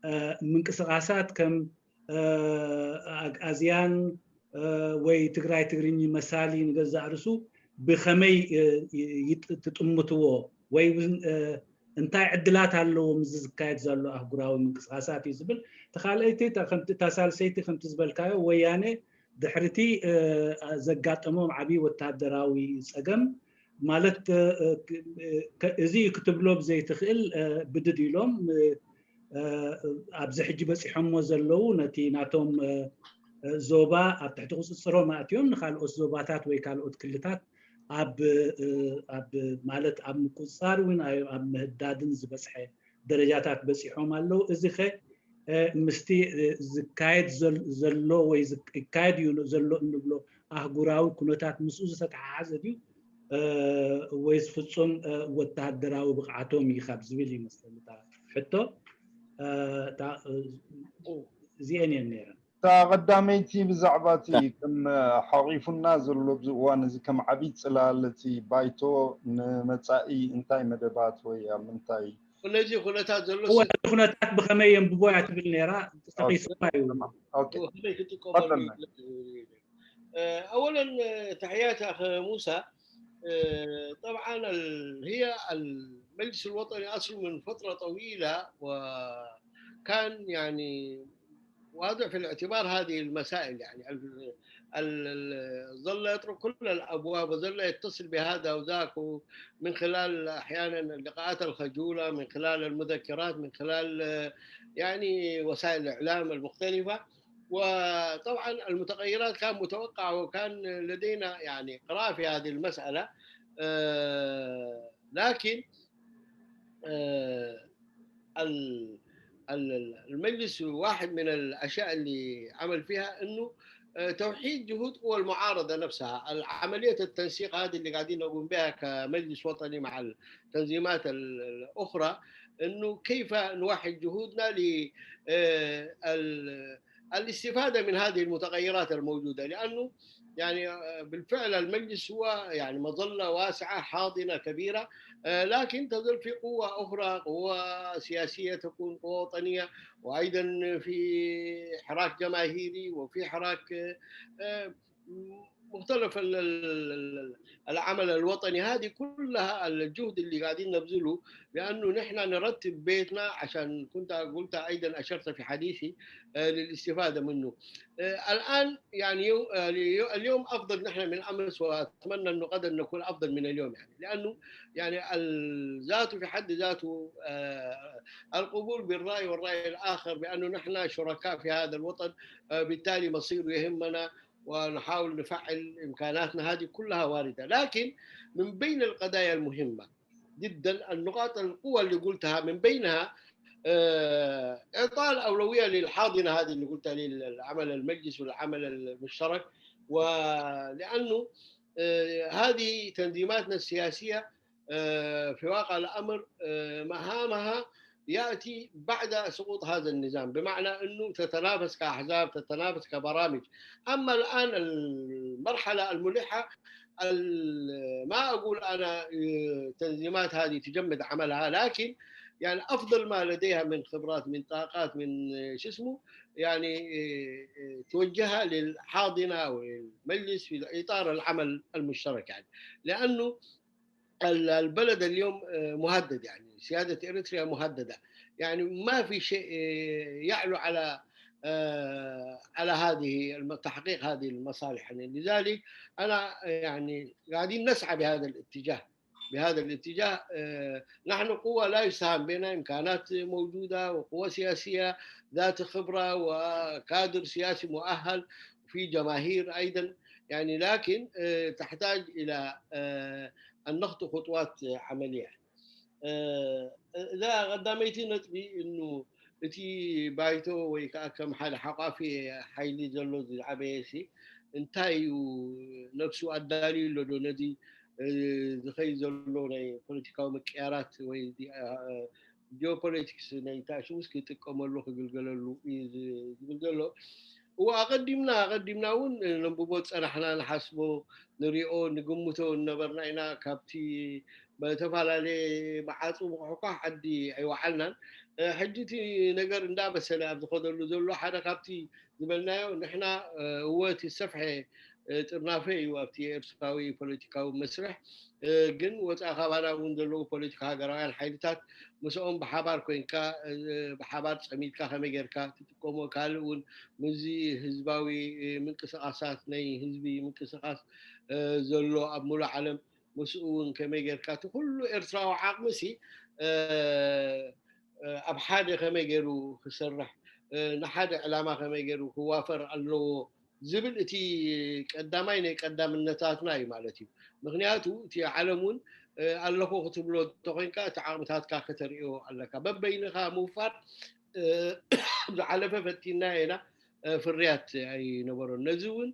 እ፣ ምንቅስቓሳት ከም እ፣ ኣግኣዝያን እ፣ ወይ ትግራይ ትግርኝ መሳሊ ንገዛእ ርእሱ ብኸመይ እ፣ ይ- ይጥ- ትጥምትዎ ወይ እውን እ፣ እንታይ ዕድላት ኣለዎ ምስዚ ዝካየድ ዘሎ ኣህጉራዊ ምንቅስቓሳት እዩ ዝብል። እቲ ካልኣይቲ እታ ከምቲ- እታ ሳልሰይቲ ከምቲ ዝበልካዮ ወያነ ድሕሪቲ እ፣ ዘጋጠሞም ዓብዪ ወታደራዊ ፀገም ማለት እ፣ እ፣ ክ- እ፣ ከ- እዚ እዩ ክትብሎ ብዘይትኽእል እ፣ ብድድ ኢሎም እ፣ እ፣ ኣብዚ ሕጂ በፂሖሞ ዘለዉ ነቲ ናቶም እ፣ እ፣ ዞባ ኣብ ትሕቲ ቁፅፅሮም ኣእትዮም ንካልኦት ዞባታት ወይ ካልኦት ክልታት ኣብ እ፣ ኣብ ማለት ኣብ ምቁፅፃር እውን ኣብ ኣብ ምህዳድን ዝበፅሐ ደረጃታት በፂሖም ኣለዉ። እዚ ኸ እ፣ ምስቲ እ፣ ዝካየድ ዘል- ዘሎ ወይ ዝክ- ይካየድ እዩ ዘሎ እንብሎ ኣህጉራዊ ኩነታት ምስኡ ዝተተሓሓዘ ድዩ ወይስ ፍጹም ወተሃደራዊ ብቕዓቶም እዩ ካብ ዝብል ይመስለኒ እታ ሕቶ። እዚአን እየን ነይረን። እታ ቀዳመይቲ ብዛዕባ እቲ ከም ሓቒፉና ዘሎ ኣብዚ እዋን እዚ ከም ዓብዪ ፅላል እቲ ባይቶ ንመፃኢ እንታይ መደባት ወይ ኣብ ምንታይ ነዚ ኩነታት ዘሎ ኩነታት ብኸመይ የንብቦ እያ ትብል ነይራ። ተጠቒስዋ እዩ። ከመይ ክጥቀመሉ أولا تحياتي أخ موسى. طبعا هي المجلس الوطني أصله من فترة طويلة وكان يعني واضع في الاعتبار هذه المسائل يعني ظل يطرق كل الابواب وظل يتصل بهذا وذاك من خلال احيانا اللقاءات الخجوله من خلال المذكرات من خلال يعني وسائل الاعلام المختلفه. وطبعا المتغيرات كان متوقع وكان لدينا يعني قراءه في هذه المساله لكن المجلس واحد من الاشياء اللي عمل فيها انه توحيد جهود قوى المعارضه نفسها. العمليه التنسيق هذه اللي قاعدين نقوم بها كمجلس وطني مع التنظيمات الاخرى انه كيف نوحد جهودنا ل الاستفاده من هذه المتغيرات الموجوده لانه يعني بالفعل المجلس هو يعني مظله واسعه حاضنه كبيره لكن تظل في قوه اخرى قوه سياسيه تكون قوه وطنيه وايضا في حراك جماهيري وفي حراك مختلف العمل الوطني هذه كلها الجهد اللي قاعدين نبذله لانه نحن نرتب بيتنا عشان كنت قلت ايضا اشرت في حديثي للاستفاده منه. الان يعني اليوم افضل نحن من امس واتمنى انه غدا نكون افضل من اليوم يعني لانه يعني ذاته في حد ذاته القبول بالراي والراي الاخر بانه نحن شركاء في هذا الوطن بالتالي مصيره يهمنا ونحاول نفعل امكاناتنا هذه كلها وارده لكن من بين القضايا المهمه جدا النقاط القوى اللي قلتها من بينها اعطاء الاولويه للحاضنه هذه اللي قلتها للعمل المجلس والعمل المشترك ولانه هذه تنظيماتنا السياسيه في واقع الامر مهامها ياتي بعد سقوط هذا النظام بمعنى انه تتنافس كاحزاب تتنافس كبرامج. اما الان المرحله الملحه ما اقول انا تنظيمات هذه تجمد عملها لكن يعني افضل ما لديها من خبرات من طاقات من شو اسمه يعني توجهها للحاضنه والمجلس في اطار العمل المشترك يعني لانه البلد اليوم مهدد يعني سياده اريتريا مهدده يعني ما في شيء يعلو على على هذه تحقيق هذه المصالح يعني لذلك انا يعني قاعدين نسعى بهذا الاتجاه بهذا الاتجاه نحن قوة لا يستهان بنا إمكانات موجودة وقوة سياسية ذات خبرة وكادر سياسي مؤهل وفي جماهير أيضا يعني لكن تحتاج إلى أن نخطو خطوات عملية. إذا قدميتي نتبي إنه እቲ ባይቶ ወይ ከዓ ከም ሓደ ሓቋፊ ሓይሊ ዘሎ ዝዓበየ ሲ እንታይ እዩ ነብሱ ኣዳልዩ ኣሎ ዶ ነዚ ዝኸይ ዘሎ ናይ ፖለቲካዊ ምቅያራት ወይ ጂኦፖለቲክስ ናይ ታሽውስ ክጥቀመሉ ክግልገለሉ እዩ ዝብል ዘሎ። እዎ ኣቐዲምና ኣቐዲምና እውን ነንብቦ ዝፀናሕና ንሓስቦ ንሪኦ ንግምቶ ዝነበርና ኢና ካብቲ በተፈላለየ መዓፁ ምኩሕኳሕ ዓዲ ኣይወዓልናን። ሕጂ እቲ ነገር እንዳበሰለ ኣብ ዝኸደሉ ዘሎ ሓደ ካብቲ ዝበልናዮ ንሕና እወ እቲ ዝሰፍሐ ጥርናፈ እዩ ኣብቲ ኤርትራዊ ፖለቲካዊ መስርሕ ግን ወፃኢ ካባና እውን ዘለዉ ፖለቲካ ሃገራውያን ሓይልታት ምስኦም ብሓባር ኮይንካ ብሓባር ፀሚድካ ከመይ ጌርካ ትጥቀሞ ካልእ እውን ምስዚ ህዝባዊ ምንቅስቃሳት ናይ ህዝቢ ምንቅስቃስ ዘሎ ኣብ ሙሉእ ዓለም ምስኡ እውን ከመይ ጌርካ እቲ ኩሉ ኤርትራዊ ዓቕሚ ሲ ኣብ ሓደ ከመይ ገይሩ ክሰርሕ ንሓደ ዕላማ ከመይ ገይሩ ክዋፈር ኣለዎ ዝብል እቲ ቀዳማይ ናይ ቀዳምነታትና እዩ ማለት እዩ። ምክንያቱ እቲ ዓለም እውን ኣለኹ ክትብሎ እንተኮይንካ እቲ ዓቕምታትካ ከተርእዮ ኣለካ። በበይንካ ምውፋር ዝሓለፈ ፈቲና ኢና ፍርያት ኣይነበሮን። ነዚ እውን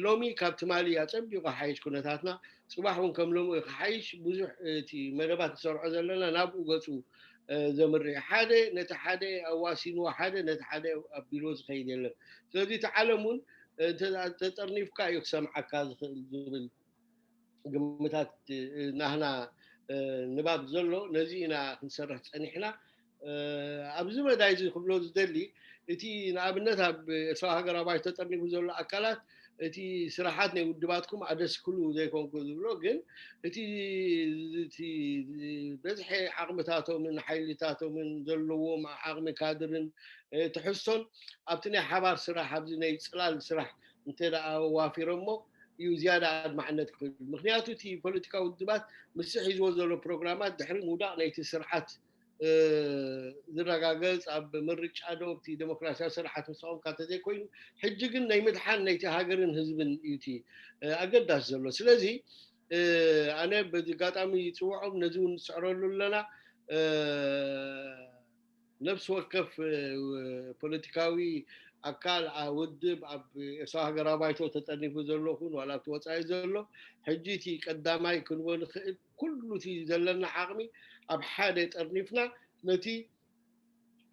ሎሚ ካብ ትማሊ ኣጸቢቑ ሓይሽ ኩነታትና፣ ጽባሕ እውን ከም ሎሚ ክሓይሽ ብዙሕ እቲ መደባት ንሰርዖ ዘለና ናብኡ ገጹ ዘምርሕ፣ ሓደ ነቲ ሓደ ኣዋሲንዎ፣ ሓደ ነቲ ሓደ ኣቢልዎ ዝኸይድ የለን። ስለዚ እቲ ዓለም እውን ተጠርኒፍካ እዩ ክሰምዓካ ዝኽእል ዝብል ግምታት ናህና ንባብ ዘሎ፣ ነዚ ኢና ክንሰርሕ ጸኒሕና። ኣብዚ መዳይ እዚ ክብሎ ዝደሊ፣ እቲ ንኣብነት ኣብ ኤርትራዊ ሃገራዊ ባይቶ ተጠርኒፉ ዘሎ ኣካላት፣ እቲ ስራሓት ናይ ውድባትኩም ኣደስክሉ ዘይኮንኩ ዝብሎ፣ ግን እቲ በዝሒ ዓቕምታቶምን ሓይልታቶምን ዘለዎም ዓቕሚ ካድርን ትሕዝቶን ኣብቲ ናይ ሓባር ስራሕ፣ ኣብዚ ናይ ጽላል ስራሕ እንተ ደኣ ዋፊሮሞ እዩ ዝያዳ ኣድማዕነት ክህሉ። ምክንያቱ እቲ ፖለቲካዊ ውድባት ምስ ሒዝዎ ዘሎ ፕሮግራማት ድሕሪ ምውዳቕ ናይቲ ስርዓት ዝረጋገጽ፣ ኣብ ምርጫ ዶ ኣብቲ ዴሞክራሲያዊ ስርዓት ምስ ቆምካ እንተዘይኮይኑ፣ ሕጂ ግን ናይ ምድሓን ናይቲ ሃገርን ህዝብን እዩ እቲ ኣገዳሲ ዘሎ። ስለዚ ኣነ በዚ ኣጋጣሚ ይጽውዖም፣ ነዚ እውን ንስዕረሉ ኣለና። ነፍሲ ወከፍ ፖለቲካዊ ኣካል ውድብ ኣብ ኤርትራዊ ሃገራዊ ባይቶ ተጠርኒፉ ዘሎ ኹን ዋላ ኣብቲ ወጻኢ ዘሎ፣ ሕጂ እቲ ቀዳማይ ክንቦ ንኽእል ኩሉ እቲ ዘለና ዓቕሚ ኣብ ሓደ ጠርኒፍና ነቲ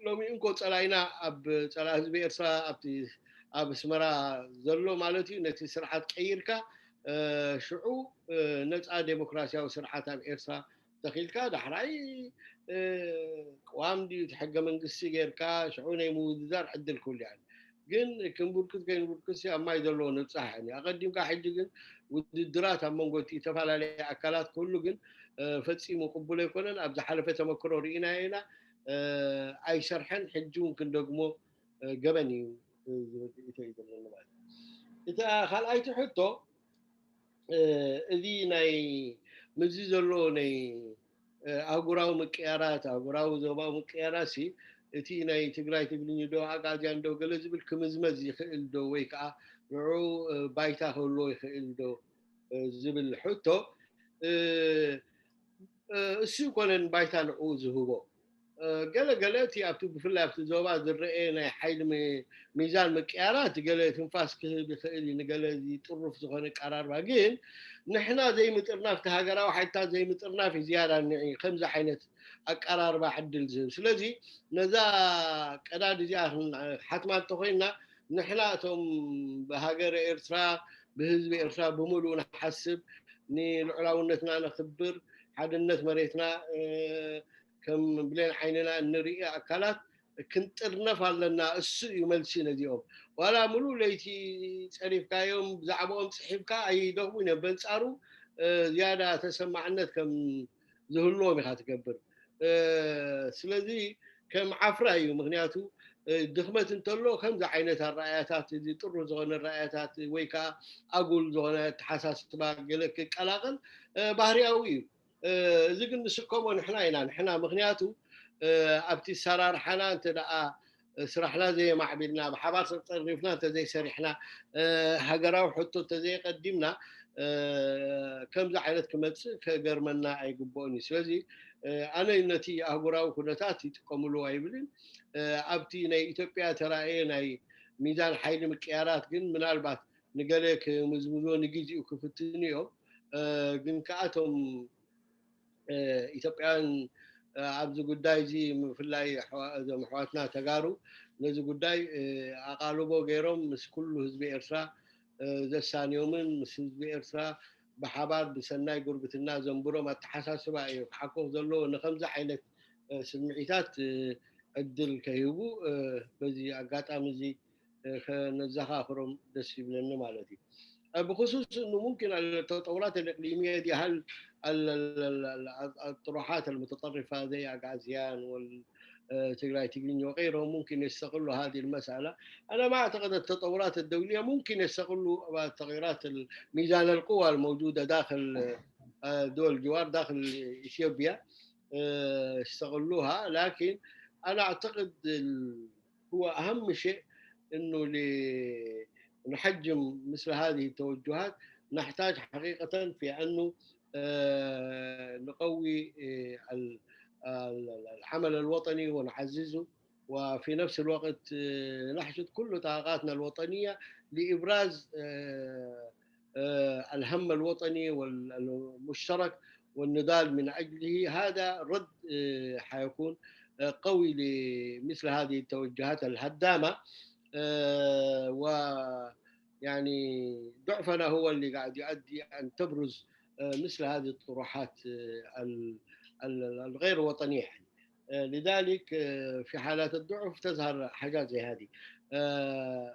ሎሚ እንኮ ጸላኢና ኣብ ጸላኢ ህዝቢ ኤርትራ ኣብቲ ኣብ ኣስመራ ዘሎ ማለት እዩ፣ ነቲ ስርዓት ቀይርካ ሽዑ ነጻ ዴሞክራሲያዊ ስርዓት ኣብ ኤርትራ ተኺልካ ዳሕራይ ቅዋም ድዩ እቲ ሕገ መንግስቲ ጌርካ ሽዑ ናይ ምውድዳር ዕድል ክህሉ ይኽእል። ግን ክንብርክት ከይንብርክት ኣብ ማይ ዘለዎ ንብጻሕ። ኣቐዲምካ ሕጂ ግን ውድድራት ኣብ መንጎ እቲ ዝተፈላለየ ኣካላት ክህሉ ግን ፈጺሙ ቅቡል ኣይኮነን። ኣብ ዝሓለፈ ተመክሮ ርኢናዮ ኢና። ኣይሰርሐን፣ ሕጂ እውን ክንደግሞ ገበን እዩ ዝብል ርእይቶ እዩ ዘለኒ ማለት እዩ። እቲ ካልኣይቲ ሕቶ፣ እዚ ናይ ምስዚ ዘሎ ናይ ኣህጉራዊ ምቅያራት፣ ኣህጉራዊ ዞባዊ ምቅያራት ሲ እቲ ናይ ትግራይ ትግርኝ ዶ ኣጋዚያን ዶ ገለ ዝብል ክምዝመዝ ይኽእል ዶ ወይ ከዓ ንዑ ባይታ ክህልዎ ይኽእል ዶ ዝብል ሕቶ፣ እሱ ይኮነን ባይታ ንዑ ዝህቦ። ገለ ገለ እቲ ኣብቲ ብፍላይ ኣብቲ ዞባ ዝረአ ናይ ሓይሊ ሚዛን ምቅያራት ገለ ትንፋስ ክህብ ይኽእል እዩ፣ ንገለ እዚ ጥሩፍ ዝኾነ ኣቀራርባ። ግን ንሕና ዘይምጥርናፍ፣ እቲ ሃገራዊ ሓይልታት ዘይምጥርናፍ እዩ ዝያዳ ንዒ ከምዚ ዓይነት ኣቀራርባ ዕድል ዝህብ። ስለዚ ነዛ ቀዳድ እዚኣ ሓትማ እንተኾይንና፣ ንሕና እቶም ብሃገረ ኤርትራ፣ ብህዝቢ ኤርትራ ብምሉኡ ንሓስብ፣ ንልዑላውነትና ነኽብር፣ ሓድነት መሬትና ከም ብሌን ዓይንና እንርኢ ኣካላት ክንጥርነፍ ኣለና። እሱ እዩ መልሲ ነዚኦም። ዋላ ሙሉእ ለይቲ ጸሪፍካዮም፣ ብዛዕባኦም ጽሒፍካ ኣይደኽሙን እዮም። በንጻሩ ዝያዳ ተሰማዕነት ከም ዝህልዎም ኢኻ ትገብር። ስለዚ ከም ዓፍራ እዩ። ምክንያቱ ድኽመት እንተሎ ከምዚ ዓይነት ኣረኣያታት፣ እዚ ጥሩ ዝኾነ ኣረኣያታት ወይ ከዓ ኣጉል ዝኾነ ኣተሓሳስባ ገለ ክቀላቐል ባህርያዊ እዩ። እዚ ግን ንስከሞ ንሕና ኢና፣ ንሕና። ምክንያቱ ኣብቲ ኣሰራርሓና እንተ ደኣ ስራሕና ዘየማዕቢልና፣ ብሓባር ተጠርኒፍና እንተዘይሰሪሕና፣ ሃገራዊ ሕቶ እንተዘይቀዲምና፣ ከምዚ ዓይነት ክመጽእ ከገርመና ኣይግብኦን እዩ። ስለዚ ኣነ ነቲ ኣህጉራዊ ኩነታት ይጥቀምሉ ኣይብልን። ኣብቲ ናይ ኢትዮጵያ ተራእየ ናይ ሚዛን ሓይሊ ምቅያራት ግን ምናልባት ንገለ ክምዝምዞ ንግዜኡ ክፍትኑ እዮም። ግን ከኣ እቶም ኢትዮጵያውያን ኣብዚ ጉዳይ እዚ፣ ብፍላይ እዞም ኣሕዋትና ተጋሩ ነዚ ጉዳይ ኣቓልቦ ገይሮም ምስ ኩሉ ህዝቢ ኤርትራ ዘሳንዮምን ምስ ህዝቢ ኤርትራ ብሓባር ብሰናይ ጉርብትና ዘንብሮም ኣተሓሳስባ እዩ ክሓኮኽ ዘለዎ። ንከምዚ ዓይነት ስምዒታት ዕድል ከይህቡ በዚ ኣጋጣሚ እዚ ከነዘኻኽሮም ደስ ይብለኒ ማለት እዩ። ብخصوص انه ممكن التطورات الاقليميه دي، هل الطروحات المتطرفه زي اغازيان وال تجراي تجرين وغيرهم ممكن يستغلوا هذه المساله؟ انا ما اعتقد التطورات الدوليه ممكن يستغلوا تغيرات ميزان القوى الموجوده داخل دول الجوار، داخل اثيوبيا، يستغلوها. لكن انا اعتقد هو أهم شيء إنه لنحجم مثل هذه التوجهات، نحتاج حقيقة في أنه نقوي العمل الوطني ونعززه وفي نفس الوقت نحشد كل طاقاتنا الوطنية لإبراز الهم الوطني والمشترك والنضال من أجله. هذا رد حيكون قوي لمثل هذه التوجهات الهدامة. و يعني ضعفنا هو اللي قاعد يؤدي أن تبرز مثل هذه الطروحات الغير وطنية. لذلك في حالات الضعف تظهر حاجات زي هذه.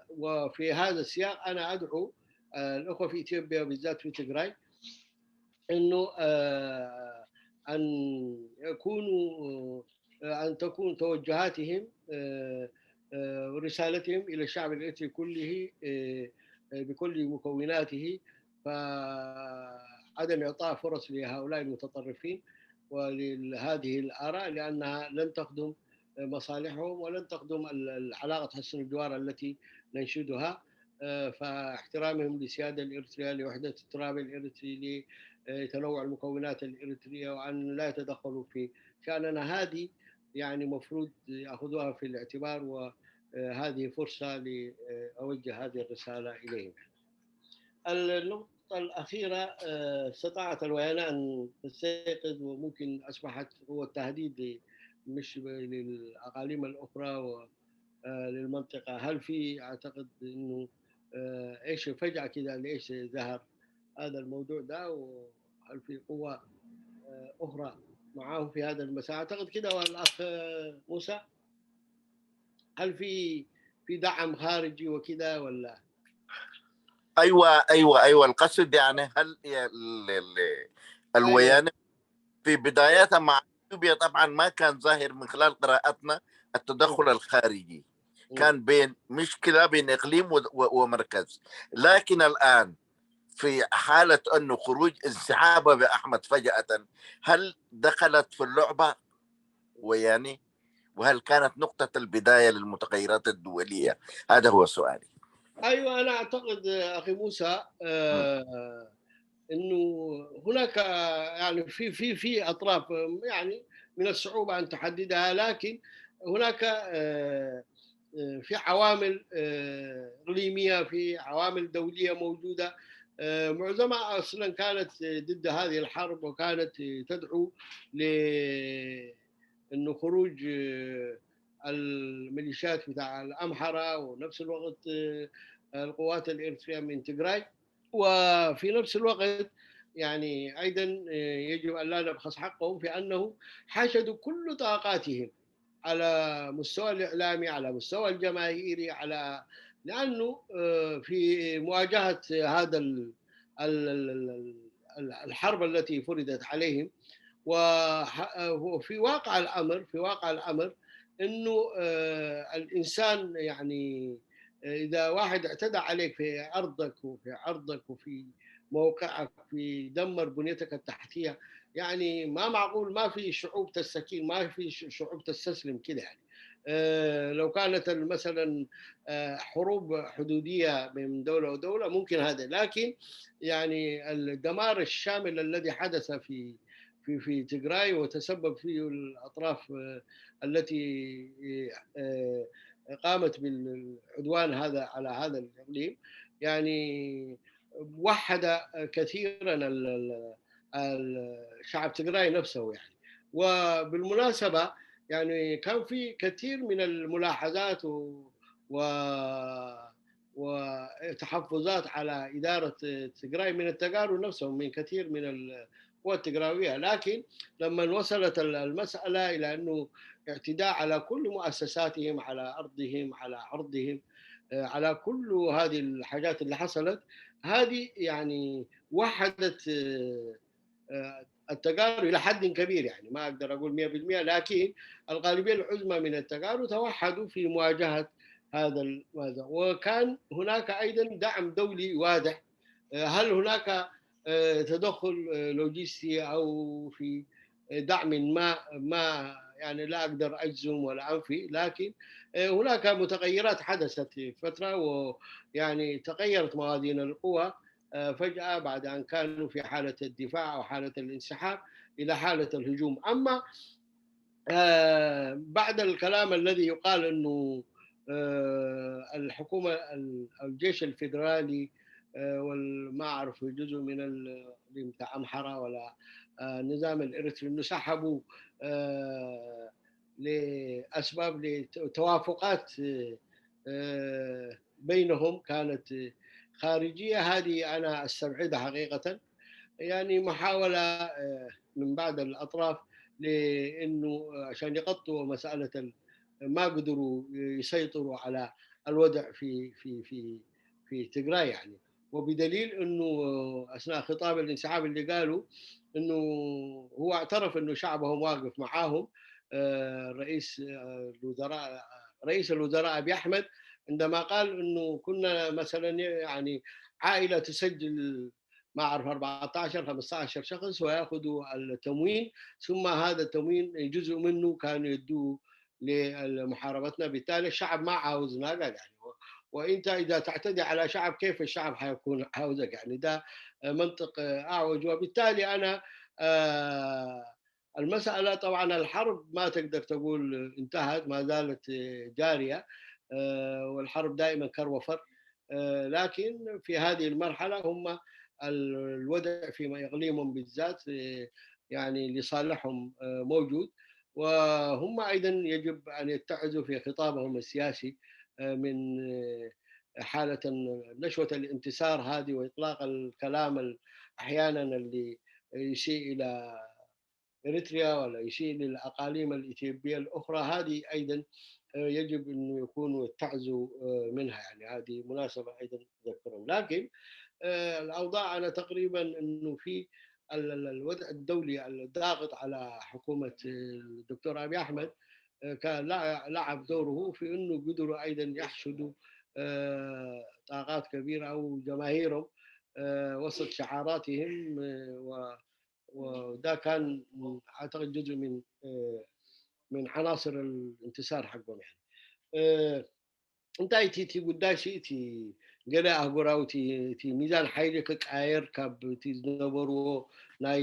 وفي هذا السياق أنا أدعو الأخوة في إثيوبيا، بالذات في تجراي، إنه أن يكونوا أن تكون توجهاتهم ورسالتهم إلى الشعب الإريتري كله بكل مكوناته، فعدم إعطاء فرص لهؤلاء المتطرفين ولهذه الآراء، لأنها لن تخدم مصالحهم ولن تخدم العلاقة حسن الجوار التي ننشدها. فاحترامهم للسيادة الإريترية، لوحدة التراب الإريتري، لتنوع المكونات الإريترية، وأن لا يتدخلوا في شأننا. هذه يعني مفروض يأخذوها في الاعتبار، وهذه فرصة لأوجه هذه الرسالة إليهم. النقطة الأخيرة، استطاعت الويانة أن تستيقظ، وممكن أصبحت هو التهديد مش للأقاليم الأخرى وللمنطقة. هل في، أعتقد أنه إيش فجأة كده، ليش ظهر هذا الموضوع ده، وهل في قوة أخرى معاهم في هذا المساء؟ أعتقد كده، والأخ موسى، هل في في دعم خارجي وكده ولا؟ ايوه، ايوه، ايوه، القصد يعني هل ال- ال- الويانة في بدايتها مع اثيوبيا طبعا ما كان ظاهر من خلال قراءتنا التدخل الخارجي، كان بين مشكلة بين اقليم و- و- ومركز. لكن الان في حالة انه خروج انسحاب ابي احمد فجأة، هل دخلت في اللعبة ويانة؟ وهل كانت نقطة البداية للمتغيرات الدولية؟ هذا هو سؤالي. أيوة، أنا أعتقد أخي موسى آه أنه هناك يعني في في في أطراف يعني من الصعوبة أن تحددها، لكن هناك آه آه، في عوامل آه، إقليمية، في عوامل دولية موجودة. آه، معظمها أصلا كانت ضد هذه الحرب، وكانت تدعو ل انه خروج آه، الميليشيات بتاع الامحره، ونفس الوقت آه، القوات الاريتريه من تجراي. وفي نفس الوقت يعني ايضا آه، يجب ان لا نبخس حقهم في انه حشدوا كل طاقاتهم على مستوى الاعلامي، على مستوى الجماهيري، على لانه آه، في مواجهه هذا ال- ال- ال- ال- ال- الحرب التي فرضت عليهم. وح- وفي واقع الامر، في واقع الامر انه آه، الانسان يعني آه، اذا واحد اعتدى عليك في ارضك وفي عرضك وفي موقعك، في دمر بنيتك التحتيه، يعني ما معقول، ما في شعوب تستكين، ما في ش- شعوب تستسلم كده يعني. آه، لو كانت ال- مثلا آه، حروب حدوديه بين دوله ودوله ممكن هذا، لكن يعني الدمار الشامل الذي حدث في في في تجراي وتسبب فيه الاطراف آه، التي آه، قامت بالعدوان هذا على هذا الاقليم، يعني وحد كثيرا ال- ال- ال- الشعب تجراي نفسه يعني. وبالمناسبه يعني كان في كثير من الملاحظات و, و وتحفظات على إدارة تجراي من التجارو نفسهم، من كثير من القوى التجراوية. لكن لما وصلت المسألة إلى أنه اعتداء على كل مؤسساتهم، على أرضهم، على عرضهم، على كل هذه الحاجات اللي حصلت، هذه يعني وحدت التجارو إلى حد كبير، يعني ما أقدر أقول مية بالمية، لكن الغالبية العظمى من التجارو توحدوا في مواجهة هذا الماذا. وكان هناك أيضا دعم دولي واضح. هل هناك تدخل لوجستي أو في دعم ما؟ ما يعني لا أقدر أجزم ولا أنفي، لكن هناك متغيرات حدثت في فترة، ويعني تغيرت موازين القوى فجأة بعد أن كانوا في حالة الدفاع أو حالة الانسحاب إلى حالة الهجوم. أما آه، بعد الكلام الذي يقال أنه، آه، الحكومة ال-، الجيش الفيدرالي، آه، والما أعرف جزء من ال-، بتاع أمحرة ولا، آه، النظام الإريتري، أنه سحبوا، آه، لأسباب، لتوافقات، آه، آه، بينهم كانت خارجية. هذه أنا أستبعدها حقيقة، يعني محاولة، آه، من بعض الأطراف لأنه عشان يغطوا مسألة ال-، ما قدروا يسيطروا على الوضع في، في، في، في تجراي يعني. وبدليل أنه أثناء خطاب الانسحاب اللي قالوا أنه هو اعترف أنه شعبهم واقف معاهم، آه، رئيس، آه، الوزراء، رئيس الوزراء أبي أحمد، عندما قال أنه كنا مثلًا يعني عائلة تسجل، ما أعرف، أربعتاشر، خمستاشر شخص ويأخذوا التموين، ثم هذا التموين جزء منه كانوا يدوه لمحاربتنا، بالتالي الشعب ما عاوزنا، قال يعني. و-، وأنت إذا تعتدي على شعب، كيف الشعب حيكون عاوزك؟ يعني ده منطق أعوج. وبالتالي أنا، آه، المسألة طبعًا الحرب ما تقدر تقول انتهت، ما زالت جارية، آه، والحرب دائمًا كر وفر. آه، لكن في هذه المرحلة هم ال-، الوضع في إقليمهم بالذات، آه، يعني لصالحهم، آه، موجود. وهم أيضًا يجب أن يتعظوا في خطابهم السياسي، آه، من، آه، حالة نشوة الانتصار هذه وإطلاق الكلام ال-، أحيانًا اللي يسيء إلى إريتريا ولا يسيء للأقاليم الإثيوبية الأخرى. هذه أيضًا، آه، يجب أن يكونوا يتعظوا، آه، منها، يعني هذه مناسبة أيضًا أذكرهم. لكن، آه، الأوضاع أنا تقريبًا أنه في ال-، ال-، الوضع الدولي الضاغط على حكومة الدكتور أبي أحمد، آه، كان لع-، لعب دوره في أنه قدروا أيضًا يحشدوا، آه، طاقات كبيرة أو جماهيرهم، آه، وسط شعاراتهم، آه، و-، وده كان أعتقد جزء من، آه، من عناصر الانتصار حقهم يعني. آه، እንታይ እቲ፣ እቲ ጉዳይ ሲ እቲ ገለ ኣህጉራዊ እቲ፣ እቲ ሚዛን ሓይሊ ክቃየር ካብ እቲ ዝነበርዎ ናይ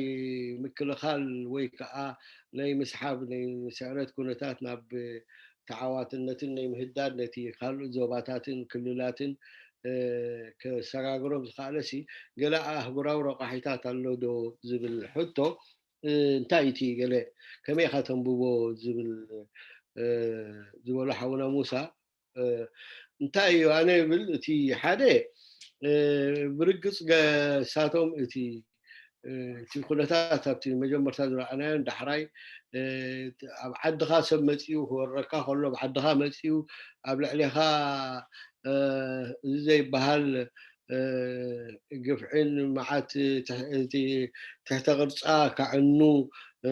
ምክልኻል ወይ ከዓ ናይ ምስሓብ ናይ ስዕረት ኩነታት ናብ ተዓዋትነትን ናይ ምህዳድ ነቲ ካልኦት ዞባታትን ክልላትን፣ እ፣ ከሰጋግሮም ዝኸኣለሲ ገለ ኣህጉራዊ ረቋሒታት ኣሎ ዶ ዝብል ሕቶ፣ እ፣ እንታይ እቲ ገለ ከመይ ኢኻ ተንብቦ ዝብል፣ እ፣ ዝበሎ ሓውና ሙሳ፣ እ፣ እንታይ እዩ ኣነ ይብል፣ እቲ ሓደ፣ እ፣ ብርግጽ ገሳቶም እቲ፣ እ፣ እቲ ኩነታት ኣብቲ መጀመርታ ዝረኣናዮን ዳሕራይ፣ እ፣ ኣብ ዓድኻ ሰብ መጺኡ ክወረካ ከሎ፣ ኣብ ዓድኻ መጺኡ ኣብ ልዕሌኻ፣ እ፣ እዚ ዘይበሃል፣ እ፣ ግፍዕን መዓት ትሕ-፣ እቲ ትሕተ ቅርጻ ከዕኑ፣ እ፣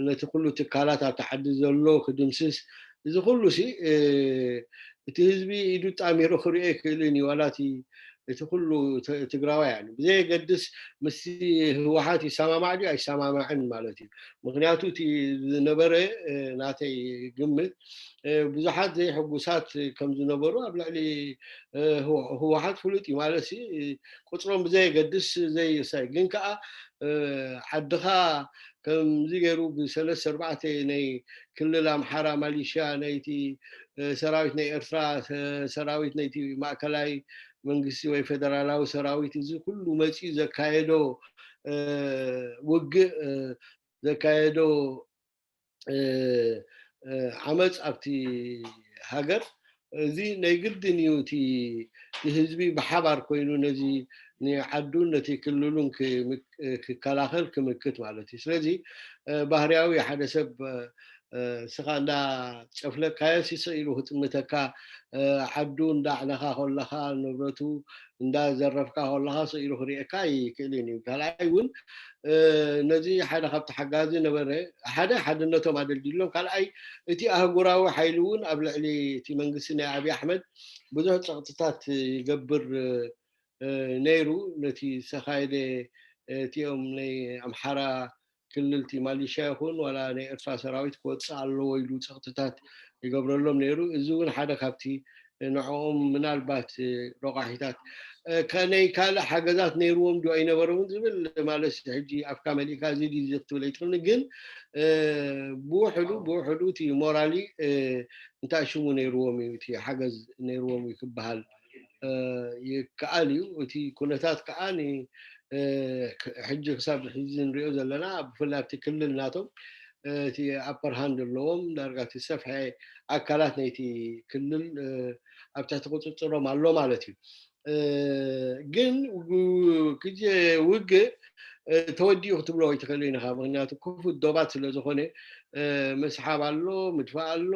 ነቲ ኩሉ ትካላት ኣብቲ ዓዲ ዘሎ ክድምስስ፣ እዚ ኩሉ ሲ፣ እ፣ እቲ ህዝቢ ኢዱ ጣሚሩ ክሪኦ ኣይክእልን እዩ። ዋላ እቲ፣ እቲ ኩሉ ት-፣ ትግራዋይ፣ ያኒ፣ ብዘየገድስ ምስቲ ህወሓት ይሰማማዕ ድዩ ኣይሰማማዕን ማለት እዩ። ምክንያቱ እቲ ዝነበረ፣ እ፣ ናተይ ግምት፣ እ፣ ብዙሓት ዘይሕጉሳት ከም ዝነበሩ ኣብ ልዕሊ፣ እ፣ ህወ-፣ ህወሓት ፍሉጥ እዩ። ማለት ሲ፣ እ፣ ቁጽሮም ብዘየገድስ ዘይሳይ፣ ግን ከኣ፣ እ፣ ዓድኻ ከምዚ ገይሩ ብሰለስተ ኣርባዕተ ናይ ክልል ኣምሓራ ማሊሽያ፣ ናይቲ፣ እ፣ ሰራዊት ናይ ኤርትራ፣ ሰ-፣ ሰራዊት ናይቲ ማእከላይ መንግስቲ ወይ ፌደራላዊ ሰራዊት፣ እዚ ኩሉ መጺኡ ዘካየዶ፣ እ፣ ውግእ፣ እ፣ ዘካየዶ፣ እ፣ እ፣ ዓመጽ ኣብቲ ሃገር፣ እዚ ናይ ግድን እዩ። እቲ፣ እቲ ህዝቢ ብሓባር ኮይኑ ነዚ ንዓዱን ነቲ ክልሉን ክምክ-፣ ክከላኸል ክምክት ማለት እዩ። ስለዚ፣ እ፣ ባህርያዊ ሓደ ሰብ፣ እ፣ እ፣ ስኻ እንዳ ጨፍለካዮ ሲስቕ ኢሉ ክጥምተካ፣ እ፣ ዓዱ እንዳ ኣዕነኻ ከለኻ፣ ንብረቱ እንዳ ዘረፍካ ከለኻ ስቕ ኢሉ ክርእየካ ኣይክእልን እዩ። ካልኣይ እውን፣ እ፣ ነዚ ሓደ ካብቲ ሓጋዚ ነበረ፣ ሓደ ሓድነቶም ኣደልዲሎም፣ ካልኣይ እቲ ኣህጉራዊ ሓይሊ እውን ኣብ ልዕሊ እቲ መንግስቲ ናይ ኣብይ ኣሕመድ ብዙሕ ጸቕጥታት ይገብር፣ እ፣ ነይሩ። ነቲ ዝተኻየደ፣ እ፣ እቲኦም ናይ ኣምሓራ ክልል እቲ ማሊሻ ይኹን ዋላ ናይ ኤርትራ ሰራዊት ክወጽእ ኣለዎ ኢሉ ጸቕጥታት ይገብረሎም ነይሩ። እዚ እውን ሓደ ካብቲ፣ ንዕኦም ምናልባት ረቋሒታት ከነይ ካልእ ሓገዛት ነይርዎም ዶ ኣይነበረውን ዝብል ማለት ሕጂ ኣፍካ መሊእካ እዚ ድዩ ክትብል ኣይትኽእልን። ግን ብውሕዱ ብውሕዱ እቲ ሞራሊ እንታይ ሽሙ ነይርዎም እዩ፣ እቲ ሓገዝ ነይርዎም እዩ ክበሃል ይከኣል እዩ። እቲ ኩነታት ከዓ ሕጂ ክሳብ ሕዚ ንሪኦ ዘለና ብፍላይ ኣብቲ ክልል ናቶም እቲ ኣፐር ሃንድ ኣለዎም። ዳርጋ እቲ ዝሰፍሐ ኣካላት ናይቲ ክልል ኣብ ትሕቲ ቁፅፅሮም ኣሎ ማለት እዩ። ግን ግዜ ውግእ ተወዲኡ ክትብሎ ኣይትኽእልን ኢኻ። ምክንያቱ ክፉት ዶባት ስለ ዝኾነ ምስሓብ ኣሎ፣ ምድፋእ ኣሎ፣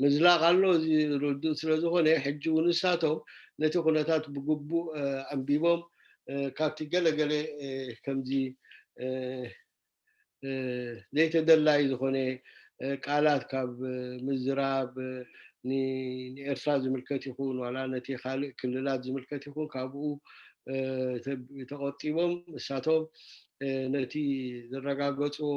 ምዝላቕ ኣሎ። እዚ ርዱእ ስለ ዝኾነ ሕጂ እውን ንሳቶም ነቲ ኩነታት ብግቡእ ኣንቢቦም ካብቲ ገለገለ ከምዚ ዘይተደላይ ዝኾነ ቃላት ካብ ምዝራብ ንኤርትራ ዝምልከት ይኹን ዋላ ነቲ ካልእ ክልላት ዝምልከት ይኹን ካብኡ ተቆጢቦም እሳቶም ነቲ ዝረጋገፅዎ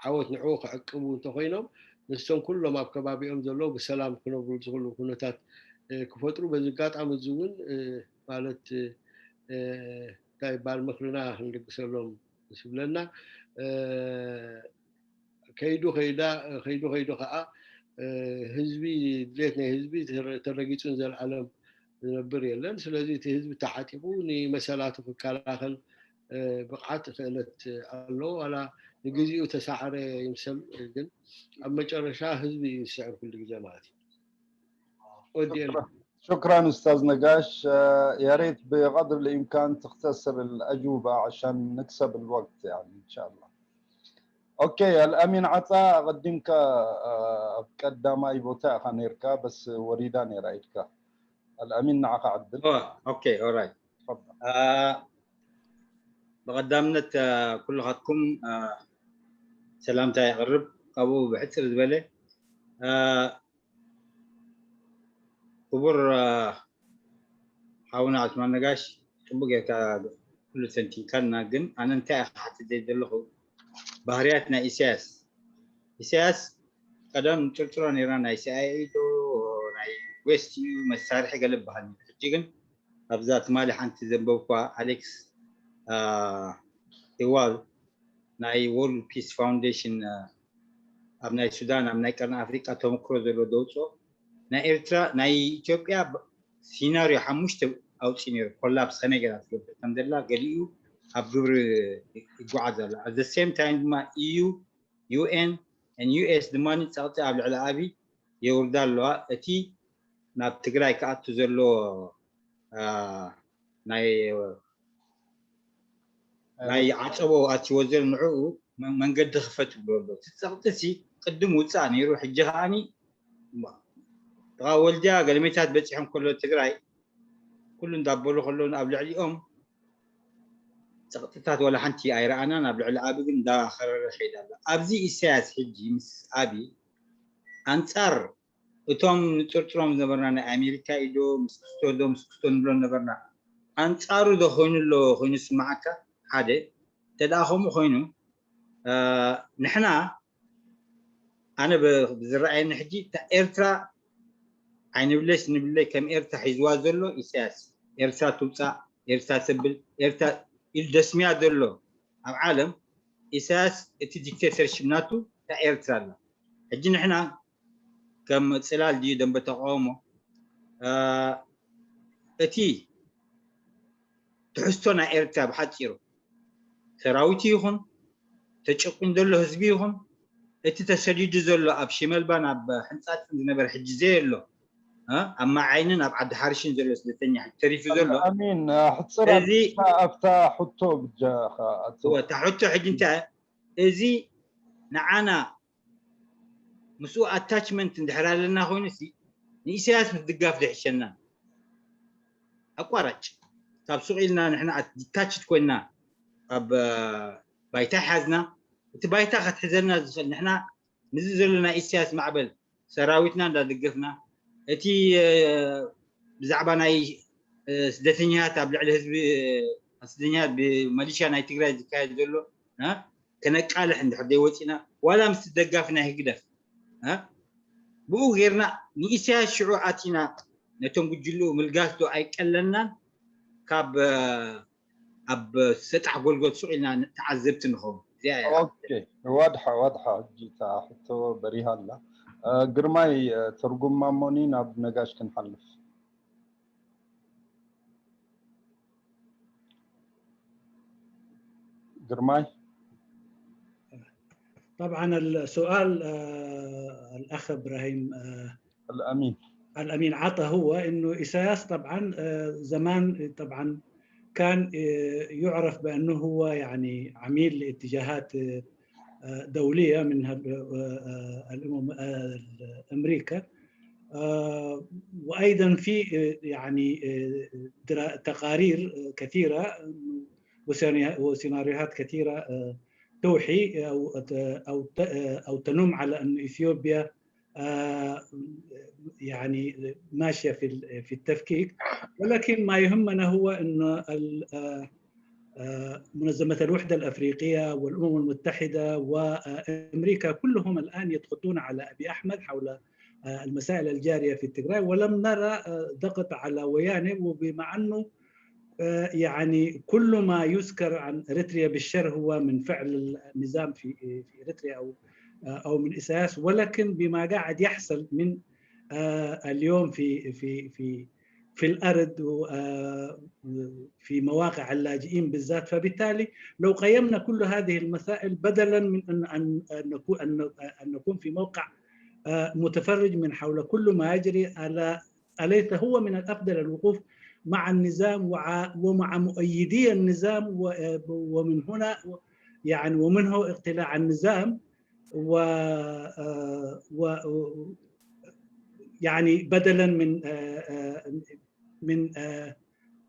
ዓወት ንዕኡ ክዕቅቡ እንተኮይኖም ምስቶም ኩሎም ኣብ ከባቢኦም ዘለዉ ብሰላም ክነብሩ ዝኽእሉ ኩነታት ክፈጥሩ በዚ ኣጋጣሚ እዚ እውን ማለት እንታይ ይበሃል ምክርና ክንልግሰሎም ዝብለና ከይዱ ከይዳ ከይዱ ከይዱ ከዓ ህዝቢ ድሌት ናይ ህዝቢ ተረጊፁን ዘልዓለም ዝነብር የለን። ስለዚ እቲ ህዝቢ ተዓጢቁ ንመሰላቱ ክከላኸል ብቕዓት ክእለት ኣለዎ። ዋላ ንግዚኡ ተሳዕረ ይምሰል ግን ኣብ መጨረሻ ህዝቢ እዩ ዝስዕር ኩሉ ግዜ ማለት እዩ። ወዲኤልና شكرا أستاذ نقاش. يا ريت بقدر الإمكان تختصر الأجوبة عشان نكسب الوقت يعني إن شاء الله. أوكي الأمين عطاء قدمك قدام أي بوتا خانيركا بس وريدان يا رايتكا الأمين نعاق عدل. أوكي alright. تفضل. ብቐዳምነት ኩልኻትኩም ሰላምታ የቕርብ። ካብኡ ብሕፅር ዝበለ ክቡር ሓውና ዑስማን ነጋሽ ፅቡቅ ጌርካ ኩሉ ተንቲንካልና። ግን ኣነ እንታይ ክሓትት ዘለኹ ባህርያት ናይ ኢሳያስ ኢሳያስ ቀደም ጭርጭሮ ነይራ ናይ ሲኣይኤ ዶ ናይ ዌስት እዩ መሳርሒ ገለ በሃል። ሕጂ ግን ኣብዛ ትማሊ ሓንቲ ዘንበብኳ ኣሌክስ ኢዋል ናይ World Peace Foundation ኣብ ናይ ሱዳን ኣብ ናይ ቀርኒ ኣፍሪቃ ተመክሮ ዘሎ ደውፅኦ ናይ ኤርትራ ናይ ኢትዮጵያ ሲናሪዮ ሓሙሽተ ኣውፂኡ ነይሩ። ኮላፕስ ከመይ ገይራ ትገብር ከም ዘላ ገሊኡ ኣብ ግብሪ ይጓዓዝ ኣሎ። At the same time ድማ EU UN and US ድማ ፀቕጢ ኣብ ልዕሊ ኣብይ የውርዳ ኣለዋ። እቲ ናብ ትግራይ ክኣቱ ዘሎ ናይ ናይ ዓፀቦ ኣትዎ ዘሎ ንዕኡ መንገዲ ክፈት ይብሎ ኣሎ። እቲ ፀቕጢ ሲ ቅድም ውፃእ ነይሩ። ሕጂ ከዓኒ ጥቓ ወልድያ ገለሜታት በፂሖም ከሎ ትግራይ ኩሉ እንዳበሉ ከለዉ ኣብ ልዕሊኦም ፀቕጥታት ዋላ ሓንቲ ኣይረኣናን። ኣብ ልዕሊ ኣቢ ግን እንዳኸረረ ይኸይድ ኣሎ። ኣብዚ ኢሳያስ ሕጂ ምስ ኣቢ ኣንፃር እቶም ንጥርጥሮም ዝነበርና ናይ ኣሜሪካ ኢዶ ምስ ክስቶ ዶ ምስ ክስቶ ንብሎ ነበርና ኣንፃሩ ዶ ኮይኑ ኣሎ ኮይኑ ስማዓካ ሓደ እንተ ደኣ ከምኡ ኮይኑ ንሕና ኣነ ብዝረኣየኒ ሕጂ እታ ኤርትራ ኣይንብለሽ ንብለይ ከም ኤርትራ ሒዝዋ ዘሎ ኢሳያስ ኤርትራ ትውፃእ ኤርትራ ትብል ኤርትራ ኢሉ ደስምያ ዘሎ ኣብ ዓለም ኢሳያስ እቲ ዲክቴተርሽፕ ናቱ እታ ኤርትራ ኣላ ሕጂ ንሕና ከም ፅላል ድዩ ደንበ ተቃውሞ እቲ ትሕዝቶ ናይ ኤርትራ ብሓፂሩ ሰራዊቱ ይኹን ተጨቁን ዘሎ ህዝቢ ይኹን እቲ ተሰዲዱ ዘሎ ኣብ ሽመልባን ኣብ ሕንፃፅን ዝነበረ ሕጂ ዘየሎ ኣብ መዓይንን ኣብ ዓዲ ሓርሽን ዘሎ ስደተኛ ተሪፉ ዘሎ ኣሚን ሕፅር ኣብታ ሕቶ ብጃኻ እታ ሕቶ ሕጂ እንታይ እዚ ንዓና ምስኡ ኣታችመንት እንድሕር ኣለና ኮይኑ ንኢሳያስ ምድጋፍ ድሕሸና ኣቋራጭ ካብ ሱቕ ኢልና ንሕና ዲታችድ ኮይና ኣብ ባይታ ሓዝና እቲ ባይታ ከትሕዘልና ዝኽእል ንሕና ንዚ ዘሎ ናይ ኢሳያስ ማዕበል ሰራዊትና እንዳደገፍና እቲ ብዛዕባ ናይ ስደተኛታት ኣብ ልዕሊ ህዝቢ ስደተኛታት ብመሊሻ ናይ ትግራይ ዝካየድ ዘሎ ከነቃልሕ እንድሕር ዘይወፂና ዋላ ምስ ደጋፊ ናይ ህግደፍ ብኡ ጌርና ንኢሳያስ ሽዑ ኣቲና ነቶም ጉጅልኡ ምልጋስ ዶ ኣይቀለልናን? ካብ ኣብ ሰጣሕ ጎልጎል ሱቕ ኢልና ተዓዘብቲ ንኸውን። እዚኣ እያ። ኦኬ፣ ወድሓ ወድሓ፣ ሕጂ እታ ሕቶ በሪሃ ኣላ። ግርማይ፣ ትርጉም ማሞኒ ናብ ነጋሽ ክንሓልፍ። ግርማይ። طبعا السؤال، آه، الأخ إبراهيم، آه، الأمين. الأمين عطا، هو إنه إساياس طبعا، آه، زمان طبعا كان، آه، يعرف بأنه هو يعني عميل لاتجاهات، آه، آه، دولية منها، آه، آه، الأمم، آه، أمريكا. آه، وأيضا في، آه، يعني، آه، درا-، تقارير، آه، كثيرة، آه، وسيناريو-، وسيناريوهات كثيرة، آه، توحي أو ت-، أو ت-، آه، أو تنم على أن إثيوبيا، آه، يعني ماشية في ال-، في التفكيك، ولكن ما يهمنا هو أن ال-، آه، آه، منظمة الوحدة الأفريقية والأمم المتحدة وأمريكا كلهم الآن يضغطون على أبي أحمد حول، آه، المسائل الجارية في تجراي، ولم نرى، آه، ضغط على ويانه، وبما أنه، آه، يعني كل ما يذكر عن إريتريا بالشر هو من فعل النظام في، في إريتريا أو، آه، أو من إساياس، ولكن بما قاعد يحصل من، آه، اليوم في، في، في، في الأرض و، آه، في مواقع اللاجئين بالذات. فبالتالي لو قيمنا كل هذه المسائل بدلا من أن، أن، أن نكون، أن، أن نكون في موقع، آه، متفرج من حول كل ما يجري، ألا، أليس هو من الأفضل الوقوف مع النظام وع-، ومع مؤيدي النظام و، آه، ومن هنا يعني ومنه اقتلاع النظام و، آه، و، يعني بدلا من، آه، آه، من، آه،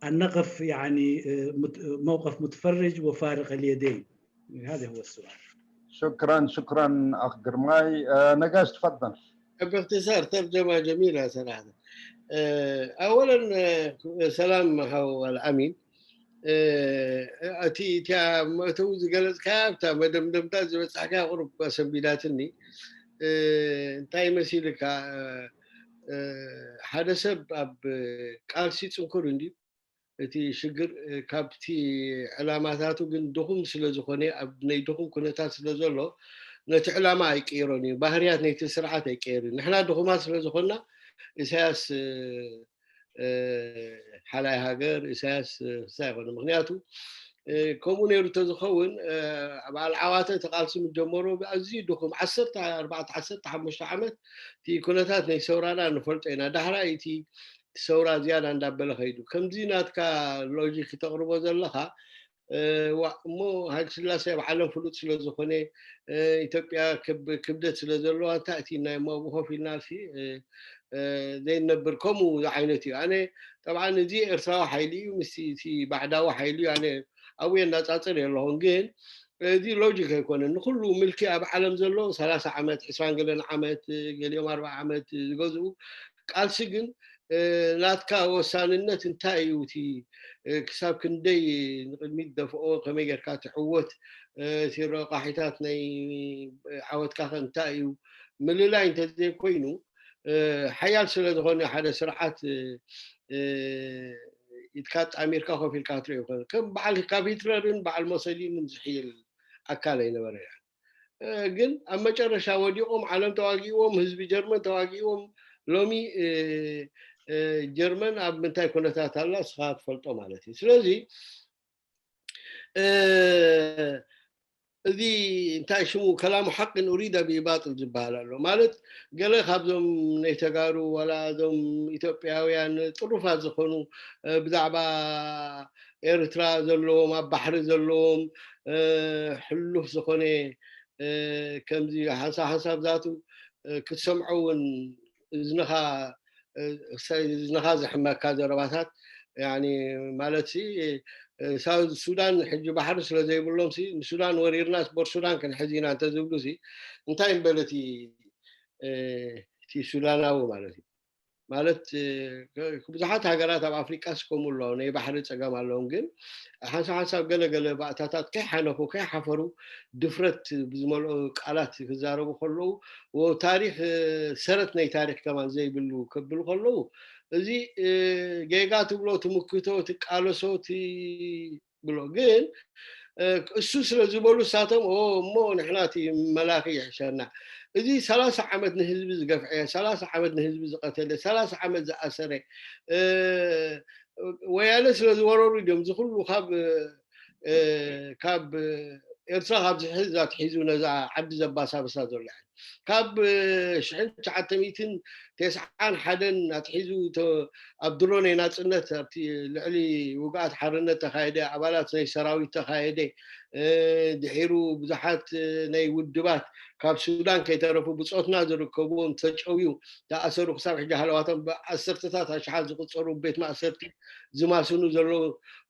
أن نقف يعني، آه، مت-، موقف متفرج وفارغ اليدين. هذا هو السؤال. شكرا، شكرا أخ قرماي. آه، نقاش، تفضل. باختصار، ترجمة جميلة صراحة. آه، أولا، آه، سلام هو الأمين. آه، أتي تا متوز قالت كابتا مدم دم تاز بس حكا غرب سبيلاتني. آه، እንታይ መሲልካ፣ ሓደ ሰብ ኣብ ቃልሲ ጽንኩር እንድዩ። እቲ ሽግር፣ ካብቲ ዕላማታቱ ግን ድኹም ስለ ዝኾነ፣ ኣብ ናይ ድኹም ኩነታት ስለ ዘሎ፣ ነቲ ዕላማ ኣይቅይሮን እዩ፣ ባህርያት ናይቲ ስርዓት ኣይቀይርን። ንሕና ድኹማት ስለ ዝኾንና፣ ኢሳያስ ሓላይ ሃገር፣ ኢሳያስ ፍሳ ይኾነ። ምክንያቱ ከምኡ ነይሩ እንተዝኸውን፣ በዓል ዓዋተ እቲ ቃልሲ ምስ ጀመሩ ኣዝዩ ድኹም፣ ዓሰርተ ኣርባዕተ ዓሰርተ ሓሙሽተ ዓመት እቲ ኩነታት ናይ ሰውራና ንፈልጦ ኢና። ዳሕራይ እቲ ሰውራ ዝያዳ እንዳበለ ከይዱ። ከምዚ ናትካ ሎጂክ ተቕርቦ ዘለኻ፣ ዋ እሞ ሃይለ ስላሴ ኣብ ዓለም ፍሉጥ ስለ ዝኾነ፣ ኢትዮጵያ ክብደት ስለ ዘለዋ እንታይ እቲ ናይ ኣብኡ ኮፍ ኢልና ሲ ዘይነብር፣ ከምኡ ዓይነት እዩ። ኣነ ጠብዓን እዚ ኤርትራዊ ሓይሊ እዩ፣ ምስቲ እቲ ባዕዳዊ ሓይሊ እዩ። ኣነ ኣብኡ የናጻጽር የለኹን፣ ግን እዚ ሎጂክ ኣይኮነን። ንኩሉ ምልኪ ኣብ ዓለም ዘሎ ሰላሳ ዓመት፣ ዕስራን ገለን ዓመት፣ ገሊኦም ኣርብዓ ዓመት ዝገዝኡ፣ ቃልሲ ግን ናትካ ወሳንነት እንታይ እዩ? እቲ ክሳብ ክንደይ ንቅድሚት ደፍኦ፣ ከመይ ጌርካ ትዕወት፣ እቲ ረቋሒታት ናይ ዓወትካ ከ እንታይ እዩ? ምልላይ እንተዘይኮይኑ፣ ሓያል ስለ ዝኾነ ሓደ ስርዓት ኢድካ ጣሚርካ ኮፍ ኢልካ ትሪኦ ይኮነ። ከም በዓል ካብ ሂትለርን በዓል ሞሰሊንን ዝሕይል ኣካል ኣይነበረ። ግን ኣብ መጨረሻ ወዲቖም፣ ዓለም ተዋጊእዎም፣ ህዝቢ ጀርመን ተዋጊእዎም። ሎሚ ጀርመን ኣብ ምንታይ ኩነታት ኣላ እስኻ ትፈልጦ ማለት እዩ። ስለዚ እዚ እንታይ ሽሙ ከላሙ ሓቅን ኡሪደ ብባጥል ዝበሃል ኣሎ። ማለት ገለ ካብዞም ናይ ተጋሩ ዋላ እዞም ኢትዮጵያውያን ጥሩፋት ዝኾኑ ብዛዕባ ኤርትራ ዘለዎም፣ ኣብ ባሕሪ ዘለዎም ሕሉፍ ዝኾነ ከምዚ ሓንሳብ ሓንሳብ ዛቱ ክትሰምዖ እውን እዝንኻ እዝንኻ ዘሕመካ ዘረባታት፣ ያኒ ማለት ሲ ሳውዝ ሱዳን ሕጂ ባሕሪ ስለ ዘይብሎም ሲ ንሱዳን ወሪርና ቦር ሱዳን ክንሕዝ ኢና እንተዝብሉ ሲ እንታይ ምበለ እቲ እቲ ሱዳናዊ ማለት እዩ። ማለት ብዙሓት ሃገራት ኣብ ኣፍሪቃ ስከሙ ኣለዉ፣ ናይ ባሕሪ ፀገም ኣለዎም። ግን ሓንሳብ ሓንሳብ ገለገለ ባእታታት ከይሓነኹ ከይሓፈሩ ድፍረት ብዝመልኦ ቃላት ክዛረቡ ከለዉ፣ ታሪክ ሰረት ናይ ታሪክ ከማን ዘይብሉ ከብሉ ከለዉ፣ እዚ ጌጋ ትብሎ፣ ትምክቶ፣ ትቃለሶ፣ ብሎ። ግን እሱ ስለ ዝበሉ እሳቶም እሞ ንሕና እቲ መላኺ ይሕሸና። እዚ ሰላሳ ዓመት ንህዝቢ ዝገፍዐ፣ ሰላሳ ዓመት ንህዝቢ ዝቀተለ፣ ሰላሳ ዓመት ዝኣሰረ ወያነ ስለ ዝወረሩ ድዮም እዚ ኩሉ ካብ ካብ ኤርትራ ካብ ዝሕዝ ኣትሒዙ ነዛ ዓዲ ዘባሳብሳ ዘሎ። ካብ ሽሕን ትሽዓተ ሚእትን ተስዓን ሓደን ኣትሒዙ ኣብ ድሮ ናይ ናፅነት ኣብቲ ልዕሊ ውግኣት ሓርነት ተኻየደ፣ ኣባላት ናይ ሰራዊት ተኻየደ፣ ድሒሩ ብዙሓት ናይ ውድባት ካብ ሱዳን ከይተረፉ ብፆትና ዝርከብዎም ተጨውዩ ተኣሰሩ። ክሳብ ሕጂ ሃለዋቶም ብዓሰርተታት ኣሽሓት ዝቁፀሩ ቤት ማእሰርቲ ዝማስኑ ዘለዉ።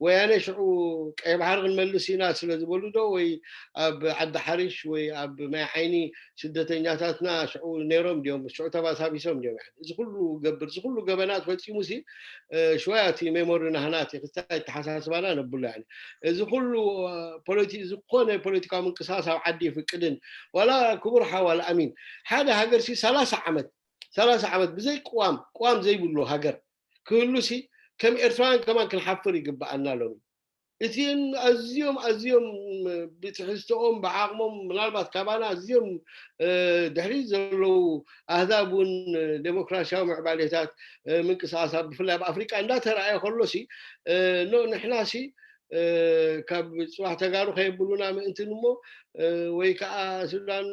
ወያነ ሽዑ ቀይ ባሕሪ ክንመልስ ኢና ስለ ዝበሉ ዶ ወይ ኣብ ዓዲ ሓሪሽ ወይ ኣብ ማይ ዓይኒ ስደተኛታትና ሽዑ ነይሮም ድዮም? ሽዑ ተባሳቢሶም ድዮም? እዚ ኩሉ ገብር፣ እዚ ኩሉ ገበናት ፈፂሙ ሲ ሽወያ እቲ ሜሞሪ ናህና እቲ ክስታይ ተሓሳስባና ነብሉ። እዚ ኩሉ ፖለቲ ዝኾነ ፖለቲካዊ ምንቅስቃስ ኣብ ዓዲ ይፍቅድን። ዋላ ክቡር ሓዋል ኣሚን፣ ሓደ ሃገር ሲ ሰላሳ ዓመት ሰላሳ ዓመት ብዘይ ቅዋም፣ ቅዋም ዘይብሉ ሃገር ክህሉ ሲ ከም ኤርትራውያን ከማን ክንሓፍር ይግብኣና። ሎሚ እቲን ኣዝዮም ኣዝዮም ብትሕዝቶኦም ብዓቕሞም ምናልባት ካባና ኣዝዮም ድሕሪት ዘለዉ ኣህዛብ እውን ዴሞክራሲያዊ ምዕባሌታት ምንቅስቃሳት ብፍላይ ኣብ ኣፍሪቃ እንዳተረኣየ ከሎ ሲ ኖ ንሕና ሲ ካብ ፅባሕ ተጋሩ ከየብሉና ምእንትን እሞ ወይ ከዓ ሱዳን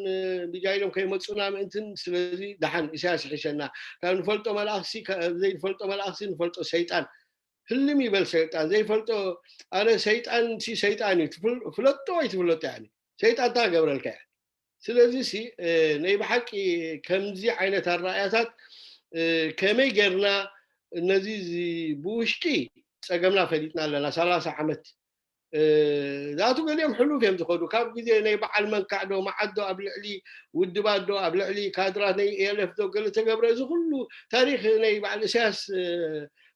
ብጃ ኢሎም ከይመፁና ምእንትን። ስለዚ ደሓን ኢሳያስ ይሕሸና። ካብ ንፈልጦ መልኣኽሲ ዘይንፈልጦ መልኣኽሲ ንፈልጦ ሰይጣን ህልም ይበል ሰይጣን ዘይፈልጦ። ኣነ ሰይጣን ሲ ሰይጣን እዩ። ፍለጦ ወይ ትፍለጦ ያ ሰይጣን ታ ገብረልካ ያ። ስለዚ ሲ ናይ ብሓቂ ከምዚ ዓይነት ኣረኣያታት ከመይ ጌርና ነዚ ብውሽጢ ፀገምና ፈሊጥና ኣለና። ሰላሳ ዓመት ዛቱ ገሊኦም ሕሉፍ እዮም ዝኸዱ። ካብ ግዜ ናይ በዓል መንካዕ ዶ መዓት ዶ ኣብ ልዕሊ ውድባት ዶ ኣብ ልዕሊ ካድራት ናይ ኤልፍ ዶ ገለ ተገብረ እዚ ኩሉ ታሪክ ናይ በዓል ኢሳያስ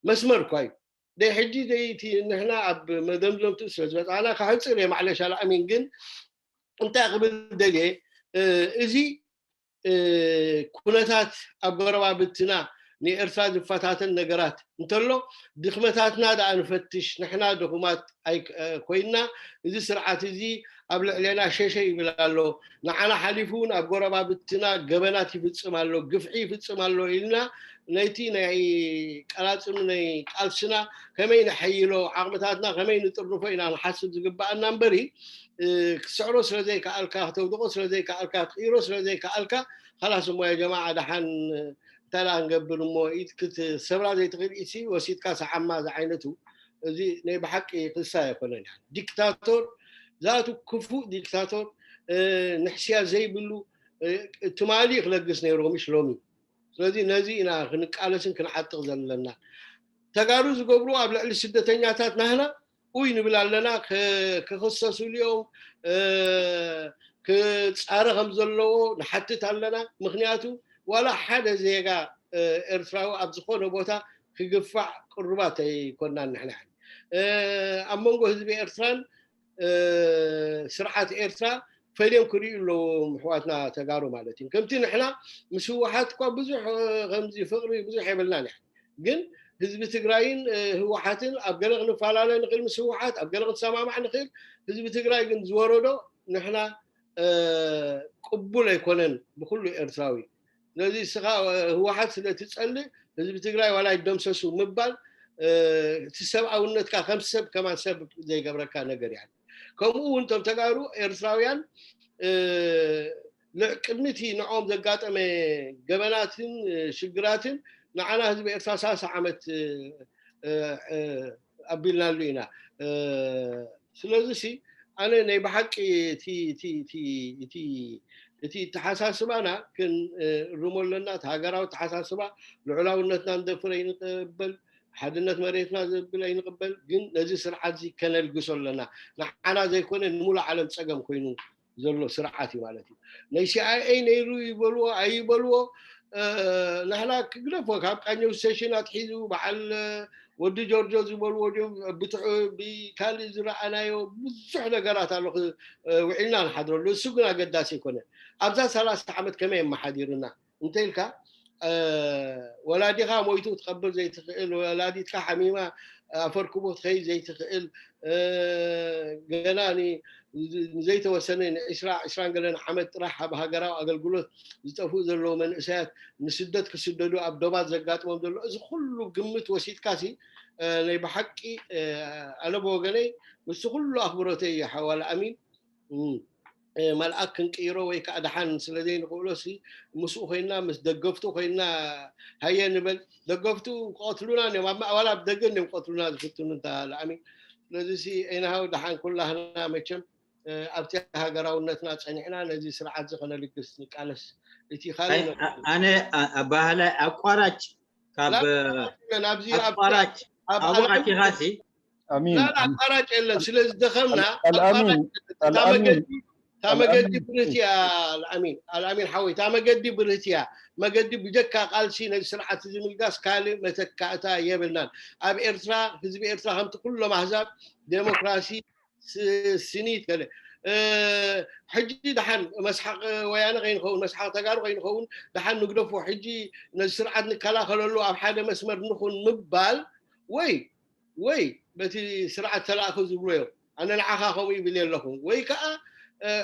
መስመር እኳ እዩ። ደይ ሕጂ ደይቲ ንሕና ኣብ መደምደምቱ ስለ ዝበፅና ካሕፅር እየ ማዕለሻ ለኣሚን ግን እንታይ ክብል ደልየ እዚ ኩነታት ኣብ ጎረባብትና ንኤርትራ ዝፈታተን ነገራት እንተሎ ድኽመታትና ደኣ ንፈትሽ። ንሕና ድኹማት ኮይንና እዚ ስርዓት እዚ ኣብ ልዕሌና ሸሸ ይብል ኣሎ። ንዓና ሓሊፉ እውን ኣብ ጎረባብትና ገበናት ይፍፅም ኣሎ፣ ግፍዒ ይፍፅም ኣሎ ኢልና ነቲ ናይ ቀላፅም ናይ ቃልስና ከመይ ንሐይሎ ዓቕምታትና ከመይ ንጥርንፎ ኢና ንሓስብ ዝግባኣና እምበሪ ክስዕሮ ስለዘይከኣልካ፣ ክተውድቆ ስለዘይከኣልካ፣ ክትቅይሮ ስለዘይከኣልካ፣ ካላስ እሞ ያ ጀማዓ ደሓን እንታይ ደኣ ክንገብር እሞ ኢድ ክትሰብራ ዘይትኽእል ኢድሲ ወሲድካ ሰዓማ ዝዓይነቱ እዚ ናይ ብሓቂ ክሳ ኣይኮነን። ዲክታቶር ዛቱ ክፉእ ዲክታቶር ንሕስያ ዘይብሉ ትማሊ ክለግስ ነይሩ ምሽ ሎሚ። ስለዚ ነዚ ኢና ክንቃለስን ክንዓጥቕ ዘለና። ተጋሩ ዝገብሩ ኣብ ልዕሊ ስደተኛታት ናህና ኡይ ንብል ኣለና። ክኽሰሱሉ እዮም፣ ክፃረ ከም ዘለዎ ንሓትት ኣለና። ምክንያቱ ዋላ ሓደ ዜጋ ኤርትራዊ ኣብ ዝኾነ ቦታ ክግፋዕ ቅሩባት ኣይኮናን። ንሕና ኣብ መንጎ ህዝቢ ኤርትራን ስርዓት ኤርትራ ፈልዮም ክርእዩ ኣለዎም ኣሕዋትና ተጋሩ ማለት እዩ። ከምቲ ንሕና ምስ ህወሓት እኳ ብዙሕ ከምዚ ፍቕሪ ብዙሕ የብልናን ኢና። ግን ህዝቢ ትግራይን ህወሓትን ኣብ ገለ ክንፈላለ ንኽእል ምስ ህወሓት፣ ኣብ ገለ ክንሰማማዕ ንኽእል። ህዝቢ ትግራይ ግን ዝወረዶ ንሕና ቅቡል ኣይኮነን ብኩሉ ኤርትራዊ። ስለዚ እስኻ ህወሓት ስለ ትጸልእ ህዝቢ ትግራይ ዋላ ይደምሰሱ ምባል እቲ ሰብኣውነትካ ከም ሰብ ከማን ሰብ ዘይገብረካ ነገር እያ። ከምኡ እውን እቶም ተጋሩ ኤርትራውያን ልዕ ቅድሚ እቲ ንዕኦም ዘጋጠመ ገበናትን ሽግራትን ንዓና ህዝቢ ኤርትራ ሰላሳ ዓመት ኣቢልናሉ ኢና። ስለዚ ሲ ኣነ ናይ ብሓቂ እቲ ተሓሳስባና ክንእርሞ ኣለና። እቲ ሃገራዊ ተሓሳስባ ልዑላውነትና ንደፍር ኣይንቅበል፣ ሓድነት መሬትና ዘብል ኣይንቅበል። ግን ነዚ ስርዓት እዚ ከነልግሶ ኣለና። ንዓና ዘይኮነ ንሙሉእ ዓለም ፀገም ኮይኑ ዘሎ ስርዓት እዩ ማለት እዩ። ናይ ሲኣይኤ ነይሩ ይበልዎ ኣይበልዎ ንሕና ክግደፎ ካብ ቃኘው ሴሽን ኣትሒዙ በዓል ወዲ ጆርጆ ዝበልዎ ድዮም ብትሑ ብካልእ ዝረኣናዮ ብዙሕ ነገራት ኣሎ። ውዒልና ንሓድረሉ፣ እሱ ግን ኣገዳሲ ኣይኮነ። ኣብዛ ሰላሳ ዓመት ከመይ የመሓዲሩና እንተ ኢልካ፣ ወላዲኻ ሞይቱ ክትቐብር ዘይትኽእል፣ ወላዲትካ ሓሚማ ኣፈርክቦ ትኸይድ ዘይትኽእል፣ ገና ንዘይተወሰነ ንዒስራ ዒስራን ገለን ዓመት ጥራሕ ኣብ ሃገራዊ ኣገልግሎት ዝጠፍኡ ዘለዉ መንእሰያት፣ ንስደት ክስደዱ ኣብ ዶባት ዘጋጥሞም ዘሎ፣ እዚ ኩሉ ግምት ወሲድካሲ ናይ ብሓቂ ኣነ ብወገነይ ምስቲ ኩሉ ኣኽብሮተይ ሓዋል ኣሚን መልኣክ ክንቅይሮ ወይ ከዓ ደሓን ስለ ዘይንኽእሎ ሲ ምስኡ ኮይና ምስ ደገፍቱ ኮይና ሃየ ንበል። ደገፍቱ ክቐትሉና እዮም ኣብ ማእዋላ ብደገ እዮም ክቐትሉና ዝፍትኑ እንታ ለኣሚ። ስለዚ ሲ ኤንሃው ደሓን ኩላህና መቸም ኣብቲ ሃገራውነትና ፀኒዕና ነዚ ስርዓት እዚ ከነልግስ ንቃለስ። እቲ ካልእ ኣነ ኣባህላይ ኣቋራጭ ካብ ኣብዚ ኣቋራጭ ኣብኡ ኣቲኻሲ ኣቋራጭ የለን። ስለ ዝደኸምና እታ መገዲ ብርህት እያ። ኣልኣሚን ሓወይ እታ መገዲ ብርህት እያ። መገዲ ብጀካ ቃልሲ ነዚ ስርዓት እዚ ምልጋስ ካልእ መተካእታ የብልናን። ኣብ ኤርትራ ህዝቢ ኤርትራ ከምቲ ኩሎም ኣህዛብ ዴሞክራሲ ስኒት ገለ ሕጂ ደሓን መስሓቅ ወያነ ከይንኸውን መስሓቅ ተጋሩ ከይንኸውን ደሓን ንግደፎ። ሕጂ ነዚ ስርዓት ንከላኸለሉ ኣብ ሓደ መስመር ንኹን ምባል ወይ ወይ በቲ ስርዓት ተላእኹ ዝብሉ እዮም። ኣነ ንዓኻ ከምኡ ይብል የለኹ ወይ ከዓ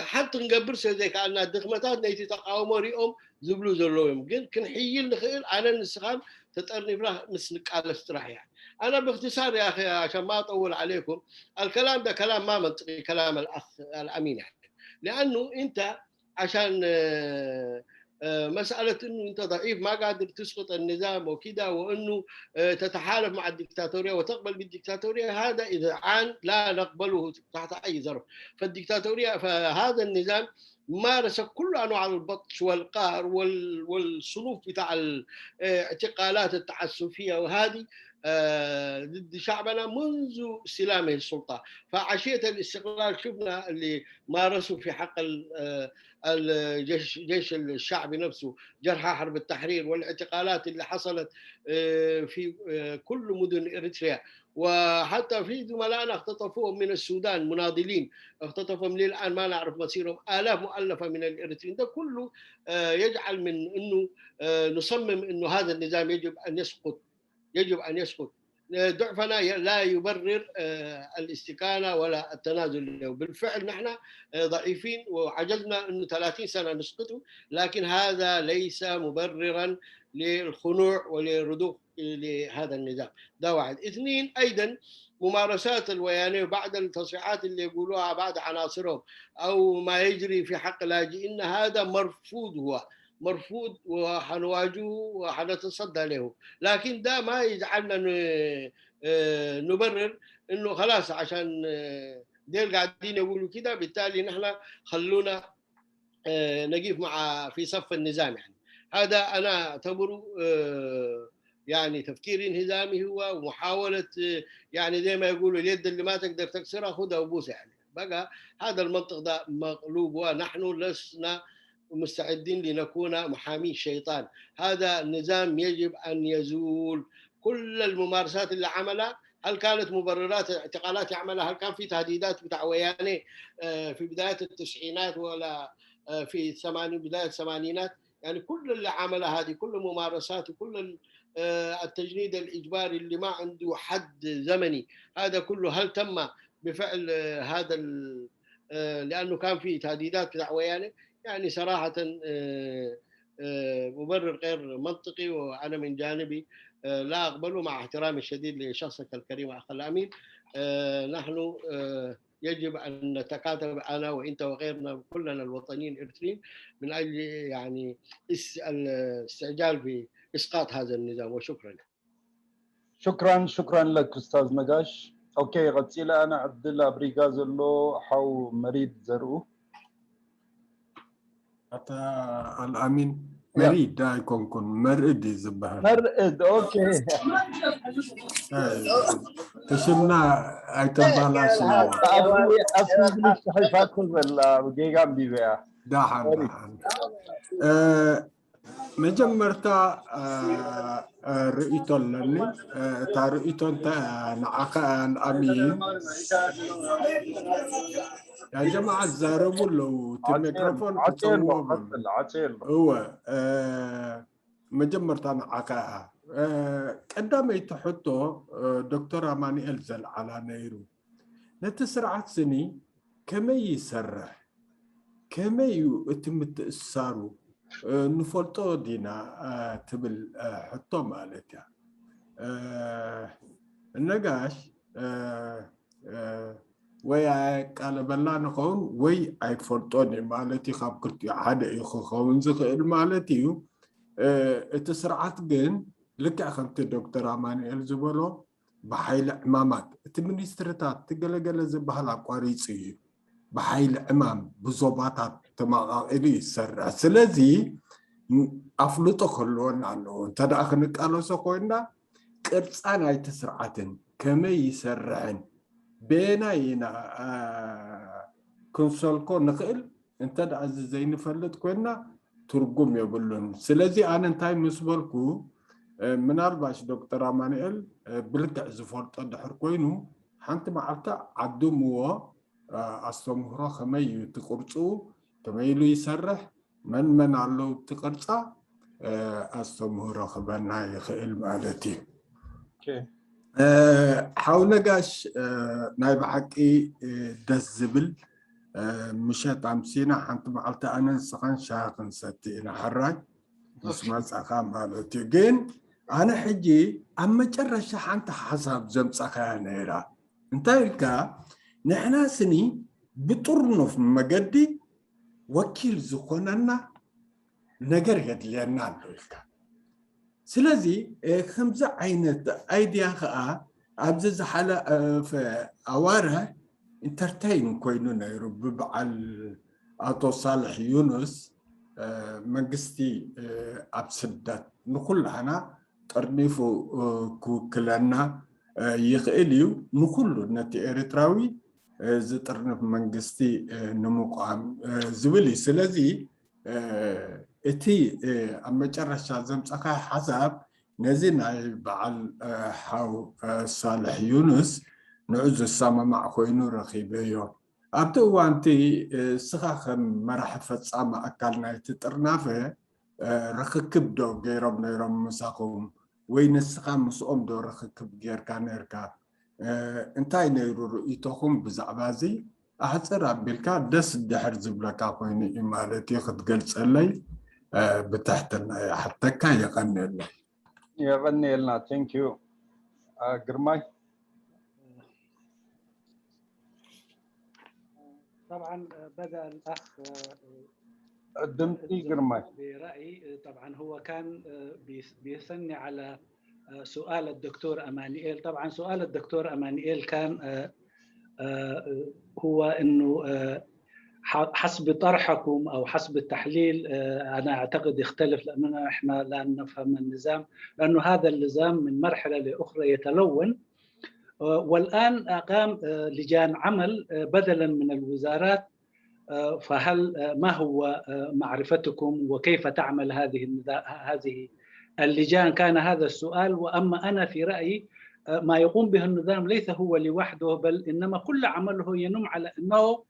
ሓንቲ ክንገብር ስለ ዘይከኣልና ድኽመታት ነይቲ ተቃውሞ ሪኦም ዝብሉ ዘለዉ እዮም። ግን ክንሕይል ንኽእል ኣነ ንስኻን ተጠርኒፍና ምስ ንቃለስ ጥራሕ እያ። ኣነ ብእክትሳር ያ ሸማ ጠውል ዓለይኩም الكلام ده كلام ما منطقي كلام الأخ الأمين يعني لأنه أنت عشان مسألة انه انت ضعيف ما قادر تسقط النظام وكده وانه تتحالف مع الدكتاتورية وتقبل بالدكتاتورية هذا اذعان لا نقبله تحت اي ظرف. فالدكتاتورية فهذا النظام مارس كل انواع البطش والقهر والصنوف بتاع الاعتقالات التعسفية وهذه ضد شعبنا منذ استلامه السلطة. فعشية الاستقلال شفنا اللي مارسوا في حق الجيش جيش الشعب نفسه، جرحى حرب التحرير والاعتقالات اللي حصلت في كل مدن اريتريا. وحتى في زملائنا اختطفوهم من السودان مناضلين اختطفهم للان ما نعرف مصيرهم الاف مؤلفه من الاريتريين ده كله يجعل من انه نصمم انه هذا النظام يجب ان يسقط يجب ان يسقط. ضعفنا لا يبرر الاستكانه ولا التنازل له. بالفعل نحن ضعيفين وعجزنا انه ثلاثين سنه نسقطه لكن هذا ليس مبررا للخنوع وللرضوخ لهذا النظام. ده واحد. اثنين ايضا ممارسات الويانيه بعد التصريحات اللي يقولوها بعض عناصرهم او ما يجري في حق لاجئين هذا مرفوض هو مرفوض وحنواجهه وحنتصدى له. لكن ده ما يجعلنا نبرر انه خلاص عشان ديل قاعدين يقولوا كده بالتالي نحن خلونا نقف مع في صف النظام يعني. هذا انا اعتبره يعني تفكير انهزامي هو ومحاوله يعني زي ما يقولوا اليد اللي ما تقدر تكسرها خذها وبوسها يعني. بقى هذا المنطق ده مغلوب ونحن لسنا مستعدين لنكون محامي الشيطان. هذا النظام يجب ان يزول. كل الممارسات اللي عملها هل كانت مبررات اعتقالات يعملها؟ هل كان في تهديدات بتاع ويانه في بدايه التسعينات ولا في الثمانين بدايه الثمانينات؟ يعني كل اللي عملها هذه كل ممارسات وكل التجنيد الاجباري اللي ما عنده حد زمني هذا كله هل تم بفعل هذا لانه كان في تهديدات بتاع ويانه؟ يعني صراحه مبرر غير منطقي وانا من جانبي لا اقبله مع احترامي الشديد لشخصك الكريم اخ الامين. نحن يجب ان نتكاتف انا وانت وغيرنا كلنا الوطنيين الاريتريين من اجل يعني الاستعجال في اسقاط هذا النظام وشكرا. شكرا شكرا لك استاذ نقاش. اوكي غتسيلا انا عبد الله بريغازلو حو مريد زرو. ኣታ ኣልኣሚን መሪድ ኣይኮንኩን መርዕድ እዩ ዝበሃል። መርዕድ ኦኬ። ትሽምና ኣይተባላሽ። ኣብ እንግሊዝ ጽሒፋቶ ዘላ ጌጋ ኣንቢበያ። ዳሓን ዳሓን መጀመርታ ርእይቶ ኣለኒ። እታ ርእይቶ እንታይ ንዓኻ ንኣሚ ያ ጀማዓ ዝዛረቡ ኣለዉ። እቲ ሜክሮፎን ክፀውዎ በሉ። እወ፣ መጀመርታ ንዓኻ እያ። ቀዳመይቲ ሕቶ ዶክተር ኣማኑኤል ዘልዓላ ነይሩ። ነቲ ስርዓት ስኒ ከመይ ይሰርሕ፣ ከመይ እዩ እቲ ምትእስሳሩ ንፈልጦ ዲና ትብል ሕቶ ማለት እያ። ነጋሽ ወይ ኣየቃለበላ ንኸውን ወይ ኣይፈልጦን እዩ ማለት እዩ። ካብ ክልቲኡ ሓደ እዩ ክኸውን ዝኽእል ማለት እዩ። እቲ ስርዓት ግን ልክዕ ከምቲ ዶክተር ኣማኑኤል ዝበሎ ብሓይሊ ዕማማት እቲ ሚኒስትርታት እቲ ገለገለ ዝበሃል ኣቋሪፁ እዩ። ብሓይሊ ዕማም ብዞባታት ተመቓቒሉ ይሰርሕ። ስለዚ ኣፍልጦ ክህልወና ኣለዎ። እንተ ደኣ ክንቃለሶ ኮይንና ቅርፃ ናይቲ ስርዓትን ከመይ ይሰርሕን በየናይ ኢና ክንሰልኮ ንኽእል እንተ ደኣ እዚ ዘይንፈልጥ ኮይንና ትርጉም የብሉን። ስለዚ ኣነ እንታይ ምስ በልኩ ምናልባሽ ዶክተር ኣማኑኤል ብልክዕ ዝፈልጦ ድሕር ኮይኑ ሓንቲ መዓልቲ ዓድምዎ ኣስተምህሮ ከመይ እዩ እቲ ቅርፁ ከመይ ኢሉ ይሰርሕ መን መን ኣለዉ እቲ ቅርፃ ኣስተምህሮ ክበና ይኽእል ማለት እዩ። ሓው ነጋሽ ናይ ብሓቂ ደስ ዝብል ምሸት ኣምሲና ሓንቲ መዓልቲ ኣነ ንስኻን ሻሂ ክንሰቲ ኢና ሕራይ ምስ መፃኻ ማለት እዩ። ግን ኣነ ሕጂ ኣብ መጨረሻ ሓንቲ ሓሳብ ዘምፃኻያ ነይራ። እንታይ ኢልካ ንሕና ስኒ ብጥርኑፍ መገዲ ወኪል ዝኾነና ነገር የድልየና ኣሎ ኢልካ። ስለዚ ከምዚ ዓይነት ኣይድያ ከዓ ኣብዚ ዝሓለፈ ኣዋርሕ ኢንተርተይን ኮይኑ ነይሩ ብበዓል ኣቶ ሳልሕ ዩኑስ። መንግስቲ ኣብ ስደት ንኩላህና ጠርኒፉ ክውክለና ይኽእል እዩ። ንኩሉ ነቲ ኤርትራዊ ዝጥርንፍ መንግስቲ ንምቋም ዝብል እዩ። ስለዚ እቲ ኣብ መጨረሻ ዘምፀኻ ሓሳብ ነዚ ናይ በዓል ሓው ሳልሕ ዩኑስ ንዑ ዝሰማማዕ ኮይኑ ረኺበዮ። ኣብቲ እዋንቲ እስኻ ከም መራሒ ፈፃሚ ኣካል ናይቲ ጥርናፈ ርኽክብ ዶ ገይሮም ነይሮም ምሳኹም ወይ ንስኻ ምስኦም ዶ ርኽክብ ጌርካ ነርካ? እንታይ ነይሩ ርእይቶኹም ብዛዕባ እዚ? ኣሕፅር ኣቢልካ ደስ ድሕር ዝብለካ ኮይኑ እዩ ማለት እዩ ክትገልፀለይ ብትሕትና ይሓተካ። የቐንየለይ። የቐንየልና። Thank you ግርማይ። طبعا بدأ الأخ ድምፂ ግርማይ برأيي طبعا هو كان بيثني على سؤال الدكتور أمانيئيل. طبعا سؤال الدكتور أمانيئيل كان هو أنه حسب طرحكم أو حسب التحليل أنا أعتقد يختلف لأننا إحنا لا نفهم النظام لأنه هذا النظام من مرحلة لأخرى يتلون. والآن أقام لجان عمل بدلا من الوزارات. فهل ما هو معرفتكم وكيف تعمل هذه هذه اللجان؟ كان هذا السؤال. وأما أنا في رأيي ما يقوم به النظام ليس هو لوحده، بل إنما كل عمله ينم على أنه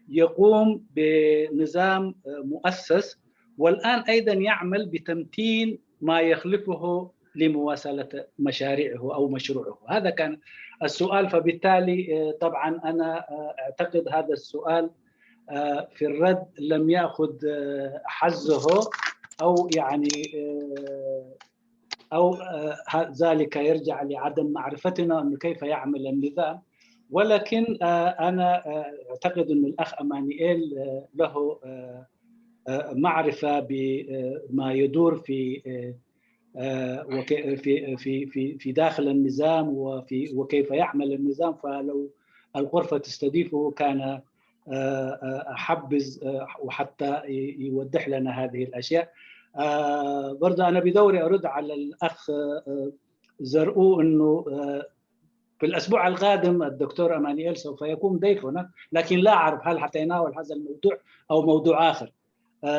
يقوم بنظام مؤسس، والآن أيضا يعمل بتمتين ما يخلفه لمواصلة مشاريعه أو مشروعه. هذا كان السؤال. فبالتالي طبعا أنا أعتقد هذا السؤال في الرد لم يأخذ حظه أو يعني أو ذلك يرجع لعدم معرفتنا أنه كيف يعمل النظام. ولكن أنا أعتقد أن الأخ أمانيئيل له معرفة بما يدور في في في في في داخل النظام وفي وكيف يعمل النظام. فلو الغرفة تستضيفه كان أحبذ وحتى يوضح لنا هذه الأشياء. برضه أنا بدوري أرد على الأخ زرقو أنه في الأسبوع القادم الدكتور أمانيئيل سوف يكون ضيفنا، لكن لا أعرف هل حتيناول هذا الموضوع أو موضوع آخر.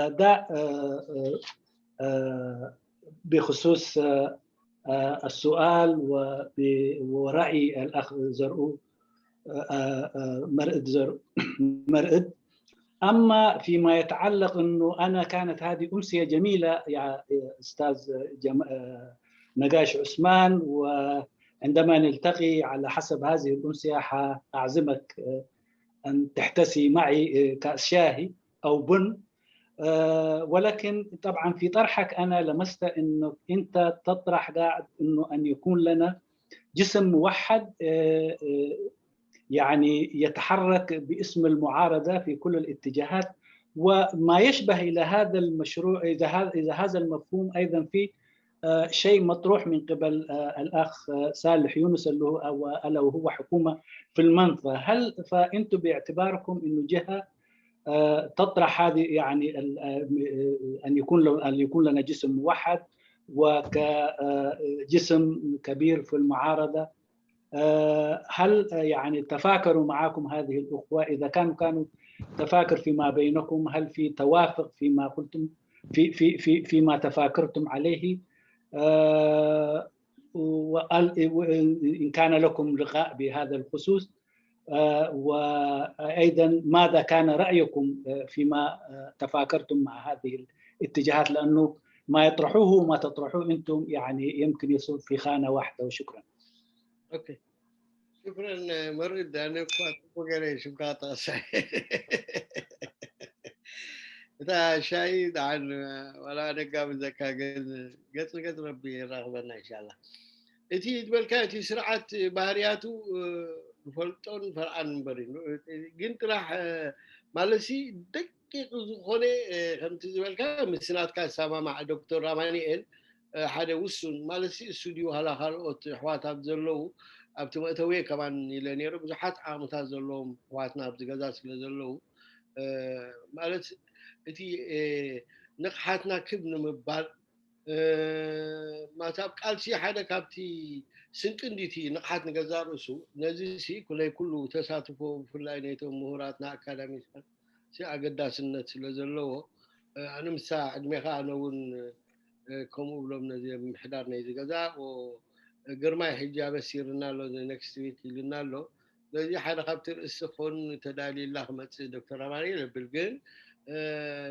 ده آه، بخصوص آه، آه، السؤال وب- ورأي الأخ زرقو آه، آه، مرقد زرقو مرقد. أما فيما يتعلق أنه أنا كانت هذه أمسية جميلة يا أستاذ جم... آه، نقاش عثمان، وعندما نلتقي على حسب هذه الأمسية حأعزمك آه، أن تحتسي معي آه، كأس شاهي أو بن. آه، ولكن طبعا في طرحك أنا لمست أنه أنت تطرح قاعد أنه أن يكون لنا جسم موحد آه، آه، يعني يتحرك باسم المعارضة في كل الاتجاهات، وما يشبه إلى هذا المشروع إذا هذا إذا هذا المفهوم أيضا في آه، شيء مطروح من قبل آه، الأخ آه، صالح يونس اللي هو ألا وهو حكومة في المنطقة. هل فأنتم باعتباركم أنه جهة آه، تطرح هذه يعني أن يكون أن يكون لنا جسم موحد وكجسم كبير في المعارضة؟ آه، هل آه، يعني تفاكروا معكم هذه الأخوة؟ إذا كانوا كانوا تفاكر فيما بينكم، هل في توافق فيما قلتم في في في فيما تفاكرتم عليه؟ آه، وقال إن كان لكم لقاء بهذا الخصوص، آه، وأيضا ماذا كان رأيكم آه، فيما آه، تفاكرتم مع هذه الاتجاهات، لأنه ما يطرحوه وما تطرحوه أنتم يعني يمكن يصب في خانة واحدة. وشكرا. Okay. شكرا مرد، أنا كنت بقرأ شو قاطع እታ ሻሂ ደሓን ዋላ ነጋ ብዘካ ገጽ ገጽ ረቢ ይራኽበና እንሻላ። እቲ ዝበልካ እቲ ስርዓት ባህርያቱ ንፈልጦን ፈርዓን እምበር እዩ። ግን ጥራሕ ማለትሲ ደቂቕ ዝኾነ ከምቲ ዝበልካ ምስ ናትካ ዝሰማማዕ ዶክተር ኣማኒኤል ሓደ ውሱን ማለትሲ እሱ ድዩ ሃላ ካልኦት ኣሕዋት ኣብ ዘለዉ ኣብቲ መእተዊ ከማን ኢለ ነይረ። ብዙሓት ዓቕምታት ዘለዎም ኣሕዋትና ኣብዚ ገዛ ስለ ዘለዉ ማለት እቲ ንቕሓትና ክብ ንምባል ማት ኣብ ቃልሲ ሓደ ካብቲ ስንቂ እንዲቲ ንቕሓት ንገዛ ርእሱ ነዚ ሲ ኩለይ ኩሉ ተሳትፎ ብፍላይ ነይቶም ምሁራትና ኣካዳሚስታን ሲ ኣገዳስነት ስለ ዘለዎ ኣነ ምሳ ዕድሜኻ ኣነ እውን ከምኡ ብሎም ነዚ ምሕዳር ናይ ዝገዛ ግርማይ ሕጂ ኣበሲርና ኣሎ next week ኢልና ኣሎ። ስለዚ ሓደ ካብቲ ርእሲ ክኸውን ተዳልዩላ ክመፅእ ዶክተር ኣማኑኤል የብል ግን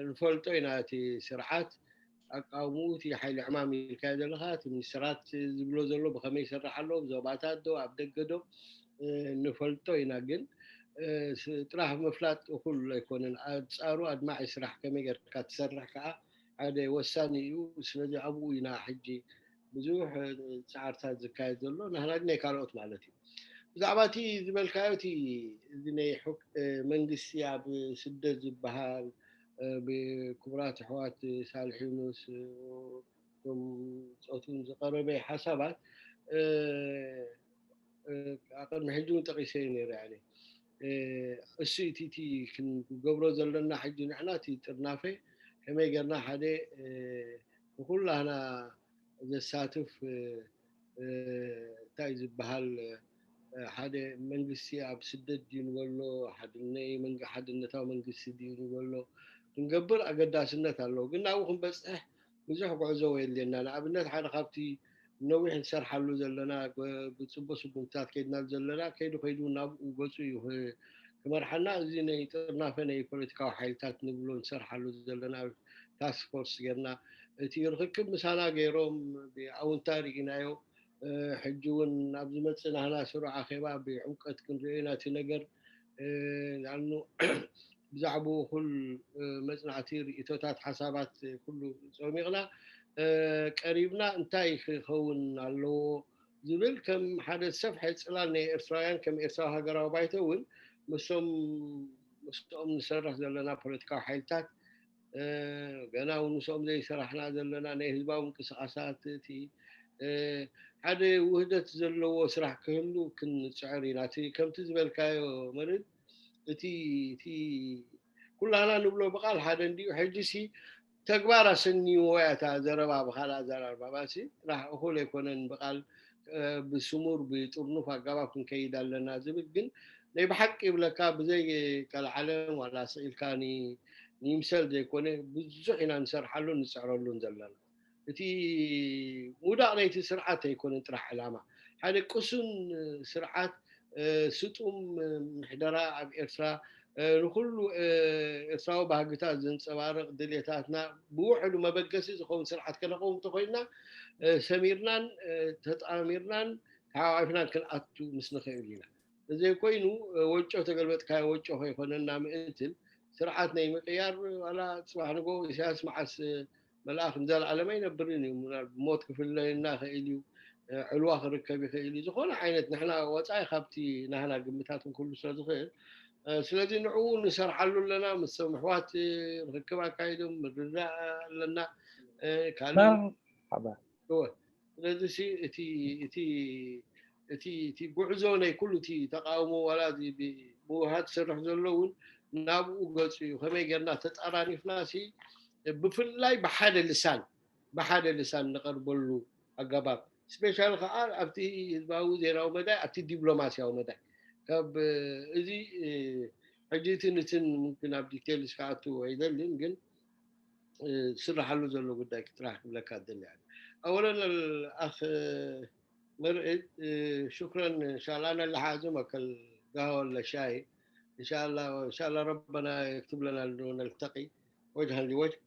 ንፈልጦ ኢና እቲ ስርዓት ኣቃውምኡ እቲ ሓይሊ ዕማም ኢልካዮ ዘለካ እቲ ሚኒስትራት ዝብሎ ዘሎ ብከመይ ይሰርሕ ኣሎ ብዞባታት ዶ ኣብ ደገ ዶ ንፈልጦ ኢና ግን ጥራሕ ምፍላጥ እኩል ኣይኮነን ኣንፃሩ ኣድማዒ ስራሕ ከመይ ጌርካ ትሰርሕ ከዓ ሓደ ወሳኒ እዩ ስለዚ ኣብኡ ኢና ሕጂ ብዙሕ ፃዕርታት ዝካየድ ዘሎ ናህና ናይ ካልኦት ማለት እዩ ብዛዕባ እቲ ዝበልካዮ እቲ እዚ ናይ መንግስቲ ኣብ ስደት ዝበሃል ብክቡራት ኣሕዋት ሳልሕ ዩኑስ ቶም ፆቱን ዝቀረበ ሓሳባት ቅድሚ ሕጂ እውን ጠቂሰ ነይረ እሱ እቲ ክንገብሮ ዘለና ሕጂ ንሕና እቲ ጥርናፈ ከመይ ገርና ሓደ ንኩላህና ዘሳትፍ እንታይ ዝበሃል ሓደ መንግስቲ ኣብ ስደት ድዩ ንበሎ ሓድነይ ሓድነታዊ መንግስቲ ድዩ ንበሎ ክንገብር ኣገዳስነት ኣለዎ ግን ናብኡ ክንበፅሕ ብዙሕ ጉዕዞ የድልየና ንኣብነት ሓደ ካብቲ ነዊሕ ንሰርሓሉ ዘለና ብፅቡቅ ስጉምትታት ከይድናሉ ዘለና ከይዱ ከይዱ ናብኡ ገፁ እዩ ክመርሓና እዚ ናይ ጥርናፈ ናይ ፖለቲካዊ ሓይልታት ንብሎ ንሰርሓሉ ዘለና task force ጌርና እቲ ርክክብ ምሳና ገይሮም ብኣውንታ ርኢናዮ ሕጂ እውን ኣብ ዝመፅእ ናህና ስሩዕ ኣኼባ ብዕምቀት ክንሪኦ ኢና እቲ ነገር ንኣኑ ብዛዕባኡ ኩል መፅናዕቲ ርእቶታት ሓሳባት ኩሉ ፀሚቕና ቀሪብና እንታይ ክኸውን ኣለዎ ዝብል ከም ሓደ ሰፍሐ ፅላል ናይ ኤርትራውያን ከም ኤርትራዊ ሃገራዊ ባይቶ እውን ምስም ምስኦም ንሰርሕ ዘለና ፖለቲካዊ ሓይልታት ገና እውን ምስኦም ዘይሰራሕና ዘለና ናይ ህዝባዊ ምንቅስቃሳት እቲ ሓደ ውህደት ዘለዎ ስራሕ ክህሉ ክንፅዕር ኢና ከምቲ ዝበልካዮ መርድ እቲ እቲ ኩላና ንብሎ ብቃል ሓደ እንዲዩ ሕጂ ሲ ተግባር ኣሰንይዎ እያ እታ ዘረባ ብካልእ ኣዘራርባ ባሲ ጥራሕ እኹል ኣይኮነን ብቃል ብስሙር ብጥርኑፍ ኣጋባብ ክንከይድ ኣለና ዝብል ግን ናይ ብሓቂ ይብለካ ብዘይ ቀልዓለም ዋላ ስኢልካኒ ንይምሰል ዘይኮነ ብዙሕ ኢና ንሰርሓሉን ንፅዕረሉን ዘለና። እቲ ምውዳቕ ናይቲ ስርዓት ኣይኮነን ጥራሕ ዕላማ። ሓደ ቅሱን ስርዓት፣ ስጡም ምሕደራ ኣብ ኤርትራ፣ ንኩሉ ኤርትራዊ ባህግታት ዘንጸባርቕ ድሌታትና ብውሕዱ መበገሲ ዝኸውን ስርዓት ከነቐውም እንተኾይንና፣ ሰሚርናን ተጣሚርናን ተሓቋቒፍናን ክንኣቱ ምስ ንኽእል ኢና። እንተዘይኮይኑ፣ ወጮ ተገልበጥካዮ ወጮ ከይኮነና ምእንትን፣ ስርዓት ናይ ምቕያር፣ ዋላ ጽባሕ ንግሆ ኢሳያስ መዓስ መልኣኽ ንዘለኣለም ኣይነብርን እዩ። ምናልባት ብሞት ክፍለየና ይኽእል እዩ፣ ዕልዋ ክርከብ ይኽእል እዩ። ዝኾነ ዓይነት ንሕና ወጻኢ ካብቲ ናህና ግምታትን ኩሉ ስለ ዝኽእል፣ ስለዚ ንዕኡ ንሰርሓሉ ኣለና። ምስ ኣሕዋት ርክክብ ኣካይዶም ምርድዳእ ኣለና። ካልእ መርሓባ። እወ። ስለዚ ሲ እቲ እቲ እቲ እቲ ጉዕዞ ናይ ኩሉ እቲ ተቃውሞ ዋላ እዚ ብ- ብውሃት ዝሰርሕ ዘሎ እውን ናብኡ ገጹ እዩ። ከመይ ጌርና ተጣራኒፍና ሲ ብፍላይ ብሓደ ልሳን ብሓደ ልሳን ንቐርበሉ ኣገባብ ስፔሻል ከዓ ኣብቲ ህዝባዊ ዜናዊ መዳይ ኣብቲ ዲፕሎማስያዊ መዳይ ካብ እዚ ሕጂ እቲ ንትን ምምክን ኣብ ዲቴልስ ክኣቱ ኣይደልን ግን ዝስራሓሉ ዘሎ ጉዳይ ጥራሕ ክብለካ እደሊ። أولا الأخ مرعد، شكرا. إن شاء الله أنا اللي حاعزمك القهوة ولا الشاي. إن شاء الله، إن شاء الله ربنا يكتب لنا أنه نلتقي وجها لوجه.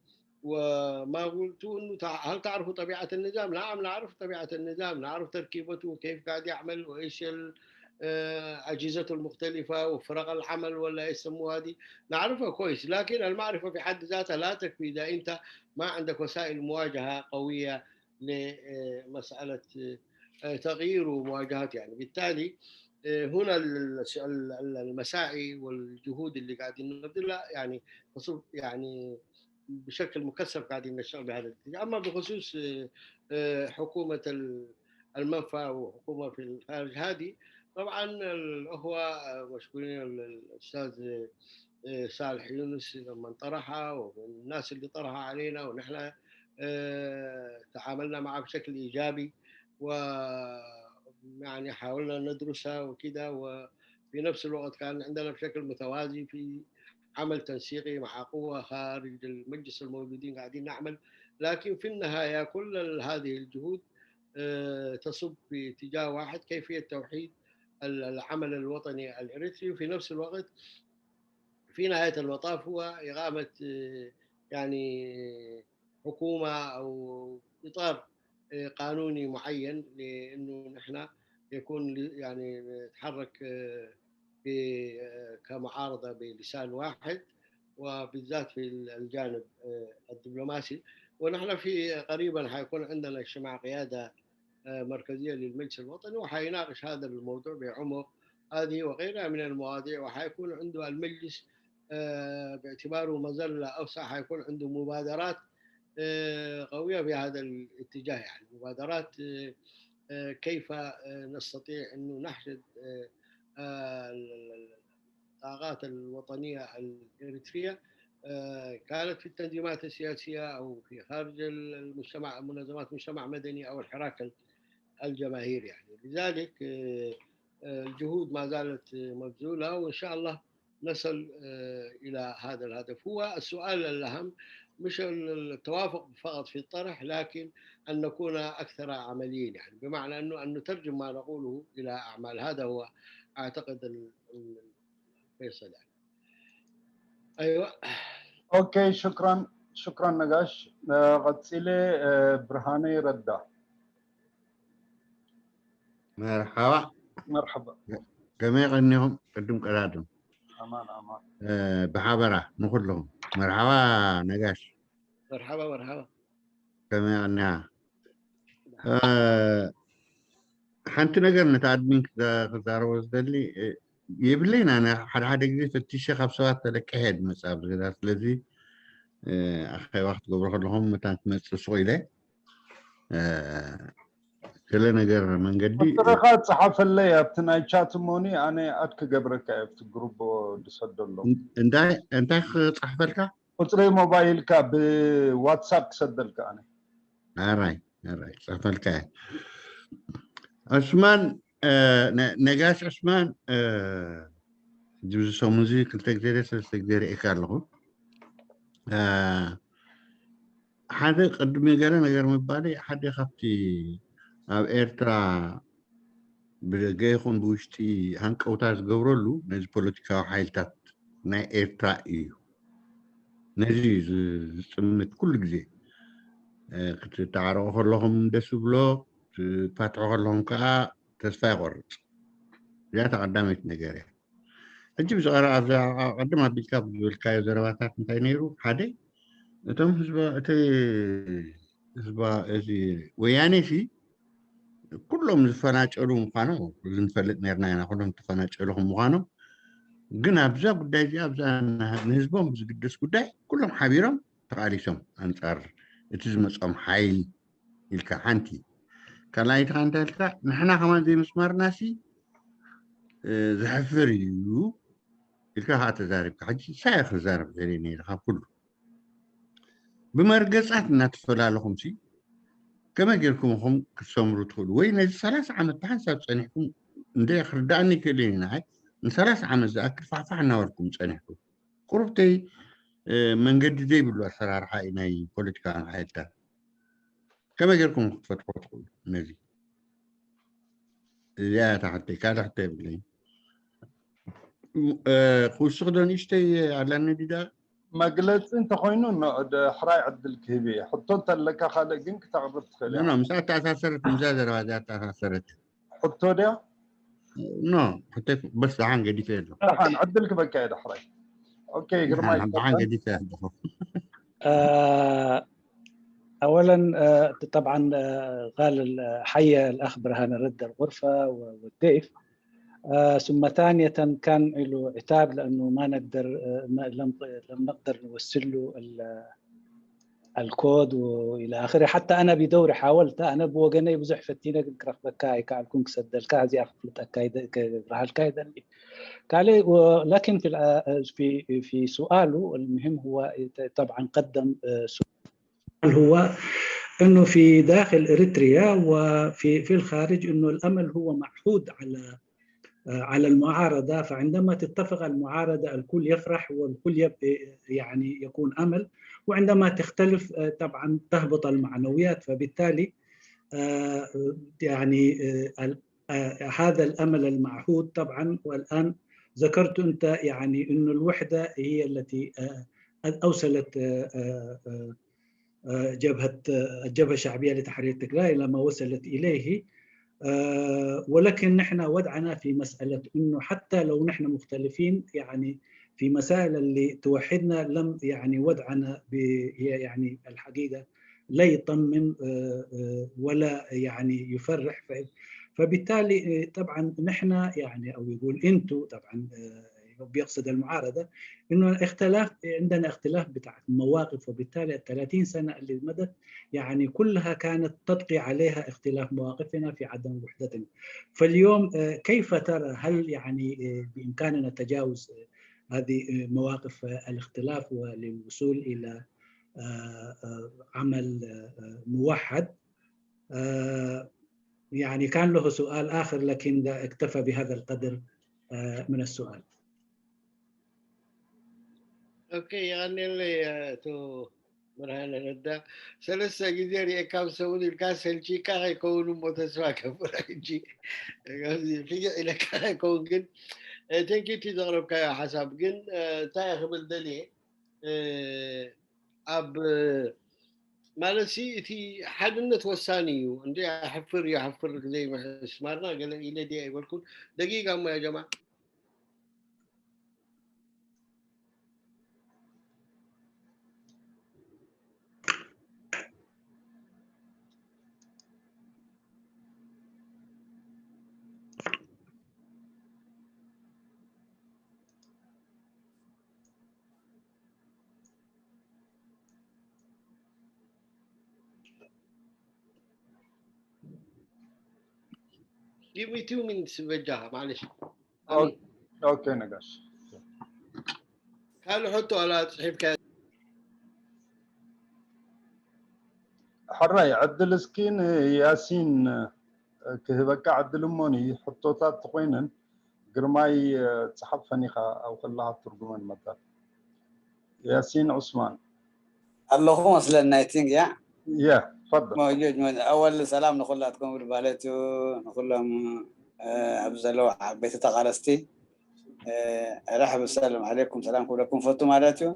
وما قلت أنه تع- هل تعرفوا طبيعة النظام؟ نعم، نعرف طبيعة النظام، نعرف تركيبته، كيف قاعد يعمل، وإيش ال- آه، أجهزته المختلفة وفرق العمل ولا يسموها هذه، نعرفها كويس، لكن المعرفة في حد ذاتها لا تكفي إذا أنت ما عندك وسائل مواجهة قوية لمسألة تغيير ومواجهة. يعني بالتالي هنا المساعي والجهود اللي قاعدين نبذلها يعني تصب يعني بشكل مكثف قاعدين نشتغل بهذا الاتجاه. أما بخصوص حكومة المنفى وحكومة في الخارج هذه، طبعا الأخوة مشكورين الأستاذ صالح يونس لما طرحها والناس اللي طرحها علينا ونحن تعاملنا معها بشكل إيجابي و يعني حاولنا ندرسها وكذا وفي نفس الوقت كان عندنا بشكل متوازي في عمل تنسيقي مع قوة خارج المجلس الموجودين قاعدين نعمل. لكن في النهاية كل هذه الجهود تصب في اتجاه واحد، كيفية توحيد العمل الوطني الإريتري، وفي نفس الوقت في نهاية المطاف هو إقامة يعني حكومة أو إطار قانوني معين لأنه نحن يكون يعني نتحرك كمعارضة بلسان واحد، وبالذات في الجانب الدبلوماسي. ونحن في قريبا حيكون عندنا اجتماع قيادة مركزية للمجلس الوطني، وحيناقش هذا الموضوع بعمق، هذه وغيرها من المواضيع، وحيكون عنده المجلس باعتباره مظلة أوسع حيكون عنده مبادرات قوية في هذا الاتجاه، يعني مبادرات كيف نستطيع أن نحشد الطاقات الوطنية الإريترية كانت في التنظيمات السياسية أو في خارج المجتمع، منظمات مجتمع مدني أو الحراك الجماهيري يعني. لذلك الجهود ما زالت مبذولة وإن شاء الله نصل إلى هذا الهدف. هو السؤال الأهم مش التوافق فقط في الطرح، لكن أن نكون أكثر عمليين، يعني بمعنى أنه أن نترجم ما نقوله إلى أعمال. هذا هو أعتقد الفيصل يعني. أيوة. أوكي، شكرا. شكرا نقاش. قد سيلي برهاني ردا. መርሓባ። መርሓባ። ከመይ ቀኒኹም? ቅድም ቀዳድም ኣማን ኣማን። ብሓበራ ንኩልኹም መርሓባ። ነጋሽ መርሓባ መርሓባ። ከመይ ቀኒኻ? ሓንቲ ነገር ነቲ ኣድሚን ክዛረቦ ዝደሊ የብለይና። ሓደ ሓደ ግዜ ፈቲሸ ካብ ሰባት ተለቀሐ ድመፅእ ኣብዚ ገዛ። ስለዚ ኣኼባ ክትገብሩ ከለኹም መታን ክመፅእ ስቕ ኢለ ገለ ነገር መንገዲ ቁፅርኻ ፀሓፈለይ ኣብቲ ናይ ቻት እሞኒ ኣነ ኣድ ክገብረካ እየ ኣብቲ ግሩፕ ድሰደሎም። እንታይ እንታይ ክፅሕፈልካ? ቁፅሪ ሞባይልካ ብዋትሳፕ ክሰደልካ ኣነ። ኣራይ ኣራይ ክፅሕፈልካ እየ። ዑስማን ነጋሽ ዑስማን እዚ ሰሙን እዚ ክልተ ግዜ ሰለስተ ግዜ ርኢካ ኣለኹ። ሓደ ቅድሚ ገለ ነገር ምባለይ፣ ሓደ ካብቲ ኣብ ኤርትራ ብደገ ይኹን ብውሽጢ ሃንቀውታ ዝገብረሉ ነዚ ፖለቲካዊ ሓይልታት ናይ ኤርትራ እዩ። ነዚ እዩ ዝጽምት ኩሉ ግዜ። ክትተዓረቑ ከለኹም ደስ ይብሎ፣ ትፋትሑ ከለኹም ከዓ ተስፋ ይቆርጽ። እዚኣ እታ ቀዳመይቲ ነገር እያ። ሕጂ ብዝቐረ ኣብዛ ቀደም ኣቢልካ ብዝበልካዮ ዘረባታት እንታይ ነይሩ? ሓደ እቶም ህዝባ እቲ ህዝባ እዚ ወያኔ ሲ ኩሎም ዝፈናጨሉ ምዃኖም እዚ ንፈልጥ ነርና ኢና። ኩሎም ተፈናጨሉ ከም ምዃኖም ግን ኣብዛ ጉዳይ እዚኣ ኣብዛ ንህዝቦም ዝግደስ ጉዳይ ኩሎም ሓቢሮም ተቓሊሶም ኣንጻር እቲ ዝመጾም ሓይሊ ኢልካ ሓንቲ ካልኣይቲ ከ እንታይ ኢልካ ንሕና ከማን ዘይምስማርና ሲ ዘሕፍር እዩ ኢልካ ከዓ ተዛሪብካ። ሕጂ ሳይ ክዛረብ ዘርኢ ነይሩ ካብ ኩሉ ብመርገጻት እናተፈላለኹም ሲ ከመይ ጌርኩም ኢኹም ክትሰምሩ ትኽእሉ? ወይ ነዚ ሰላሳ ዓመት ብሓንሳብ ጸኒሕኩም እንደ ክርዳእኒ ይክእል እዩ ንዓይ ንሰላሳ ዓመት ዝኣክል ፋሕፋሕ እናበልኩም ጸኒሕኩም ቁሩብተይ መንገዲ ዘይብሉ ኣሰራርሓ እዩ ናይ ፖለቲካ ሓይልታት። ከመይ ጌርኩም ክትፈትሖ ትኽእሉ ነዚ? እዚኣ እታ ሕቶይ፣ ካልእ ሕቶ የብለይን። ክውስኽ ዶ ንእሽተይ ኣለኒ ዲዳ? መግለፂ እንተኾይኑ ዳሕራይ ዕድል ክህብ እየ። ሕቶ እንተለካ ካልእ ግን ክተቕርብ ትኽእል ኖ ምስኣ ተኣሳሰረት፣ ምስዛ ዘረባ እዚኣ ተኣሳሰረት። ሕቶ ድያ? ኖ ሕቶይ በስ ደሓን ገዲፈ ኣለኹ። ደሓን ዕድል ክበካ እየ ዳሕራይ። ኦኬ ግርማይ ደሓን ገዲፈ ኣለኹ። أولا طبعا قال حيا الأخ برهان رد الغرفة والضيف. ثم ثانية كان له عتاب لأنه ما نقدر ما لم لم نقدر نوصل له الكود والى اخره. حتى انا بدوري حاولت، انا بوجني بزح فتينك كرخبك كاي كالكون كسدل كازي اخفلت اكاي برهال كاي دلي كالي. لكن في في في سؤاله المهم هو طبعا قدم سؤال هو انه في داخل اريتريا وفي في الخارج انه الامل هو معهود على على المعارضة. فعندما تتفق المعارضة الكل يفرح والكل يب يعني يكون أمل، وعندما تختلف طبعا تهبط المعنويات. فبالتالي يعني هذا الأمل المعهود طبعا. والآن ذكرت أنت يعني أن الوحدة هي التي أوصلت جبهة الجبهة الشعبية لتحرير تجراي إلى ما وصلت إليه. ولكن نحن وضعنا في مسألة إنه حتى لو نحن مختلفين يعني في مسائل اللي توحدنا، لم يعني وضعنا يعني الحقيقة لا يطمن ولا يعني يفرح. فبالتالي طبعا نحن يعني أو يقول أنتم طبعا بيقصد المعارضة، إنه اختلاف عندنا اختلاف بتاع مواقف. وبالتالي ال ثلاثين سنة اللي مضت يعني كلها كانت تطغي عليها اختلاف مواقفنا في عدم وحدتنا. فاليوم كيف ترى، هل يعني بإمكاننا تجاوز هذه مواقف الاختلاف وللوصول إلى عمل موحد؟ يعني كان له سؤال آخر لكن اكتفى بهذا القدر من السؤال. ኦኬ የቐንየለይ ኣቶ ብርሃነ ረዳ። ሰለስተ ግዜ ሪኤካ ምስ ሰብኡት ኢልካ ሰልቺካ ከይከውን እሞ ተስፋ ገብር ሕጂ ፍይዕ ኢለካ ከይከውን ግን thank you እቲ ዘቕረብካዮ ሓሳብ ግን እንታይ ክብል ደልየ ኣብ ማለት ሲ እቲ ሓድነት ወሳኒ እዩ እንዲ ኣሕፍር ይሓፍር ዘይምሕስማርና ገለ ኢለ ድየ ኣይበልኩን ደጊጋ እሞ ያ ጀማ Give me two minutes በጃኻ ማለሽ ኦኬ ነጋሽ ካልእ ሕቶ ኣላ ጽሒፍካ ሕራይ ዕድል እስኪ ንያሲን ክህበካ ዕድል እሞኒ ሕቶታት ተኮይነን ግርማይ ጽሓፈን ኢኻ ኣብ ከለኻ ትርጉመን መጠን ያሲን ዑስማን ኣለኹ መስለኒ፣ I think፣ ያ። ያ፣ ፈضል። መውጁድ መን-፣ ኣወል ሰላም ንኹላትኩም ማለት እዩ፣ ንኹሎም፣ እ፣ ኣብ ዘለዉ ዓበይቲ ተቓለስቲ፣ እ፣ ርሕብ ሰላም ዓለይኩም ሰላም ክብለኩም ፈቱ ማለት እዩ።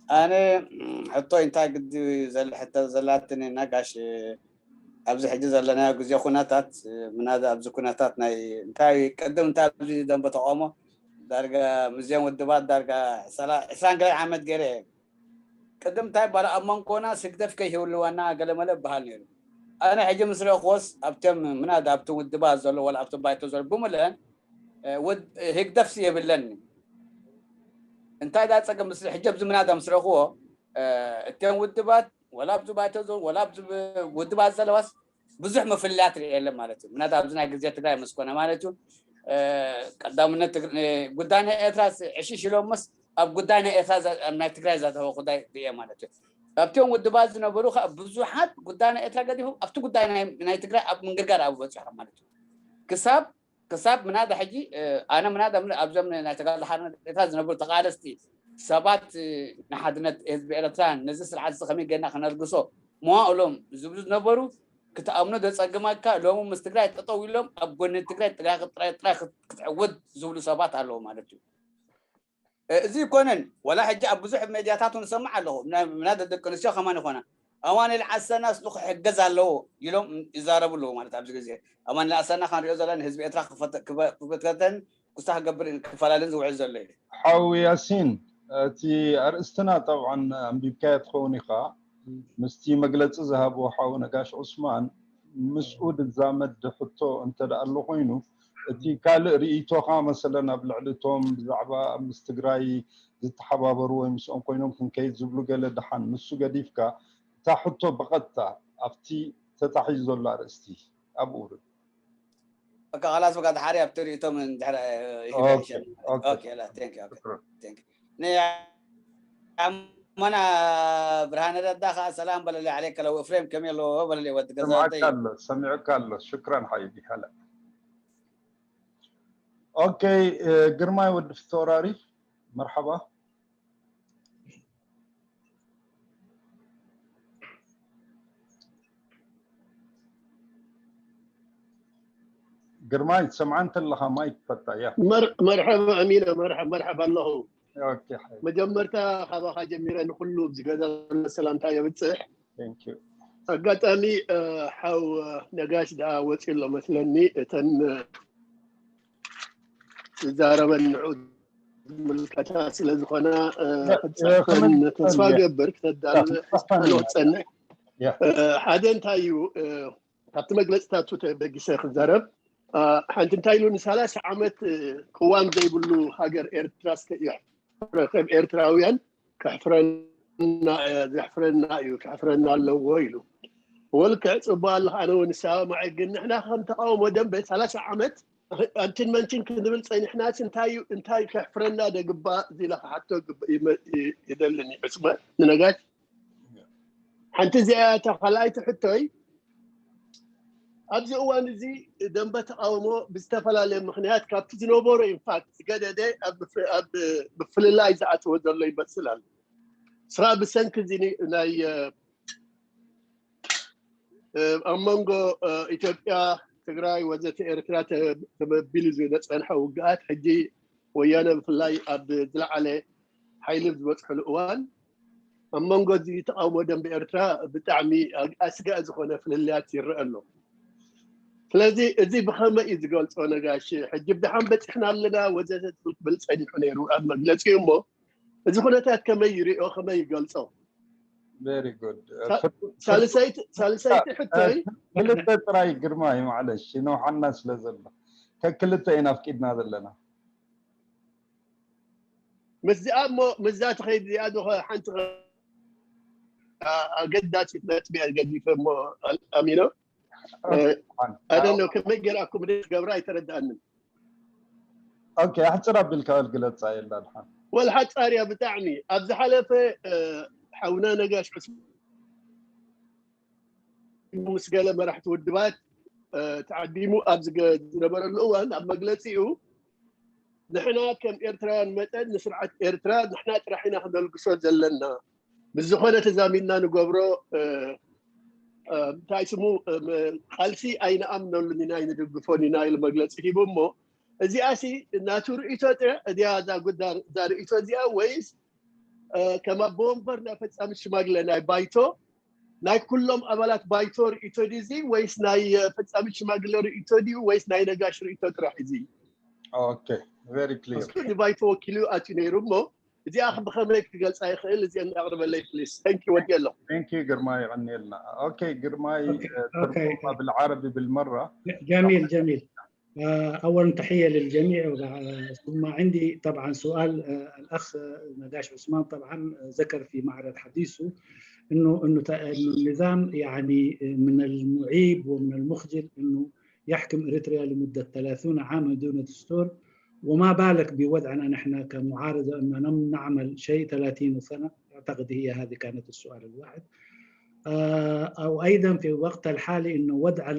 ኣነ፣ ም፣ ሕቶ እንታይ ግዲ ዘለ-፣ ሕቶ ዘላትኒ ነጋሽ፣ ኣብዚ ሕጂ ዘለናዮ ግዜ ኩነታት፣ ምናዳ ኣብዚ ኩነታት ናይ እንታይ ቅድም እንታይ ኣብዚ ደንበ ተቃውሞ ዳርጋ ምስዚኦም ውድባት ዳርጋ ሰላ-፣ ዕስራን ገለ ዓመት ገይረ እየ። ቅድም እንታይ ባላ ኣብ መንጎና ስግደፍ ከይህልወና ገለመለ ይበሃል ነይሩ። ኣነ ሕጂ ምስ ረእኽዎስ ኣብቶም ምናዳ ኣብቲ ውድባት ዘሎ ዋላ ኣብቲ ባይቶ ዘሎ ብምልአን፣ እ፣ ውድ-፣ ህግደፍሲ የብለኒ። እንታይ ዳ ጸገም ምስ ሕጂ ኣብዚ ምናዳ ምስ ረእኽዎ፣ እ፣ እቶም ውድባት ዋላ ኣብዚ ባይቶ ዘሎ ዋላ ኣብዚ ብ-፣ ውድባት ዘለዋስ ብዙሕ ምፍልላት ርኤ የለን ማለት እዩ። ምናዳ ኣብዚ ናይ ግዜ ትግራይ ምስ ኮነ ማለት እዩ። እ፣ ቀዳምነት ትግ-፣ እ፣ ጉዳይ ናይ ኤርትራ ስ-፣ ዕሽሽ ኢሎምስ ኣብ ጉዳይ ናይ ኤርትራ ዘ-፣ ኣብ ናይ ትግራይ ዘተወ ጉዳይ ርኤ ማለት እዩ። ኣብቲኦም ውድባት ዝነበሩ ከዓ ብዙሓት ጉዳይ ናይ ኤርትራ ገዲፎም ኣብቲ ጉዳይ ናይ፣ ናይ ትግራይ ኣብ ምንግርጋር ኣብ በፂሖም ማለት እዩ። ክሳብ፣ ክሳብ ምናዳ ሕጂ፣ እ፣ ኣነ ምናዳ ምን-፣ ኣብዞም ናይ ተጋድሎ ሓርነት ኤርትራ ዝነበሩ ተቃለስቲ ሰባት፣ እ፣ ንሓድነት ህዝቢ ኤርትራ ነዚ ስርዓት እዚ ከመይ ጌርና ክነርግሶ መዋእሎም ዝብሉ ዝነበሩ ክትኣምኖ ዘጸግመካ ሎሚ ምስ ትግራይ ጠጠው ኢሎም ኣብ ጎኒ ትግራይ ጥራይ ጥራይ ጥራይ ክት-፣ ክትዕወት ዝብሉ ሰባት ኣለዉ ማለት እዩ። እ፣ እዚ ይኮነን ዋላ ሕጂ ኣብ ብዙሕ ሜድያታት እውን እሰምዕ ኣለኹ። ምና-፣ ምናዳ ደቂ ኣንስትዮ ከማን ይኾና ኣማኑኤል ዓሰና ስሉ ክሕገዝ ኣለዎ ኢሎም ይዛረቡ ኣለዉ ማለት ኣብዚ ግዜ ኣማኑኤል ዓሰና ክንሪኦ ዘለና ህዝቢ ኤርትራ ክፈተ-፣ ክበ-፣ ክበትከተን ክስታ ክገብር ክፈላለን ዝውዕል ዘሎ እዩ። ሓው ያሲን፣ እቲ ኣርእስትና ጠብዓን ኣንቢብካዮ ትኸውን ኢኻ። ምስቲ መግለጺ ዝሃብዎ ሓው ነጋሽ ዑስማን ምስኡ ዝዛመድ ሕቶ እንተ ደኣ ኣሎ ኮይኑ፣ እቲ ካልእ ርእይቶኻ መሰለን ኣብ ልዕሊ እቶም ብዛዕባ ኣብ ምስ ትግራይ ዝተሓባበሩ ወይ ምስኦም ኮይኖም ክንከይድ ዝብሉ ገለ ደሓን ንሱ ገዲፍካ፣ እታ ሕቶ ብቐጥታ ኣብቲ ተታሒዙ ዘሎ ኣርእስቲ ኣብኡ ርእ። በቃ፣ خلاص፣ በቃ፣ ድሓር ኣብቲ ርእይቶም እንድሕር፣ እ፣ ይህበ ኦኬ፣ ይሸል። ኦኬ። ኦኬ፣ ላ፣ ቴንክ ዩ፣ ኦኬ፣ ሽክራን። ቴንክ ዩ። ንዓሞና ብርሃነ ረዳ ከዓ ሰላም በለለይ፣ ዓለይከ ለው፣ ኤፍሬም ከመይ ኣለዎ በለለይ፣ ወዲ ገዛተይ። ሰምዐካ ኣሎ፣ ሰሚዑካ ኣሎ። ሽክራን ሓቢቢ። ሃላ። ኦኬ፣ እ፣ ግርማይ ወዲ ፊተውራሪ፣ መርሓባ። ግርማይ፣ ትሰምዓ እንተለኻ ማይክ ፈታ፣ ያ። መር-፣ መርሐባ ኣሚነ፣ መርሐ-፣ መርሐባ ኣለኹ። ኦኬ፣ ሓይ። መጀመርታ ካባኻ ጀሚረ ንኹሉ ኣብዚ ገዛ ዘሎ ሰላምታ የብጽሕ። Thank you። ኣጋጣሚ፣ እ፣ ሓው ነጋሽ ደኣ ወጺኡ ኣሎ መስለኒ። እተን፣ እ፣ ዝዛረበን ንዑ ዝምልከታ ስለ ዝኾና፣ እ፣ እ፣ ክጻሕፈን ክምልከተን ተስፋ እየ። ገብር ክተዳልወ ክጻሕፈን እየ። ክጸንሕ። ያ። እ፣ ሓደ እንታይ እዩ፣ እ፣ ካብቲ መግለጽታቱ ተበጊሰ ክዛረብ፣ እ፣ ሓንቲ እንታይ ኢሉ ንሰላሳ ዓመት፣ እ፣ ቅዋም ዘይብሉ ሃገር ኤርትራ እስከ እዩ ከም ኤርትራውያን ከሕፍረና፣ እ፣ ዘሕፍረና እዩ፣ ከሕፍረና ኣለዎ ኢሉ። ወልክዕ ጽቡቅ ኣለኻ፣ ኣነ እውን እሰማማዕ፣ ግን ንሕና ከም ተቃውሞ ደንበ ሰላሳ ዓመት ኣንትን መንትን ክንብል ጸኒሕናስ እንታይ እዩ፣ እንታይ ከሕፍረና ደግባእ? እዚ ኢለ ክሓቶ ግብ-፣ ይመ-፣ ይ-፣ ይደልን እዩ። ዕጽመ ንነጋሽ ሓንቲ እዚኣ እያ እታ ካልኣይቲ ሕቶይ። ኣብዚ እዋን እዚ ደንበ ተቃውሞ ብዝተፈላለየ ምኽንያት ካብቲ ዝነበሮ ኢንፋክት ዝገደደ ኣብ ምፍ-፣ ኣብ ምፍልላይ ዝኣተወ ዘሎ ይመስል ኣሎ። ስራ ብሰንኪ እዚ ኒ-፣ ናይ፣ እ፣ እ፣ ኣብ መንጎ፣ እ፣ ኢትዮጵያ፣ ትግራይ ወዘተ ኤርትራ ተ-፣ ተመቢሉ ዝጸንሐ ውግኣት ሕጂ ወያነ ብፍላይ ኣብ ዝለዓለ ሓይሊ ኣብ ዝበጽሐሉ እዋን ኣብ መንጎ እዚ ተቃውሞ ደንበ ኤርትራ ብጣዕሚ ኣግ-፣ ኣስጋኢ ዝኾነ ፍልልያት ይረአ ኣሎ። ስለዚ እዚ ብኸመይ እዩ ዝገልጾ ነጋሽ? ሕጂ ብደሓን በጺሕና ኣለና ወዘተ ዝብል ክብል ጸኒሑ ነይሩ ኣብ መግለጺኡ እሞ፣ እዚ ኩነታት ከመይ ይሪኦ፣ ከመይ ይገልጾ? Very good። ሳ-፣ ሳልሰይቲ፣ ሳልሰይቲ ሕቶይ ክልተ ጥራይ ግርማይ፣ ማዕለሽ፣ ይነውሓና ስለ ዘሎ። ከክልተ ኢና ኣፍቂድና ዘለና። ምስዚኣ እሞ፣ ምስዛ ትኸይድ እዚኣ ዶ ሓንቲ ኣገዳሲት ነጥቢ እያ ገዲፈ እሞ፣ ኣል-፣ ኣሚኖ። እ፣ I don't know፣ ከመይ ገይራ ኣኮሞዴት ገብራ ኣይተረድኣንን። ኦኬ፣ ኣሕጽር ኣቢልካ በል ግለጻ፣ የላ ድሓን። ወል ሓጻር እያ ብጣዕሚ። ኣብ ዝሓለፈ፣ እ፣ ሓውና ነጋሽ ዑስማን ምስ ገለ መራሕቲ ውድባት፣ እ፣ ተዓዲሙ ኣብ ዝገ-፣ ዝነበረሉ እዋን ኣብ መግለጺኡ፣ ንሕና ከም ኤርትራውያን መጠን ንስርዓት ኤርትራ ንሕና ጥራሕ ኢና ክነልግሶ ዘለና። ምስ ዝኾነ ተዛሚድና ንገብሮ እንታይ ስሙ ቃልሲ ኣይንኣምነሉን ኢና ኣይንድግፎን ኢና ኢሉ መግለፂ ሂቡ። እሞ እዚኣሲ ናቱ ርእቶ ጥረ እዚኣ እዛ ጉዳ እዛ ርእቶ እዚኣ ወይስ ከም ኣቦ ወንበር ናይ ፈፃሚ ሽማግለ ናይ ባይቶ ናይ ኩሎም ኣባላት ባይቶ ርእቶ ድዩ እዚ ወይስ ናይ ፈፃሚ ሽማግለ ርእቶ ድዩ ወይስ ናይ ነጋሽ ርእቶ ጥራሕ እዚ? Okay, very clear. ንባይቶ ወኪሉ ኣትዩ ነይሩ። እሞ እዚኣ ብኸመይ ክገልፃ ይኽእል? እዚአን ኣቕርበለይ ፕሊስ። Thank you ወዲ ኣሎ። Thank you ግርማይ፣ የቐንየልና። Okay ግርማይ፣ ترجمة بالعربي بالمرة. جميل جميل. أولا تحية للجميع. ثم عندي طبعا سؤال، الأخ نقاش عثمان طبعا ذكر في معرض حديثه إنه إنه النظام يعني من المعيب ومن المخجل إنه يحكم إريتريا لمدة ثلاثين عاما دون دستور، وما بالك بوضعنا نحن كمعارضة أننا نعمل شيء ثلاثين سنة؟ أعتقد هي هذه كانت السؤال الواحد. أو أيضا في الوقت الحالي أنه وضع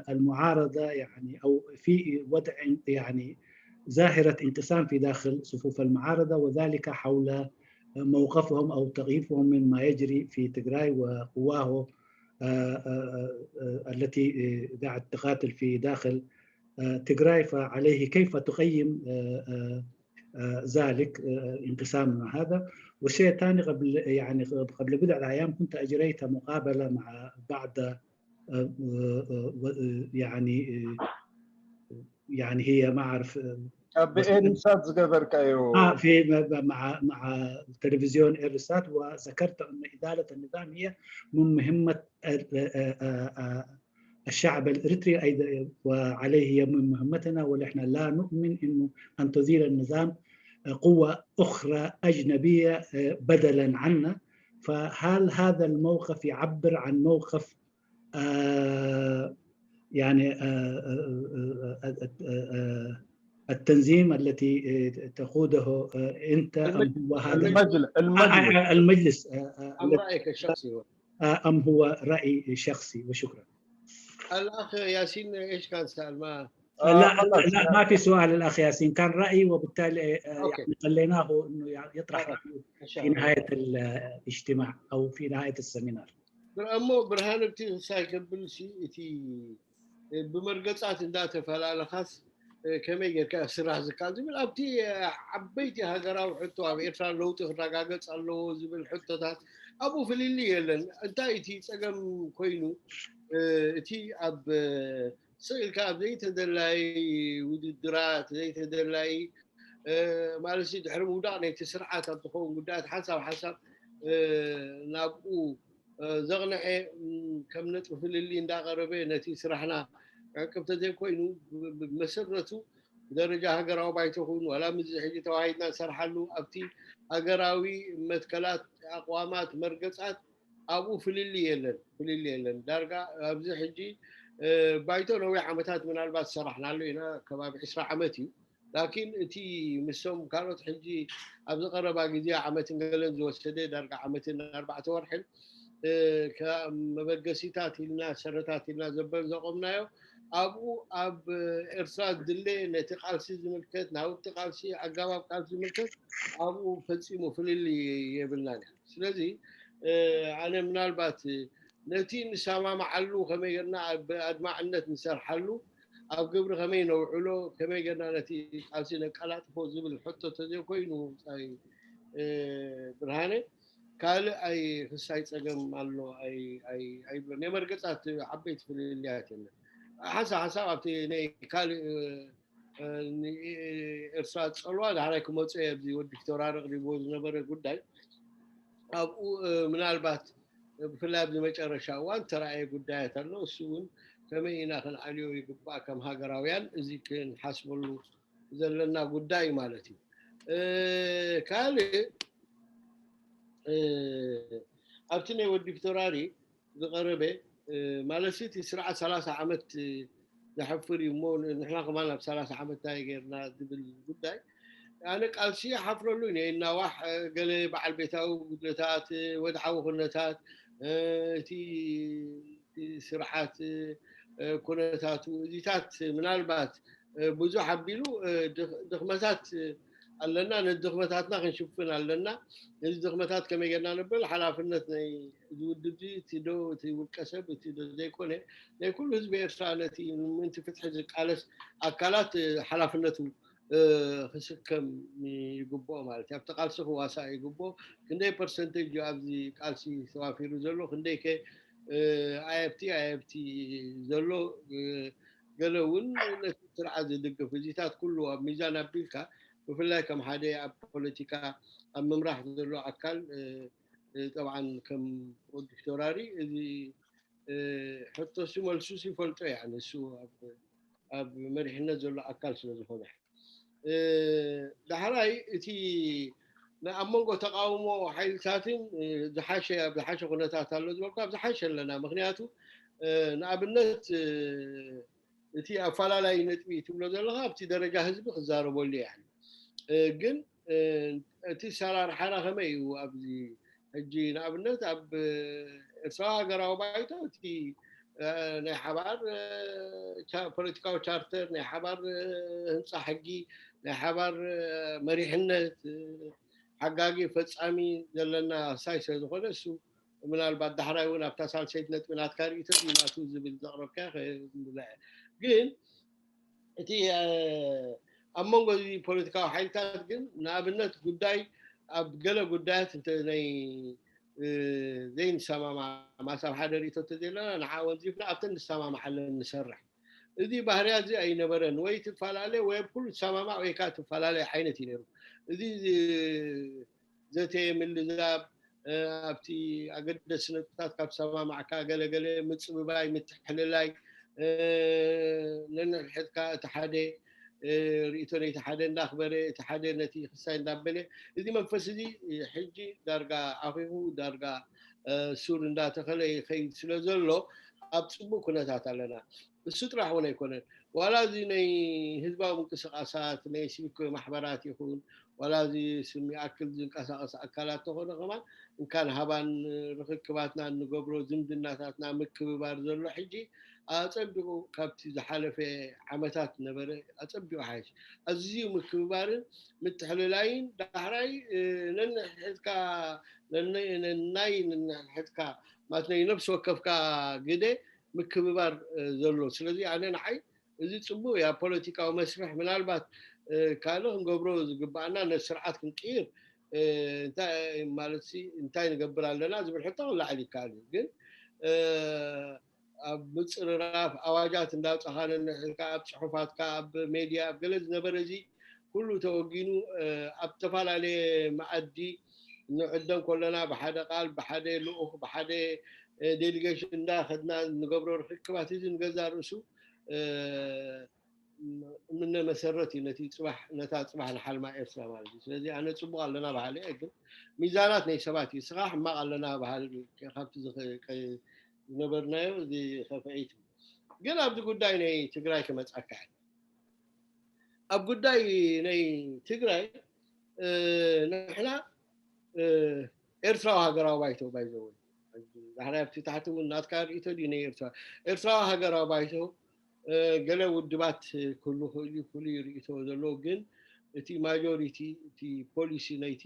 المعارضة يعني أو في وضع يعني ظاهرة انقسام في داخل صفوف المعارضة، وذلك حول موقفهم أو تخويفهم مما يجري في تجراي وقواه التي قاعد تقاتل في داخل تجراي، فعليه كيف تقيم ذلك انقسامنا هذا؟ والشيء الثاني، قبل يعني قبل بضعة أيام كنت أجريت مقابلة مع بعض يعني يعني هي ما أعرف بإيرسات زقبركايو آه في مع مع تلفزيون إيرسات، وذكرت أن إزالة النظام هي من مهمة الشعب الإريتري أيضا، وعليه هي من مهمتنا، ونحن لا نؤمن إنه أن تزيل النظام قوة أخرى أجنبية بدلا عنا. فهل هذا الموقف يعبر عن موقف آه يعني آه آه التنظيم التي تقوده أنت أم هو هذا المجلس المجلس المجلس أم رأيك الشخصي هو؟ أم هو رأي شخصي؟ وشكرا. الأخ ياسين إيش كان سأل؟ ما لا لا ما في سؤال الأخ ياسين، كان رأي، وبالتالي يعني خليناه إنه يطرح رأيه في نهاية الاجتماع أو في نهاية السيمينار. እሞ ብርሃነ እቲ ክሳይ ከብል ሲ እቲ ብመርገፃት እንዳተፈላለኻስ ከመይ ጌርካ ስራሕ ዝካል ዝብል ኣብቲ ዓበይቲ ሃገራዊ ሕቶ ኣብ ኤርትራ ለውጢ ክረጋገፅ ኣለዎ ዝብል ሕቶታት ኣብኡ ፍልልይ የለን። እንታይ እቲ ፀገም ኮይኑ እቲ ኣብ ስቕ ኢልካ ኣብ ዘይተደላይ ውድድራት ዘይተደላይ ማለት ድሕሪ ምውዳቕ ናይቲ ስርዓት ኣብ ዝኸውን ጉዳያት ሓንሳብ ሓንሳብ ናብኡ ዘቕንዐ ከም ነጥቢ ፍልልይ እንዳቐረበ ነቲ ስራሕና ክዕቅብ ተዘይኮይኑ ብመሰረቱ ደረጃ ሃገራዊ ባይቶ ኮይኑ ዋላ ምስዚ ሕጂ ተዋሂድና ንሰርሓሉ ኣብቲ ሃገራዊ መትከላት ኣቕዋማት መርገፃት ኣብኡ ፍልልይ የለን ፍልልይ የለን ዳርጋ ኣብዚ ሕጂ ባይቶ ነዊሕ ዓመታት ምናልባት ዝሰራሕናሉ ኢና ከባቢ ዕስራ ዓመት እዩ ላኪን እቲ ምሶም ካልኦት ሕጂ ኣብዚ ቀረባ ግዜ ዓመትን ገለን ዝወሰደ ዳርጋ ዓመትን ኣርባዕተ ወርሕን መበገሲታት ኢልና ሰረታት ኢልና ዘበል ዘቆምናዮ ኣብኡ ኣብ ኤርትራ ዝድለ ነቲ ቃልሲ ዝምልከት ናውቲ ቃልሲ ኣጋባብ ቃልሲ ዝምልከት ኣብኡ ፈፂሙ ፍልልይ የብልናን ስለዚ ኣነ ምናልባት ነቲ ንሰማማዓሉ ከመይ ጌርና ብኣድማዕነት ንሰርሓሉ ኣብ ግብሪ ከመይ ነውዕሎ ከመይ ጌርና ነቲ ቃልሲ ነቀላጥፎ ዝብል ሕቶ ተዘይኮይኑ ብርሃነ ካልእ ኣይ ክሳይ ፀገም ኣሎ ኣይብሎ ናይ መርገፃት ዓበይቲ ፍልልያት የለን ሓንሳብ ሓንሳብ ኣብቲ ናይ ካልእ ኤርትራ ዝፀልዋ ዳሕራይ ክመፁ እየ ኣብዚ ወዲ ፊተውራሪ ኣቕሪብዎ ዝነበረ ጉዳይ ኣብኡ ምናልባት ብፍላይ ኣብዚ መጨረሻ እዋን ተራእየ ጉዳያት ኣሎ እሱ እውን ከመይ ኢና ክንዓልዮ ይግባእ ከም ሃገራውያን እዚ ክንሓስበሉ ዘለና ጉዳይ ማለት እዩ ካልእ ኣብቲ ናይ ወዲ ፊተውራሪ ዝቐረበ ማለት እቲ ስርዓት ሰላሳ ዓመት ዘሕፍር እዩ እሞ ንሕና ከማን ኣብ ሰላሳ ዓመት እንታይ ጌርና ዝብል ጉዳይ ኣነ ቃልሲ ሓፍረሉ ነ እናዋሕ ገለ በዓል ቤታዊ ጉድለታት ወድዓዊ ኩነታት እቲ ስርዓት ኩነታቱ እዚታት ምናልባት ብዙሕ ኣቢሉ ድኽመታት ኣለና፣ ነዚ ድኽመታትና ክንሽፍን ኣለና። ነዚ ድኽመታት ከመይ ጌርና ንብል? ሓላፍነት ናይ እዚ ውድብ እዚ፣ እቲ ዶ እቲ ውልቀ ሰብ፣ እቲ ዶ ዘይኮነ፣ ናይ ኩሉ ህዝቢ ኤርትራ፣ ነቲ ምእንቲ ፍትሒ ዝቃለስ ኣካላት፣ እ፣ ሓላፍነቱ፣ እ፣ ክስከም ይግብኦ ማለት እዩ። ኣብቲ ቃልሲ ክዋሳእ ይግብኦ። ክንደይ ፐርሰንቴጅ እዩ ኣብዚ ቃልሲ ተዋፊሩ ዘሎ? ክንደይ ከ፣ እ፣ ኣየብቲ ኣየብቲ ዘሎ? እ፣ ገለ እውን ነቲ ስርዓት ዝድግፍ፣ እዚታት ኩሉ ኣብ ሚዛን ኣቢልካ፣ ብፍላይ ከም ሓደ ኣብ ፖለቲካ ኣብ ምምራሕ ዘሎ ኣካል፣ እ፣ እ፣ ጠብዓን ከም ወዲ ፊቶራሪ እዚ፣ እ፣ ሕቶሲ መልሱስ ይፈልጦ እያ ንሱ ኣብ፣ ኣብ መሪሕነት ዘሎ ኣካል ስለ ዝኾነ። እ፣ ዳሕራይ እቲ ን-፣ ኣብ መንጎ ተቃውሞ ሓይልታትን፣ እ፣ ዝሓሸ፣ ኣብ ዝሓሸ ኩነታት ኣሎ ዝበልኩ፣ ኣብ ዝሓሸ ኣለና። ምኽንያቱ፣ እ፣ ንኣብነት፣ እ፣ እቲ ኣፈላላይ ነጥቢ ትብሎ ዘለኻ ኣብቲ ደረጃ ህዝቢ ክዛረበሉ እያ። እ፣ ግን፣ እ፣ እቲ ኣሰራርሓና ከመይ እዩ ኣብዚ ሕጂ? ንኣብነት ኣብ ኤርትራዊ ሃገራዊ ባይቶ እቲ፣ እ፣ ናይ ሓባር፣ እ፣ ቻ-፣ ፖለቲካዊ ቻርተር፣ ናይ ሓባር፣ እ፣ ህንጻ ሕጊ፣ ናይ ሓባር፣ እ፣ መሪሕነት፣ እ፣ ሓጋጊ ፈጻሚ ዘለና ሳይ ስለ ዝኾነ እሱ ምናልባት ዳሕራይ እውን ኣብታ ሳልሰይቲ ነጥቢ ናትካ ርእይቶ እዩ ናቱ ዝብል ዘቕረብካዮ ከ-፣ ግን እቲ፣ እ፣ ኣብ መንጎ እዚ ፖለቲካዊ ሓይልታት ግን ንኣብነት ጉዳይ ኣብ ገለ ጉዳያት እንተ ናይ፣ እ፣ ዘይንሰማማዕ ማሳብ ሓደ ርእይቶ እንተዘለና ንዓ ወንዚፍና ኣብተን ንሰማማዓለን ንሰርሕ። እዚ ባህርያ እዚ ኣይነበረን። ወይ ትፈላለ ወይ ኣብ ኩሉ ትሰማማዕ ወይ ከዓ ትፈላለ ዓይነት እዩ ነይሩ። እዚ ዝ-፣ ዘተ ምልዛብ፣ እ፣ ኣብቲ ኣገደስቲ ነጥብታት ካብ ሰማማዕካ ገለገለ ምጽብባይ፣ ምትሕልላይ፣ እ፣ ነንሕድሕድካ እቲ ሓደ፣ እ፣ ርእይቶ ነቲ ሓደ እንዳኽበረ እቲ ሓደ ነቲ ክሳይ እንዳበለ እዚ መንፈስ እዚ ሕጂ ዳርጋ ዓኺኹ ዳርጋ፣ እ፣ ሱር እንዳተኸለ ይኸይድ ስለ ዘሎ ኣብ ጽቡቕ ኩነታት ኣለና። እሱ ጥራሕ እውን ኣይኮነን። ዋላ እዚ ናይ ህዝባዊ ምንቅስቃሳት ናይ ሲቪክ ማሕበራት ይኹን ዋላ እዚ ስም ይኣክል ዝንቀሳቐስ ኣካላት ተኾነ ከማን እንካን ሃባን ርኽክባትና እንገብሮ ዝምድናታትና ምክብባር ዘሎ ሕጂ ኣጸቢቑ ካብቲ ዝሓለፈ ዓመታት ነበረ ኣጸቢቑ ሓይሽ። ኣዝዩ ምክብባርን ምትሕልላይን ዳሕራይ፣ እ፣ ነንሕድካ፣ ነን-፣ ነናይ ነንሕድካ ማለት ናይ ነፍሲ ወከፍካ ግደ ምክብባር፣ እ፣ ዘሎ። ስለዚ ኣነ ንዓይ እዚ ጽቡቕ እዩ። ኣብ ፖለቲካዊ መስርሕ ምናልባት፣ እ፣ ካልእ ክንገብሮ ዝግባኣና ነቲ ስርዓት ክንቅይር፣ እ፣ እንታይ ማለት ሲ፣ እንታይ ንገብር ኣለና ዝብል ሕቶ ክለዓል ይከኣል እዩ። ግን፣ እ፣ ኣብ ምጽርራፍ ኣዋጃት እንዳውጻኻ ነንሕድካ ኣብ ጽሑፋትካ፣ ኣብ ሜድያ፣ ኣብ ገለ ዝነበረ እዚ ኩሉ ተወጊኑ፣ እ፣ ኣብ ዝተፈላለየ መኣዲ ንዕደም ከለና ብሓደ ቃል፣ ብሓደ ልኡኽ፣ ብሓደ፣ እ፣ ዴሊጌሽን እንዳኸድና ንገብሮ ርክክባት እዚ ንገዛእ ርእሱ፣ እ፣ እምነ መሰረት እዩ ነቲ ጽባሕ፣ ነታ ጽባሕ ንሓልማ ኤርትራ ማለት እዩ። ስለዚ ኣነ ጽቡቕ ኣለና በሃሊ እየ፣ ግን ሚዛናት ናይ ሰባት እዩ። እስኻ ሕማቕ ኣለና በሃሊ ካብቲ ዝኸ-፣ ከ-፣ ዝነበርናዮ እዚ ከፍዒት እዩ። ግን ኣብዚ ጉዳይ ናይ ትግራይ ክመጻካ እየ። ኣብ ጉዳይ ናይ ትግራይ፣ እ፣ ንሕና፣ እ፣ ኤርትራዊ ሃገራዊ ባይቶ ባይዘወ ዳሕራይ ኣብቲ ታሕቲ እውን ናትካ ርእይቶ ድዩ ናይ ኤርትራ፣ ኤርትራዊ ሃገራዊ ባይቶ፣ እ፣ ገለ ውድባት ክህሉ ክእል እዩ ፍሉይ ርእይቶ ዘለዎ፣ ግን እቲ ማጆሪቲ እቲ ፖሊሲ ናይቲ፣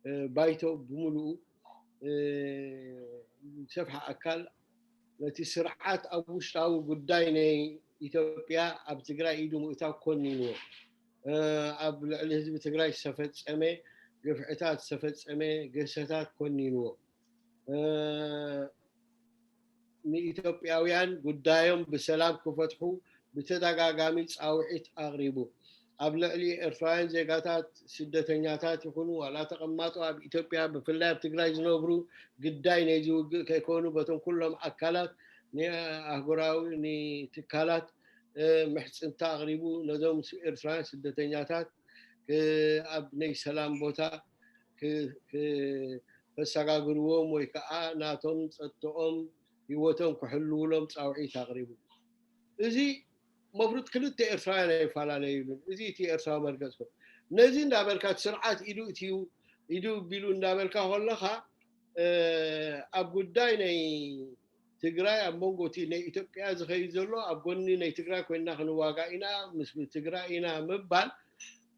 እ፣ ባይቶ ብምሉኡ፣ እ፣ ሰፍሓ ኣካል ነቲ ስርዓት ኣብ ውሽጣዊ ጉዳይ ናይ ኢትዮጵያ ኣብ ትግራይ ኢዱ ምእታው ኮኒንዎ። እ፣ ኣብ ልዕሊ ህዝቢ ትግራይ ዝተፈጸመ ግፍዕታት፣ ዝተፈጸመ ገሰታት ኮኒንዎ። እ፣ ንኢትዮጵያውያን ጉዳዮም ብሰላም ክፈትሑ ብተደጋጋሚ ጻውዒት ኣቕሪቡ። ኣብ ልዕሊ ኤርትራውያን ዜጋታት፣ ስደተኛታት ይኹኑ ዋላ ተቐማጦ ኣብ ኢትዮጵያ፣ ብፍላይ ኣብ ትግራይ ዝነብሩ ግዳይ ናይዚ ውግእ ከይኮኑ በቶም ኩሎም ኣካላት ንኣህጉራዊ ንትካላት፣ እ፣ ምሕጽንታ ኣቕሪቡ። ነዞም ስ-፣ ኤርትራውያን ስደተኛታት ክ-፣ ኣብ ናይ ሰላም ቦታ ክ-፣ ክ-፣ ከሰጋግርዎም ወይ ከዓ ናቶም ጸጥተኦም ህይወቶም ክሕልውሎም ጻውዒት ኣቕሪቡ። እዚ መፍሩት ክልተ ኤርትራውያን ኣይፈላለዩሉን። እዚ እቲ ኤርትራዊ መርገጽ ኮይኑ ነዚ እንዳበልካ እቲ ስርዓት ኢዱ እትዩ ኢዱ ቢሉ እንዳበልካ ከለኻ፣ እ፣ ኣብ ጉዳይ ናይ ትግራይ ኣብ መንጎ እቲ ናይ ኢትዮጵያ ዝኸይድ ዘሎ ኣብ ጎኒ ናይ ትግራይ ኮይንና ክንዋጋእ ኢና፣ ምስ ትግራይ ኢና ምባል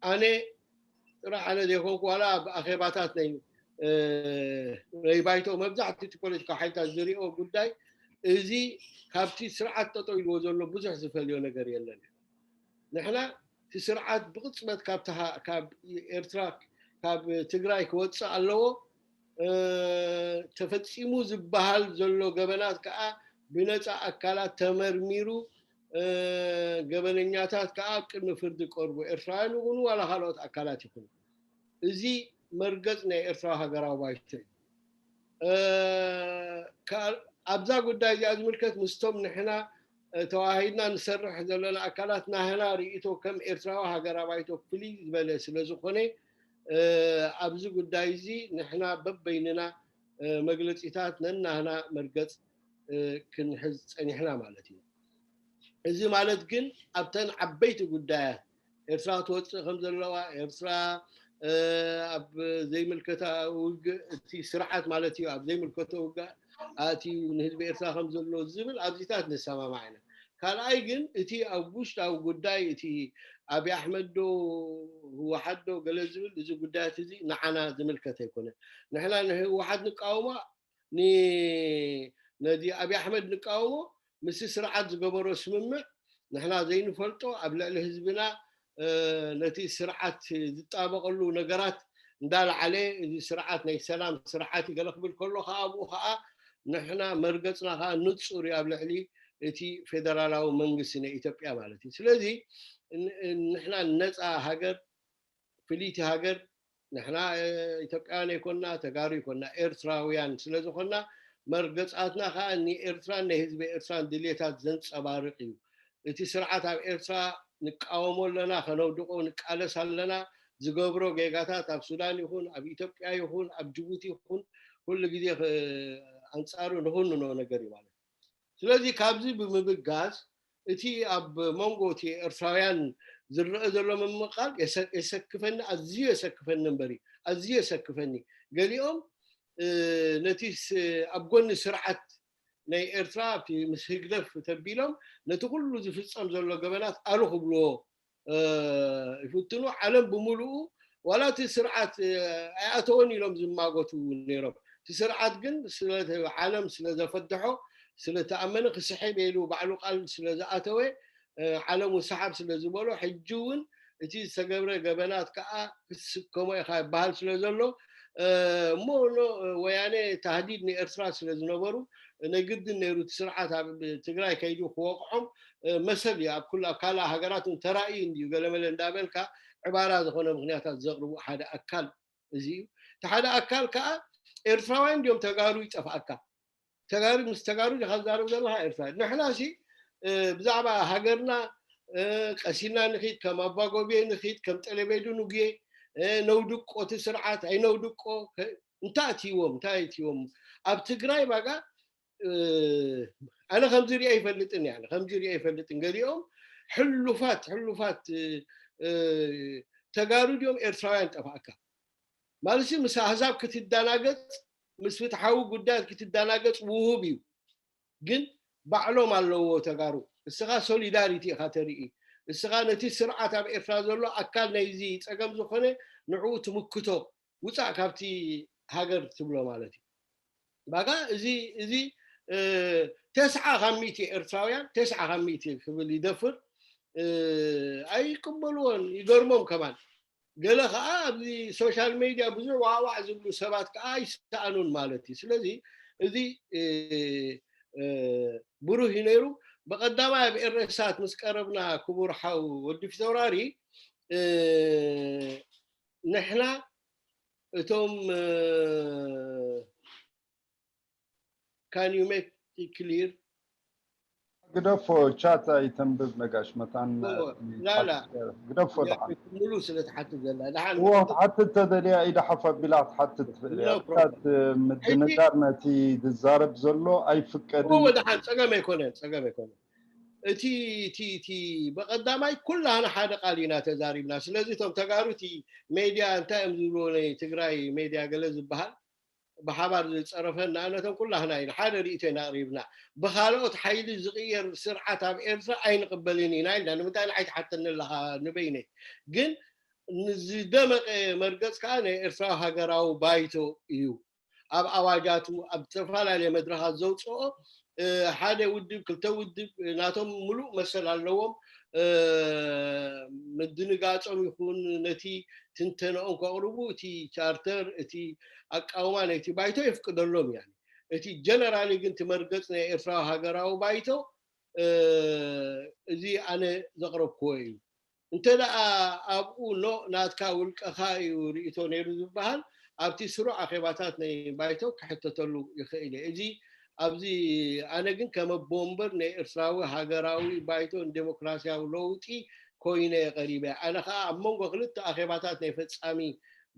ኣነ ጥራሕ ኣነ ዘይኮንኩ ዋላ ኣብ ኣኼባታት ናይ ናይ ባይቶ መብዛሕትኡ እቲ ፖለቲካዊ ሓይልታት ዝሪኦ ጉዳይ እዚ ካብቲ ስርዓት ጠጠው ኢልዎ ዘሎ ብዙሕ ዝፈልዮ ነገር የለን። ንሕና እቲ ስርዓት ብቕፅበት ካብ ካብ ኤርትራ ካብ ትግራይ ክወፅእ ኣለዎ። ተፈፂሙ ዝበሃል ዘሎ ገበናት ከዓ ብነፃ ኣካላት ተመርሚሩ ገበነኛታት ከዓ ኣብ ቅድሚ ፍርዲ ቀርቡ፣ ኤርትራውያን ይኹኑ ዋላ ካልኦት ኣካላት ይኹኑ። እዚ መርገፅ ናይ ኤርትራዊ ሃገራዊ ባይቶ እዩ። ኣብዛ ጉዳይ እዚኣ ዝምልከት ምስቶም ንሕና ተዋሂድና ንሰርሕ ዘለና ኣካላት ናህና ርእይቶ ከም ኤርትራዊ ሃገራዊ ባይቶ ፍልይ ዝበለ ስለ ዝኾነ ኣብዚ ጉዳይ እዚ ንሕና በበይንና መግለፂታት ነናህና መርገፅ ክንሕዝ ፀኒሕና ማለት እዩ። እዚ ማለት ግን ኣብተን ዓበይቲ ጉዳያት ኤርትራ ትወፅእ ከም ዘለዋ፣ ኤርትራ ኣብ ዘይምልከታ ውግእ እቲ ስርዓት ማለት እዩ ኣብ ዘይምልከቶ ውግእ ኣትዩ ንህዝቢ ኤርትራ ከም ዘሎ ዝብል ኣብዚታት ንሰማማዕ ኢና። ካልኣይ ግን እቲ ኣብ ውሽጣዊ ጉዳይ እቲ ኣብይ ኣሕመድ ዶ ህወሓት ዶ ገለ ዝብል እዚ ጉዳያት እዚ ንዓና ዝምልከት ኣይኮነን። ንሕና ንህወሓት ንቃወሞ ነዚ ኣብይ ኣሕመድ ንቃወሞ ምስቲ ስርዓት ዝገበሮ ስምምዕ ንሕና ዘይንፈልጦ ኣብ ልዕሊ ህዝብና ነቲ ስርዓት ዝጣበቐሉ ነገራት እንዳለዓለ እዚ ስርዓት ናይ ሰላም ስርዓት እዩ ገለ ክብል ከሎ ከዓ ኣብኡ ከዓ ንሕና መርገፅና ከዓ ንፁር እዩ ኣብ ልዕሊ እቲ ፌደራላዊ መንግስቲ ናይ ኢትዮጵያ ማለት እዩ። ስለዚ ንሕና ነፃ ሃገር ፍልይቲ ሃገር ንሕና ኢትዮጵያውያን ኣይኮንና፣ ተጋሩ ኣይኮንና፣ ኤርትራውያን ስለ ዝኾንና መርገፃትና ከዓ ንኤርትራን ናይ ህዝቢ ኤርትራን ድልየታት ዘንፀባርቕ እዩ። እቲ ስርዓት ኣብ ኤርትራ ንቃወሞ ኣለና፣ ከነውድቆ ንቃለስ ኣለና። ዝገብሮ ጌጋታት ኣብ ሱዳን ይኹን ኣብ ኢትዮጵያ ይኹን ኣብ ጅቡቲ ይኹን ኩሉ ግዜ ኣንፃሩ ንኹንኖ ነገር እዩ ማለት እዩ። ስለዚ ካብዚ ብምብጋስ እቲ ኣብ መንጎ እቲ ኤርትራውያን ዝረአ ዘሎ ምምቕቓል የሰክፈኒ፣ ኣዝዩ የሰክፈኒ እምበሪ ኣዝዩ የሰክፈኒ። ገሊኦም ነቲ ኣብ ጎኒ ስርዓት ናይ ኤርትራ ምስ ህግደፍ ተቢሎም ነቲ ኩሉ ዝፍፀም ዘሎ ገበናት ኣሉ ክብልዎ ይፍትኑ። ዓለም ብምሉኡ ዋላ እቲ ስርዓት ኣይኣተወን ኢሎም ዝማጎቱ ነይሮም። እቲ ስርዓት ግን ዓለም ስለዘፈድሖ ስለተኣመነ ክስሕብ ኢሉ ባዕሉ ቃል ስለዝኣተወ ዓለም እውን ሰሓብ ስለዝበሎ ሕጂ እውን እቲ ዝተገብረ ገበናት ከዓ ክትስከሞ ኢኻ ይበሃል ስለዘሎ እሞ ወያነ ታህዲድ ንኤርትራ ስለዝነበሩ ናይ ግድን ነይሩ እቲ ስርዓት ኣብ ትግራይ ከይዱ ክወቕዖም መሰል እዩ። ኣብ ኩሉ ኣብ ካልእ ሃገራት እውን ተራእዩ እንድዩ ገለመለ እንዳበልካ ዕባራ ዝኾነ ምክንያታት ዘቕርቡ ሓደ ኣካል እዚ እዩ። እቲ ሓደ ኣካል ከዓ ኤርትራውያን እንዲዮም ተጋሩ ይጠፍኣካ። ተጋሩ ምስ ተጋሩ ዲኻ ዝዛረብ ዘለኻ ኤርትራ ንሕና ሲ ብዛዕባ ሃገርና ቀሲና ንኺድ ከም ኣባጎብየ ንኺድ ከም ጠለቤዱ ንጉየ ነውድቆ እቲ ስርዓት ኣይነውድቆ እንታይ ኣትይዎም እንታይ ኣትይዎም ኣብ ትግራይ ባጋ ኣነ ከምዚ ሪአ ይፈልጥን እየ ከምዚ ሪአ ይፈልጥን ገሊኦም ሕሉፋት ሕሉፋት ተጋሩ ድዮም ኤርትራውያን ጠፋእካ ማለት ምስ ኣህዛብ ክትዳናገፅ ምስ ፍትሓዊ ጉዳያት ክትዳናገፅ ውሁብ እዩ ግን ባዕሎም ኣለዎ ተጋሩ እስኻ ሶሊዳሪቲ ኢኻ ተርኢ እስኻ ነቲ ስርዓት ኣብ ኤርትራ ዘሎ ኣካል ናይዚ ፀገም ዝኾነ ንዕኡ ትምክቶ ውፃእ ካብቲ ሃገር ትብሎ ማለት እዩ ባጋ እዚ እዚ ተስዓ ካብ ሚእቲ ኤርትራውያን ተስዓ ካብ ሚእቲ ክብል ይደፍር ኣይቅበልዎን ይገርሞም ከማን ገለ ከዓ ኣብዚ ሶሻል ሜድያ ብዙሕ ዋዕዋዕ ዝብሉ ሰባት ከዓ ይሰኣኑን ማለት እዩ ስለዚ እዚ ብሩህ እዩ ነይሩ ብቀዳማይ ኣብ ኤረሳት ምስ ቀረብና ክቡር ሓው ወዲ ፊተውራሪ ንሕና እቶም can you make it clear ግደፎ ቻት ኣይተንብብ ነጋሽ መታን ላላ ግደፎ ድሓን ሙሉ ስለ ትሓትት ዘላ ድሓን እዎ ክትሓትት ተደልያ ኢዳ ሓፍ ኣቢላ ክትሓትት ትኽእል እያ No ብካት ምድንጋር ነቲ ዝዛረብ ዘሎ ኣይፍቀድን እዎ ድሓን ፀገም ኣይኮነን ፀገም ኣይኮነን እቲ እቲ እቲ በቀዳማይ ኩላህና ሓደ ቃል ኢና ተዛሪብና ስለዚ እቶም ተጋሩ እቲ ሜድያ እንታይ እዮም ዝብልዎ ናይ ትግራይ ሜድያ ገለ ዝበሃል ብሓባር ዝፀረፈና ነቶም ኩላህና ኢና ሓደ ርእቶ ኢና ኣቅሪብና ብካልኦት ሓይሊ ዝቅየር ስርዓት ኣብ ኤርትራ ኣይንቅበልን ኢና ኢልና ንምንታይ ንዓይ ትሓተኒ ኣለካ ንበይነይ ግን ንዝደመቐ መርገጽ ከዓ ናይ ኤርትራዊ ሃገራዊ ባይቶ እዩ። ኣብ ኣዋጃቱ፣ ኣብ ዝተፈላለየ መድረኻት ዘውፅኦ ሓደ ውድብ ክልተ ውድብ ናቶም ምሉእ መሰል ኣለዎም። ምድንጋጾም ይኹን ነቲ ትንተነኦም ከቕርቡ እቲ ቻርተር፣ እቲ ኣቃውማ ናይቲ ባይቶ የፍቅደሎም። ያ እቲ ጀነራሊ ግን እቲ መርገጽ ናይ ኤርትራዊ ሃገራዊ ባይቶ እዚ ኣነ ዘቕረብክዎ እዩ። እንተ ደኣ ኣብኡ ኖ ናትካ ውልቀኻ እዩ ርእይቶ ነይሩ ዝበሃል ኣብቲ ስሩዕ ኣኼባታት ናይ ባይቶ ክሕተተሉ ይኽእል እየ። እዚ ኣብዚ ኣነ ግን ከም ኣቦ ወንበር ናይ ኤርትራዊ ሃገራዊ ባይቶ ንዴሞክራሲያዊ ለውጢ ኮይነ እየ ቀሪበ። ኣነ ኸኣ ኣብ መንጎ ክልተ ኣኼባታት ናይ ፈጻሚ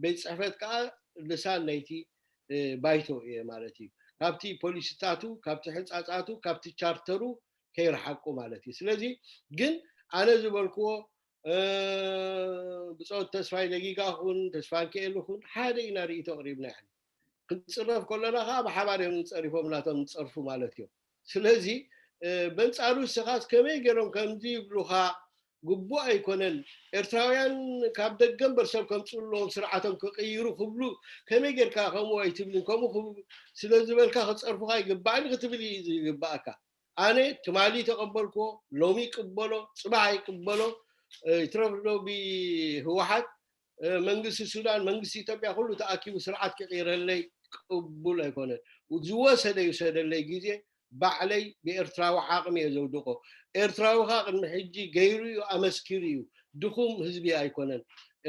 ቤት ጽሕፈት ከኣ ልሳን ናይቲ ባይቶ እየ ማለት እዩ። ካብቲ ፖሊሲታቱ፣ ካብቲ ሕንጻጻቱ፣ ካብቲ ቻርተሩ ከይረሓቁ ማለት እዩ። ስለዚ ግን ኣነ ዝበልክዎ ብጾት ተስፋይ ደጊጋ ኹን ተስፋ ንክኤሉ ኹን ሓደ ኢና ርእይቶ ኣቕሪብና። ክንጽረፍ ከለና ከዓ ብሓባር እዮም ጸሪፎም ናቶም ዝጸርፉ ማለት እዮም። ስለዚ በንጻሩ እስኻስ ከመይ ገይሮም ከምዚ ይብሉኻ? ግቡእ ኣይኮነን። ኤርትራውያን ካብ ደገ እምበር ሰብ ከምጽኡ ኣለዎም ስርዓቶም ክቕይሩ ክብሉ ከመይ ጌርካ ከምኡ ኣይትብልን? ከምኡ ስለ ዝበልካ ክጸርፉኻ ይግባእኒ ክትብል እዩ ዝግባእካ። ኣነ ትማሊ ተቐበልክዎ፣ ሎሚ ይቅበሎ፣ ጽባሕ ይቅበሎ። ይትረፍ ዶ ብህወሓት መንግስቲ ሱዳን መንግስቲ ኢትዮጵያ ኩሉ ተኣኪቡ ስርዓት ክቕይረለይ ቅቡል ኣይኮነን። ዝወሰደ ይውሰደለይ ግዜ ባዕለይ ብኤርትራዊ ዓቕሚ እየ ዘውድቆ። ኤርትራዊ ኸኣ ቅድሚ ሕጂ ገይሩ እዩ፣ ኣመስኪሩ እዩ። ድኹም ህዝቢ ኣይኮነን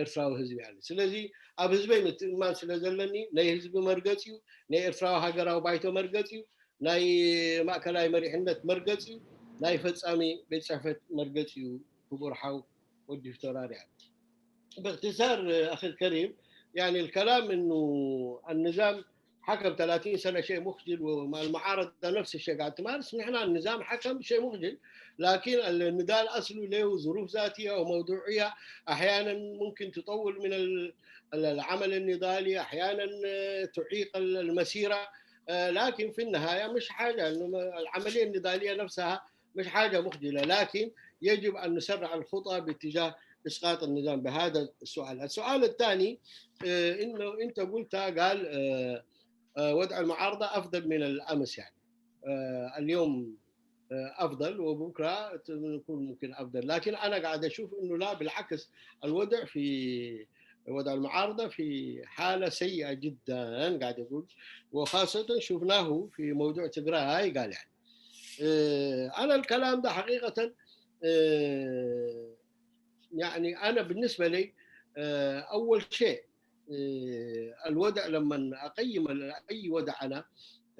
ኤርትራዊ ህዝቢ ኣለ። ስለዚ ኣብ ህዝበይ ምትእምማን ስለ ዘለኒ ናይ ህዝቢ መርገጺ እዩ፣ ናይ ኤርትራዊ ሃገራዊ ባይቶ መርገጺ እዩ፣ ናይ ማእከላይ መሪሕነት መርገጺ እዩ፣ ናይ ፈጻሚ ቤት ጽሕፈት መርገጺ እዩ። ክቡር ሓው ወዲ ቪክቶር ኣርያ። باختصار أخي الكريم، يعني الكلام إنه النظام حكم ثلاثين سنة شيء مخجل والمعارضة نفس الشيء قاعد تمارس، نحن النظام حكم شيء مخجل، لكن النضال أصله له ظروف ذاتية وموضوعية، أحيانا ممكن تطول من العمل النضالي، أحيانا تعيق المسيرة، لكن في النهاية مش حاجة، العملية النضالية نفسها مش حاجة مخجلة، لكن يجب أن نسرع الخطى باتجاه إسقاط النظام بهذا السؤال. السؤال الثاني، إنه أنت قلت، قال وضع المعارضة أفضل من الأمس، يعني اليوم أفضل وبكرة يكون ممكن أفضل، لكن أنا قاعد أشوف إنه لا، بالعكس، الوضع في وضع المعارضة في حالة سيئة جدا، قاعد أقول، وخاصة شفناه في موضوع تجراي، قال يعني أنا الكلام ده حقيقة، يعني أنا بالنسبة لي أول شيء الوضع لما أقيم أي وضع أنا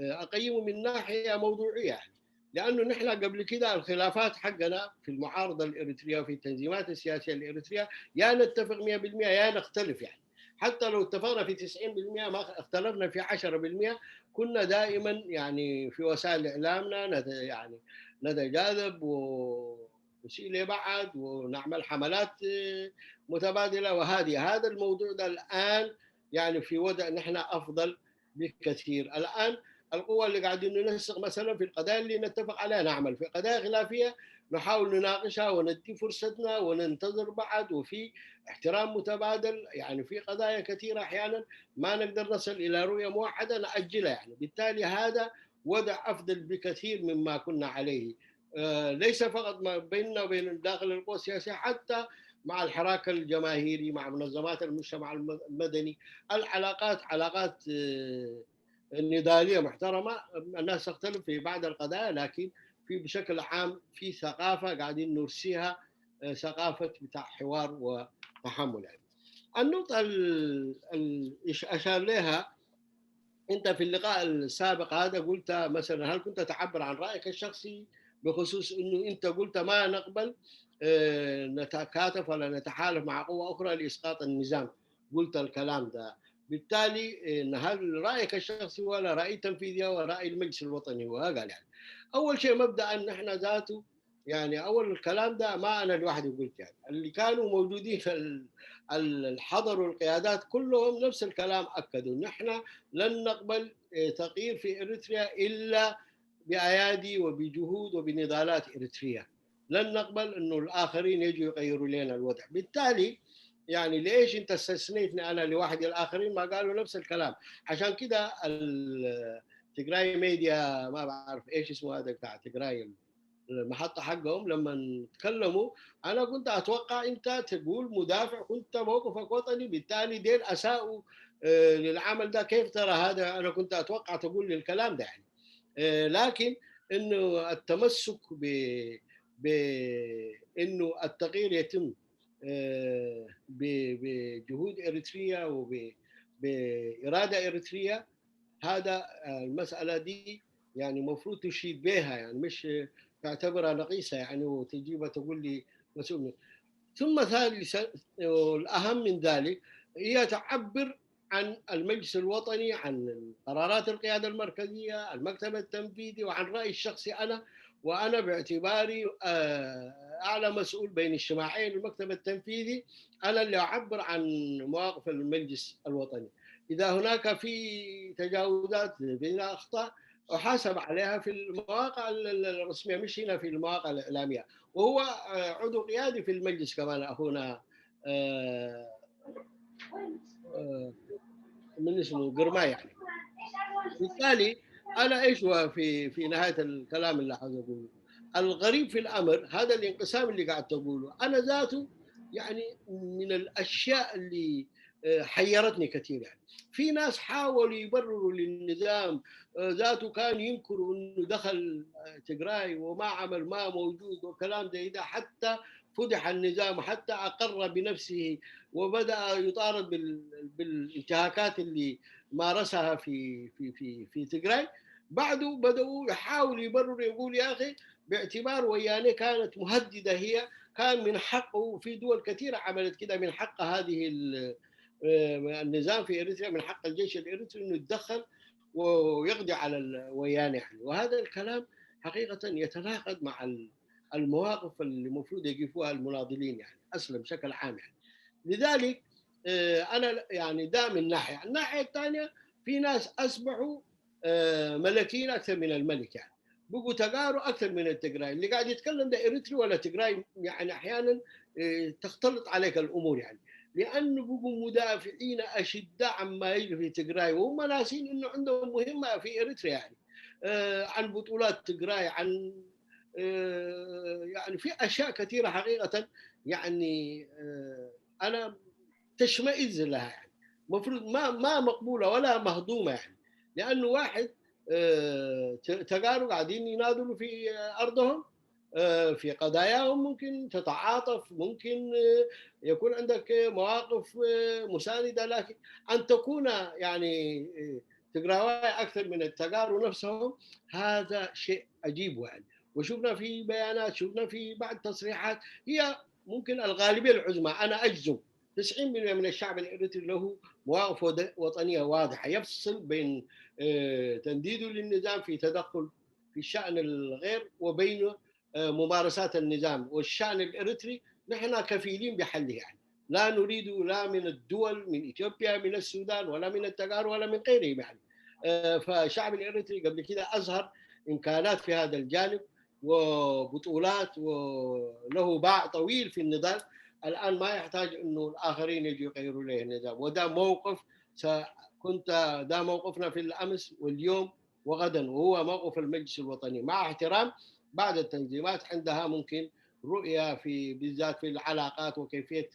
أقيمه من ناحية موضوعية، يعني لأنه نحن قبل كده الخلافات حقنا في المعارضة الإريترية وفي التنظيمات السياسية الإريترية يا نتفق مية بالمية يا نختلف، يعني حتى لو اتفقنا في تسعين بالمية ما اختلفنا في عشرة بالمية، كنا دائما يعني في وسائل إعلامنا نت يعني نتجاذب ونسيء لبعض ونعمل حملات متبادلة وهادية. هذا الموضوع ده الآن يعني في وضع نحن أفضل بكثير. الآن القوى اللي قاعدين ننسق مثلا في القضايا اللي نتفق عليها نعمل، في قضايا خلافية نحاول نناقشها وندي فرصتنا وننتظر بعض، وفي احترام متبادل. يعني في قضايا كثيرة أحيانا ما نقدر نصل إلى رؤية موحدة نأجلها، يعني بالتالي هذا وضع أفضل بكثير مما كنا عليه، ليس فقط بيننا وبين داخل القوى السياسية، حتى مع الحراك الجماهيري، مع منظمات المجتمع المدني، العلاقات علاقات نضالية محترمة. الناس تختلف في بعض القضايا، لكن في بشكل عام في ثقافة قاعدين نرسيها، ثقافة بتاع حوار وتحمل. يعني النقطة اللي أشار لها أنت في اللقاء السابق هذا قلت مثلا، هل كنت تعبر عن رأيك الشخصي بخصوص أنه أنت قلت ما نقبل نتكاتف ولا نتحالف مع قوة أخرى لإسقاط النظام؟ قلت الكلام ده. بالتالي إن هل رأيك الشخصي ولا رأي تنفيذي ولا رأي المجلس الوطني؟ وقال يعني أول شيء مبدأ أن نحن ذاته، يعني أول الكلام ده ما أنا لوحدي قلت، يعني اللي كانوا موجودين في الحضر والقيادات كلهم نفس الكلام أكدوا، نحن لن نقبل تغيير في إريتريا إلا بأيادي وبجهود وبنضالات إريتريا. لن نقبل أنه الآخرين يجوا يغيروا لنا الوضع. بالتالي يعني ليش انت استثنيتني انا لوحدي؟ الاخرين ما قالوا نفس الكلام. عشان كده تجراي ميديا، ما بعرف ايش اسمه هذا بتاع تجراي، المحطة حقهم، لما تكلموا انا كنت اتوقع انت تقول مدافع، كنت موقفك وطني، بالتالي ديل اساءوا آه، للعمل ده. كيف ترى هذا؟ انا كنت اتوقع تقول لي الكلام ده يعني. آه، لكن انه التمسك ب بانه التغيير يتم آه، ب- بجهود اريتريا وباراده اريتريه، هذا آه، المساله دي يعني مفروض تشيد بها، يعني مش تعتبرها نقيصه يعني وتجيبها تقول لي مسؤول منه. ثم ثالثا، والاهم من ذلك، هي تعبر عن المجلس الوطني، عن قرارات القيادة المركزية، المكتب التنفيذي، وعن رأيي الشخصي أنا. وأنا باعتباري آه، أعلى مسؤول بين اجتماعين المكتب التنفيذي، أنا اللي أعبر عن مواقف المجلس الوطني. إذا هناك في تجاوزات، في أخطاء، أحاسب عليها في المواقع ال- ال- الرسمية، مش هنا في المواقع الإعلامية. وهو آه، عضو قيادي في المجلس كمان، أخونا آه، آه، من اسمه قرماي يعني. بالتالي انا ايش هو في في نهايه الكلام اللي عاوز اقوله؟ الغريب في الامر هذا الانقسام اللي قاعد تقوله، انا ذاته يعني من الاشياء اللي آه، حيرتني كثير يعني. في ناس حاولوا يبرروا للنظام آه، ذاته، كان ينكروا انه دخل آه، تجراي وما عمل، ما موجود وكلام زي ده، حتى فضح النظام، حتى اقر بنفسه وبدا يطارد بال- بالانتهاكات اللي مارسها في في في في تجراي. بعده بداوا يحاولوا يبرروا، يقول يا اخي باعتبار ويانه كانت مهدده، هي كان من حقه، وفي دول كثيره عملت كده، من حق هذه ال- آه، النظام في اريتريا، من حق الجيش الاريتري انه يتدخل ويقضي على ال- ويانه يعني. وهذا الكلام حقيقه يتناقض مع ال- المواقف اللي المفروض يقفوها المناضلين يعني اصلا بشكل عام يعني. لذلك آه، انا يعني ده من ناحيه، الناحيه الثانيه في ناس اصبحوا آه، ملكيين اكثر من الملك يعني، بقوا تجارو اكثر من التجراي. اللي قاعد يتكلم ده اريتري ولا تجراي؟ يعني احيانا آه، تختلط عليك الامور يعني، لانه بقوا مدافعين اشداء عما يجري في تجراي، وهم ناسين انه عندهم مهمه في اريتريا يعني آه، عن بطولات تجراي، عن آه، يعني في اشياء كثيره حقيقه يعني آه، انا تشمئز لها يعني. مفروض ما ما مقبوله ولا مهضومه يعني، لانه واحد آه، ت- تجارو قاعدين يناضلوا في ارضهم آه، في قضاياهم، ممكن تتعاطف، ممكن آه، يكون عندك مواقف آه، مسانده، لكن ان تكون يعني آه، تجراواي اكثر من التجارو نفسهم، هذا شيء عجيب يعني. وشفنا في بيانات، شفنا في بعض تصريحات، هي ممكن الغالبيه العظمى، انا اجزم تسعين بالمئة من الشعب الاريتري له مواقف ود- وطنيه واضحه، يفصل بين آه، تنديده للنظام في تدخل في الشان الغير، وبين آه، ممارسات النظام والشان الاريتري. نحن كفيلين بحله يعني، لا نريد لا من الدول، من اثيوبيا، من السودان، ولا من التجار، ولا من غيرهم يعني. آه، فالشعب الاريتري قبل كده اظهر امكانات في هذا الجانب وبطولات، وله باع طويل في النضال. الان ما يحتاج انه الاخرين يجوا يغيروا له النظام، وده موقف س- كنت ده موقفنا في الامس واليوم وغدا، وهو موقف المجلس الوطني، مع احترام بعض التنظيمات عندها ممكن رؤيه في، بالذات في العلاقات وكيفيه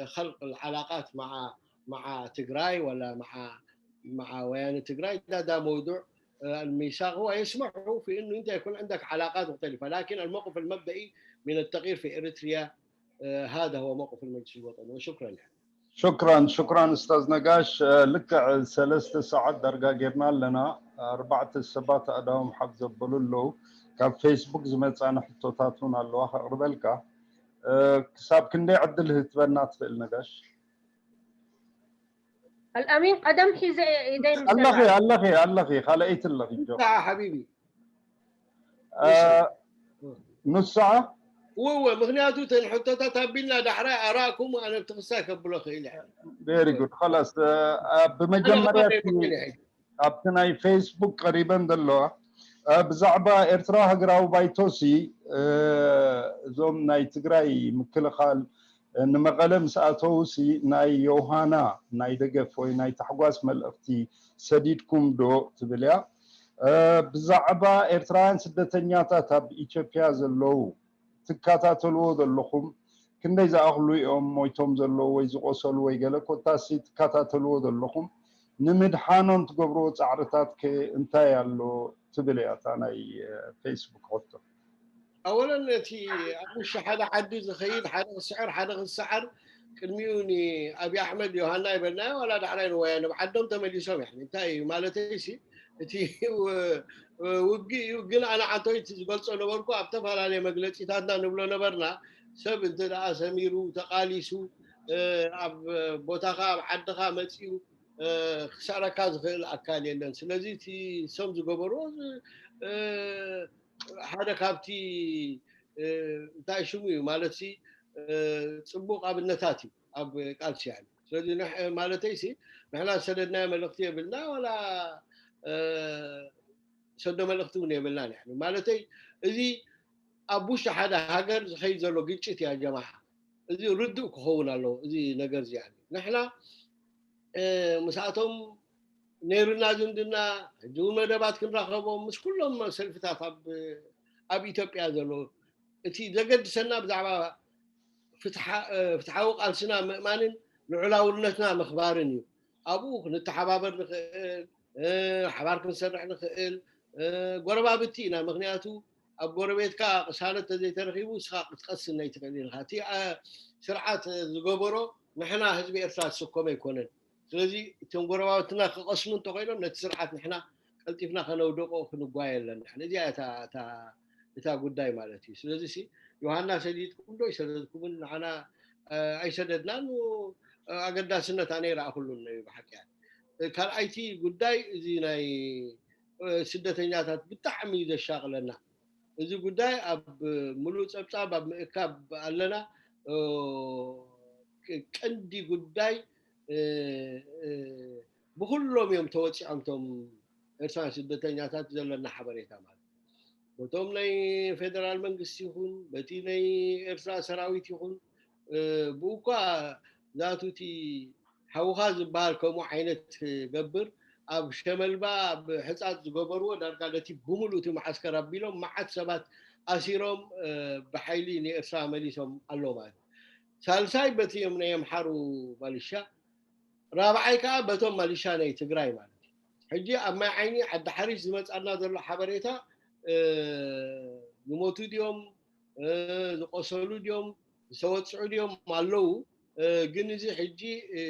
خلق العلاقات مع مع تجراي ولا مع مع ويان تجراي. ده ده موضوع آه، الميثاق هو يسمحه في انه انت يكون عندك علاقات مختلفه، لكن الموقف المبدئي من التغيير في اريتريا آه، هذا هو موقف المجلس الوطني. وشكرا يعني. شكرا شكرا استاذ نقاش. ልክዕ ሰለስተ ሰዓት ዳርጋ ጌርና ኣለና። ኣርባዕተ ሰባት ኣእዳዎም ሓፍ ዘበሉ ኣለዉ። ካብ ፌስቡክ ዝመፃኒ ሕቶታት እውን ኣለዋ ከቕርበልካ። ክሳብ ክንደይ ዕድል ህትበና ትኽእል ነጋሽ? الأمين قدم حيزة إيدين ኣለኺ ኣለኺ ኣለኺ ካልኣይቲ ኣለኺ ጆ ساعة حبيبي ንሱ ሰዓ እወ ምክንያቱ ተን ሕቶታት ኣቢልና ዳሕራይ ኣራእኩም ኣነ ብትክሳይ ከብሎ ክእል እየ very good خلاص ብመጀመርያ ኣብቲ ናይ ፌስቡክ ቀሪበን ዘለዋ ብዛዕባ ኤርትራ ሃገራዊ ባይቶሲ እዞም ናይ ትግራይ ምክልኻል ንመቐለ ምስ ኣተውሲ ናይ ዮሃና ናይ ደገፍ ወይ ናይ ታሕጓስ መልእኽቲ ሰዲድኩም ዶ ትብል እያ። ብዛዕባ ኤርትራውያን ስደተኛታት ኣብ ኢትዮጵያ ዘለዉ ትከታተልዎ ዘለኹም፣ ክንደይ ዝኣኽሉ እዮም ሞይቶም ዘለዉ ወይ ዝቆሰሉ ወይ ገለ ኮታሲ ትከታተልዎ ዘለኹም፣ ንምድሓኖም ትገብርዎ ፃዕርታት ከ እንታይ ኣሎ ትብል እያ እታ ናይ ፌስቡክ ሕቶ። ኣወለን እቲ ኣብ ውሽጢ ሓደ ዓዲ ዝኸይድ ሓደ ክስዕር ሓደ ክሰዓር ቅድሚኡ ንኣብይ ኣሕመድ ዮሃና ይበልናዮ ዋላ ዳሕራይ ንወያነ ብዓዶም ተመሊሶም ያ እንታይ እዩ ማለተይሲ እቲ ውግእ እዩ ግን ኣነ ዓንተወይቲ ዝገልጾ ነበርኩ ኣብ ተፈላለየ መግለፂታትና ንብሎ ነበርና ሰብ እንተ ደኣ ሰሚሩ ተቃሊሱ ኣብ ቦታኻ ኣብ ዓድኻ መፂኡ ክስዕረካ ዝኽእል ኣካል የለን ስለዚ እቲ ሰም ዝገበርዎ ሓደ ካብቲ እንታይ ሽሙ እዩ ማለት ፅቡቅ ኣብነታት እዩ ኣብ ቃልሲ ያለ ስለዚ ማለተይ ሲ ንሕና ዝሰደድናዮ መልእክቲ የብልና ወላ ሰዶ መልእክቲ እውን የብልናን ያ ማለተይ እዚ ኣብ ውሽጢ ሓደ ሃገር ዝኸይድ ዘሎ ግጭት እያ ጀማዓ እዚ ርዱእ ክኸውን ኣለዎ እዚ ነገር እዚ ንሕና ምስኣቶም ነይሩና ዝምድና ሕጂ እውን መደባት ክንራኸቦም ምስ ኩሎም ሰልፍታት ኣብ ኢትዮጵያ ዘሎ እቲ ዘገድሰና ብዛዕባ ፍትሓዊ ቃልስና ምእማንን ልዑላውነትና ምኽባርን እዩ ኣብኡ ክንተሓባበር ንኽእል ሓባር ክንሰርሕ ንኽእል ጎረባብቲ ኢና ምክንያቱ ኣብ ጎረቤትካ ቅሳነት ተዘይተረኺቡ እስኻ ክትቀስን ኣይትኽእል ኢልካ እቲ ስርዓት ዝገበሮ ንሕና ህዝቢ ኤርትራ ዝስከሞ ኣይኮነን ስለዚ እቶም ጎረባብትና ክቐስኑ እንተኮይኖም ነቲ ስርዓት ንሕና ቀልጢፍና ከነውደቆ ክንጓየ ኣለና እዚኣ እታ ጉዳይ ማለት እዩ ስለዚ ዮሃና ሰዲድኩም ዶ ይሰደድኩምን ንዓና ኣይሰደድናን ኣገዳስነት ኣነ ይረኣኩሉን እዩ ብሓቂ ካልኣይቲ ጉዳይ እዚ ናይ ስደተኛታት ብጣዕሚ እዩ ዘሻቕለና እዚ ጉዳይ ኣብ ሙሉእ ፀብፃብ ኣብ ምእካብ ኣለና ቀንዲ ጉዳይ ብኩሎም እዮም ተወፂዖም ቶም ኤርትራን ስደተኛታት ዘለና ሓበሬታ ማለት በቶም ናይ ፌደራል መንግስቲ ይኹን በቲ ናይ ኤርትራ ሰራዊት ይኹን ብኡኳ ዛቱ እቲ ሓውኻ ዝበሃል ከምኡ ዓይነት ገብር ኣብ ሸመልባ ኣብ ሕፃፅ ዝገበርዎ ዳርጋ ነቲ ብምሉእ እቲ መዓስከር ኣቢሎም መዓት ሰባት ኣሲሮም ብሓይሊ ንኤርትራ መሊሶም ኣሎ ማለት ሳልሳይ በቲ እዮም ናይ ኣምሓሩ ማሊሻ ራብዓይ ከዓ በቶም ማሊሻ ናይ ትግራይ ማለት እዩ ሕጂ ኣብ ማይ ዓይኒ ዓዲ ሓሪሽ ዝመፃና ዘሎ ሓበሬታ ዝሞቱ ድዮም ዝቆሰሉ ድዮም ዝተወፅዑ ድዮም ኣለዉ ግን እዚ ሕጂ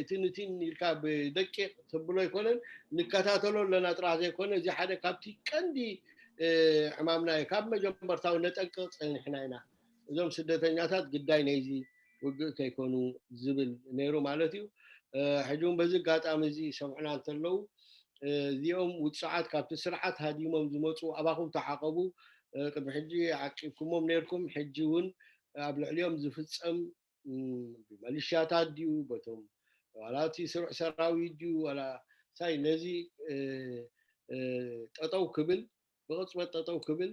እቲ ንቲን ኢልካ ብደቂቅ ተብሎ ኣይኮነን ንከታተሎ ኣለና ጥራሕ ዘይኮነ እዚ ሓደ ካብቲ ቀንዲ ዕማምና እዩ ካብ መጀመርታዊ ነጠንቅቅ ፀኒሕና ኢና እዞም ስደተኛታት ግዳይ ናይዚ ውግእ ከይኮኑ ዝብል ነይሩ ማለት እዩ ሕጂ እውን በዚ ኣጋጣሚ እዚ ሰምዑና እንተለዉ እዚኦም ውፅዓት ካብቲ ስርዓት ሃዲሞም ዝመፁ ኣባኹም ተዓቐቡ ቅድሚ ሕጂ ዓቂብኩሞም ነይርኩም ሕጂ እውን ኣብ ልዕሊኦም ዝፍፀም ብመሊሽያታት ድዩ በቶም ዋላ እቲ ስሩዕ ሰራዊት ድዩ ዋላ ሳይ ነዚ ጠጠው ክብል ብቕፅበት ጠጠው ክብል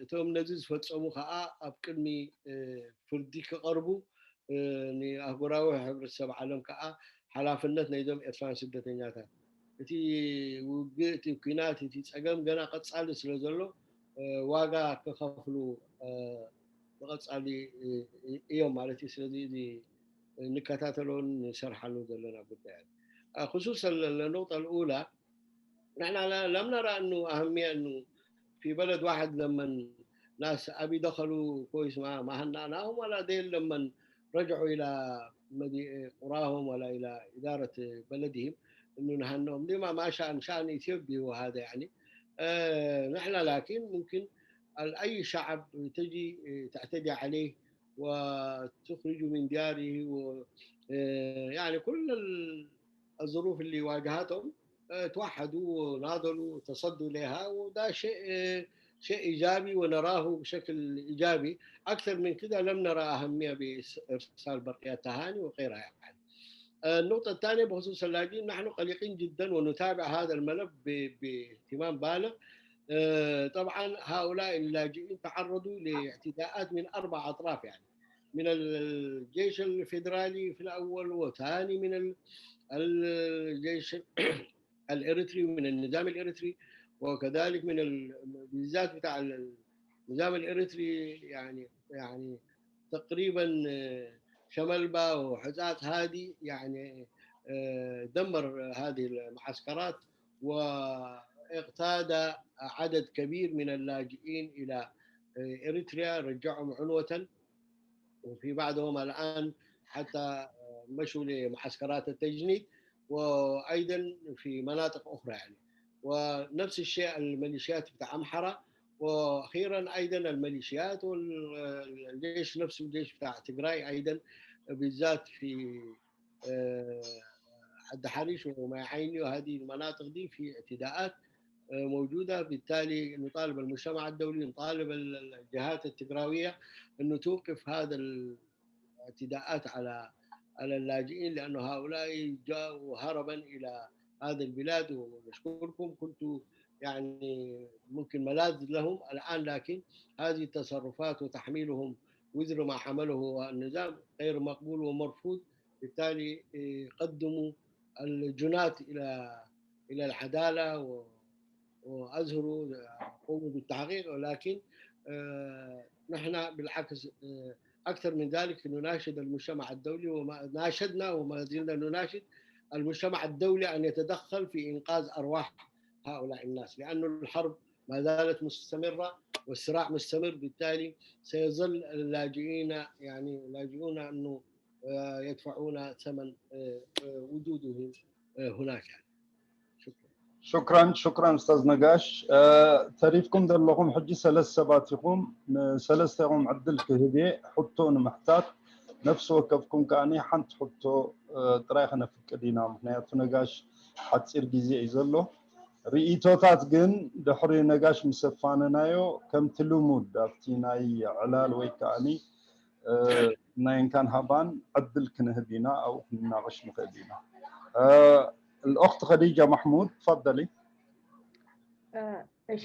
እቶም ነዚ ዝፈፀሙ ከዓ ኣብ ቅድሚ ፍርዲ ክቐርቡ ንኣህጉራዊ ሕብረተሰብ ዓለም ከዓ ሓላፍነት ናይዞም ኤርትራን ስደተኛታት እቲ ውግእ እቲ ኩናት እቲ ፀገም ገና ቀፃሊ ስለ ዘሎ ዋጋ ክኸፍሉ ብቐፃሊ እዮም ማለት እዩ ስለዚ እዚ ንከታተሎን ንሰርሓሉ ዘለና ጉዳያት خصوصا النقطة الأولى نحن لم نرى أنه أهمية أنه في بلد واحد لما ناس أبي دخلوا كويس ما, ما هنأناهم ولا ديل لما رجعوا إلى قراهم ولا إلى إدارة بلدهم أنه نهنهم لما ما شأن شأن إثيوبي وهذا يعني آه نحن لكن ممكن أي شعب تجي تعتدي عليه وتخرجه من دياره و يعني كل الظروف اللي واجهتهم توحدوا وناضلوا وتصدوا لها وده شيء شيء ايجابي ونراه بشكل ايجابي اكثر من كده لم نرى اهميه بارسال برقيات تهاني وغيرها يعني. النقطة الثانية بخصوص اللاجئين نحن قلقين جدا ونتابع هذا الملف باهتمام بالغ طبعا هؤلاء اللاجئين تعرضوا لاعتداءات من اربع اطراف يعني من الجيش الفيدرالي في الأول، وثاني من الجيش الإريتري، من النظام الإريتري، وكذلك من بالذات بتاع النظام الإريتري، يعني يعني تقريبا شملبا وحزات هادي، يعني دمر هذه المعسكرات، واقتاد عدد كبير من اللاجئين إلى إريتريا، رجعهم عنوة، وفي بعضهم الآن حتى مشوا لمعسكرات التجنيد، وأيضا في مناطق أخرى يعني. ونفس الشيء الميليشيات بتاع أمحرة، وأخيرا أيضا الميليشيات والجيش نفسه، الجيش بتاع تجراي أيضا، بالذات في حد حريش وما يعيني وهذه المناطق دي في اعتداءات موجودة. بالتالي نطالب المجتمع الدولي، نطالب الجهات التجراوية أنه توقف هذا الاعتداءات على على اللاجئين، لأنه هؤلاء جاءوا هربا إلى هذه البلاد، ونشكركم، كنتوا يعني ممكن ملاذ لهم الآن، لكن هذه التصرفات وتحميلهم وزر ما حمله النظام غير مقبول ومرفوض. بالتالي قدموا الجنات إلى إلى العدالة، وأزهروا، قوموا بالتحقيق، ولكن نحن بالعكس، أكثر من ذلك نناشد المجتمع الدولي، وما ناشدنا وما زلنا نناشد المجتمع الدولي أن يتدخل في إنقاذ أرواح هؤلاء الناس، لأن الحرب ما زالت مستمرة والصراع مستمر. بالتالي سيظل اللاجئين، يعني اللاجئون أنه يدفعون ثمن وجودهم هناك. شكرا. شكرا شكرا استاذ ነጋሽ። ተሪፍኩም ዘለኹም ሕጂ ሰለስተ ሰባት ኢኹም። ንሰለስተኹም ዕድል ክህብ እየ ሕቶ ንምሕታት። ነፍሲ ወከፍኩም ከዓኒ ሓንቲ ሕቶ ጥራይ ከነፍቅድ ኢና፣ ምክንያቱ ነጋሽ ሓፂር ግዜ እዩ ዘሎ። ርእይቶታት ግን ድሕሪ ነጋሽ ምስ ኣፋነናዮ፣ ከምቲ ልሙድ ኣብቲ ናይ ዕላል ወይ ከዓኒ ናይ እንካን ሃባን ዕድል ክንህብ ኢና፣ ኣብኡ ክንናቐሽ ንኽእል ኢና። الأخت خديجة محمود، تفضلي.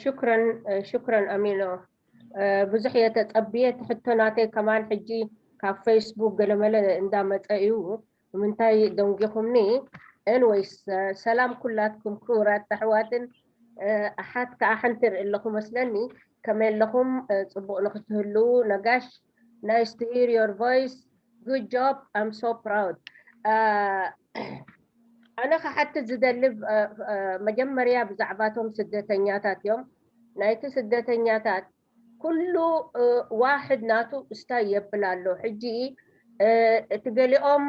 ሽክረን ሽክረን ኣሚኖ። ብዙሕ እየ ተጸብየ። እቲ ሕቶ ናተይ ከማን ሕጂ ካብ ፌስቡክ ገለመለ እንዳመጸ እዩ። ንምንታይ ደንጊኹምኒ? ኤንወይስ፣ ሰላም ኩላትኩም ክቡራት ኣሕዋትን ኣሓት ከዓ ሓንቲ ርኢ ኣለኹ መስለኒ። ከመይ ኣለኹም? ጽቡቕ ንክትህልዉ። ነጋሽ፣ nice to hear your voice, good job, I'm so proud. ኣነ ክሓትት ዝደሊ መጀመርያ ብዛዕባቶም ስደተኛታት እዮም። ናይቲ ስደተኛታት ኩሉ ዋሕድ ናቱ እስታይ የብል ኣሎ። ሕጂ እቲ ገሊኦም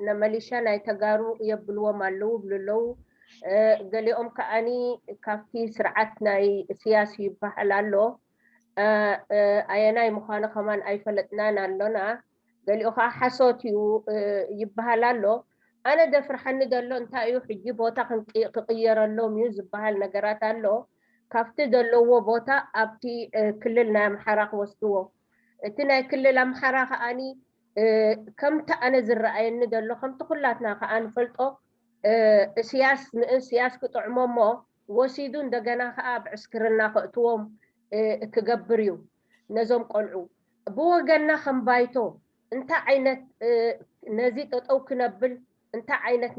ነመሊሻ ናይ ተጋሩ የብልዎም ኣለዉ ብሉ ኣለዉ። ገሊኦም ከዓኒ ካብቲ ስርዓት ናይ እስያስ ይበሃል ኣሎ። ኣየናይ ምዃኑ ከማን ኣይፈለጥናን ኣሎና። ገሊኡ ከዓ ሓሶት እዩ ይበሃል ኣሎ። ኣነ ደፍርሓኒ ዘሎ እንታይ እዩ፣ ሕጂ ቦታ ክቅየረሎም እዩ ዝበሃል ነገራት ኣሎ። ካብቲ ዘለዎ ቦታ ኣብቲ ክልል ናይ ኣምሓራ ክወስድዎ። እቲ ናይ ክልል ኣምሓራ ከዓኒ ከምቲ ኣነ ዝረኣየኒ ዘሎ፣ ከምቲ ኩላትና ከዓ ንፈልጦ፣ እስያስ ንእስያስ ክጥዕሞ እሞ ወሲዱ እንደገና ከዓ ኣብ ዕስክርና ከእትዎም ክገብር እዩ። ነዞም ቆልዑ ብወገና ከም ባይቶ እንታይ ዓይነት ነዚ ጠጠው ክነብል እንታይ ዓይነት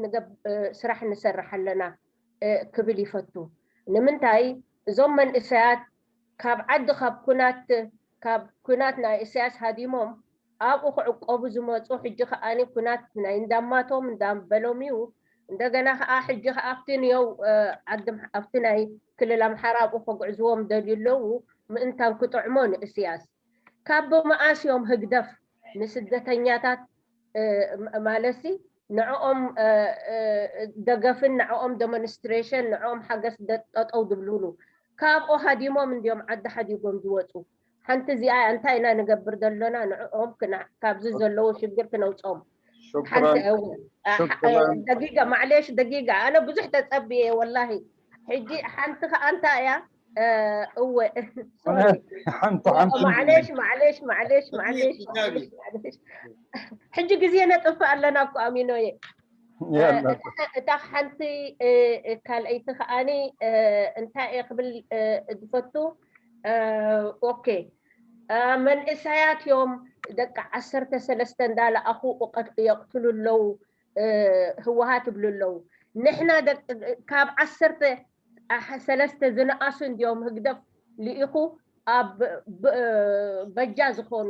ስራሕ ንሰርሕ ኣለና ክብል ይፈቱ። ንምንታይ እዞም መንእሰያት ካብ ዓዲ ካብ ኩናት ካብ ኩናት ናይ እስያስ ሃዲሞም ኣብኡ ክዕቆቡ ዝመፁ፣ ሕጂ ከዓኒ ኩናት ናይ እንዳማቶም እንዳበሎም እዩ። እንደገና ከዓ ሕጂ ከዓ ኣብቲ ንየው ዓዲ ኣብቲ ናይ ክልል ኣምሓራ ኣብኡ ከግዕዝዎም ደልዩ ኣለዉ። ምእንታን ክጥዕሞ ንእስያስ ካብ መኣስ እዮም ህግደፍ ንስደተኛታት ማለትሲ ንዕኦም ደገፍን ንዕኦም ደሞንስትሬሽን ንዕኦም ሓገስ ጠጠው ድብልሉ ካብኡ ሃዲሞም እንዲዮም ዓዲ ሓዲጎም ዝወፁ። ሓንቲ እዚኣ እንታይ ኢና ንገብር ዘሎና? ንዕኦም ካብዚ ዘለዎ ሽግር ክነውፅኦም። ሓንቲ ደጊጋ ማዕሌሽ ደጊጋ ኣነ ብዙሕ ተፀብየ ወላሂ። ሕጂ ሓንቲ ከዓ እንታይ እያ እወ ሓንቲ ሓንቲ ማዕሌሽ ማዕሌሽ ማዕሌሽ ማዕሌሽ ማዕሌሽ ሕጂ ግዜ ነጥፍእ ኣለና እኮ ኣሚኖየ። እታ ሓንቲ ካልኣይቲ ከዓኒ እንታይ እየ ክብል ዝፈቱ ኦኬ መንእሰያት እዮም ደቂ ዓሰርተ ሰለስተ እንዳለኣኹ እቐት-፣ የቕትሉ ኣለዉ፣ እ፣ ህወሓት ይብሉ ኣለዉ። ንሕና ደቂ፣ ካብ ዓሰርተ ሰለስተ ዝነኣሱ እንዲዮም ህግደፍ ልኢኹ ኣብ ብ-፣ በጃ ዝኾኑ።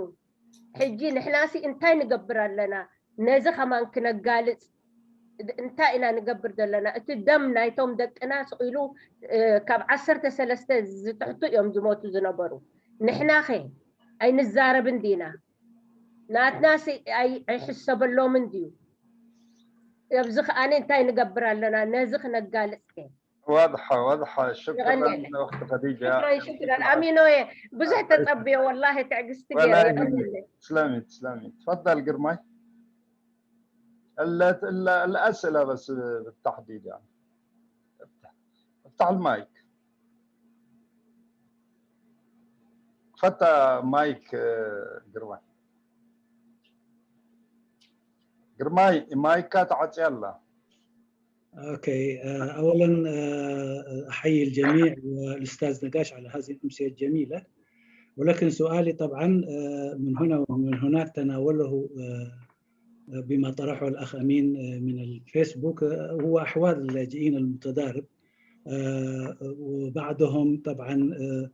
ሕጂ ንሕናሲ እንታይ ንገብር ኣለና? ነዚ ከማን ክነጋልጽ እንታይ ኢና ንገብር ዘለና? እቲ ደም ናይቶም ደቅና ስቕ ኢሉ፣ እ፣ ካብ ዓሰርተ ሰለስተ ዝትሕቱ እዮም ዝሞቱ ዝነበሩ። ንሕናኸ ኣይንዛረብን ዲና? ናትናሲ ኣይ-፣ ኣይሕሰበሎምን ድዩ? ኣብዚ ከኣነ እንታይ ንገብር ኣለና? ነዚ ክነጋልጽ ከ? واضحة واضحة شكرا የቐንየለይ። أخت خديجة ሽክረን ሽክረን ኣሚኖየ፣ ብዙሕ ተጸብዮ ወላሂ፣ ትዕግስቲ ገይረ። የቐንየለይ። تسلمي تسلمي. تفضل قرماي. ال- ال- الأسئلة بس بالتحديد يعني. افتح افتح المايك. فتى مايك، آه، قرماي. قرماي مايكات عطي الله. أوكي، آه، أولا، آه، أحيي الجميع والأستاذ نقاش على هذه الأمسية الجميلة. ولكن سؤالي طبعا، آه، من هنا ومن هناك تناوله، آه، بما طرحه الأخ أمين، آه، من الفيسبوك، آه، هو أحوال اللاجئين المتضارب. آه، وبعضهم طبعا، آه،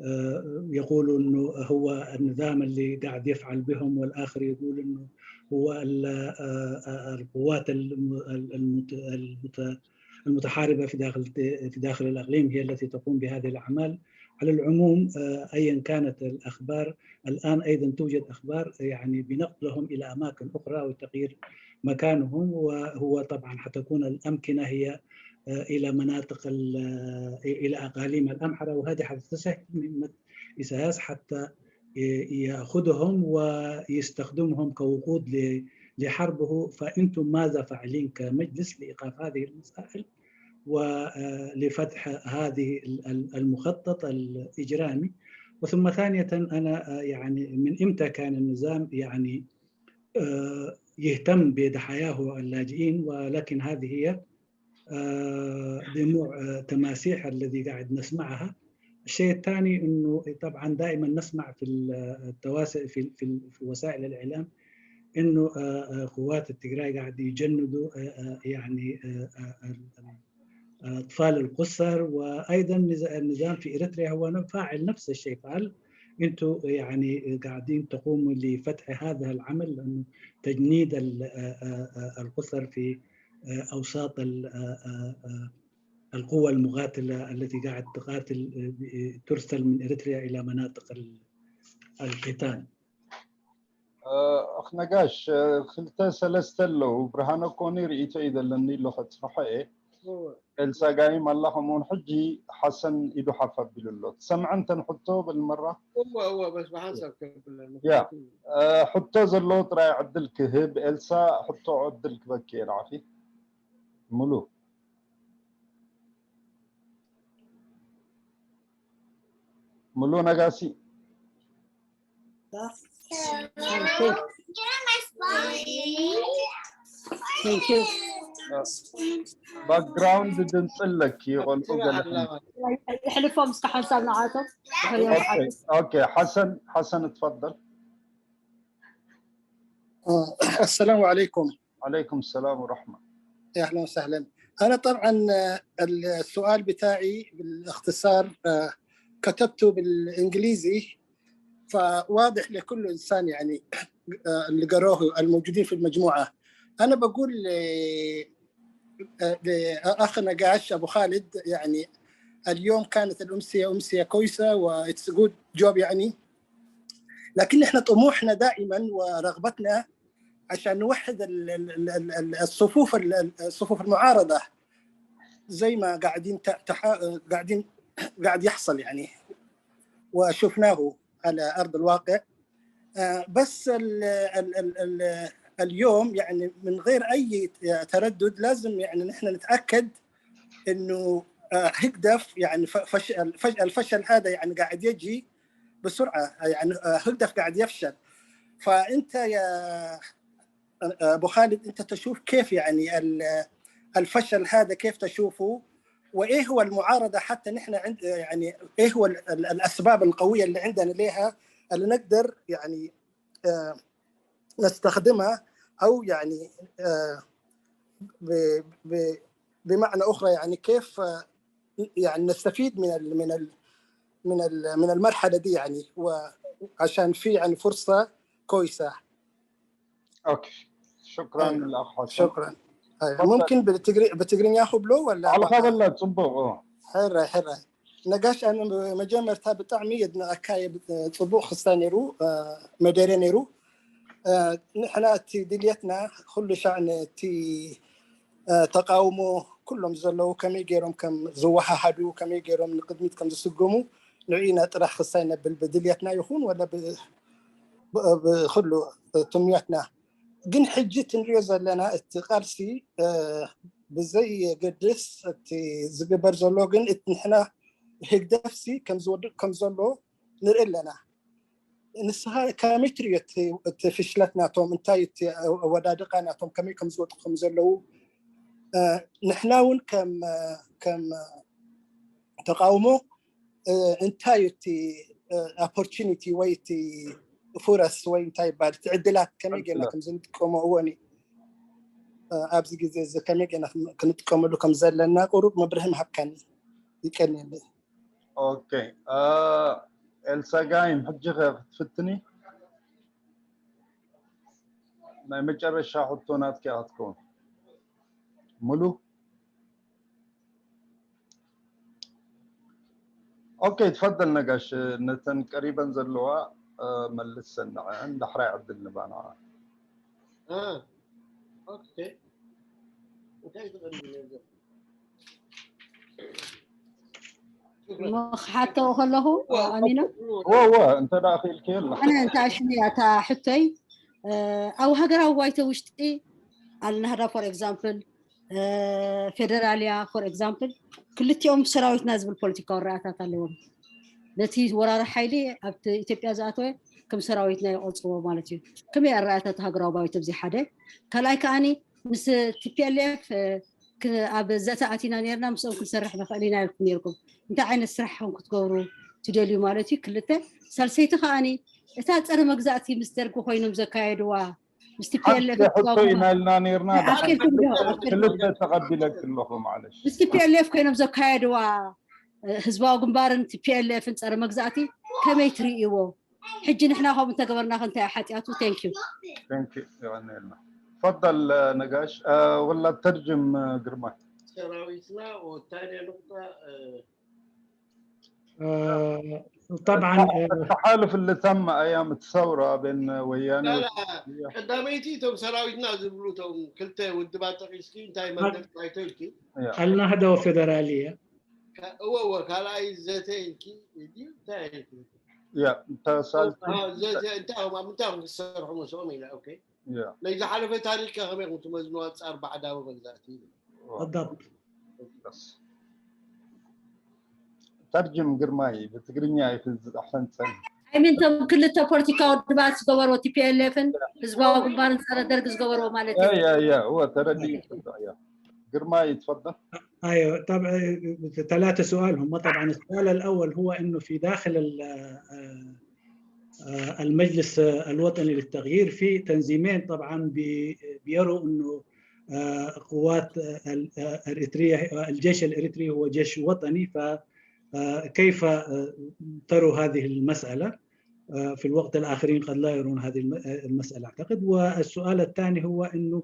آه، يقولوا إنه هو النظام اللي قاعد يفعل بهم، والآخر يقول إنه هو ال-، آه، آه، القوات الم-، المت-، المت-، المتحاربة في داخل، في داخل الإقليم هي التي تقوم بهذه الأعمال. على العموم، آه، أيا كانت الأخبار، الآن أيضا توجد أخبار يعني بنقلهم إلى أماكن أخرى وتغيير مكانهم، وهو طبعا حتكون الأمكنة هي، آه، إلى مناطق ال-، آه، إلى أقاليم الأمحرة، وهذه حتسهل مهمة إيساياس حتى يأخذهم ويستخدمهم كوقود ل-، لحربه. فأنتم ماذا فاعلين كمجلس لإيقاف هذه المسائل ولفتح هذه ال-، ال-، المخطط الإجرامي؟ وثم ثانية، أنا، آه، يعني من إمتى كان النظام يعني، آه، يهتم بضحاياه اللاجئين، ولكن هذه هي، آه، دموع، آه، تماسيح الذي قاعد نسمعها. الشيء الثاني إنه طبعا دائما نسمع في التواسع، في، في، في وسائل الإعلام، إنه، آه، آه، قوات التجراي قاعد يجندوا، آه، آه، يعني، آه، آه، ال-، ال-، آه، أطفال القسر، وأيضا نز-، النظام في إريتريا هو ن-، فاعل نفس الشيء. فهل أنتم يعني قاعدين تقوموا لفتح هذا العمل، لأنه تجنيد ال-، آه، آه، آه، القسر في، آه، أوساط ال-، آه، آه، آه، القوى المقاتلة التي قاعد تقاتل، آه، ب-، ترسل من إريتريا إلى مناطق ال-، القتال؟ ኣኽ ነጋሽ፣ ክልተ ሰለስተ ኣለዉ። ብርሃነ ኮኒ ርእይቶ እዩ ዘለኒ ኣሎ፣ ከጽንሖ እየ። ኤልሳ ጋይም ኣላ፣ ከምኡውን ሕጂ ሓሰን ኢዱ ሓፍ ኣቢሉ ኣሎ። ትሰምዐን እተን ሕቶ በል መራ? እወ እወ፣ በስ ብሓንሳብ ከብል ያ። ሕቶ ዘለዎ ጥራይ ዕድል ክህብ። ኤልሳ፣ ሕቶ ዕድል ክበኪ እየ ንዓኺ። ሙሉ ሙሉ ነጋሲ። Thank you. ባክግራውንድ ድምፂ ኣለኪ ቆልዑ ገለ። የሕልፎም እስከ ሓንሳብ ንዓቶም። ኦኬ ሓሰን ሓሰን እትፈضል። السلام عليكم. عليكم السلام ورحمة. يا أهلا وسهلا. أنا طبعا، آه، السؤال بتاعي بالاختصار، آه، كتبته بالإنجليزي، فواضح لكل إنسان يعني، آه، اللي قروه الموجودين في المجموعة. أنا بقول ل-، آه، لأخ نقاش أبو خالد، يعني اليوم كانت الأمسية أمسية كويسة و it's good job يعني، لكن إحنا طموحنا دائما ورغبتنا عشان نوحد ال-، ال-، ال-، ال-، ال-، الصفوف ال-، ال-، الصفوف المعارضة زي ما قاعدين ت-، تح-، قاعدين قاعد يحصل يعني، وشفناه على أرض الواقع. آه، بس ال-، ال-، ال-، ال-، اليوم يعني من غير أي تردد لازم يعني نحن نتأكد إنه، آه، هيجدف يعني ف-، فشل، فج-، الفشل هذا يعني قاعد يجي بسرعة، يعني، آه، هيجدف قاعد يفشل. فأنت يا، آه، أبو خالد، أنت تشوف كيف يعني ال-، الفشل هذا كيف تشوفه؟ وإيه هو المعارضة حتى نحن عند، يعني إيه هو ال-، ال-، الأسباب القوية اللي عندنا ليها اللي نقدر يعني آه، نستخدمها، أو يعني، آه، ب- ب- بمعنى أخرى، يعني كيف، آه، يعني نستفيد من ال من ال من ال من المرحلة دي، يعني، وعشان في يعني فرصة كويسة. Okay، شكرا أيوة. الأخ حسن. شكرا. أيوة. تفضل. ممكن بالتجري بالتجرينيا خبلو ولا على بقى؟ خبر لا تصبغ. ሕራይ ሕራይ። ነጋሽ፣ ኣነ መጀመርታ ብጣዕሚ የድንቐካ፣ የብ- ፅቡቕ ክስታይ ነይሩ፣ አ፣ መደረ ነይሩ። አ፣ ንሕና እቲ ድልየትና ኩሉ ሻዕ ነቲ፣ አ፣ ተቃውሞ ኩሎም ዘለዉ ከመይ ገይሮም ከም ዝወሃሃዱ፣ ከመይ ገይሮም ንቅድሚት ከም ዝስገሙ ንዒና ጥራሕ ክስታይ ነብል፣ ብድልየትና ይኹን ወላ ብ- ብ- ብኩሉ ትምዮትና። ግን ሕጂ ትንሪኦ ዘለና እቲ ቃልሲ፣ አ፣ ብዘይ የገድስ እቲ ዝግበር ዘሎ፣ ግን እቲ ንሕና ህግደፍሲ ከም ዝወድቅ ከም ዘሎ ንርኢ ኣለና። ንስኻ ከመይ ትሪኦ እቲ እቲ ፍሽለት ናቶም፣ እንታይ እቲ ኣወዳድቃ ናቶም ከመይ ከም ዝወድቁ ከም ዘለዉ፣ አ፣ ንሕና እውን ከም ከም ተቃውሞ፣ አ፣ እንታይ እቲ፣ አ፣ opportunity ወይ እቲ ፍረስ ወይ እንታይ ይባል፣ እቲ ዕድላት ከመይ ጌርና ዕድላት። ከም ዝንጥቀሞ እወኒ፣ አ፣ ኣብዚ ግዜ እዚ ከመይ ጌርና ክን- ክንጥቀመሉ ከም ዘለና ቁሩብ መብርሂ ምሃብካኒ። ይቀንየለይ። Okay። አ፣ ኤልሳ ጋይም፣ ሕጂ ኸ ክትፍትኒ? ናይ መጨረሻ ሕቶ ናትኪ እያ ክትከውን። ሙሉ። Okay፣ ትፈደል ነጋሽ፣ ነተን ቀሪበን ዘለዋ፣ አ፣ መልሰን ንዐን፣ ዳሕራይ ዕድል ንባና። آه. Okay. እንታይ ትቐልድ ነበር? እሞ ክሓተው ከለኹ፣ ኣሚኖ? እወ፣ እወ፣ እንተ ደኣ ክኢልኪ የላ። ኣነ እንተ ኣሽኒ እታ ሕቶይ፣ እ፣ ኣብ ሃገራዊ ባይቶ ውሽጢ ኣልናህዳ for example፣ እ፣ ፌደራልያ for example፣ ክልቲኦም ሰራዊትና ዝብል ፖለቲካዊ ኣረኣእያታት ኣለዎም። ነቲ ወራሪ ሓይሊ ኣብቲ ኢትዮጵያ ዝኣተወ ከም ሰራዊትና ይቆጽርዎ ማለት እዩ። ከመይ ኣረኣእያታት ሃገራዊ ባይቶ ኣብዚ ሓደ? ካልኣይ ከኣኒ ምስ ቲፒኤልኤፍ፣ እ፣ ክ- ኣብ ዘተ ኣቲና ነርና፣ ምስኦም ክንሰርሕ ንኽእል ኢና ኢልኩም ነርኩም። እንታይ ዓይነት ስራሕ ከም ክትገብሩ ትደልዩ ማለት እዩ? ክልተ። ሳልሰይቲ ከኣኒ እታ ጸረ መግዛእቲ ምስ ደርጊ ኮይኖም ዘካየድዋ፣ ምስ ቲፒኤልኤፍ ሓንቲ ሕቶ ኢና ኢልና ነርና፣ ኣኪልኩም ዶ? ክልተ ተቐቢለክ ኣለኹ፣ ማለሽ። ምስ ቲፒኤልኤፍ ኮይኖም ዘካየድዋ፣ እ፣ ህዝባዊ ግንባርን ቲፒኤልኤፍን ጸረ መግዛእቲ ከመይ ትርእይዎ? ሕጂ ንሕና ከምኡ እንተገበርና ከ እንታይ ሓጢኣቱ? Thank you። Thank you። የቐንየልና። تفضل ነጋሽ። አ፣ ወላ ተርጅም ግርማይ። ሰራዊትና ወታደር ንቁጣ آه، طبعا آه، التحالف اللي تم أيام الثورة بين وياني لا لا ቀዳመይቲ እቶም ሰራዊትና ዝብሉ እቶም ክልተ ውድባት ጠቂስኪ እንታይ መደብ ባይቶ ኢልኪ يا. النهضة وفيدرالية እወ እወ ካልኣይ ዘተ ኢልኪ ድዩ እንታይ ኢልኪ يا. أنت سألت አ፣ ዘተ እንታይ እዮም ኣብ ምንታይ እዮም ክሰርሑ መስኦም ኢለ ኦኬ يا. ናይ ዝሓለፈ ታሪክ ከመይ ኢኹም ትመዝንዋ ፃር ባዕዳዊ መግዛእቲ بالضبط بس. ترجم ግርማይ ብትግርኛ ይፍዝ ኣሕፈንፀን ኣይሚን እቶም ክልተ ፖለቲካዊ ውድባት ዝገበርዎ ቲፒኤልኤፍን ህዝባዊ ግንባርን ጸረ ደርግ ዝገበርዎ ማለት እዩ يا يا هو تردي يا ግርማይ تفضل ايوه طبعا ثلاثة سؤال هم طبعا السؤال الاول هو انه في داخل ال- آه، آه، المجلس الوطني للتغيير في تنظيمين طبعا بي- بيروا انه آه، قوات آه، ال- آه، اريتريا آه، الجيش الاريتري هو جيش وطني فكيف تروا هذه المسألة؟ آه، في الوقت الآخرين قد لا يرون هذه الم- المسألة أعتقد. والسؤال الثاني هو أنه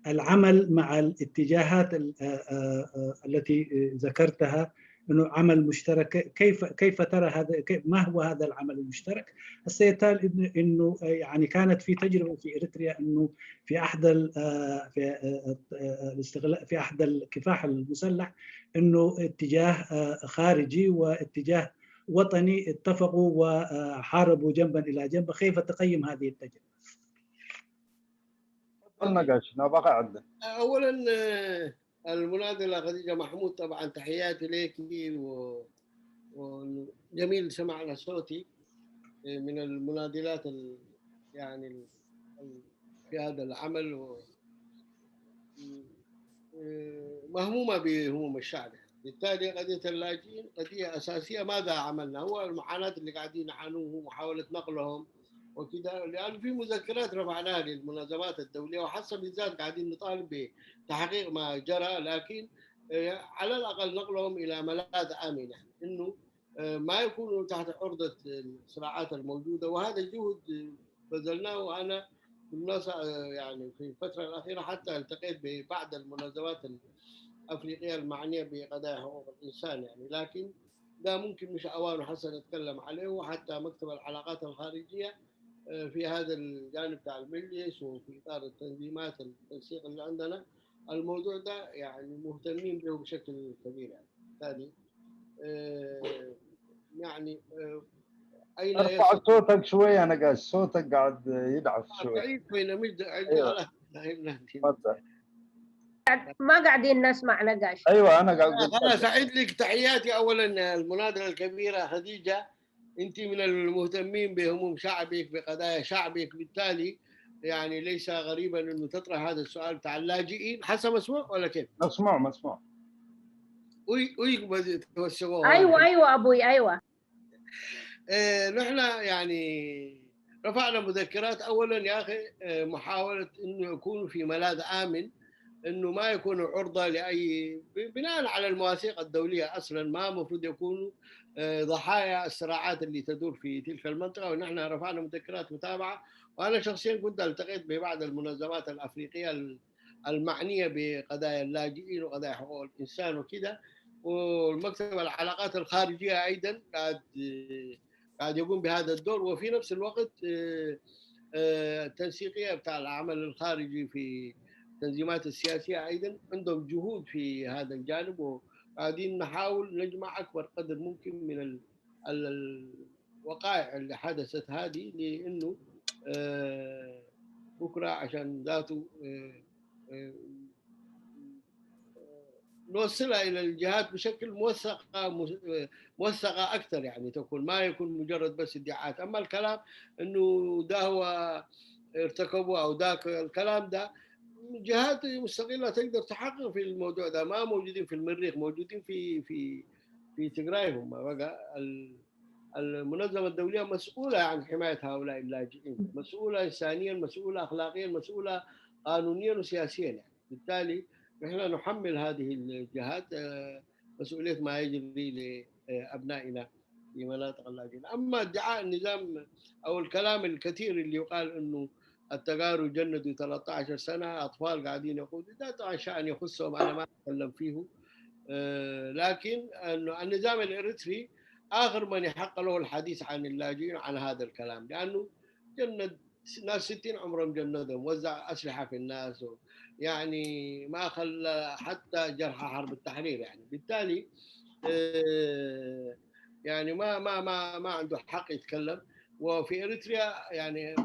العمل مع الاتجاهات ال- آه، آه، آه، التي ذكرتها، أنه عمل مشترك، كيف كيف ترى هذا؟ كيف ما هو هذا العمل المشترك؟ السيد تال إنه إنه يعني كانت في تجربة في إريتريا أنه في أحد ال- آه، في آه، آه، الاستغلال في أحد الكفاح المسلح أنه اتجاه آه، خارجي واتجاه وطني اتفقوا وحاربوا جنبا إلى جنب. كيف تقيم هذه التجربة؟ تفضل ነጋሽ ናባኻ ዕድል أولا آه، المناضلة خديجة محمود طبعا تحياتي لك و... وجميل سمعنا صوتك آه، من المناضلات ال... يعني ال... ال... في هذا العمل و... آه، مهمومة بهموم الشعب. بالتالي قضية اللاجئين قضية أساسية. ماذا عملنا؟ هو المعاناة اللي قاعدين يعانوه، محاولة نقلهم، وكده، لأن في مذكرات رفعناها للمنظمات الدولية، وحتى بالذات قاعدين نطالب بتحقيق ما جرى، لكن، آه، على الأقل نقلهم إلى ملاذ آمن، يعني إنه، آه، ما يكونوا تحت عرضة الصراعات الموجودة. وهذا الجهد بذلناه، وأنا بالمناسبة، آه، يعني في الفترة الأخيرة حتى التقيت ببعض المنظمات الأفريقية المعنية بقضايا حقوق الإنسان، يعني، لكن ده ممكن مش أوانه حسن أتكلم عليه، وحتى مكتب العلاقات الخارجية، آه، في هذا الجانب بتاع المجلس وفي إطار التنظيمات التنسيق اللي عندنا، الموضوع ده يعني مهتمين به بشكل كبير، يعني. ثاني، آه، يعني، آه، أين ارفع يصل؟ صوتك شوية، أنا قاعد، صوتك قاعد يضعف آه، شوية. بعيد، بين مجد، عندي أيوة. خلاص، فهمنا. تفضل. ما قاعدين نسمع نقاش. أيوة، أنا قاعد آه، خلاص، أعيد لك تحياتي. أولا، المناضلة الكبيرة خديجة، أنت من المهتمين بهموم شعبك، بقضايا شعبك، بالتالي يعني ليس غريبا أنه تطرح هذا السؤال بتاع اللاجئين. حسن، مسموع ولا كيف؟ مسموع، مسموع. وي وي توسعوها. ايوه، ايوه ابوي، ايوه. آه، نحن يعني رفعنا مذكرات. أولا يا أخي، آه، محاولة أنه يكونوا في ملاذ آمن، أنه ما يكونوا عرضة لأي، ب-، بناء على المواثيق الدولية أصلا ما مفروض يكونوا، آه، ضحايا الصراعات اللي تدور في تلك المنطقة. ونحن رفعنا مذكرات متابعة، وأنا شخصيا كنت التقيت ببعض المنظمات الأفريقية ال-، المعنية بقضايا اللاجئين وقضايا حقوق الإنسان وكده. والمكتب العلاقات الخارجية أيضا قاعد، آه، قاعد يقوم بهذا الدور. وفي نفس الوقت، آه، آه، التنسيقية بتاع العمل الخارجي في التنظيمات السياسية أيضا عندهم جهود في هذا الجانب، وقاعدين نحاول نجمع أكبر قدر ممكن من ال-، ال-، الوقائع اللي حدثت هذه، لأنه، آه، بكرة عشان ذاته، آه، آه، نوصلها إلى الجهات بشكل موثقة، مس-، موثقة أكثر، يعني تكون، ما يكون مجرد بس ادعاءات. أما الكلام إنه ده هو ارتكبوا أو ذاك، الكلام ده جهات مستقلة تقدر تحقق في الموضوع ده، ما موجودين في المريخ، موجودين في، في، في تجراي. هم بقى ال-، المنظمة الدولية مسؤولة عن حماية هؤلاء اللاجئين، مسؤولة إنسانيا، مسؤولة أخلاقيا، مسؤولة قانونيا وسياسيا، يعني. بالتالي نحن نحمل هذه الجهات، آه، مسؤولية ما يجري لأبنائنا في مناطق اللاجئين. أما ادعاء النظام أو الكلام الكثير اللي يقال إنه التجارو جندوا ثلاثة عشر سنة، أطفال قاعدين يقودوا، ده طبعًا شأن يخصهم، أنا ما أتكلم فيه. آه، لكن إنه النظام الإريتري آخر من يحق له الحديث عن اللاجئين، عن هذا الكلام، لأنه جند ناس ستين عمرهم، جندهم، وزع أسلحة في الناس و-، يعني ما خلى حتى جرحى حرب التحرير، يعني. بالتالي، آه، يعني ما، ما، ما، ما عنده حق يتكلم. وفي إريتريا يعني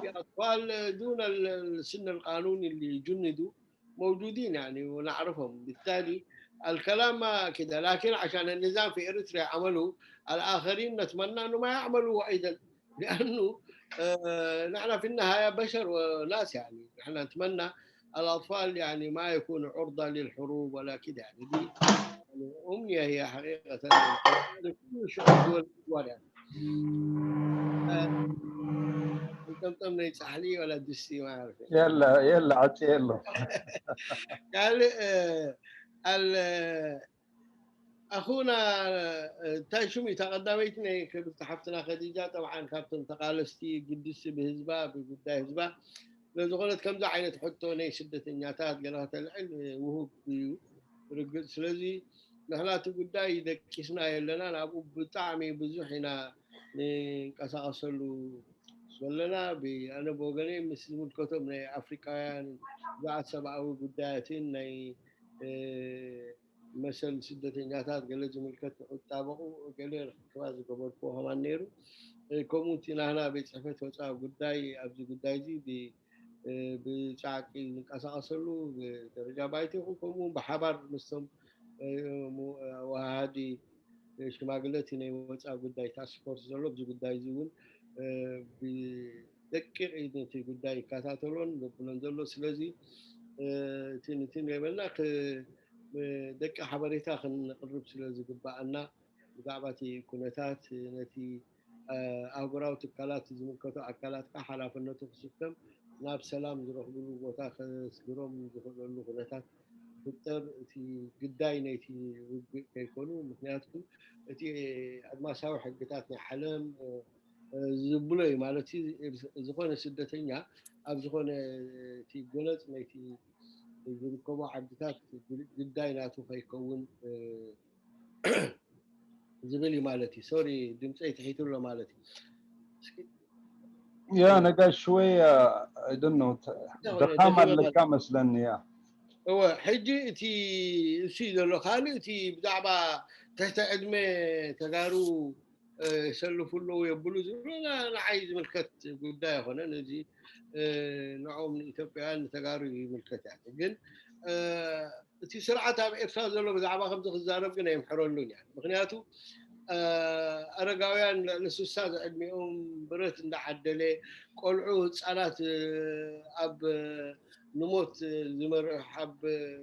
في أطفال دون ال-، السن القانوني اللي جندوا موجودين، يعني، ونعرفهم. بالتالي الكلام ما كده، لكن عشان النظام في إريتريا عملوا، الآخرين نتمنى إنه ما يعملوا أيضًا، لأنه، آه، نحن في النهاية بشر وناس، يعني. نحن نتمنى الأطفال، يعني، ما يكونوا عرضة للحروب ولا كده، يعني. دي، يعني، أمنية هي حقيقة. كل شعوب دول الأدوار، يعني. آه، طمطم يصح لي ولا دستي، ما أعرف. يلا، يلا، عاد يلا. قال، آه، ال-، ኣኹና፣ እ፣ እንታይ ሽሙ እዩ፣ ተቐዳመይቲ ናይ ክብርቲ ሓፍትና ኸዲጃ፣ ጠብዓን ካብቶም ተቓለስቲ ግድስቲ ብህዝባ፣ ብጉዳይ ህዝባ ስለዝኾነት፣ ከምዚ ዓይነት ሕቶ ናይ ስደተኛታት ገለ ከተልዕል፣ እ፣ ውሁድ እዩ፣ ርግጽ። ስለዚ ንሕና እቲ ጉዳይ ደቂስና የለናን፣ ኣብኡ ብጣዕሚ ብዙሕ ኢና ንንቀሳቐሰሉ ዘለና። ብ-፣ ኣነ ብወገነይ ምስ ዝምልከቶም ናይ ኣፍሪቃውያን ብዛዕባ ሰብኣዊ ጉዳያትን ናይ፣ እ፣ መሰል ስደተኛታት ገለ ዝምልከት ንክጣበቑ ገለ ርክባት ዝገበርክዎ ከማን ነይሩ። እ፣ ከምኡ እቲ ናህና ቤት ጽሕፈት ወጻኢ ጉዳይ ኣብዚ ጉዳይ እዚ ብ-፣ እ፣ ብጻዕቂ ዝንቀሳቐሰሉ ብደረጃ ባይቶ ይኹን፣ ከምኡ እውን ብሓባር ምስቶም፣ እ፣ ሙ-፣ ወሃሃዲ ሽማግለ እቲ ናይ ወጻኢ ጉዳይ ታስክ ፎርስ ዘሎ ኣብዚ ጉዳይ እዚ እውን፣ እ፣ ብደቂቕ እዩ ነቲ ጉዳይ ይከታተሎን ዘብሎን ዘሎ። ስለዚ፣ እ፣ እቲ፣ ነቲ ንበልና ክ-፣ እ፣ ደቂ ሓበሬታ ክንቅርብ ስለ ዝግባኣና ብዛዕባ እቲ ኩነታት፣ ነቲ፣ ኣህጉራዊ ትካላት ዝምልከቶ ኣካላት ከዓ ሓላፍነቱ ክስከም ናብ ሰላም ዝረኽብሉ ቦታ ከስግሮም ዝኽእለሉ ኩነታት ክፍጠር እቲ ግዳይ ናይቲ ውግእ ከይኮኑ። ምክንያቱ እቲ ኣድማሳዊ ሕግታት ናይ ዓለም ዝብሎ እዩ ማለት ዝኾነ ስደተኛ ኣብ ዝኾነ እቲ ጎነፅ ናይቲ ዝርከቦ ዓድታት ግዳይ ናቱ ከይከውን ዝብል እዩ ማለት እዩ። ሶሪ ድምፀይ ትሒቱ ኣሎ ማለት እዩ። ያ ነጋሽ ወይ ድኖ ደኻም ኣለካ መስለኒ። ያ እወ ሕጂ እቲ እሱ እዩ ዘሎ። ካልእ እቲ ብዛዕባ ትሕቲ ዕድመ ተጋሩ ይሰልፉ ኣለዉ የብሉ ዝብሎ ንዓይ ዝምልከት ጉዳይ ኣይኮነን። እዚ ንዕኦም ንኢትዮጵያውያን ንተጋሩ ይምልከት እያ። ግን እቲ ስርዓት ኣብ ኤርትራ ዘሎ ብዛዕባ ከምዚ ክዛረብ ግን ኣይምሕረሉን እያ። ምክንያቱ ኣረጋውያን ልዕሊ ስሳ ዝዕድሚኦም ብረት እንዳዓደለ ቆልዑ ህፃናት ኣብ ንሞት ዝመርሕ ኣብ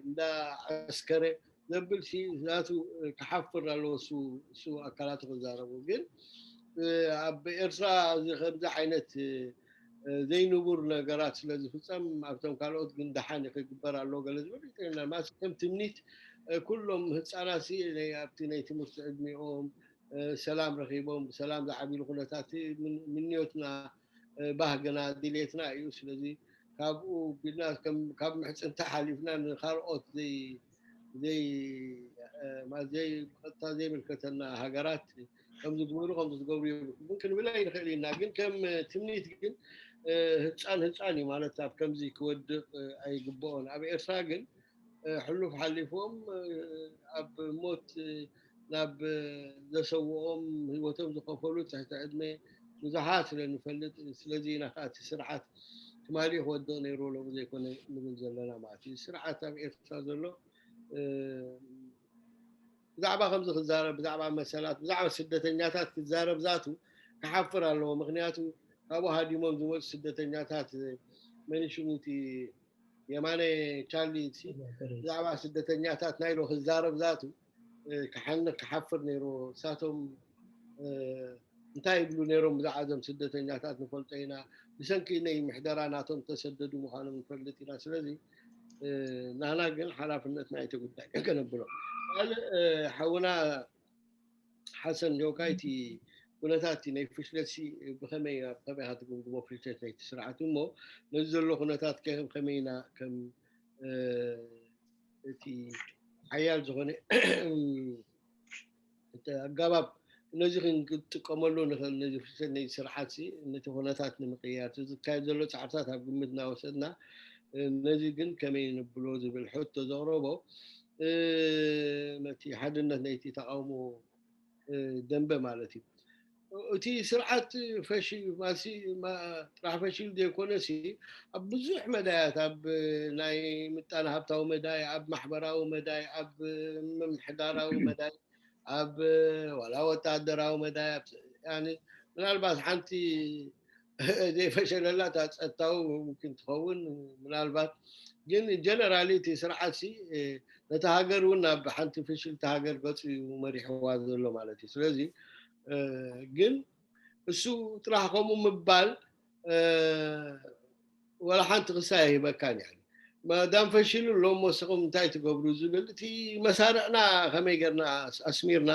እንዳዐስከረ ዘብል ሲ ናቱ ክሓፍር ኣለዎ። እሱ ኣካላቱ ክዛረቡ ግን ኣብ ኤርትራ እዚ ከምዚ ዓይነት ዘይንቡር ነገራት ስለ ዝፍፀም ኣብቶም ካልኦት ግን ደሓን ክግበር ኣለዎ ገለ ዝብል ይጠና ማስ ከም ትምኒት ኩሎም ህፃናት ሲ ኣብቲ ናይ ትምህርቲ ዕድሚኦም ሰላም ረኺቦም ብሰላም ዝዓብሉ ኩነታት ምንዮትና ባህግና ድሌትና እዩ። ስለዚ ካብኡ ቢልና ካብ ምሕፅንታ ሓሊፍና ንካልኦት ዘይ ብቐጥታ ዘይምልከተና ሃገራት ከምዚ ግበሩ ከምዚ ዝገብሩ የብልኩም ግን ክንብል ኣይንኽእል ኢና። ግን ከም ትምኒት ግን ህፃን ህፃን እዩ ማለት ኣብ ከምዚ ክወድቕ ኣይግብኦን። ኣብ ኤርትራ ግን ሕሉፍ ሓሊፎም ኣብ ሞት ናብ ዘሰውኦም ህይወቶም ዝኸፈሉ ትሕቲ ዕድመ ብዙሓት ስለ ንፈልጥ ስለዚ ኢና ከዓ እቲ ስርዓት ትማሊ ክወድቕ ነይሩ ሎሚ ዘይኮነ ንብል ዘለና ማለት እዩ። ስርዓት ኣብ ኤርትራ ዘሎ ብዛዕባ ከምዚ ክዛረብ ብዛዕባ መሰላት ብዛዕባ ስደተኛታት ክዛረብ ዛቱ ክሓፍር ኣለዎ። ምክንያቱ ካብኡ ሃዲሞም ዝመፁ ስደተኛታት መን ሽሙ እቲ የማነ ቻርሊ ብዛዕባ ስደተኛታት ናይ ሎ ክዛረብ ዛቱ ክሓፍር ነይሩ። እሳቶም እንታይ ይብሉ ነይሮም ብዛዕባ እዞም ስደተኛታት ንፈልጦ ኢና። ብሰንኪ ናይ ምሕደራ ናቶም ተሰደዱ ምዃኖም ንፈልጥ ኢና። ስለዚ ናህና ግን ሓላፍነትና ኣይተጉዳይ ከነብሎ። ካልእ ሓውና ሓሰን ጆካ እቲ ኩነታት ናይ ፍሽለት ሲ ብኸመይ ኣብ ከመይ ክትግምግሞ ፍሽለት ናይቲ ስርዓት እሞ ነዚ ዘሎ ኩነታት ከ ከመይ ኢና ከም እቲ ሓያል ዝኾነ እቲ ኣጋባብ ነዚ ክንጥቀመሉ ንኽእል ነዚ ፍሽለት ናይ ስርዓት ሲ ነቲ ኩነታት ንምቅያር ዝካየድ ዘሎ ፃዕርታት ኣብ ግምት እናወሰድና ነዚ ግን ከመይ ንብሎ ዝብል ሕቶ ዘቕረቦ ነቲ ሓድነት ናይቲ ተቃውሞ ደንበ ማለት እዩ። እቲ ስርዓት ፈሽል ማሲ ጥራሕ ፈሽል ዘይኮነ ሲ ኣብ ብዙሕ መዳያት ኣብ ናይ ምጣነ ሃብታዊ መዳይ ኣብ ማሕበራዊ መዳይ ኣብ ምምሕዳራዊ መዳይ ኣብ ዋላ ወታደራዊ መዳይ ምናልባት ሓንቲ ዘይፈሸለላ እታ ፀጥታዊ ሙምኪን ትኸውን ምናልባት ግን ጀነራሊ እቲ ስርዓት ሲ ነቲ ሃገር እውን ናብ ሓንቲ ፍሽልቲ ሃገር ገፁ እዩ መሪሕዋ ዘሎ ማለት እዩ። ስለዚ ግን እሱ ጥራሕ ከምኡ ምባል ወላ ሓንቲ ክሳይ ኣይህበካን እያ። መዳም ፈሽሉ ኣሎ እሞ ንስኹም እንታይ ትገብሩ ዝብል እቲ መሳርዕና ከመይ ገርና ኣስሚርና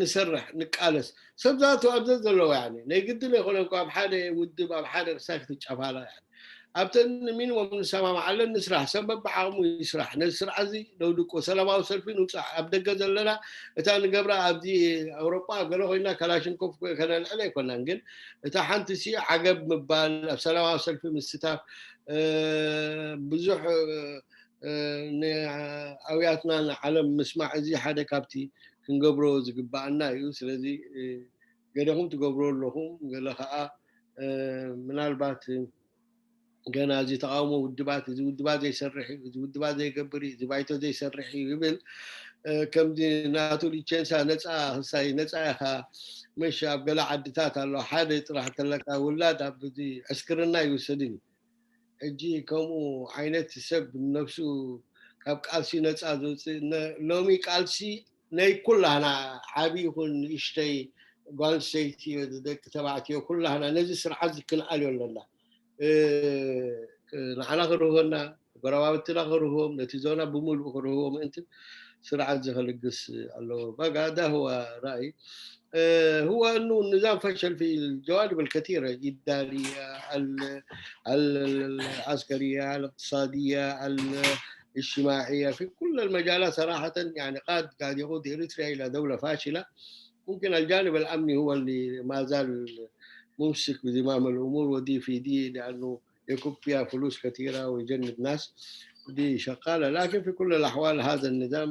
ንሰርሕ ንቃለስ። ሰብ ዛቱ ኣብዘ ዘለዋ ናይ ግድን ኣይኮነ እኳ ኣብ ሓደ ውድብ ኣብ ሓደ ክሳይ ክትጫፋላ ኣብተን ሚኒሞም ንሰማማዓለን ንስራሕ። ሰብ በብዓቕሙ ይስራሕ። ነዚ ስርዓት እዚ ነውድቆ። ሰላማዊ ሰልፊ ንውፃእ። ኣብ ደገ ዘለና እታ ንገብራ ኣብዚ ኣውሮጳ ኣብ ገለ ኮይና ካላሽንኮፍ ከነልዕል ኣይኮናን። ግን እታ ሓንቲ ሲ ዓገብ ምባል ኣብ ሰላማዊ ሰልፊ ምስታፍ ብዙሕ ንኣውያትና ንዓለም ምስማዕ እዚ ሓደ ካብቲ ክንገብሮ ዝግባኣና እዩ። ስለዚ ገደኹም ትገብሮ ኣለኹም ገለ ከዓ ምናልባት ገና እዚ ተቃውሞ ውድባት እዚ ውድባት ዘይሰርሕ እዩ፣ እዚ ውድባት ዘይገብር እዩ፣ እዚ ባይቶ ዘይሰርሕ እዩ ይብል። ከምዚ ናቱ ሊቸንሳ ነፃ ክሳይ ነፃ ኢኻ መሽ ኣብ ገለ ዓድታት ኣሎ ሓደ ጥራሕ ተለካ ውላድ ኣብ እዚ ዕስክርና ይውሰድን እዩ። ሕጂ ከምኡ ዓይነት ሰብ ነብሱ ካብ ቃልሲ ነፃ ዝውፅእ ሎሚ ቃልሲ ናይ ኩላህና ዓብዪ ይኹን ንእሽተይ ጓል ኣንስተይቲ፣ ደቂ ተባዕትዮ፣ ኩላህና ነዚ ስርዓት እዚ ክንኣልዮ ኣለና። እ፣ ንዓና ክርህወና፣ ጎረባብትና ክርህዎም፣ ነቲ ዞና ብምሉእ ክርህዎ ምእንቲ ስርዓት እዚ ክልግስ ኣለዎ። በቃ ده هو رأيي. هو أنه النظام فشل في الجوانب الكثيرة، الإدارية، ال- ال- العسكرية، الاقتصادية، الاجتماعية، في كل المجالات صراحة، يعني قاد قاعد يقود إريتريا إلى دولة فاشلة. ممكن الجانب الأمني هو اللي ما زال ممسك بزمام الأمور، ودي في دي، لأنه يكب فيها فلوس كثيرة ويجند ناس، دي شغالة. لكن في كل الأحوال هذا النظام،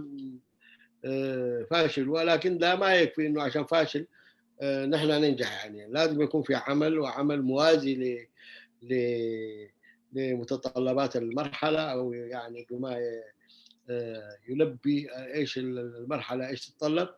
آه، فاشل، ولكن ده ما يكفي إنه عشان فاشل، آه، نحن ننجح. يعني لازم يكون في عمل، وعمل موازي ل ل- لمتطلبات المرحلة، أو يعني بما، آه، يلبي، آه، إيش ال- المرحلة إيش تتطلب.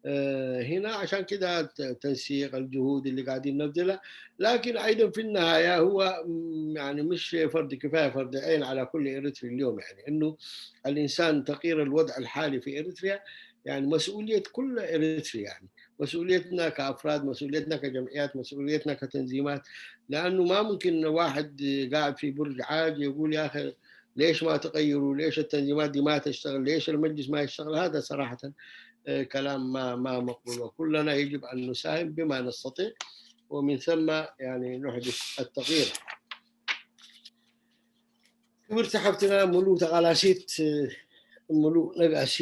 آه، هنا عشان كده الت- تنسيق الجهود اللي قاعدين نبذلها. لكن أيضًا في النهاية هو، م، يعني مش فرض كفاية، فرض عين على كل إريتري اليوم، يعني إنه الإنسان تغيير الوضع الحالي في إريتريا يعني مسؤولية كل إريتري، يعني مسؤوليتنا كأفراد، مسؤوليتنا كجمعيات، مسؤوليتنا كتنظيمات، لأنه ما ممكن واحد قاعد في برج عاج يقول: "يا أخي، ليش ما تغيروا؟ ليش التنظيمات دي ما تشتغل؟ ليش المجلس ما يشتغل؟" هذا صراحة، آه، كلام ما، ما مقبول، وكلنا يجب أن نساهم بما نستطيع، ومن ثم يعني نحدث التغيير. ክብርቲ ሓፍትና ሙሉ ተቓላሲት፣ ሙሉ ነጋሲ፣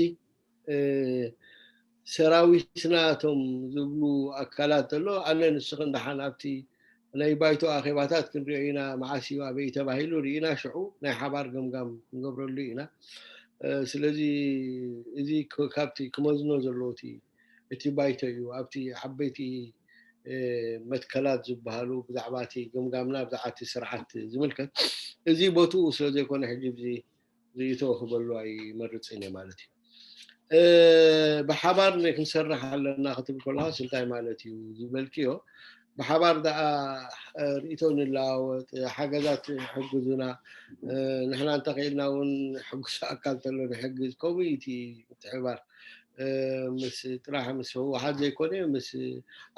ሰራዊትና እቶም ዝብሉ ኣካላት ዘሎ፣ ኣነ ንስኽን ደሓን ኣብቲ ናይ ባይቶ ኣኼባታት ክንሪኦ ኢና፣ መዓስ እዩ ኣበይ ተባሂሉ ርኢና፣ ሽዑ ናይ ሓባር ገምጋም ክንገብረሉ ኢና። ስለዚ እዚ ካብቲ ክመዝኖ ዘለዎ እቲ ባይቶ እዩ። ኣብቲ ዓበይቲ መትከላት ዝበሃሉ ብዛዕባ እቲ ግምጋምና ብዛዕባ እቲ ስርዓት ዝምልከት፣ እዚ ቦትኡ ስለ ዘይኮነ ሕጂ እዚ ርእይቶ ክበሉ ኣይመርፅን እየ ማለት እዩ። ብሓባር ክንሰርሕ ኣለና ክትብል ከለካስ እንታይ ማለት እዩ ዝበልክዮ? ብሓባር ደኣ ርእይቶ ንለዋወጥ፣ ሓገዛት ሕግዙና፣ ንሕና እንተኽኢልና እውን ሕጉስ ኣካል ተሎ ንሕግዝ። ከምኡ እዩ እቲ ምትሕብባር። ምስ ጥራሕ ምስ ህወሓት ዘይኮነ፣ ምስ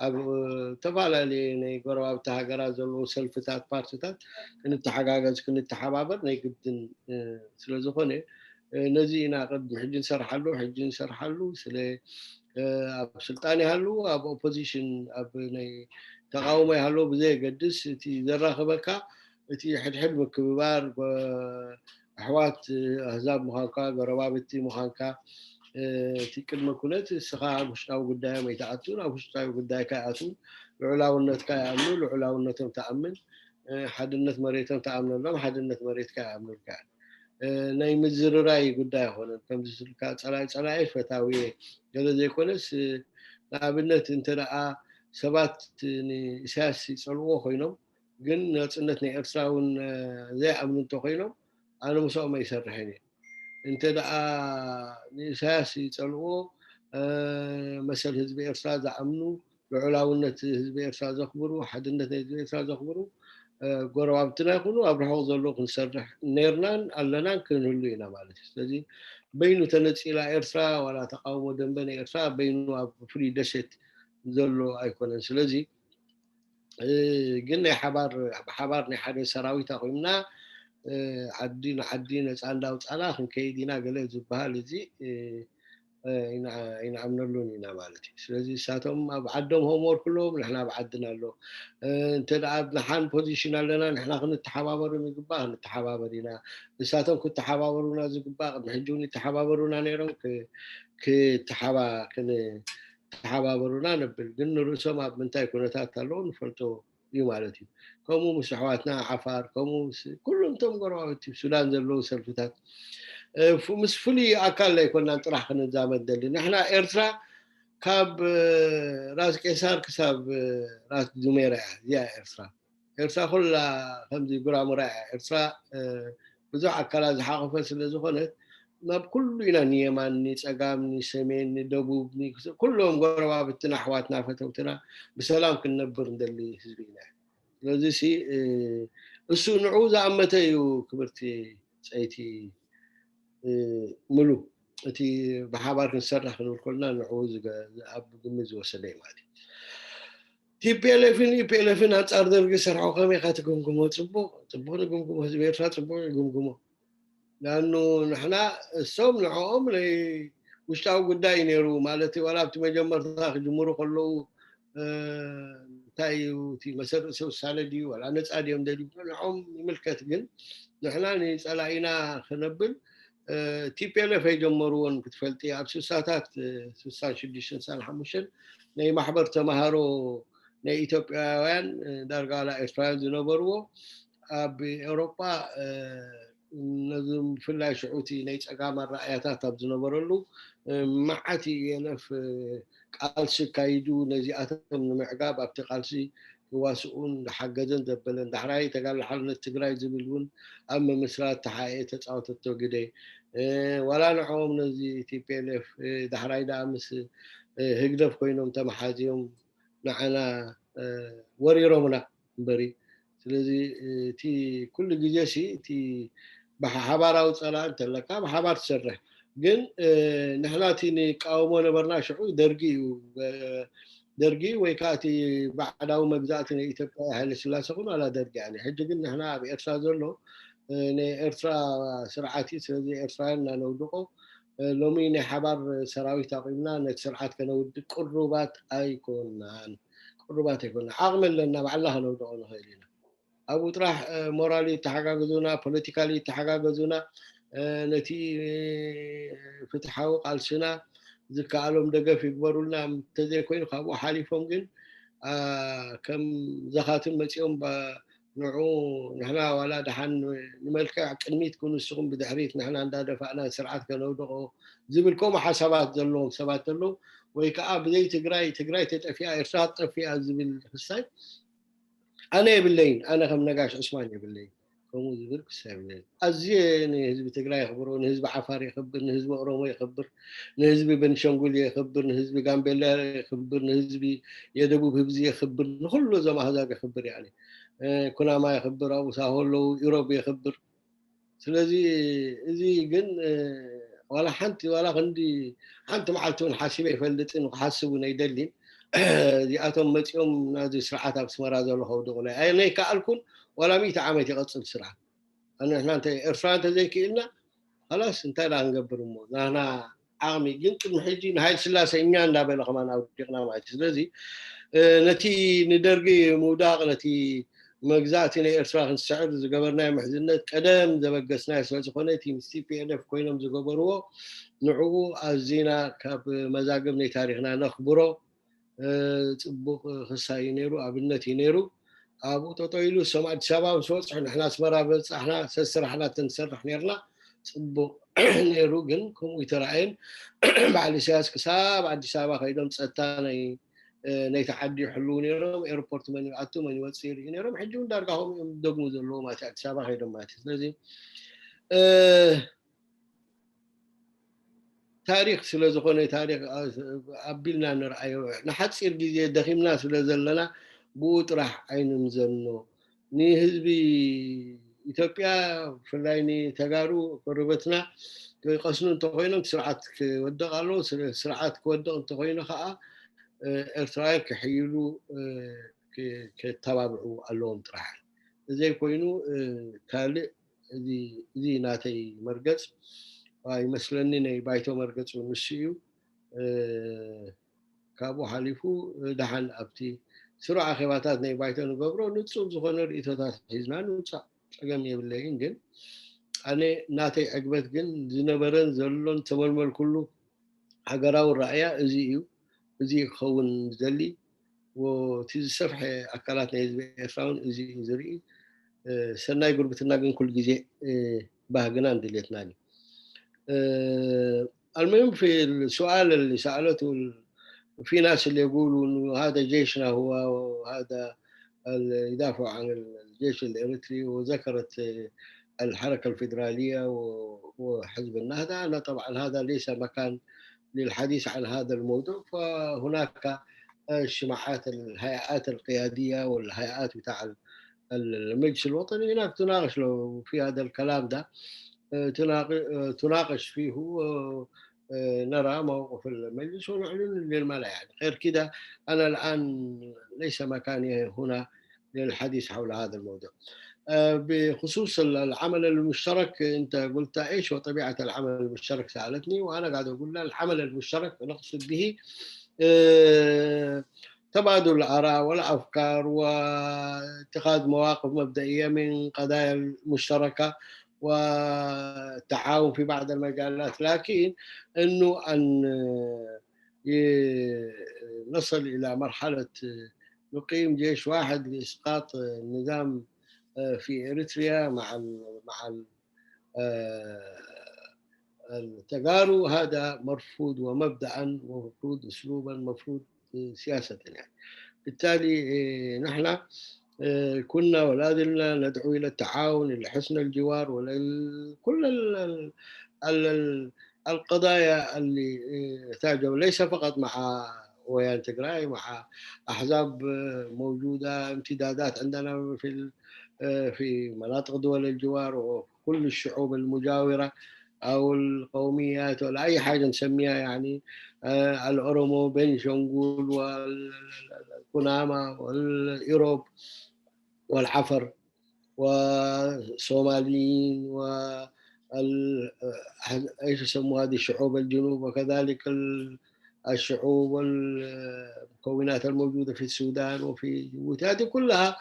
ኣብ ዝተፈላለየ ናይ ጎረባብቲ ሃገራት ዘለዉ ሰልፍታት፣ ፓርቲታት ክንተሓጋገዝ፣ ክንተሓባበር ናይ ግድን ስለ ዝኾነ፣ ነዚ ኢና ቅድሚ ሕጂ ንሰርሓሉ፣ ሕጂ ንሰርሓሉ። ስለ ኣብ ስልጣን ይሃሉ፣ ኣብ ኦፖዚሽን፣ ኣብ ናይ ተቃውሞ ይሃሉ ብዘየገድስ፣ እቲ ዘራኽበካ እቲ ሕድሕድ ምክብባር፣ ኣሕዋት ኣህዛብ ምዃንካ፣ ጎረባብቲ ምዃንካ፣ እቲ ቅድመ ኩነት እስኻ ኣብ ውሽጣዊ ጉዳዮም ኣይትኣቱን፣ ኣብ ውሽጣዊ ጉዳይካ ይኣትዉ። ልዑላውነትካ ይኣምኑ፣ ልዑላውነቶም ትኣምን። ሓድነት መሬቶም ትኣምነሎም፣ ሓድነት መሬትካ ይኣምኑልካ። ናይ ምዝርራይ ጉዳይ ኣይኮነን። ከምዚ ስልካ ጸላኢ ጸላኢ ፈታዊ ገለ ዘይኮነስ፣ ንኣብነት እንተ ደኣ ሰባት ንኢሳያስ ይጸልዎ ኮይኖም፣ ግን ናጽነት ናይ ኤርትራ እውን ዘይኣምኑ እንተኮይኖም፣ ኣነ ምስኦም ኣይሰርሕን እየ። እንተ ደኣ ንኢሳያስ ይጸልዎ፣ መሰል ህዝቢ ኤርትራ ዝኣምኑ፣ ልዑላውነት ህዝቢ ኤርትራ ዘኽብሩ፣ ሓድነት ናይ ህዝቢ ኤርትራ ዘኽብሩ፣ ጎረባብትና ይኹኑ ኣብ ርሑቕ ዘለዉ ክንሰርሕ ነርናን ኣለናን ክንህሉ ኢና ማለት እዩ። ስለዚ በይኑ ተነጺላ ኤርትራ፣ ዋላ ተቃውሞ ደንበ ናይ ኤርትራ በይኑ ኣብ ፍሉይ ደሴት ዘሎ ኣይኮነን። ስለዚ ግን ናይ ሓባር፣ ብሓባር ናይ ሓደ ሰራዊት ኣቑምና ዓዲ ንዓዲ ነፃ እንዳውፃና ክንከይድ ኢና ገለ ዝበሃል እዚ ኣይንኣምነሉን ኢና ማለት እዩ። ስለዚ እሳቶም ኣብ ዓዶም ሆምወርክ ኣለዎም፣ ንሕና ኣብ ዓድና ኣሎ። እንተ ደኣ ንሓን ፖዚሽን ኣለና፣ ንሕና ክንተሓባበሮም ይግባእ፣ ክንተሓባበር ኢና። እሳቶም ክተሓባበሩና ዝግባእ ቅድሚ ሕጂ እውን ይተሓባበሩና ነይሮም፣ ክተሓባበሩና ነብል። ግን ንርእሶም ኣብ ምንታይ ኩነታት ኣለዉ ንፈልጦ እዩ ማለት እዩ። ከምኡ ምስ ኣሕዋትና ዓፋር፣ ከምኡ ምስ ኩሎም እቶም ጎረባብቲ ሱዳን ዘለዉ ሰልፍታት፣ ምስ ፍሉይ ኣካል ኣይኮናን ጥራሕ ክንዛመድ ደሊ። ንሕና ኤርትራ ካብ ራስ ቄሳር ክሳብ ራስ ዱሜራ እያ። እዚኣ ኤርትራ፣ ኤርትራ ኩላ ከምዚ ጉራሙራ እያ። ኤርትራ ብዙሕ ኣካላት ዝሓቆፈት ስለ ዝኾነት፣ ናብ ኩሉ ኢና፣ ንየማን፣ ንጸጋም፣ ንሰሜን፣ ንደቡብ፣ ኩሎም ጎረባብትና፣ ኣሕዋትና፣ ፈተውትና ብሰላም ክንነብር እንደሊ ህዝቢ ኢና። ስለዚ ሲ እሱ ንዑ ዝኣመተ እዩ። ክብርቲ ጸይቲ ምሉ፣ እቲ ብሓባር ክንሰርሕ ክንብል ከለና ንዑ ኣብ ግምት ዝወሰደ እዩ ማለት እዩ። ቲፒኤልኤፍን ኢፒኤልኤፍን ኣንጻር ደርጊ ዝሰርሖ ከመይ ኢኻ ትግምግሞ? ጽቡቕ፣ ጽቡቕ ንግምግሞ። ህዝቢ ኤርትራ ጽቡቕ ይግምግሞ። ንኣኑ ንሕና፣ እሶም ንዕኦም ናይ ውሽጣዊ ጉዳይ እዩ ነይሩ። ማለት ዋላ ኣብቲ መጀመርታ ክጅምሩ ከለዉ፣ እ፣ እንታይ እዩ እቲ መሰል ርእሰ ውሳነ ድዩ ዋላ ነጻ ድዮም ደልዩ ንዕኦም ይምልከት። ግን ንሕና ንጸላኢና ክነብል፣ እ፣ ቲፒኤልኤፍ ኣይጀመርዎን ክትፈልጢ። ኣብ ስሳታት፣ እ፣ ስሳን ሽዱሽተን ስሳን ሓሙሽተን ናይ ማሕበር ተማሃሮ ናይ ኢትዮጵያውያን፣ እ፣ ዳርጋ ዋላ ኤርትራውያን ዝነበርዎ ኣብ ኤውሮጳ፣ እ፣ ነዚ ብፍላይ ሽዑ እቲ ናይ ጸጋም ኣረኣእያታት ኣብ ዝነበረሉ፣ እ፣ መዓት ኢኤልኤፍ፣ እ፣ ቃልሲ ኣካይዱ ነዚኣቶም ንምዕጋብ ኣብቲ ቃልሲ ክዋስኡን ዝሓገዘን ዘበለን። ዳሕራይ ተጋድሎ ሓርነት ትግራይ ዝብል እውን ኣብ ምምስራት ተሓኤ ተጻወተቶ ግደ። እ፣ ዋላ ንዕኦም ነዚ ቲፒኤልኤፍ፣ እ፣ ዳሕራይ ደኣ ምስ፣ እ፣ ህግደፍ ኮይኖም ተመሓዝዮም ንዓና፣ እ፣ ወሪሮምና እምበሪ። ስለዚ፣ እ፣ እቲ ኩሉ ግዜ ሲ እቲ ብሓ-፣ ሓባራዊ ጸላኢ እንተለካ ብሓባር ትሰርሕ። ግን፣ እ፣ ንሕና እቲ ንቃወሞ ነበርና ሽዑ ደርጊ እዩ። እ፣ ደርጊ ወይ ከዓ እቲ ባዕዳዊ መግዛእቲ ናይ ኢትዮጵያ ሃይለ ስላሴ ኹን ዋላ ደርጊ ኣነ። ሕጂ ግን ንሕና ኣብ ኤርትራ ዘሎ፣ እ፣ ናይ ኤርትራ ስርዓት እዩ። ስለዚ ኤርትራውያን እናነውድቆ፣ እ፣ ሎሚ ናይ ሓባር ሰራዊት ኣቑምና ነቲ ስርዓት ከነውድቅ ቅሩባት ኣይኮናን። ቅሩባት ኣይኮናን። ዓቕሚ ኣለና፣ ባዕልና ከነውድቆ ንኽእል ኢና። ኣብኡ ጥራሕ፣ እ፣ ሞራል ይተሓጋገዙና፣ ፖለቲካል ይተሓጋገዙና፣ እ፣ ነቲ ፍትሓዊ ቃልስና ዝከኣሎም ደገፍ ይግበሩልና። እንተዘይኮይኑ ካብኡ ሓሊፎም ግን፣ አ፣ ከም ዘኻትም መጺኦም ባ-፣ ንዑ ንሕና ዋላ ደሓን ንመልክዕ ቅድሚት ኩን ንስኹም ብድሕሪት ንሕና እንዳደፋእና ስርዓት ከነውድቆ ዝብል ከምኡ ሓሳባት ዘለዎም ሰባት ኣለዉ። ወይ ከዓ ብዘይ ትግራይ፣ ትግራይ ተጠፊኣ፣ ኤርትራ ትጠፊኣ ዝብል ክሳይ ኣነ የብለይን። ኣነ ከም ነጋሽ ዑስማን የብለይን። ከምኡ ዝብል ክሳይ የብለይን። ኣዝየ ንህዝቢ ትግራይ የኽብሮ፣ ንህዝቢ ዓፋር የኽብር፣ ንህዝቢ ኦሮሞ የኽብር፣ ንህዝቢ ቤንሻንጉል የኽብር፣ ንህዝቢ ጋምቤላ የኽብር፣ ንህዝቢ የደቡብ ህዝቢ የኽብር፣ ንኹሉ እዞም ኣህዛብ የኽብር። ያኔ፣ እ፣ ኩናማ የኽብር፣ ኣብኡ ሳሆ ኣለዉ፣ ኢሮብ የኽብር። ስለዚ እዚ ግን፣ እ፣ ዋላ ሓንቲ፣ ዋላ ክንዲ ሓንቲ መዓልቲ እውን ሓሲበ ኣይፈልጥን፣ ክሓስብ እውን ኣይደሊን። እዚኣቶም መጺኦም ናዚ ስርዓት ኣብ ኣስመራ ዘሎ ከውድቑና። ኣነ ኣይከኣልኩን፣ ዋላ ሚእቲ ዓመት ይቐጽል ስርዓት። ኣነ ንሕና እንተ ኤርትራ እንተዘይክኢልና፣ ኸላስ እንታይ ደኣ ክንገብር እሞ? ናህና ዓቕሚ ግን ቅድሚ ሕጂ ንሃይለ ስላሴ እኛ እንዳበለ ከማን ኣውዲቕና ማለት እዩ። ስለዚ፣ እ፣ ነቲ ንደርጊ ምውዳቕ፣ ነቲ መግዛእቲ ናይ ኤርትራ ክንስዕር ዝገበርናዮ ምሕዝነት ቀደም ዘበገስናዮ ስለ ዝኾነ፣ እቲ ምስ ቲ ፒ ኤል ኤፍ ኮይኖም ዝገበርዎ ንዕኡ ኣዚና ካብ መዛግብ ናይ ታሪኽና ነኽብሮ። እ፣ ጽቡቕ ክሳይ እዩ ነይሩ፣ ኣብነት እዩ ነይሩ። ኣብኡ ጠጠው ኢሉ እሶም ኣዲስ ኣበባ ምስ በጽሑ ንሕና ኣስመራ በጻሕና፣ ሰስራሕና ተንሰርሕ ነርና። ጽቡቕ ነይሩ፣ ግን ከምኡ ይተረኣየን። በዓል ኢሳያስ ክሳብ ኣዲስ ኣበባ ከይዶም ጸጥታ ናይ፣ እ፣ ናይቲ ዓዲ ይሕልዉ ነይሮም። ኤርፖርት መን ይኣቱ መን ይወጽእ ይርእዩ ነይሮም። ሕጂ እውን ዳርጋ ከምኡ እዮም ዝደግሙ ዘለዉ ማለት እዩ፣ ኣዲስ ኣበባ ከይዶም ማለት እዩ። ስለዚ፣ እ፣ ታሪኽ ስለ ዝኾነ ታሪኽ ኣ-፣ ኣቢልና ንርኣዮ። ንሓጺር ግዜ ደኺምና ስለ ዘለና ብኡ ጥራሕ ኣይንምዘኖ። ንህዝቢ ኢትዮጵያ ብፍላይ ንተጋሩ ቅርበትና ከይቀስኑ እንተኾይኖም ስርዓት ክወድቕ ኣለዎ። ስር-፣ ስርዓት ክወድቕ እንተኾይኑ ከዓ፣ እ፣ ኤርትራውያን ክሕይሉ፣ እ፣ ክ-፣ ከተባብዑ ኣለዎም ጥራሕ። እዘይ ኮይኑ፣ እ፣ ካልእ እዚ፣ እዚ ናተይ መርገጽ ኣይመስለኒ፣ ናይ ባይቶ መርገጽ እውን ንሱ እዩ። እ፣ ካብኡ ሓሊፉ፣ እ፣ ደሓን ኣብቲ ስሩዕ ኣኼባታት ናይ ባይቶ ንገብሮ ንጹር ዝኾነ ርእይቶታት ሒዝና ንውጻእ፣ ጸገም የብለይን። ግን ኣነ ናተይ ዕግበት ግን ዝነበረን ዘሎን ዝተመልመልኩሉ ሃገራዊ ራእያ እዚ እዩ። እዚ ክኸውን ዝደሊ፣ ወ-፣ እቲ ዝሰፍሐ ኣካላት ናይ ህዝቢ ኤርትራ እውን እዚ እዩ ዝርኢ። እ፣ ሰናይ ጉርብትና ግን ኩሉ ግዜ፣ እ፣ ባህግናን ድሌትናን እዩ። እ፣ المهم في السؤال اللي سألته ال-، في ناس اللي يقولوا إنه هذا جيشنا هو، وهذا ال-، يدافع عن الجيش الإريتري، وذكرت، آه، الحركة الفيدرالية و-، وحزب النهضة. أنا طبعًا هذا ليس مكان للحديث عن هذا الموضوع، فهناك اجتماعات الهيئات القيادية والهيئات بتاع ال-، ال-، المجلس الوطني هناك تناقش لو في هذا الكلام ده، آه، تناق-، آه، تناقش فيه، آه، آه، نرى موقف المجلس ونعلن للملأ. يعني غير كده، أنا الآن ليس مكاني هنا للحديث حول هذا الموضوع. آه، بخصوص ال- العمل المشترك، أنت قلت: "إيش هو طبيعة العمل المشترك؟" سألتني، وأنا قاعد أقول لها: "العمل المشترك نقصد به، آه، تبادل الآراء والأفكار واتخاذ مواقف مبدئية من قضايا مشتركة والتعاون في بعض المجالات، لكن إنه أن ي- نصل إلى مرحلة نقيم جيش واحد لإسقاط النظام في إريتريا مع ال-، مع ال-، آه، التجارو، هذا مرفوض، ومبدأ مرفوض، أسلوبا مرفوض، سياسة يعني. بالتالي، آه، نحن، آه، كنا ولا زلنا ندعو إلى التعاون، إلى حسن الجوار، وإلى ال-، كل ال-، ال-، ال-، ال-، القضايا اللي، آه، تاجوا، ليس فقط مع ويان تجراي، مع أحزاب، آه، موجودة، امتدادات عندنا في ال-، آه، في مناطق دول الجوار وكل الشعوب المجاورة أو القوميات ولا أي حاجة نسميها، يعني، آه، الأورومو، بنشنغول، والكنامة، والإيروب، والعفر، والصوماليين، و ال-، آه، إيش يسموها هذه الشعوب الجنوب، وكذلك ال-، الشعوب والمكونات الموجودة في السودان وفي جيبوتي. هذه كلها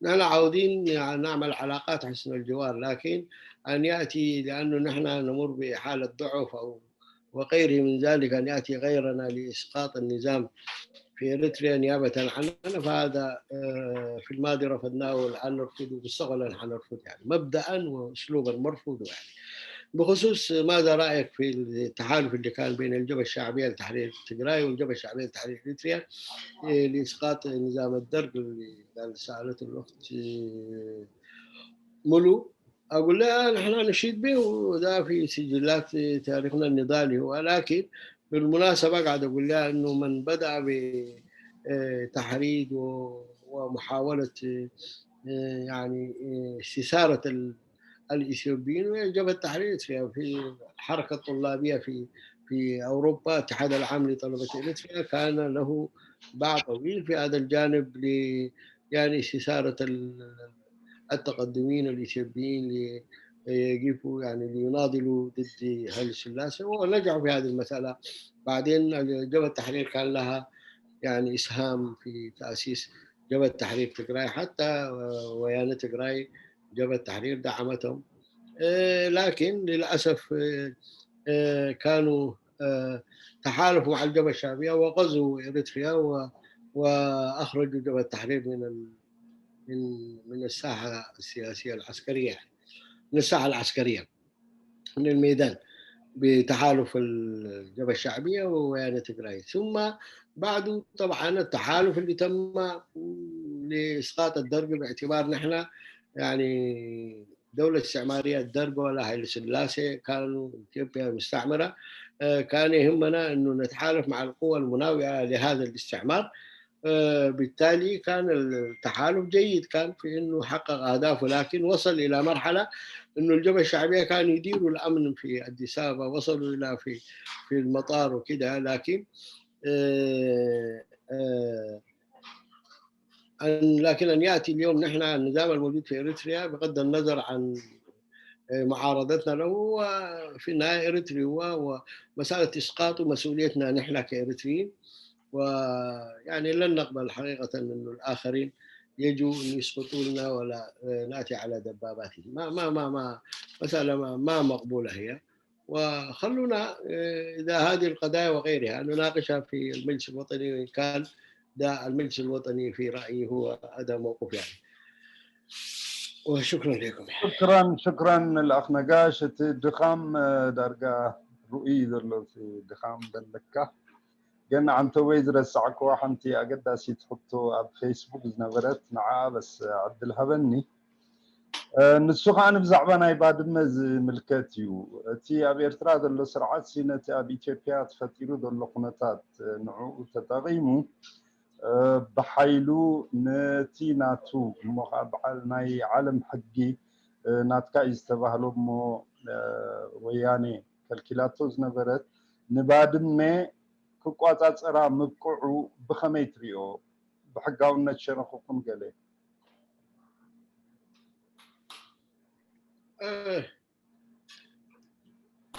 نحن عاوزين، يعني، نعمل علاقات حسن الجوار، لكن أن يأتي، لأنه نحن نمر بحالة ضعف أو وغيره من ذلك، أن يأتي غيرنا لإسقاط النظام في إريتريا نيابة عننا، فهذا، آه، في الماضي رفضناه والآن نرفضه، مستقبلا حنرفض، يعني، مبدأ وأسلوبا مرفوض، يعني. بخصوص ماذا رأيك في التحالف اللي كان بين الجبهة الشعبية لتحرير تجراي والجبهة الشعبية لتحرير إريتريا، آه، لإسقاط نظام الدرق اللي قال سألته الأخت، آه، ملو؟ أقول لها: "نحن نشيد به، وده في سجلات تاريخنا النضالي هو." لكن بالمناسبة قاعد أقول لها إنه من بدأ بتحريض و-، ومحاولة، آه، يعني، آه، استثارة ال-، الإثيوبيين، وهي جبهة تحرير إثيوبيا في الحركة الطلابية في، في أوروبا، الاتحاد العام لطلبة إريتريا، كان له باع طويل في هذا الجانب ل-، يعني، استثارة ال-، التقدميين الإثيوبيين ليقفوا، يعني، ليناضلوا ضد هايلي سلاسي، ونجحوا في هذه المسألة. بعدين جبهة التحرير كان لها، يعني، إسهام في تأسيس جبهة تحرير تجراي، حتى، آه، ويانا تجراي جبهة تحرير دعمتهم. آه، لكن للأسف، آه، آه، كانوا، آه، تحالفوا مع الجبهة الشعبية وغزوا إريتريا و-، وأخرجوا جبهة التحرير من ال-، من، من الساحة السياسية العسكرية، يعني، من الساحة العسكرية، من الميدان، بتحالف الجبهة الشعبية وويانا تجراي. ثم بعده طبعًا التحالف اللي تم لإسقاط الدرق، باعتبار نحن، يعني، دولة استعمارية، الدرق ولا هايلي سلاسي كانوا إثيوبيا مستعمرة، آه، كان يهمنا إنه نتحالف مع القوى المناوئة لهذا الاستعمار. آه، بالتالي كان التحالف جيد، كان في إنه حقق أهدافه، لكن وصل إلى مرحلة إنه الجبهة الشعبية كانوا يديروا الأمن في أديس أبابا، وصلوا إلى في، في المطار وكده، لكن، آه، آه، أن، لكن أن يأتي اليوم نحن النظام الموجود في إريتريا، بغض النظر عن، آه، معارضتنا له، هو في النهاية إريتري هو، ومسألة إسقاطه مسؤوليتنا نحن كإريتريين. ويعني لن نقبل حقيقة إنه الآخرين يجوا إن يسقطوا لنا ولا، آه، نأتي على دباباتهم. ما، ما، ما، ما، مسألة ما، ما مقبولة هي. وخلونا، آه، إذا هذه القضايا وغيرها نناقشها في المجلس الوطني، وإن كان ده المجلس الوطني في رأيي هو هذا موقف، يعني. وشكرًا لكم. شكرًا، شكرًا الأخ نقاش. እቲ ድኻም፣ እ፣ ዳርጋ ርኡይ ዘሎ እቲ ድኻም ዘለካ። ግን ዓንተወይ ዝረሳዕክዋ ሓንቲ ኣገዳሲት ሕቶ ኣብ ፌስቡክ ዝነበረት፣ ንዓ በስ ዕድል ሃበኒ። እ፣ ንሱ ከኣ ብዛዕባ ናይ ባድመ ዝምልከት እዩ። እቲ ኣብ ኤርትራ ዘሎ ስርዓት ሲ ነቲ ኣብ ኢትዮጵያ ተፈጢሩ ዘሎ ኩነታት፣ እ፣ ንዕኡ ተጠቒሙ፣ እ፣ ብሓይሉ ነቲ ናቱ እሞ ኸዓ በዓል ናይ ዓለም ሕጊ፣ እ፣ ናትካ እዩ ዝተባህሎ እሞ፣ እ፣ ወያኔ ከልኪላቶ ዝነበረት ንባድመ ክቋጻጸራ ምብቅዑ ብኸመይ ትሪኦ? ብሕጋውነት ሸነኹኹም ገለ?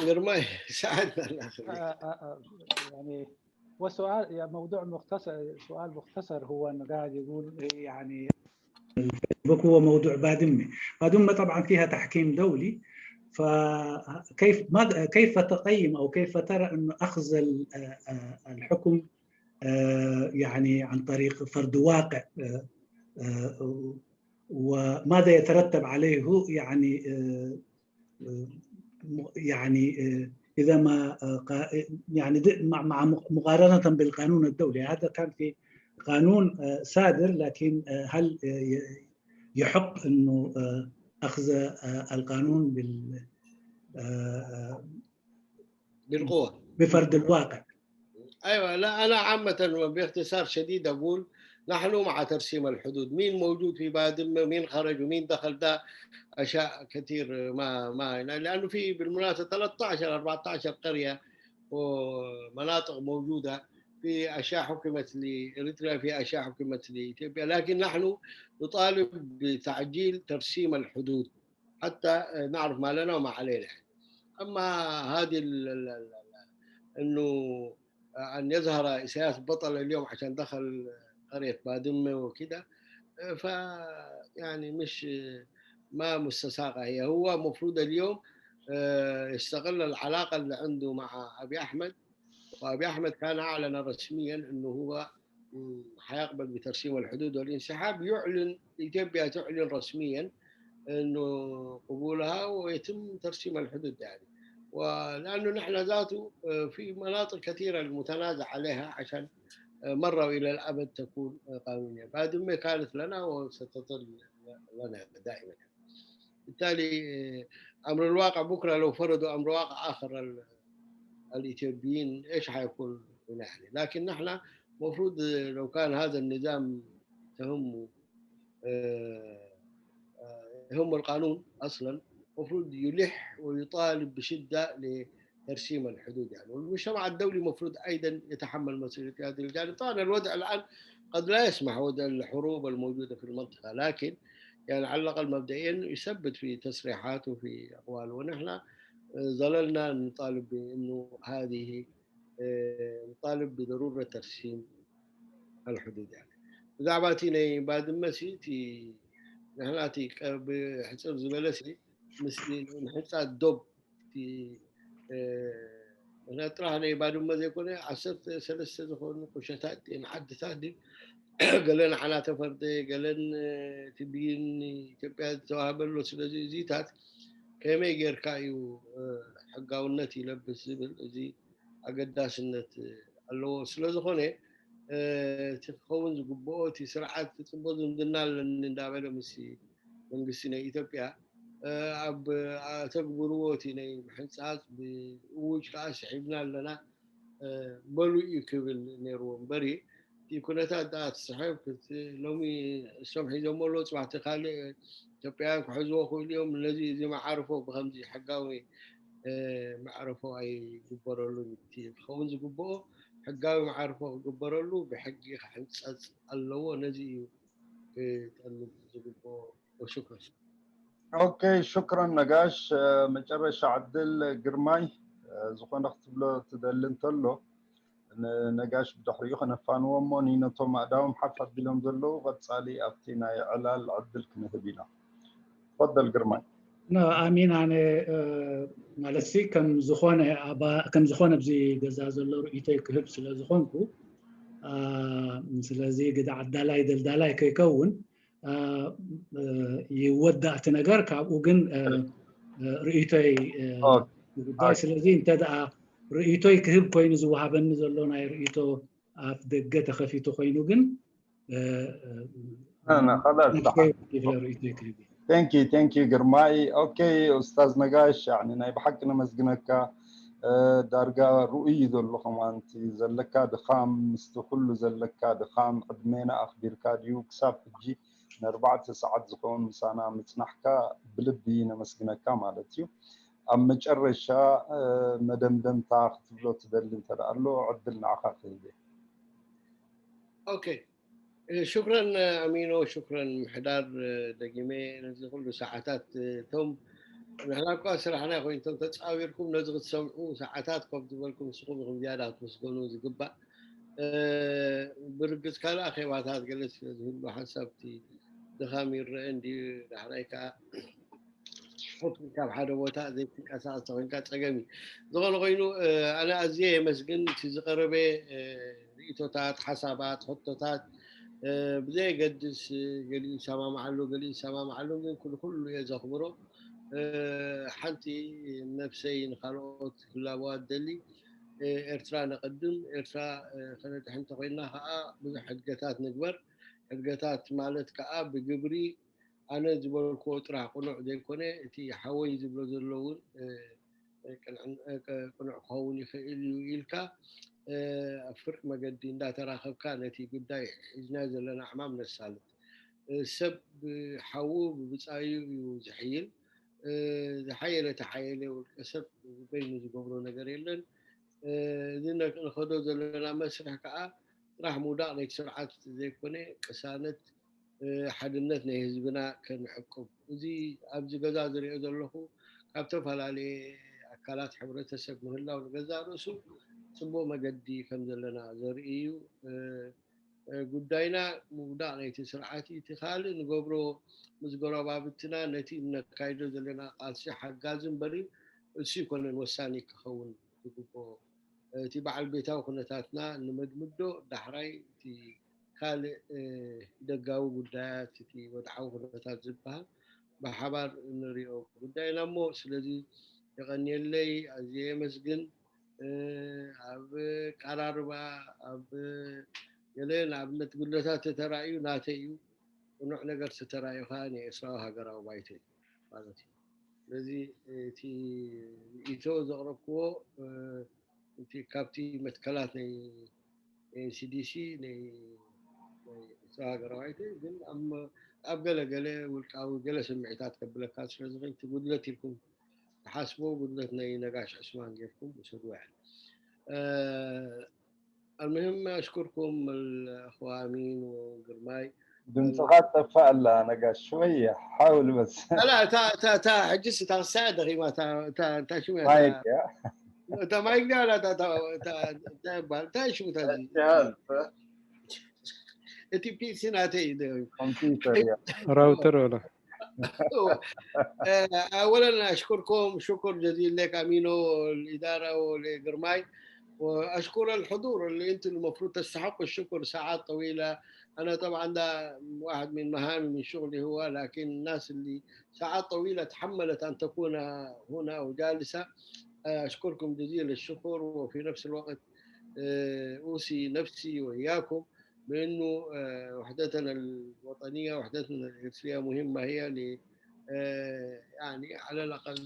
ግርማይ ሰዓት ኣላ። آه، آه، آه، يعني هو سؤال، يعني موضوع مختصر، سؤال مختصر، هو انه قاعد يقول يعني فيسبوك هو موضوع بادمة. بادمة طبعا فيها تحكيم دولي، فكيف ما كيف تقيم او كيف ترى انه اخذ ال- آه، آه، الحكم آه، يعني عن طريق فرض واقع آه، آه، وماذا يترتب عليه يعني آه، آه، م- يعني آه، اذا ما آه، قا- يعني د- مع مع مق- مقارنه بالقانون الدولي، هذا كان في قانون آه، صادر، لكن آه، هل آه، ي- يحق انه آه، اخذ آه، القانون بال آه، آه، بالقوة. بفرض الواقع؟ ايوه، لا، انا عامة وباختصار شديد اقول نحن مع ترسيم الحدود. مين موجود في بادمة ومين خرج ومين دخل، ده اشياء كثير ما ما لانه في بالمناسبة ثلاثة عشر أربعة عشر قرية ومناطق موجودة، في اشياء حكمت لاريتريا، في اشياء حكمت لاثيوبيا، لكن نحن نطالب بتعجيل ترسيم الحدود حتى نعرف ما لنا وما علينا. اما هذه ال- ال- ال- ال- انه ان يظهر اسياس بطل اليوم عشان دخل قريه بادمه وكذا، ف يعني مش ما مستساغه هي. هو مفروض اليوم آه، يستغل العلاقه اللي عنده مع ابي احمد، وابي احمد كان اعلن رسميا انه هو حيقبل بترسيم الحدود والانسحاب، يعلن، اثيوبيا تعلن رسميا انه قبولها ويتم ترسيم الحدود يعني. ولانه نحن ذاته آه، في مناطق كثيره المتنازع عليها عشان آه، مره والى الابد تكون آه، قانونيه. بادمه كانت لنا وستظل لنا دائما. بالتالي آه، امر الواقع بكره لو فرضوا امر واقع اخر ال- الاثيوبيين ايش حيكون هنا يعني. لكن نحن مفروض لو كان هذا النظام تهمه آه، آه، يهم القانون اصلا، مفروض يلح ويطالب بشده لترسيم الحدود يعني. والمجتمع الدولي مفروض ايضا يتحمل مسؤوليه هذه الجانب. طبعا الوضع الان قد لا يسمح، وضع الحروب الموجوده في المنطقه، لكن يعني على الاقل مبدئيا يثبت في تصريحاته، في اقواله. ونحن ظللنا نطالب بانه هذه آه، نطالب بضروره ترسيم الحدود يعني. ብዛዕባ እቲ ናይ ባድመ ሲ እቲ ንሕና እቲ ቀ- ብሕፅር ዝበለ ሲ ምስ ምሕንፃ ዶብ እቲ ምክንያት ጥራሕ ናይ ባድመ ዘይኮነ ዓሰርተ ሰለስተ ዝኾኑ ቁሸታት እየን ዓድታት ድዩ ገለን ዓና ተፈርደ ገለን ትብይን ኢትዮጵያ ዝተዋህበሎ። ስለዚ እዚታት ከመይ ጌርካ እዩ ሕጋውነት ይለብስ ዝብል እዚ ኣገዳስነት ኣለዎ። ስለዝኾነ እቲ ክኸውን ዝግብኦ እቲ ስርዓት ክፅቦ ዝምድና ኣለኒ እንዳበለ ምስ መንግስቲ ናይ ኢትዮጵያ ኣብ ኣተግብርዎ እቲ ናይ ምሕንፃፅ ብእውጅ ከዓ ስሒብና ኣለና በሉ እዩ ክብል ነይርዎ እምበሪ እቲ ኩነታት ደኣ ትስሕብ ሎሚ እሶም ሒዞሞ ኣለዉ ፅባሕቲ ካልእ ኢትዮጵያውያን ክሕዝዎ ክእሉ እዮም። ነዚ እዚ መዓርፎ ብከምዚ ሕጋዊ መዕረፎ ኣይግበረሉን። እቲ ክኸውን ዝግብኦ ሕጋዊ መዓርፎ ክግበረሉ ብሕጊ ክሕንፀፅ ኣለዎ። ነዚ እዩ ክጠልብ ዝግብኦ። ወሽክረን። ኦኬ ሽክረን ነጋሽ። መጨረሻ ዕድል ግርማይ ዝኾነ ክትብሎ ትደሊ እንተሎ ንነጋሽ ብድሕሪኡ ከነፋንዎ እሞ ንነቶም ኣእዳዎም ሓፍ ኣቢሎም ዘለዉ ቀፃሊ ኣብቲ ናይ ዕላል ዕድል ክንህብ ኢና። ትፈደል ግርማይ። ኣሚን። ኣነ ማለት ሲ ከም ዝኾነ ኣባ ከም ዝኾነ ኣብዚ ገዛ ዘሎ ርእይቶይ ክህብ ስለ ዝኾንኩ ስለዚ ግዳ ዓዳላይ ደልዳላይ ከይከውን ይወዳእ እቲ ነገር ካብኡ ግን ርእይቶይ ጉዳይ ስለዚ እንተ ደኣ ርእይቶይ ክህብ ኮይኑ ዝወሃበኒ ዘሎ ናይ ርእይቶ ኣፍ ደገ ተኸፊቱ ኮይኑ ግን ቴንኪ ግርማይ። ኦኬ ኡስታዝ ነጋሽ ናይ ብሓቂ ነመስግነካ። ዳርጋ ርኡይ እዩ ዘሎ ከማንቲ ዘለካ ድኻም ምስቲ ኩሉ ዘለካ ድኻም ዕድሜና ኣኽቢርካ ድዩ ክሳብ ሕጂ ንኣርባዕተ ሰዓት ዝኸውን ምሳና ምፅናሕካ ብልቢ ነመስግነካ ማለት እዩ። ኣብ መጨረሻ መደምደምታ ክትብሎ ትደሊ እንተ ኣሎ ዕድል ንዓኻ ክህብ። ኦኬ፣ ሽክረን ኣሚኖ፣ ሽክረን ምሕዳር። ደጊመ ነዚ ኩሉ ሰዓታት እቶም ንሕና እኳ ስራሕና ኮይንቶም ተፃዊርኩም ነዚ ክትሰምዑ ሰዓታት ኮፍ ዝበልኩም ንስኹም ኢኹም ዝያዳ ክትመስገኑ ዝግባእ። ብርግፅ ካልእ ኣኼባታት ገለ ስለዝህሉ ሓንሳብ እቲ ድኻም ይረአ እንድዩ። ዳሕራይ ከዓ ካብ ሓደ ቦታ ዘይትንቀሳቐስ ተኮይንካ ፀገም እዩ። ዝኾነ ኮይኑ ኣነ ኣዝየ የመስግን እቲ ዝቐረበ ርእቶታት፣ ሓሳባት፣ ሕቶታት ብዘየገድስ ገሊኡ ይሰማማዓሉ ገሊኡ ይሰማማዓሉ ግን ኩሉ ኩሉ እየ ዘኽብሮ። ሓንቲ ነፍሰይ ንካልኦት ክላበዋ ደሊ ኤርትራ ነቐድም። ኤርትራ ከነድሕን እንተኮይንና ከዓ ብዙሕ ሕድገታት ንግበር። ሕድገታት ማለት ከዓ ብግብሪ ኣነ ዝበልክዎ ጥራሕ ቅኑዕ ዘይኮነ እቲ ሓወይ ዝብሎ ዘሎ እውን ቅኑዕ ክኸውን ይኽእል እዩ ኢልካ ኣብ ፍርቂ መገዲ እንዳተራኸብካ ነቲ ጉዳይ ሒዝናዮ ዘለና ዕማም ነሳልጥ። ሰብ ሓዉ ብብፃዩ እዩ ዝሕይል። ዝሓየለ ተሓየለ ውልቀ ሰብ በይኑ ዝገብሮ ነገር የለን። እዚ ንኸዶ ዘለና መስርሕ ከዓ ጥራሕ ምውዳቕ ናይቲ ስርዓት ዘይኮነ ቅሳነት ሓድነት ናይ ህዝብና ከንዕቅብ። እዚ ኣብዚ ገዛ ዝሪኦ ዘለኹ ካብ ዝተፈላለየ ኣካላት ሕብረተሰብ ምህላው ንገዛእ ርእሱ ፅቡቕ መገዲ ከም ዘለና ዘርኢ እዩ። ጉዳይና ምውዳቕ ናይቲ ስርዓት እዩ። እቲ ካልእ ንገብሮ ምስ ጎረባብትና ነቲ እነካይዶ ዘለና ቃልሲ ሓጋዚ እምበሪ እሱ ይኮነን ወሳኒ ክኸውን ዝግብኦ። እቲ በዓል ቤታዊ ኩነታትና ንመድምዶ ዳሕራይ እቲ ካልእ ደጋዊ ጉዳያት እቲ ወድዓዊ ኩነታት ዝበሃል ብሓባር ንሪኦ ጉዳይና እሞ ስለዚ የቐንየለይ ኣዝየ የመስግን። ኣብ ቀራርባ ኣብ ገለ ንኣብነት ጉድለታት ተተራእዩ ናተይ እዩ። ቅኑዕ ነገር ተተራእዩ ከዓ ናይ ኤርትራዊ ሃገራዊ ባይቶ እዩ ማለት እዩ። ስለዚ እቲ ርእይቶ ዘቕረብክዎ እቲ ካብቲ መትከላት ናይ ኤንሲዲሲ ናይ ኤርትራ ሃገራዊ ባይቶ ግን ኣብ ገለ ገለ ውልቃዊ ገለ ስምዒታት ከብለካ ስለዝኽእል እቲ ጉድለት ኢልኩም ትሓስቦ ጉድለት ናይ ነጋሽ ዕስማን ጌርኩም ውሰድዎ። يعني المهم أشكركم الأخوة أمين وقرماي. ድምፅኻ ጠፋ ኣላ ነጋሽ ሽወየ ሓውል በስ لا تا تا تا حجز تا ساعة دقيقة تا تا تا شو ማይክ تا تا مايك لا لا تا تا تا تا تا تا شو تا جهاز እቲ ፒሲ ናተይ እዩ። ኮምፒውተር እያ ራውተር ወላ أولا أشكركم شكر جزيل لك أمينو والإدارة ولقرماي، وأشكر الحضور اللي أنتم المفروض تستحقوا الشكر. ساعات طويلة، أنا طبعا ده واحد من مهامي من شغلي هو، لكن الناس اللي ساعات طويلة تحملت أن تكون هنا وجالسة، أشكركم جزيل الشكر. وفي نفس الوقت أوصي نفسي وإياكم بأنه وحدتنا الوطنية، وحدتنا الإرثية مهمة هي ل يعني على الأقل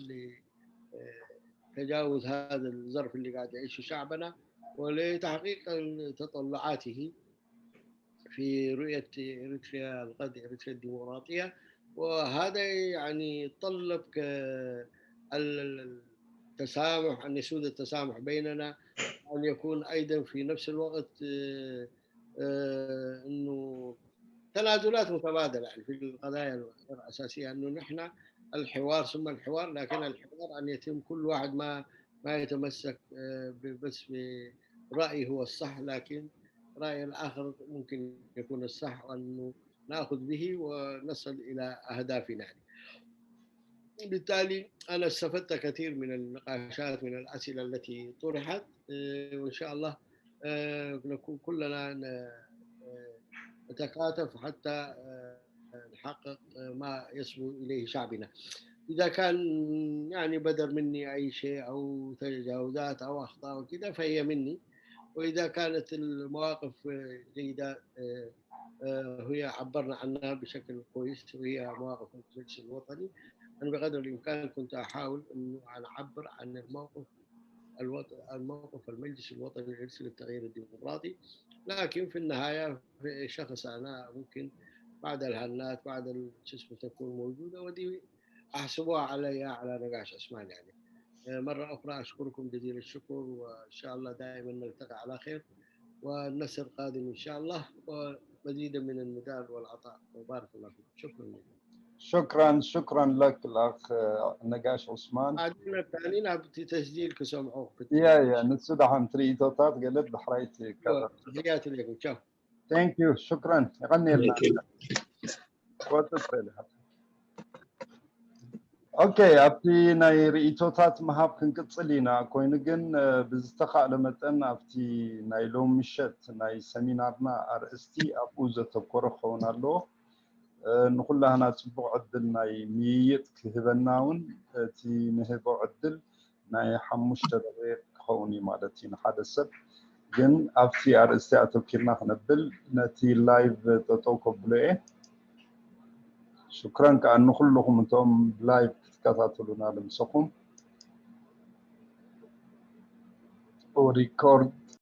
لتجاوز هذا الظرف اللي قاعد يعيشه شعبنا ولتحقيق تطلعاته في رؤية إريتريا الغد، إريتريا الديمقراطية. وهذا يعني يتطلب التسامح، أن يسود التسامح بيننا، أن يكون أيضا في نفس الوقت أنه تنازلات متبادلة يعني في القضايا الأساسية، أنه نحن الحوار ثم الحوار، لكن الحوار أن يتم كل واحد ما ما يتمسك بس برأيه هو الصح، لكن رأي الآخر ممكن يكون الصح، وأنه نأخذ به ونصل إلى أهدافنا يعني. بالتالي أنا استفدت كثير من النقاشات، من الأسئلة التي طرحت، وإن شاء الله نكون كلنا نتكاتف حتى نحقق ما يصبو إليه شعبنا. إذا كان يعني بدر مني أي شيء أو تجاوزات أو أخطاء وكذا فهي مني، وإذا كانت المواقف جيدة هي عبرنا عنها بشكل كويس، وهي مواقف المجلس الوطني. أنا بقدر الإمكان كنت أحاول أنه أعبر عن الموقف الوط... الموقف المجلس الوطني الإرثي للتغيير الديمقراطي، لكن في النهاية في شخص أنا ممكن بعد الهنات بعد شو اسمه تكون موجودة ودي أحسبوها علي على نقاش عثمان يعني. مرة أخرى أشكركم جزيل الشكر، وإن شاء الله دائما نلتقي على خير، والنصر قادم إن شاء الله، ومزيدا من المداد والعطاء، وبارك الله فيكم. شكرا لكم. شكرا شكرا لك الأخ نقاش عثمان. بعدين الثانيين عبد تسجيل كسمعوك في يا يا نسو دحم تريتو تات قلت بحرايتي أيوة، تحياتي لكم. تشاو. Thank you. شكرا. يغني لنا. ኦኬ፣ ኣብቲ ናይ ርእይቶታት ምሃብ ክንቅጽል ኢና። ኮይኑ ግን ብዝተኻእለ መጠን ኣብቲ ናይ ሎም ምሸት ናይ ሰሚናርና ኣርእስቲ ኣብኡ ዘተኮረ ክኸውን ኣለዎ። ንኹላህና ጽቡቕ ዕድል ናይ ምይይጥ ክህበና እውን እቲ ንህቦ ዕድል ናይ ሓሙሽተ ደቂቕ ክኸውን እዩ ማለት እዩ ንሓደ ሰብ። ግን ኣብቲ ኣርእስቲ ኣተኪርና ክነብል ነቲ ላይቭ ጠጠው ከብሎ እየ። ሽክረን ከዓ ንኩልኹም እቶም ብላይቭ ክትከታተሉና ልምሰኹም ሪኮርድ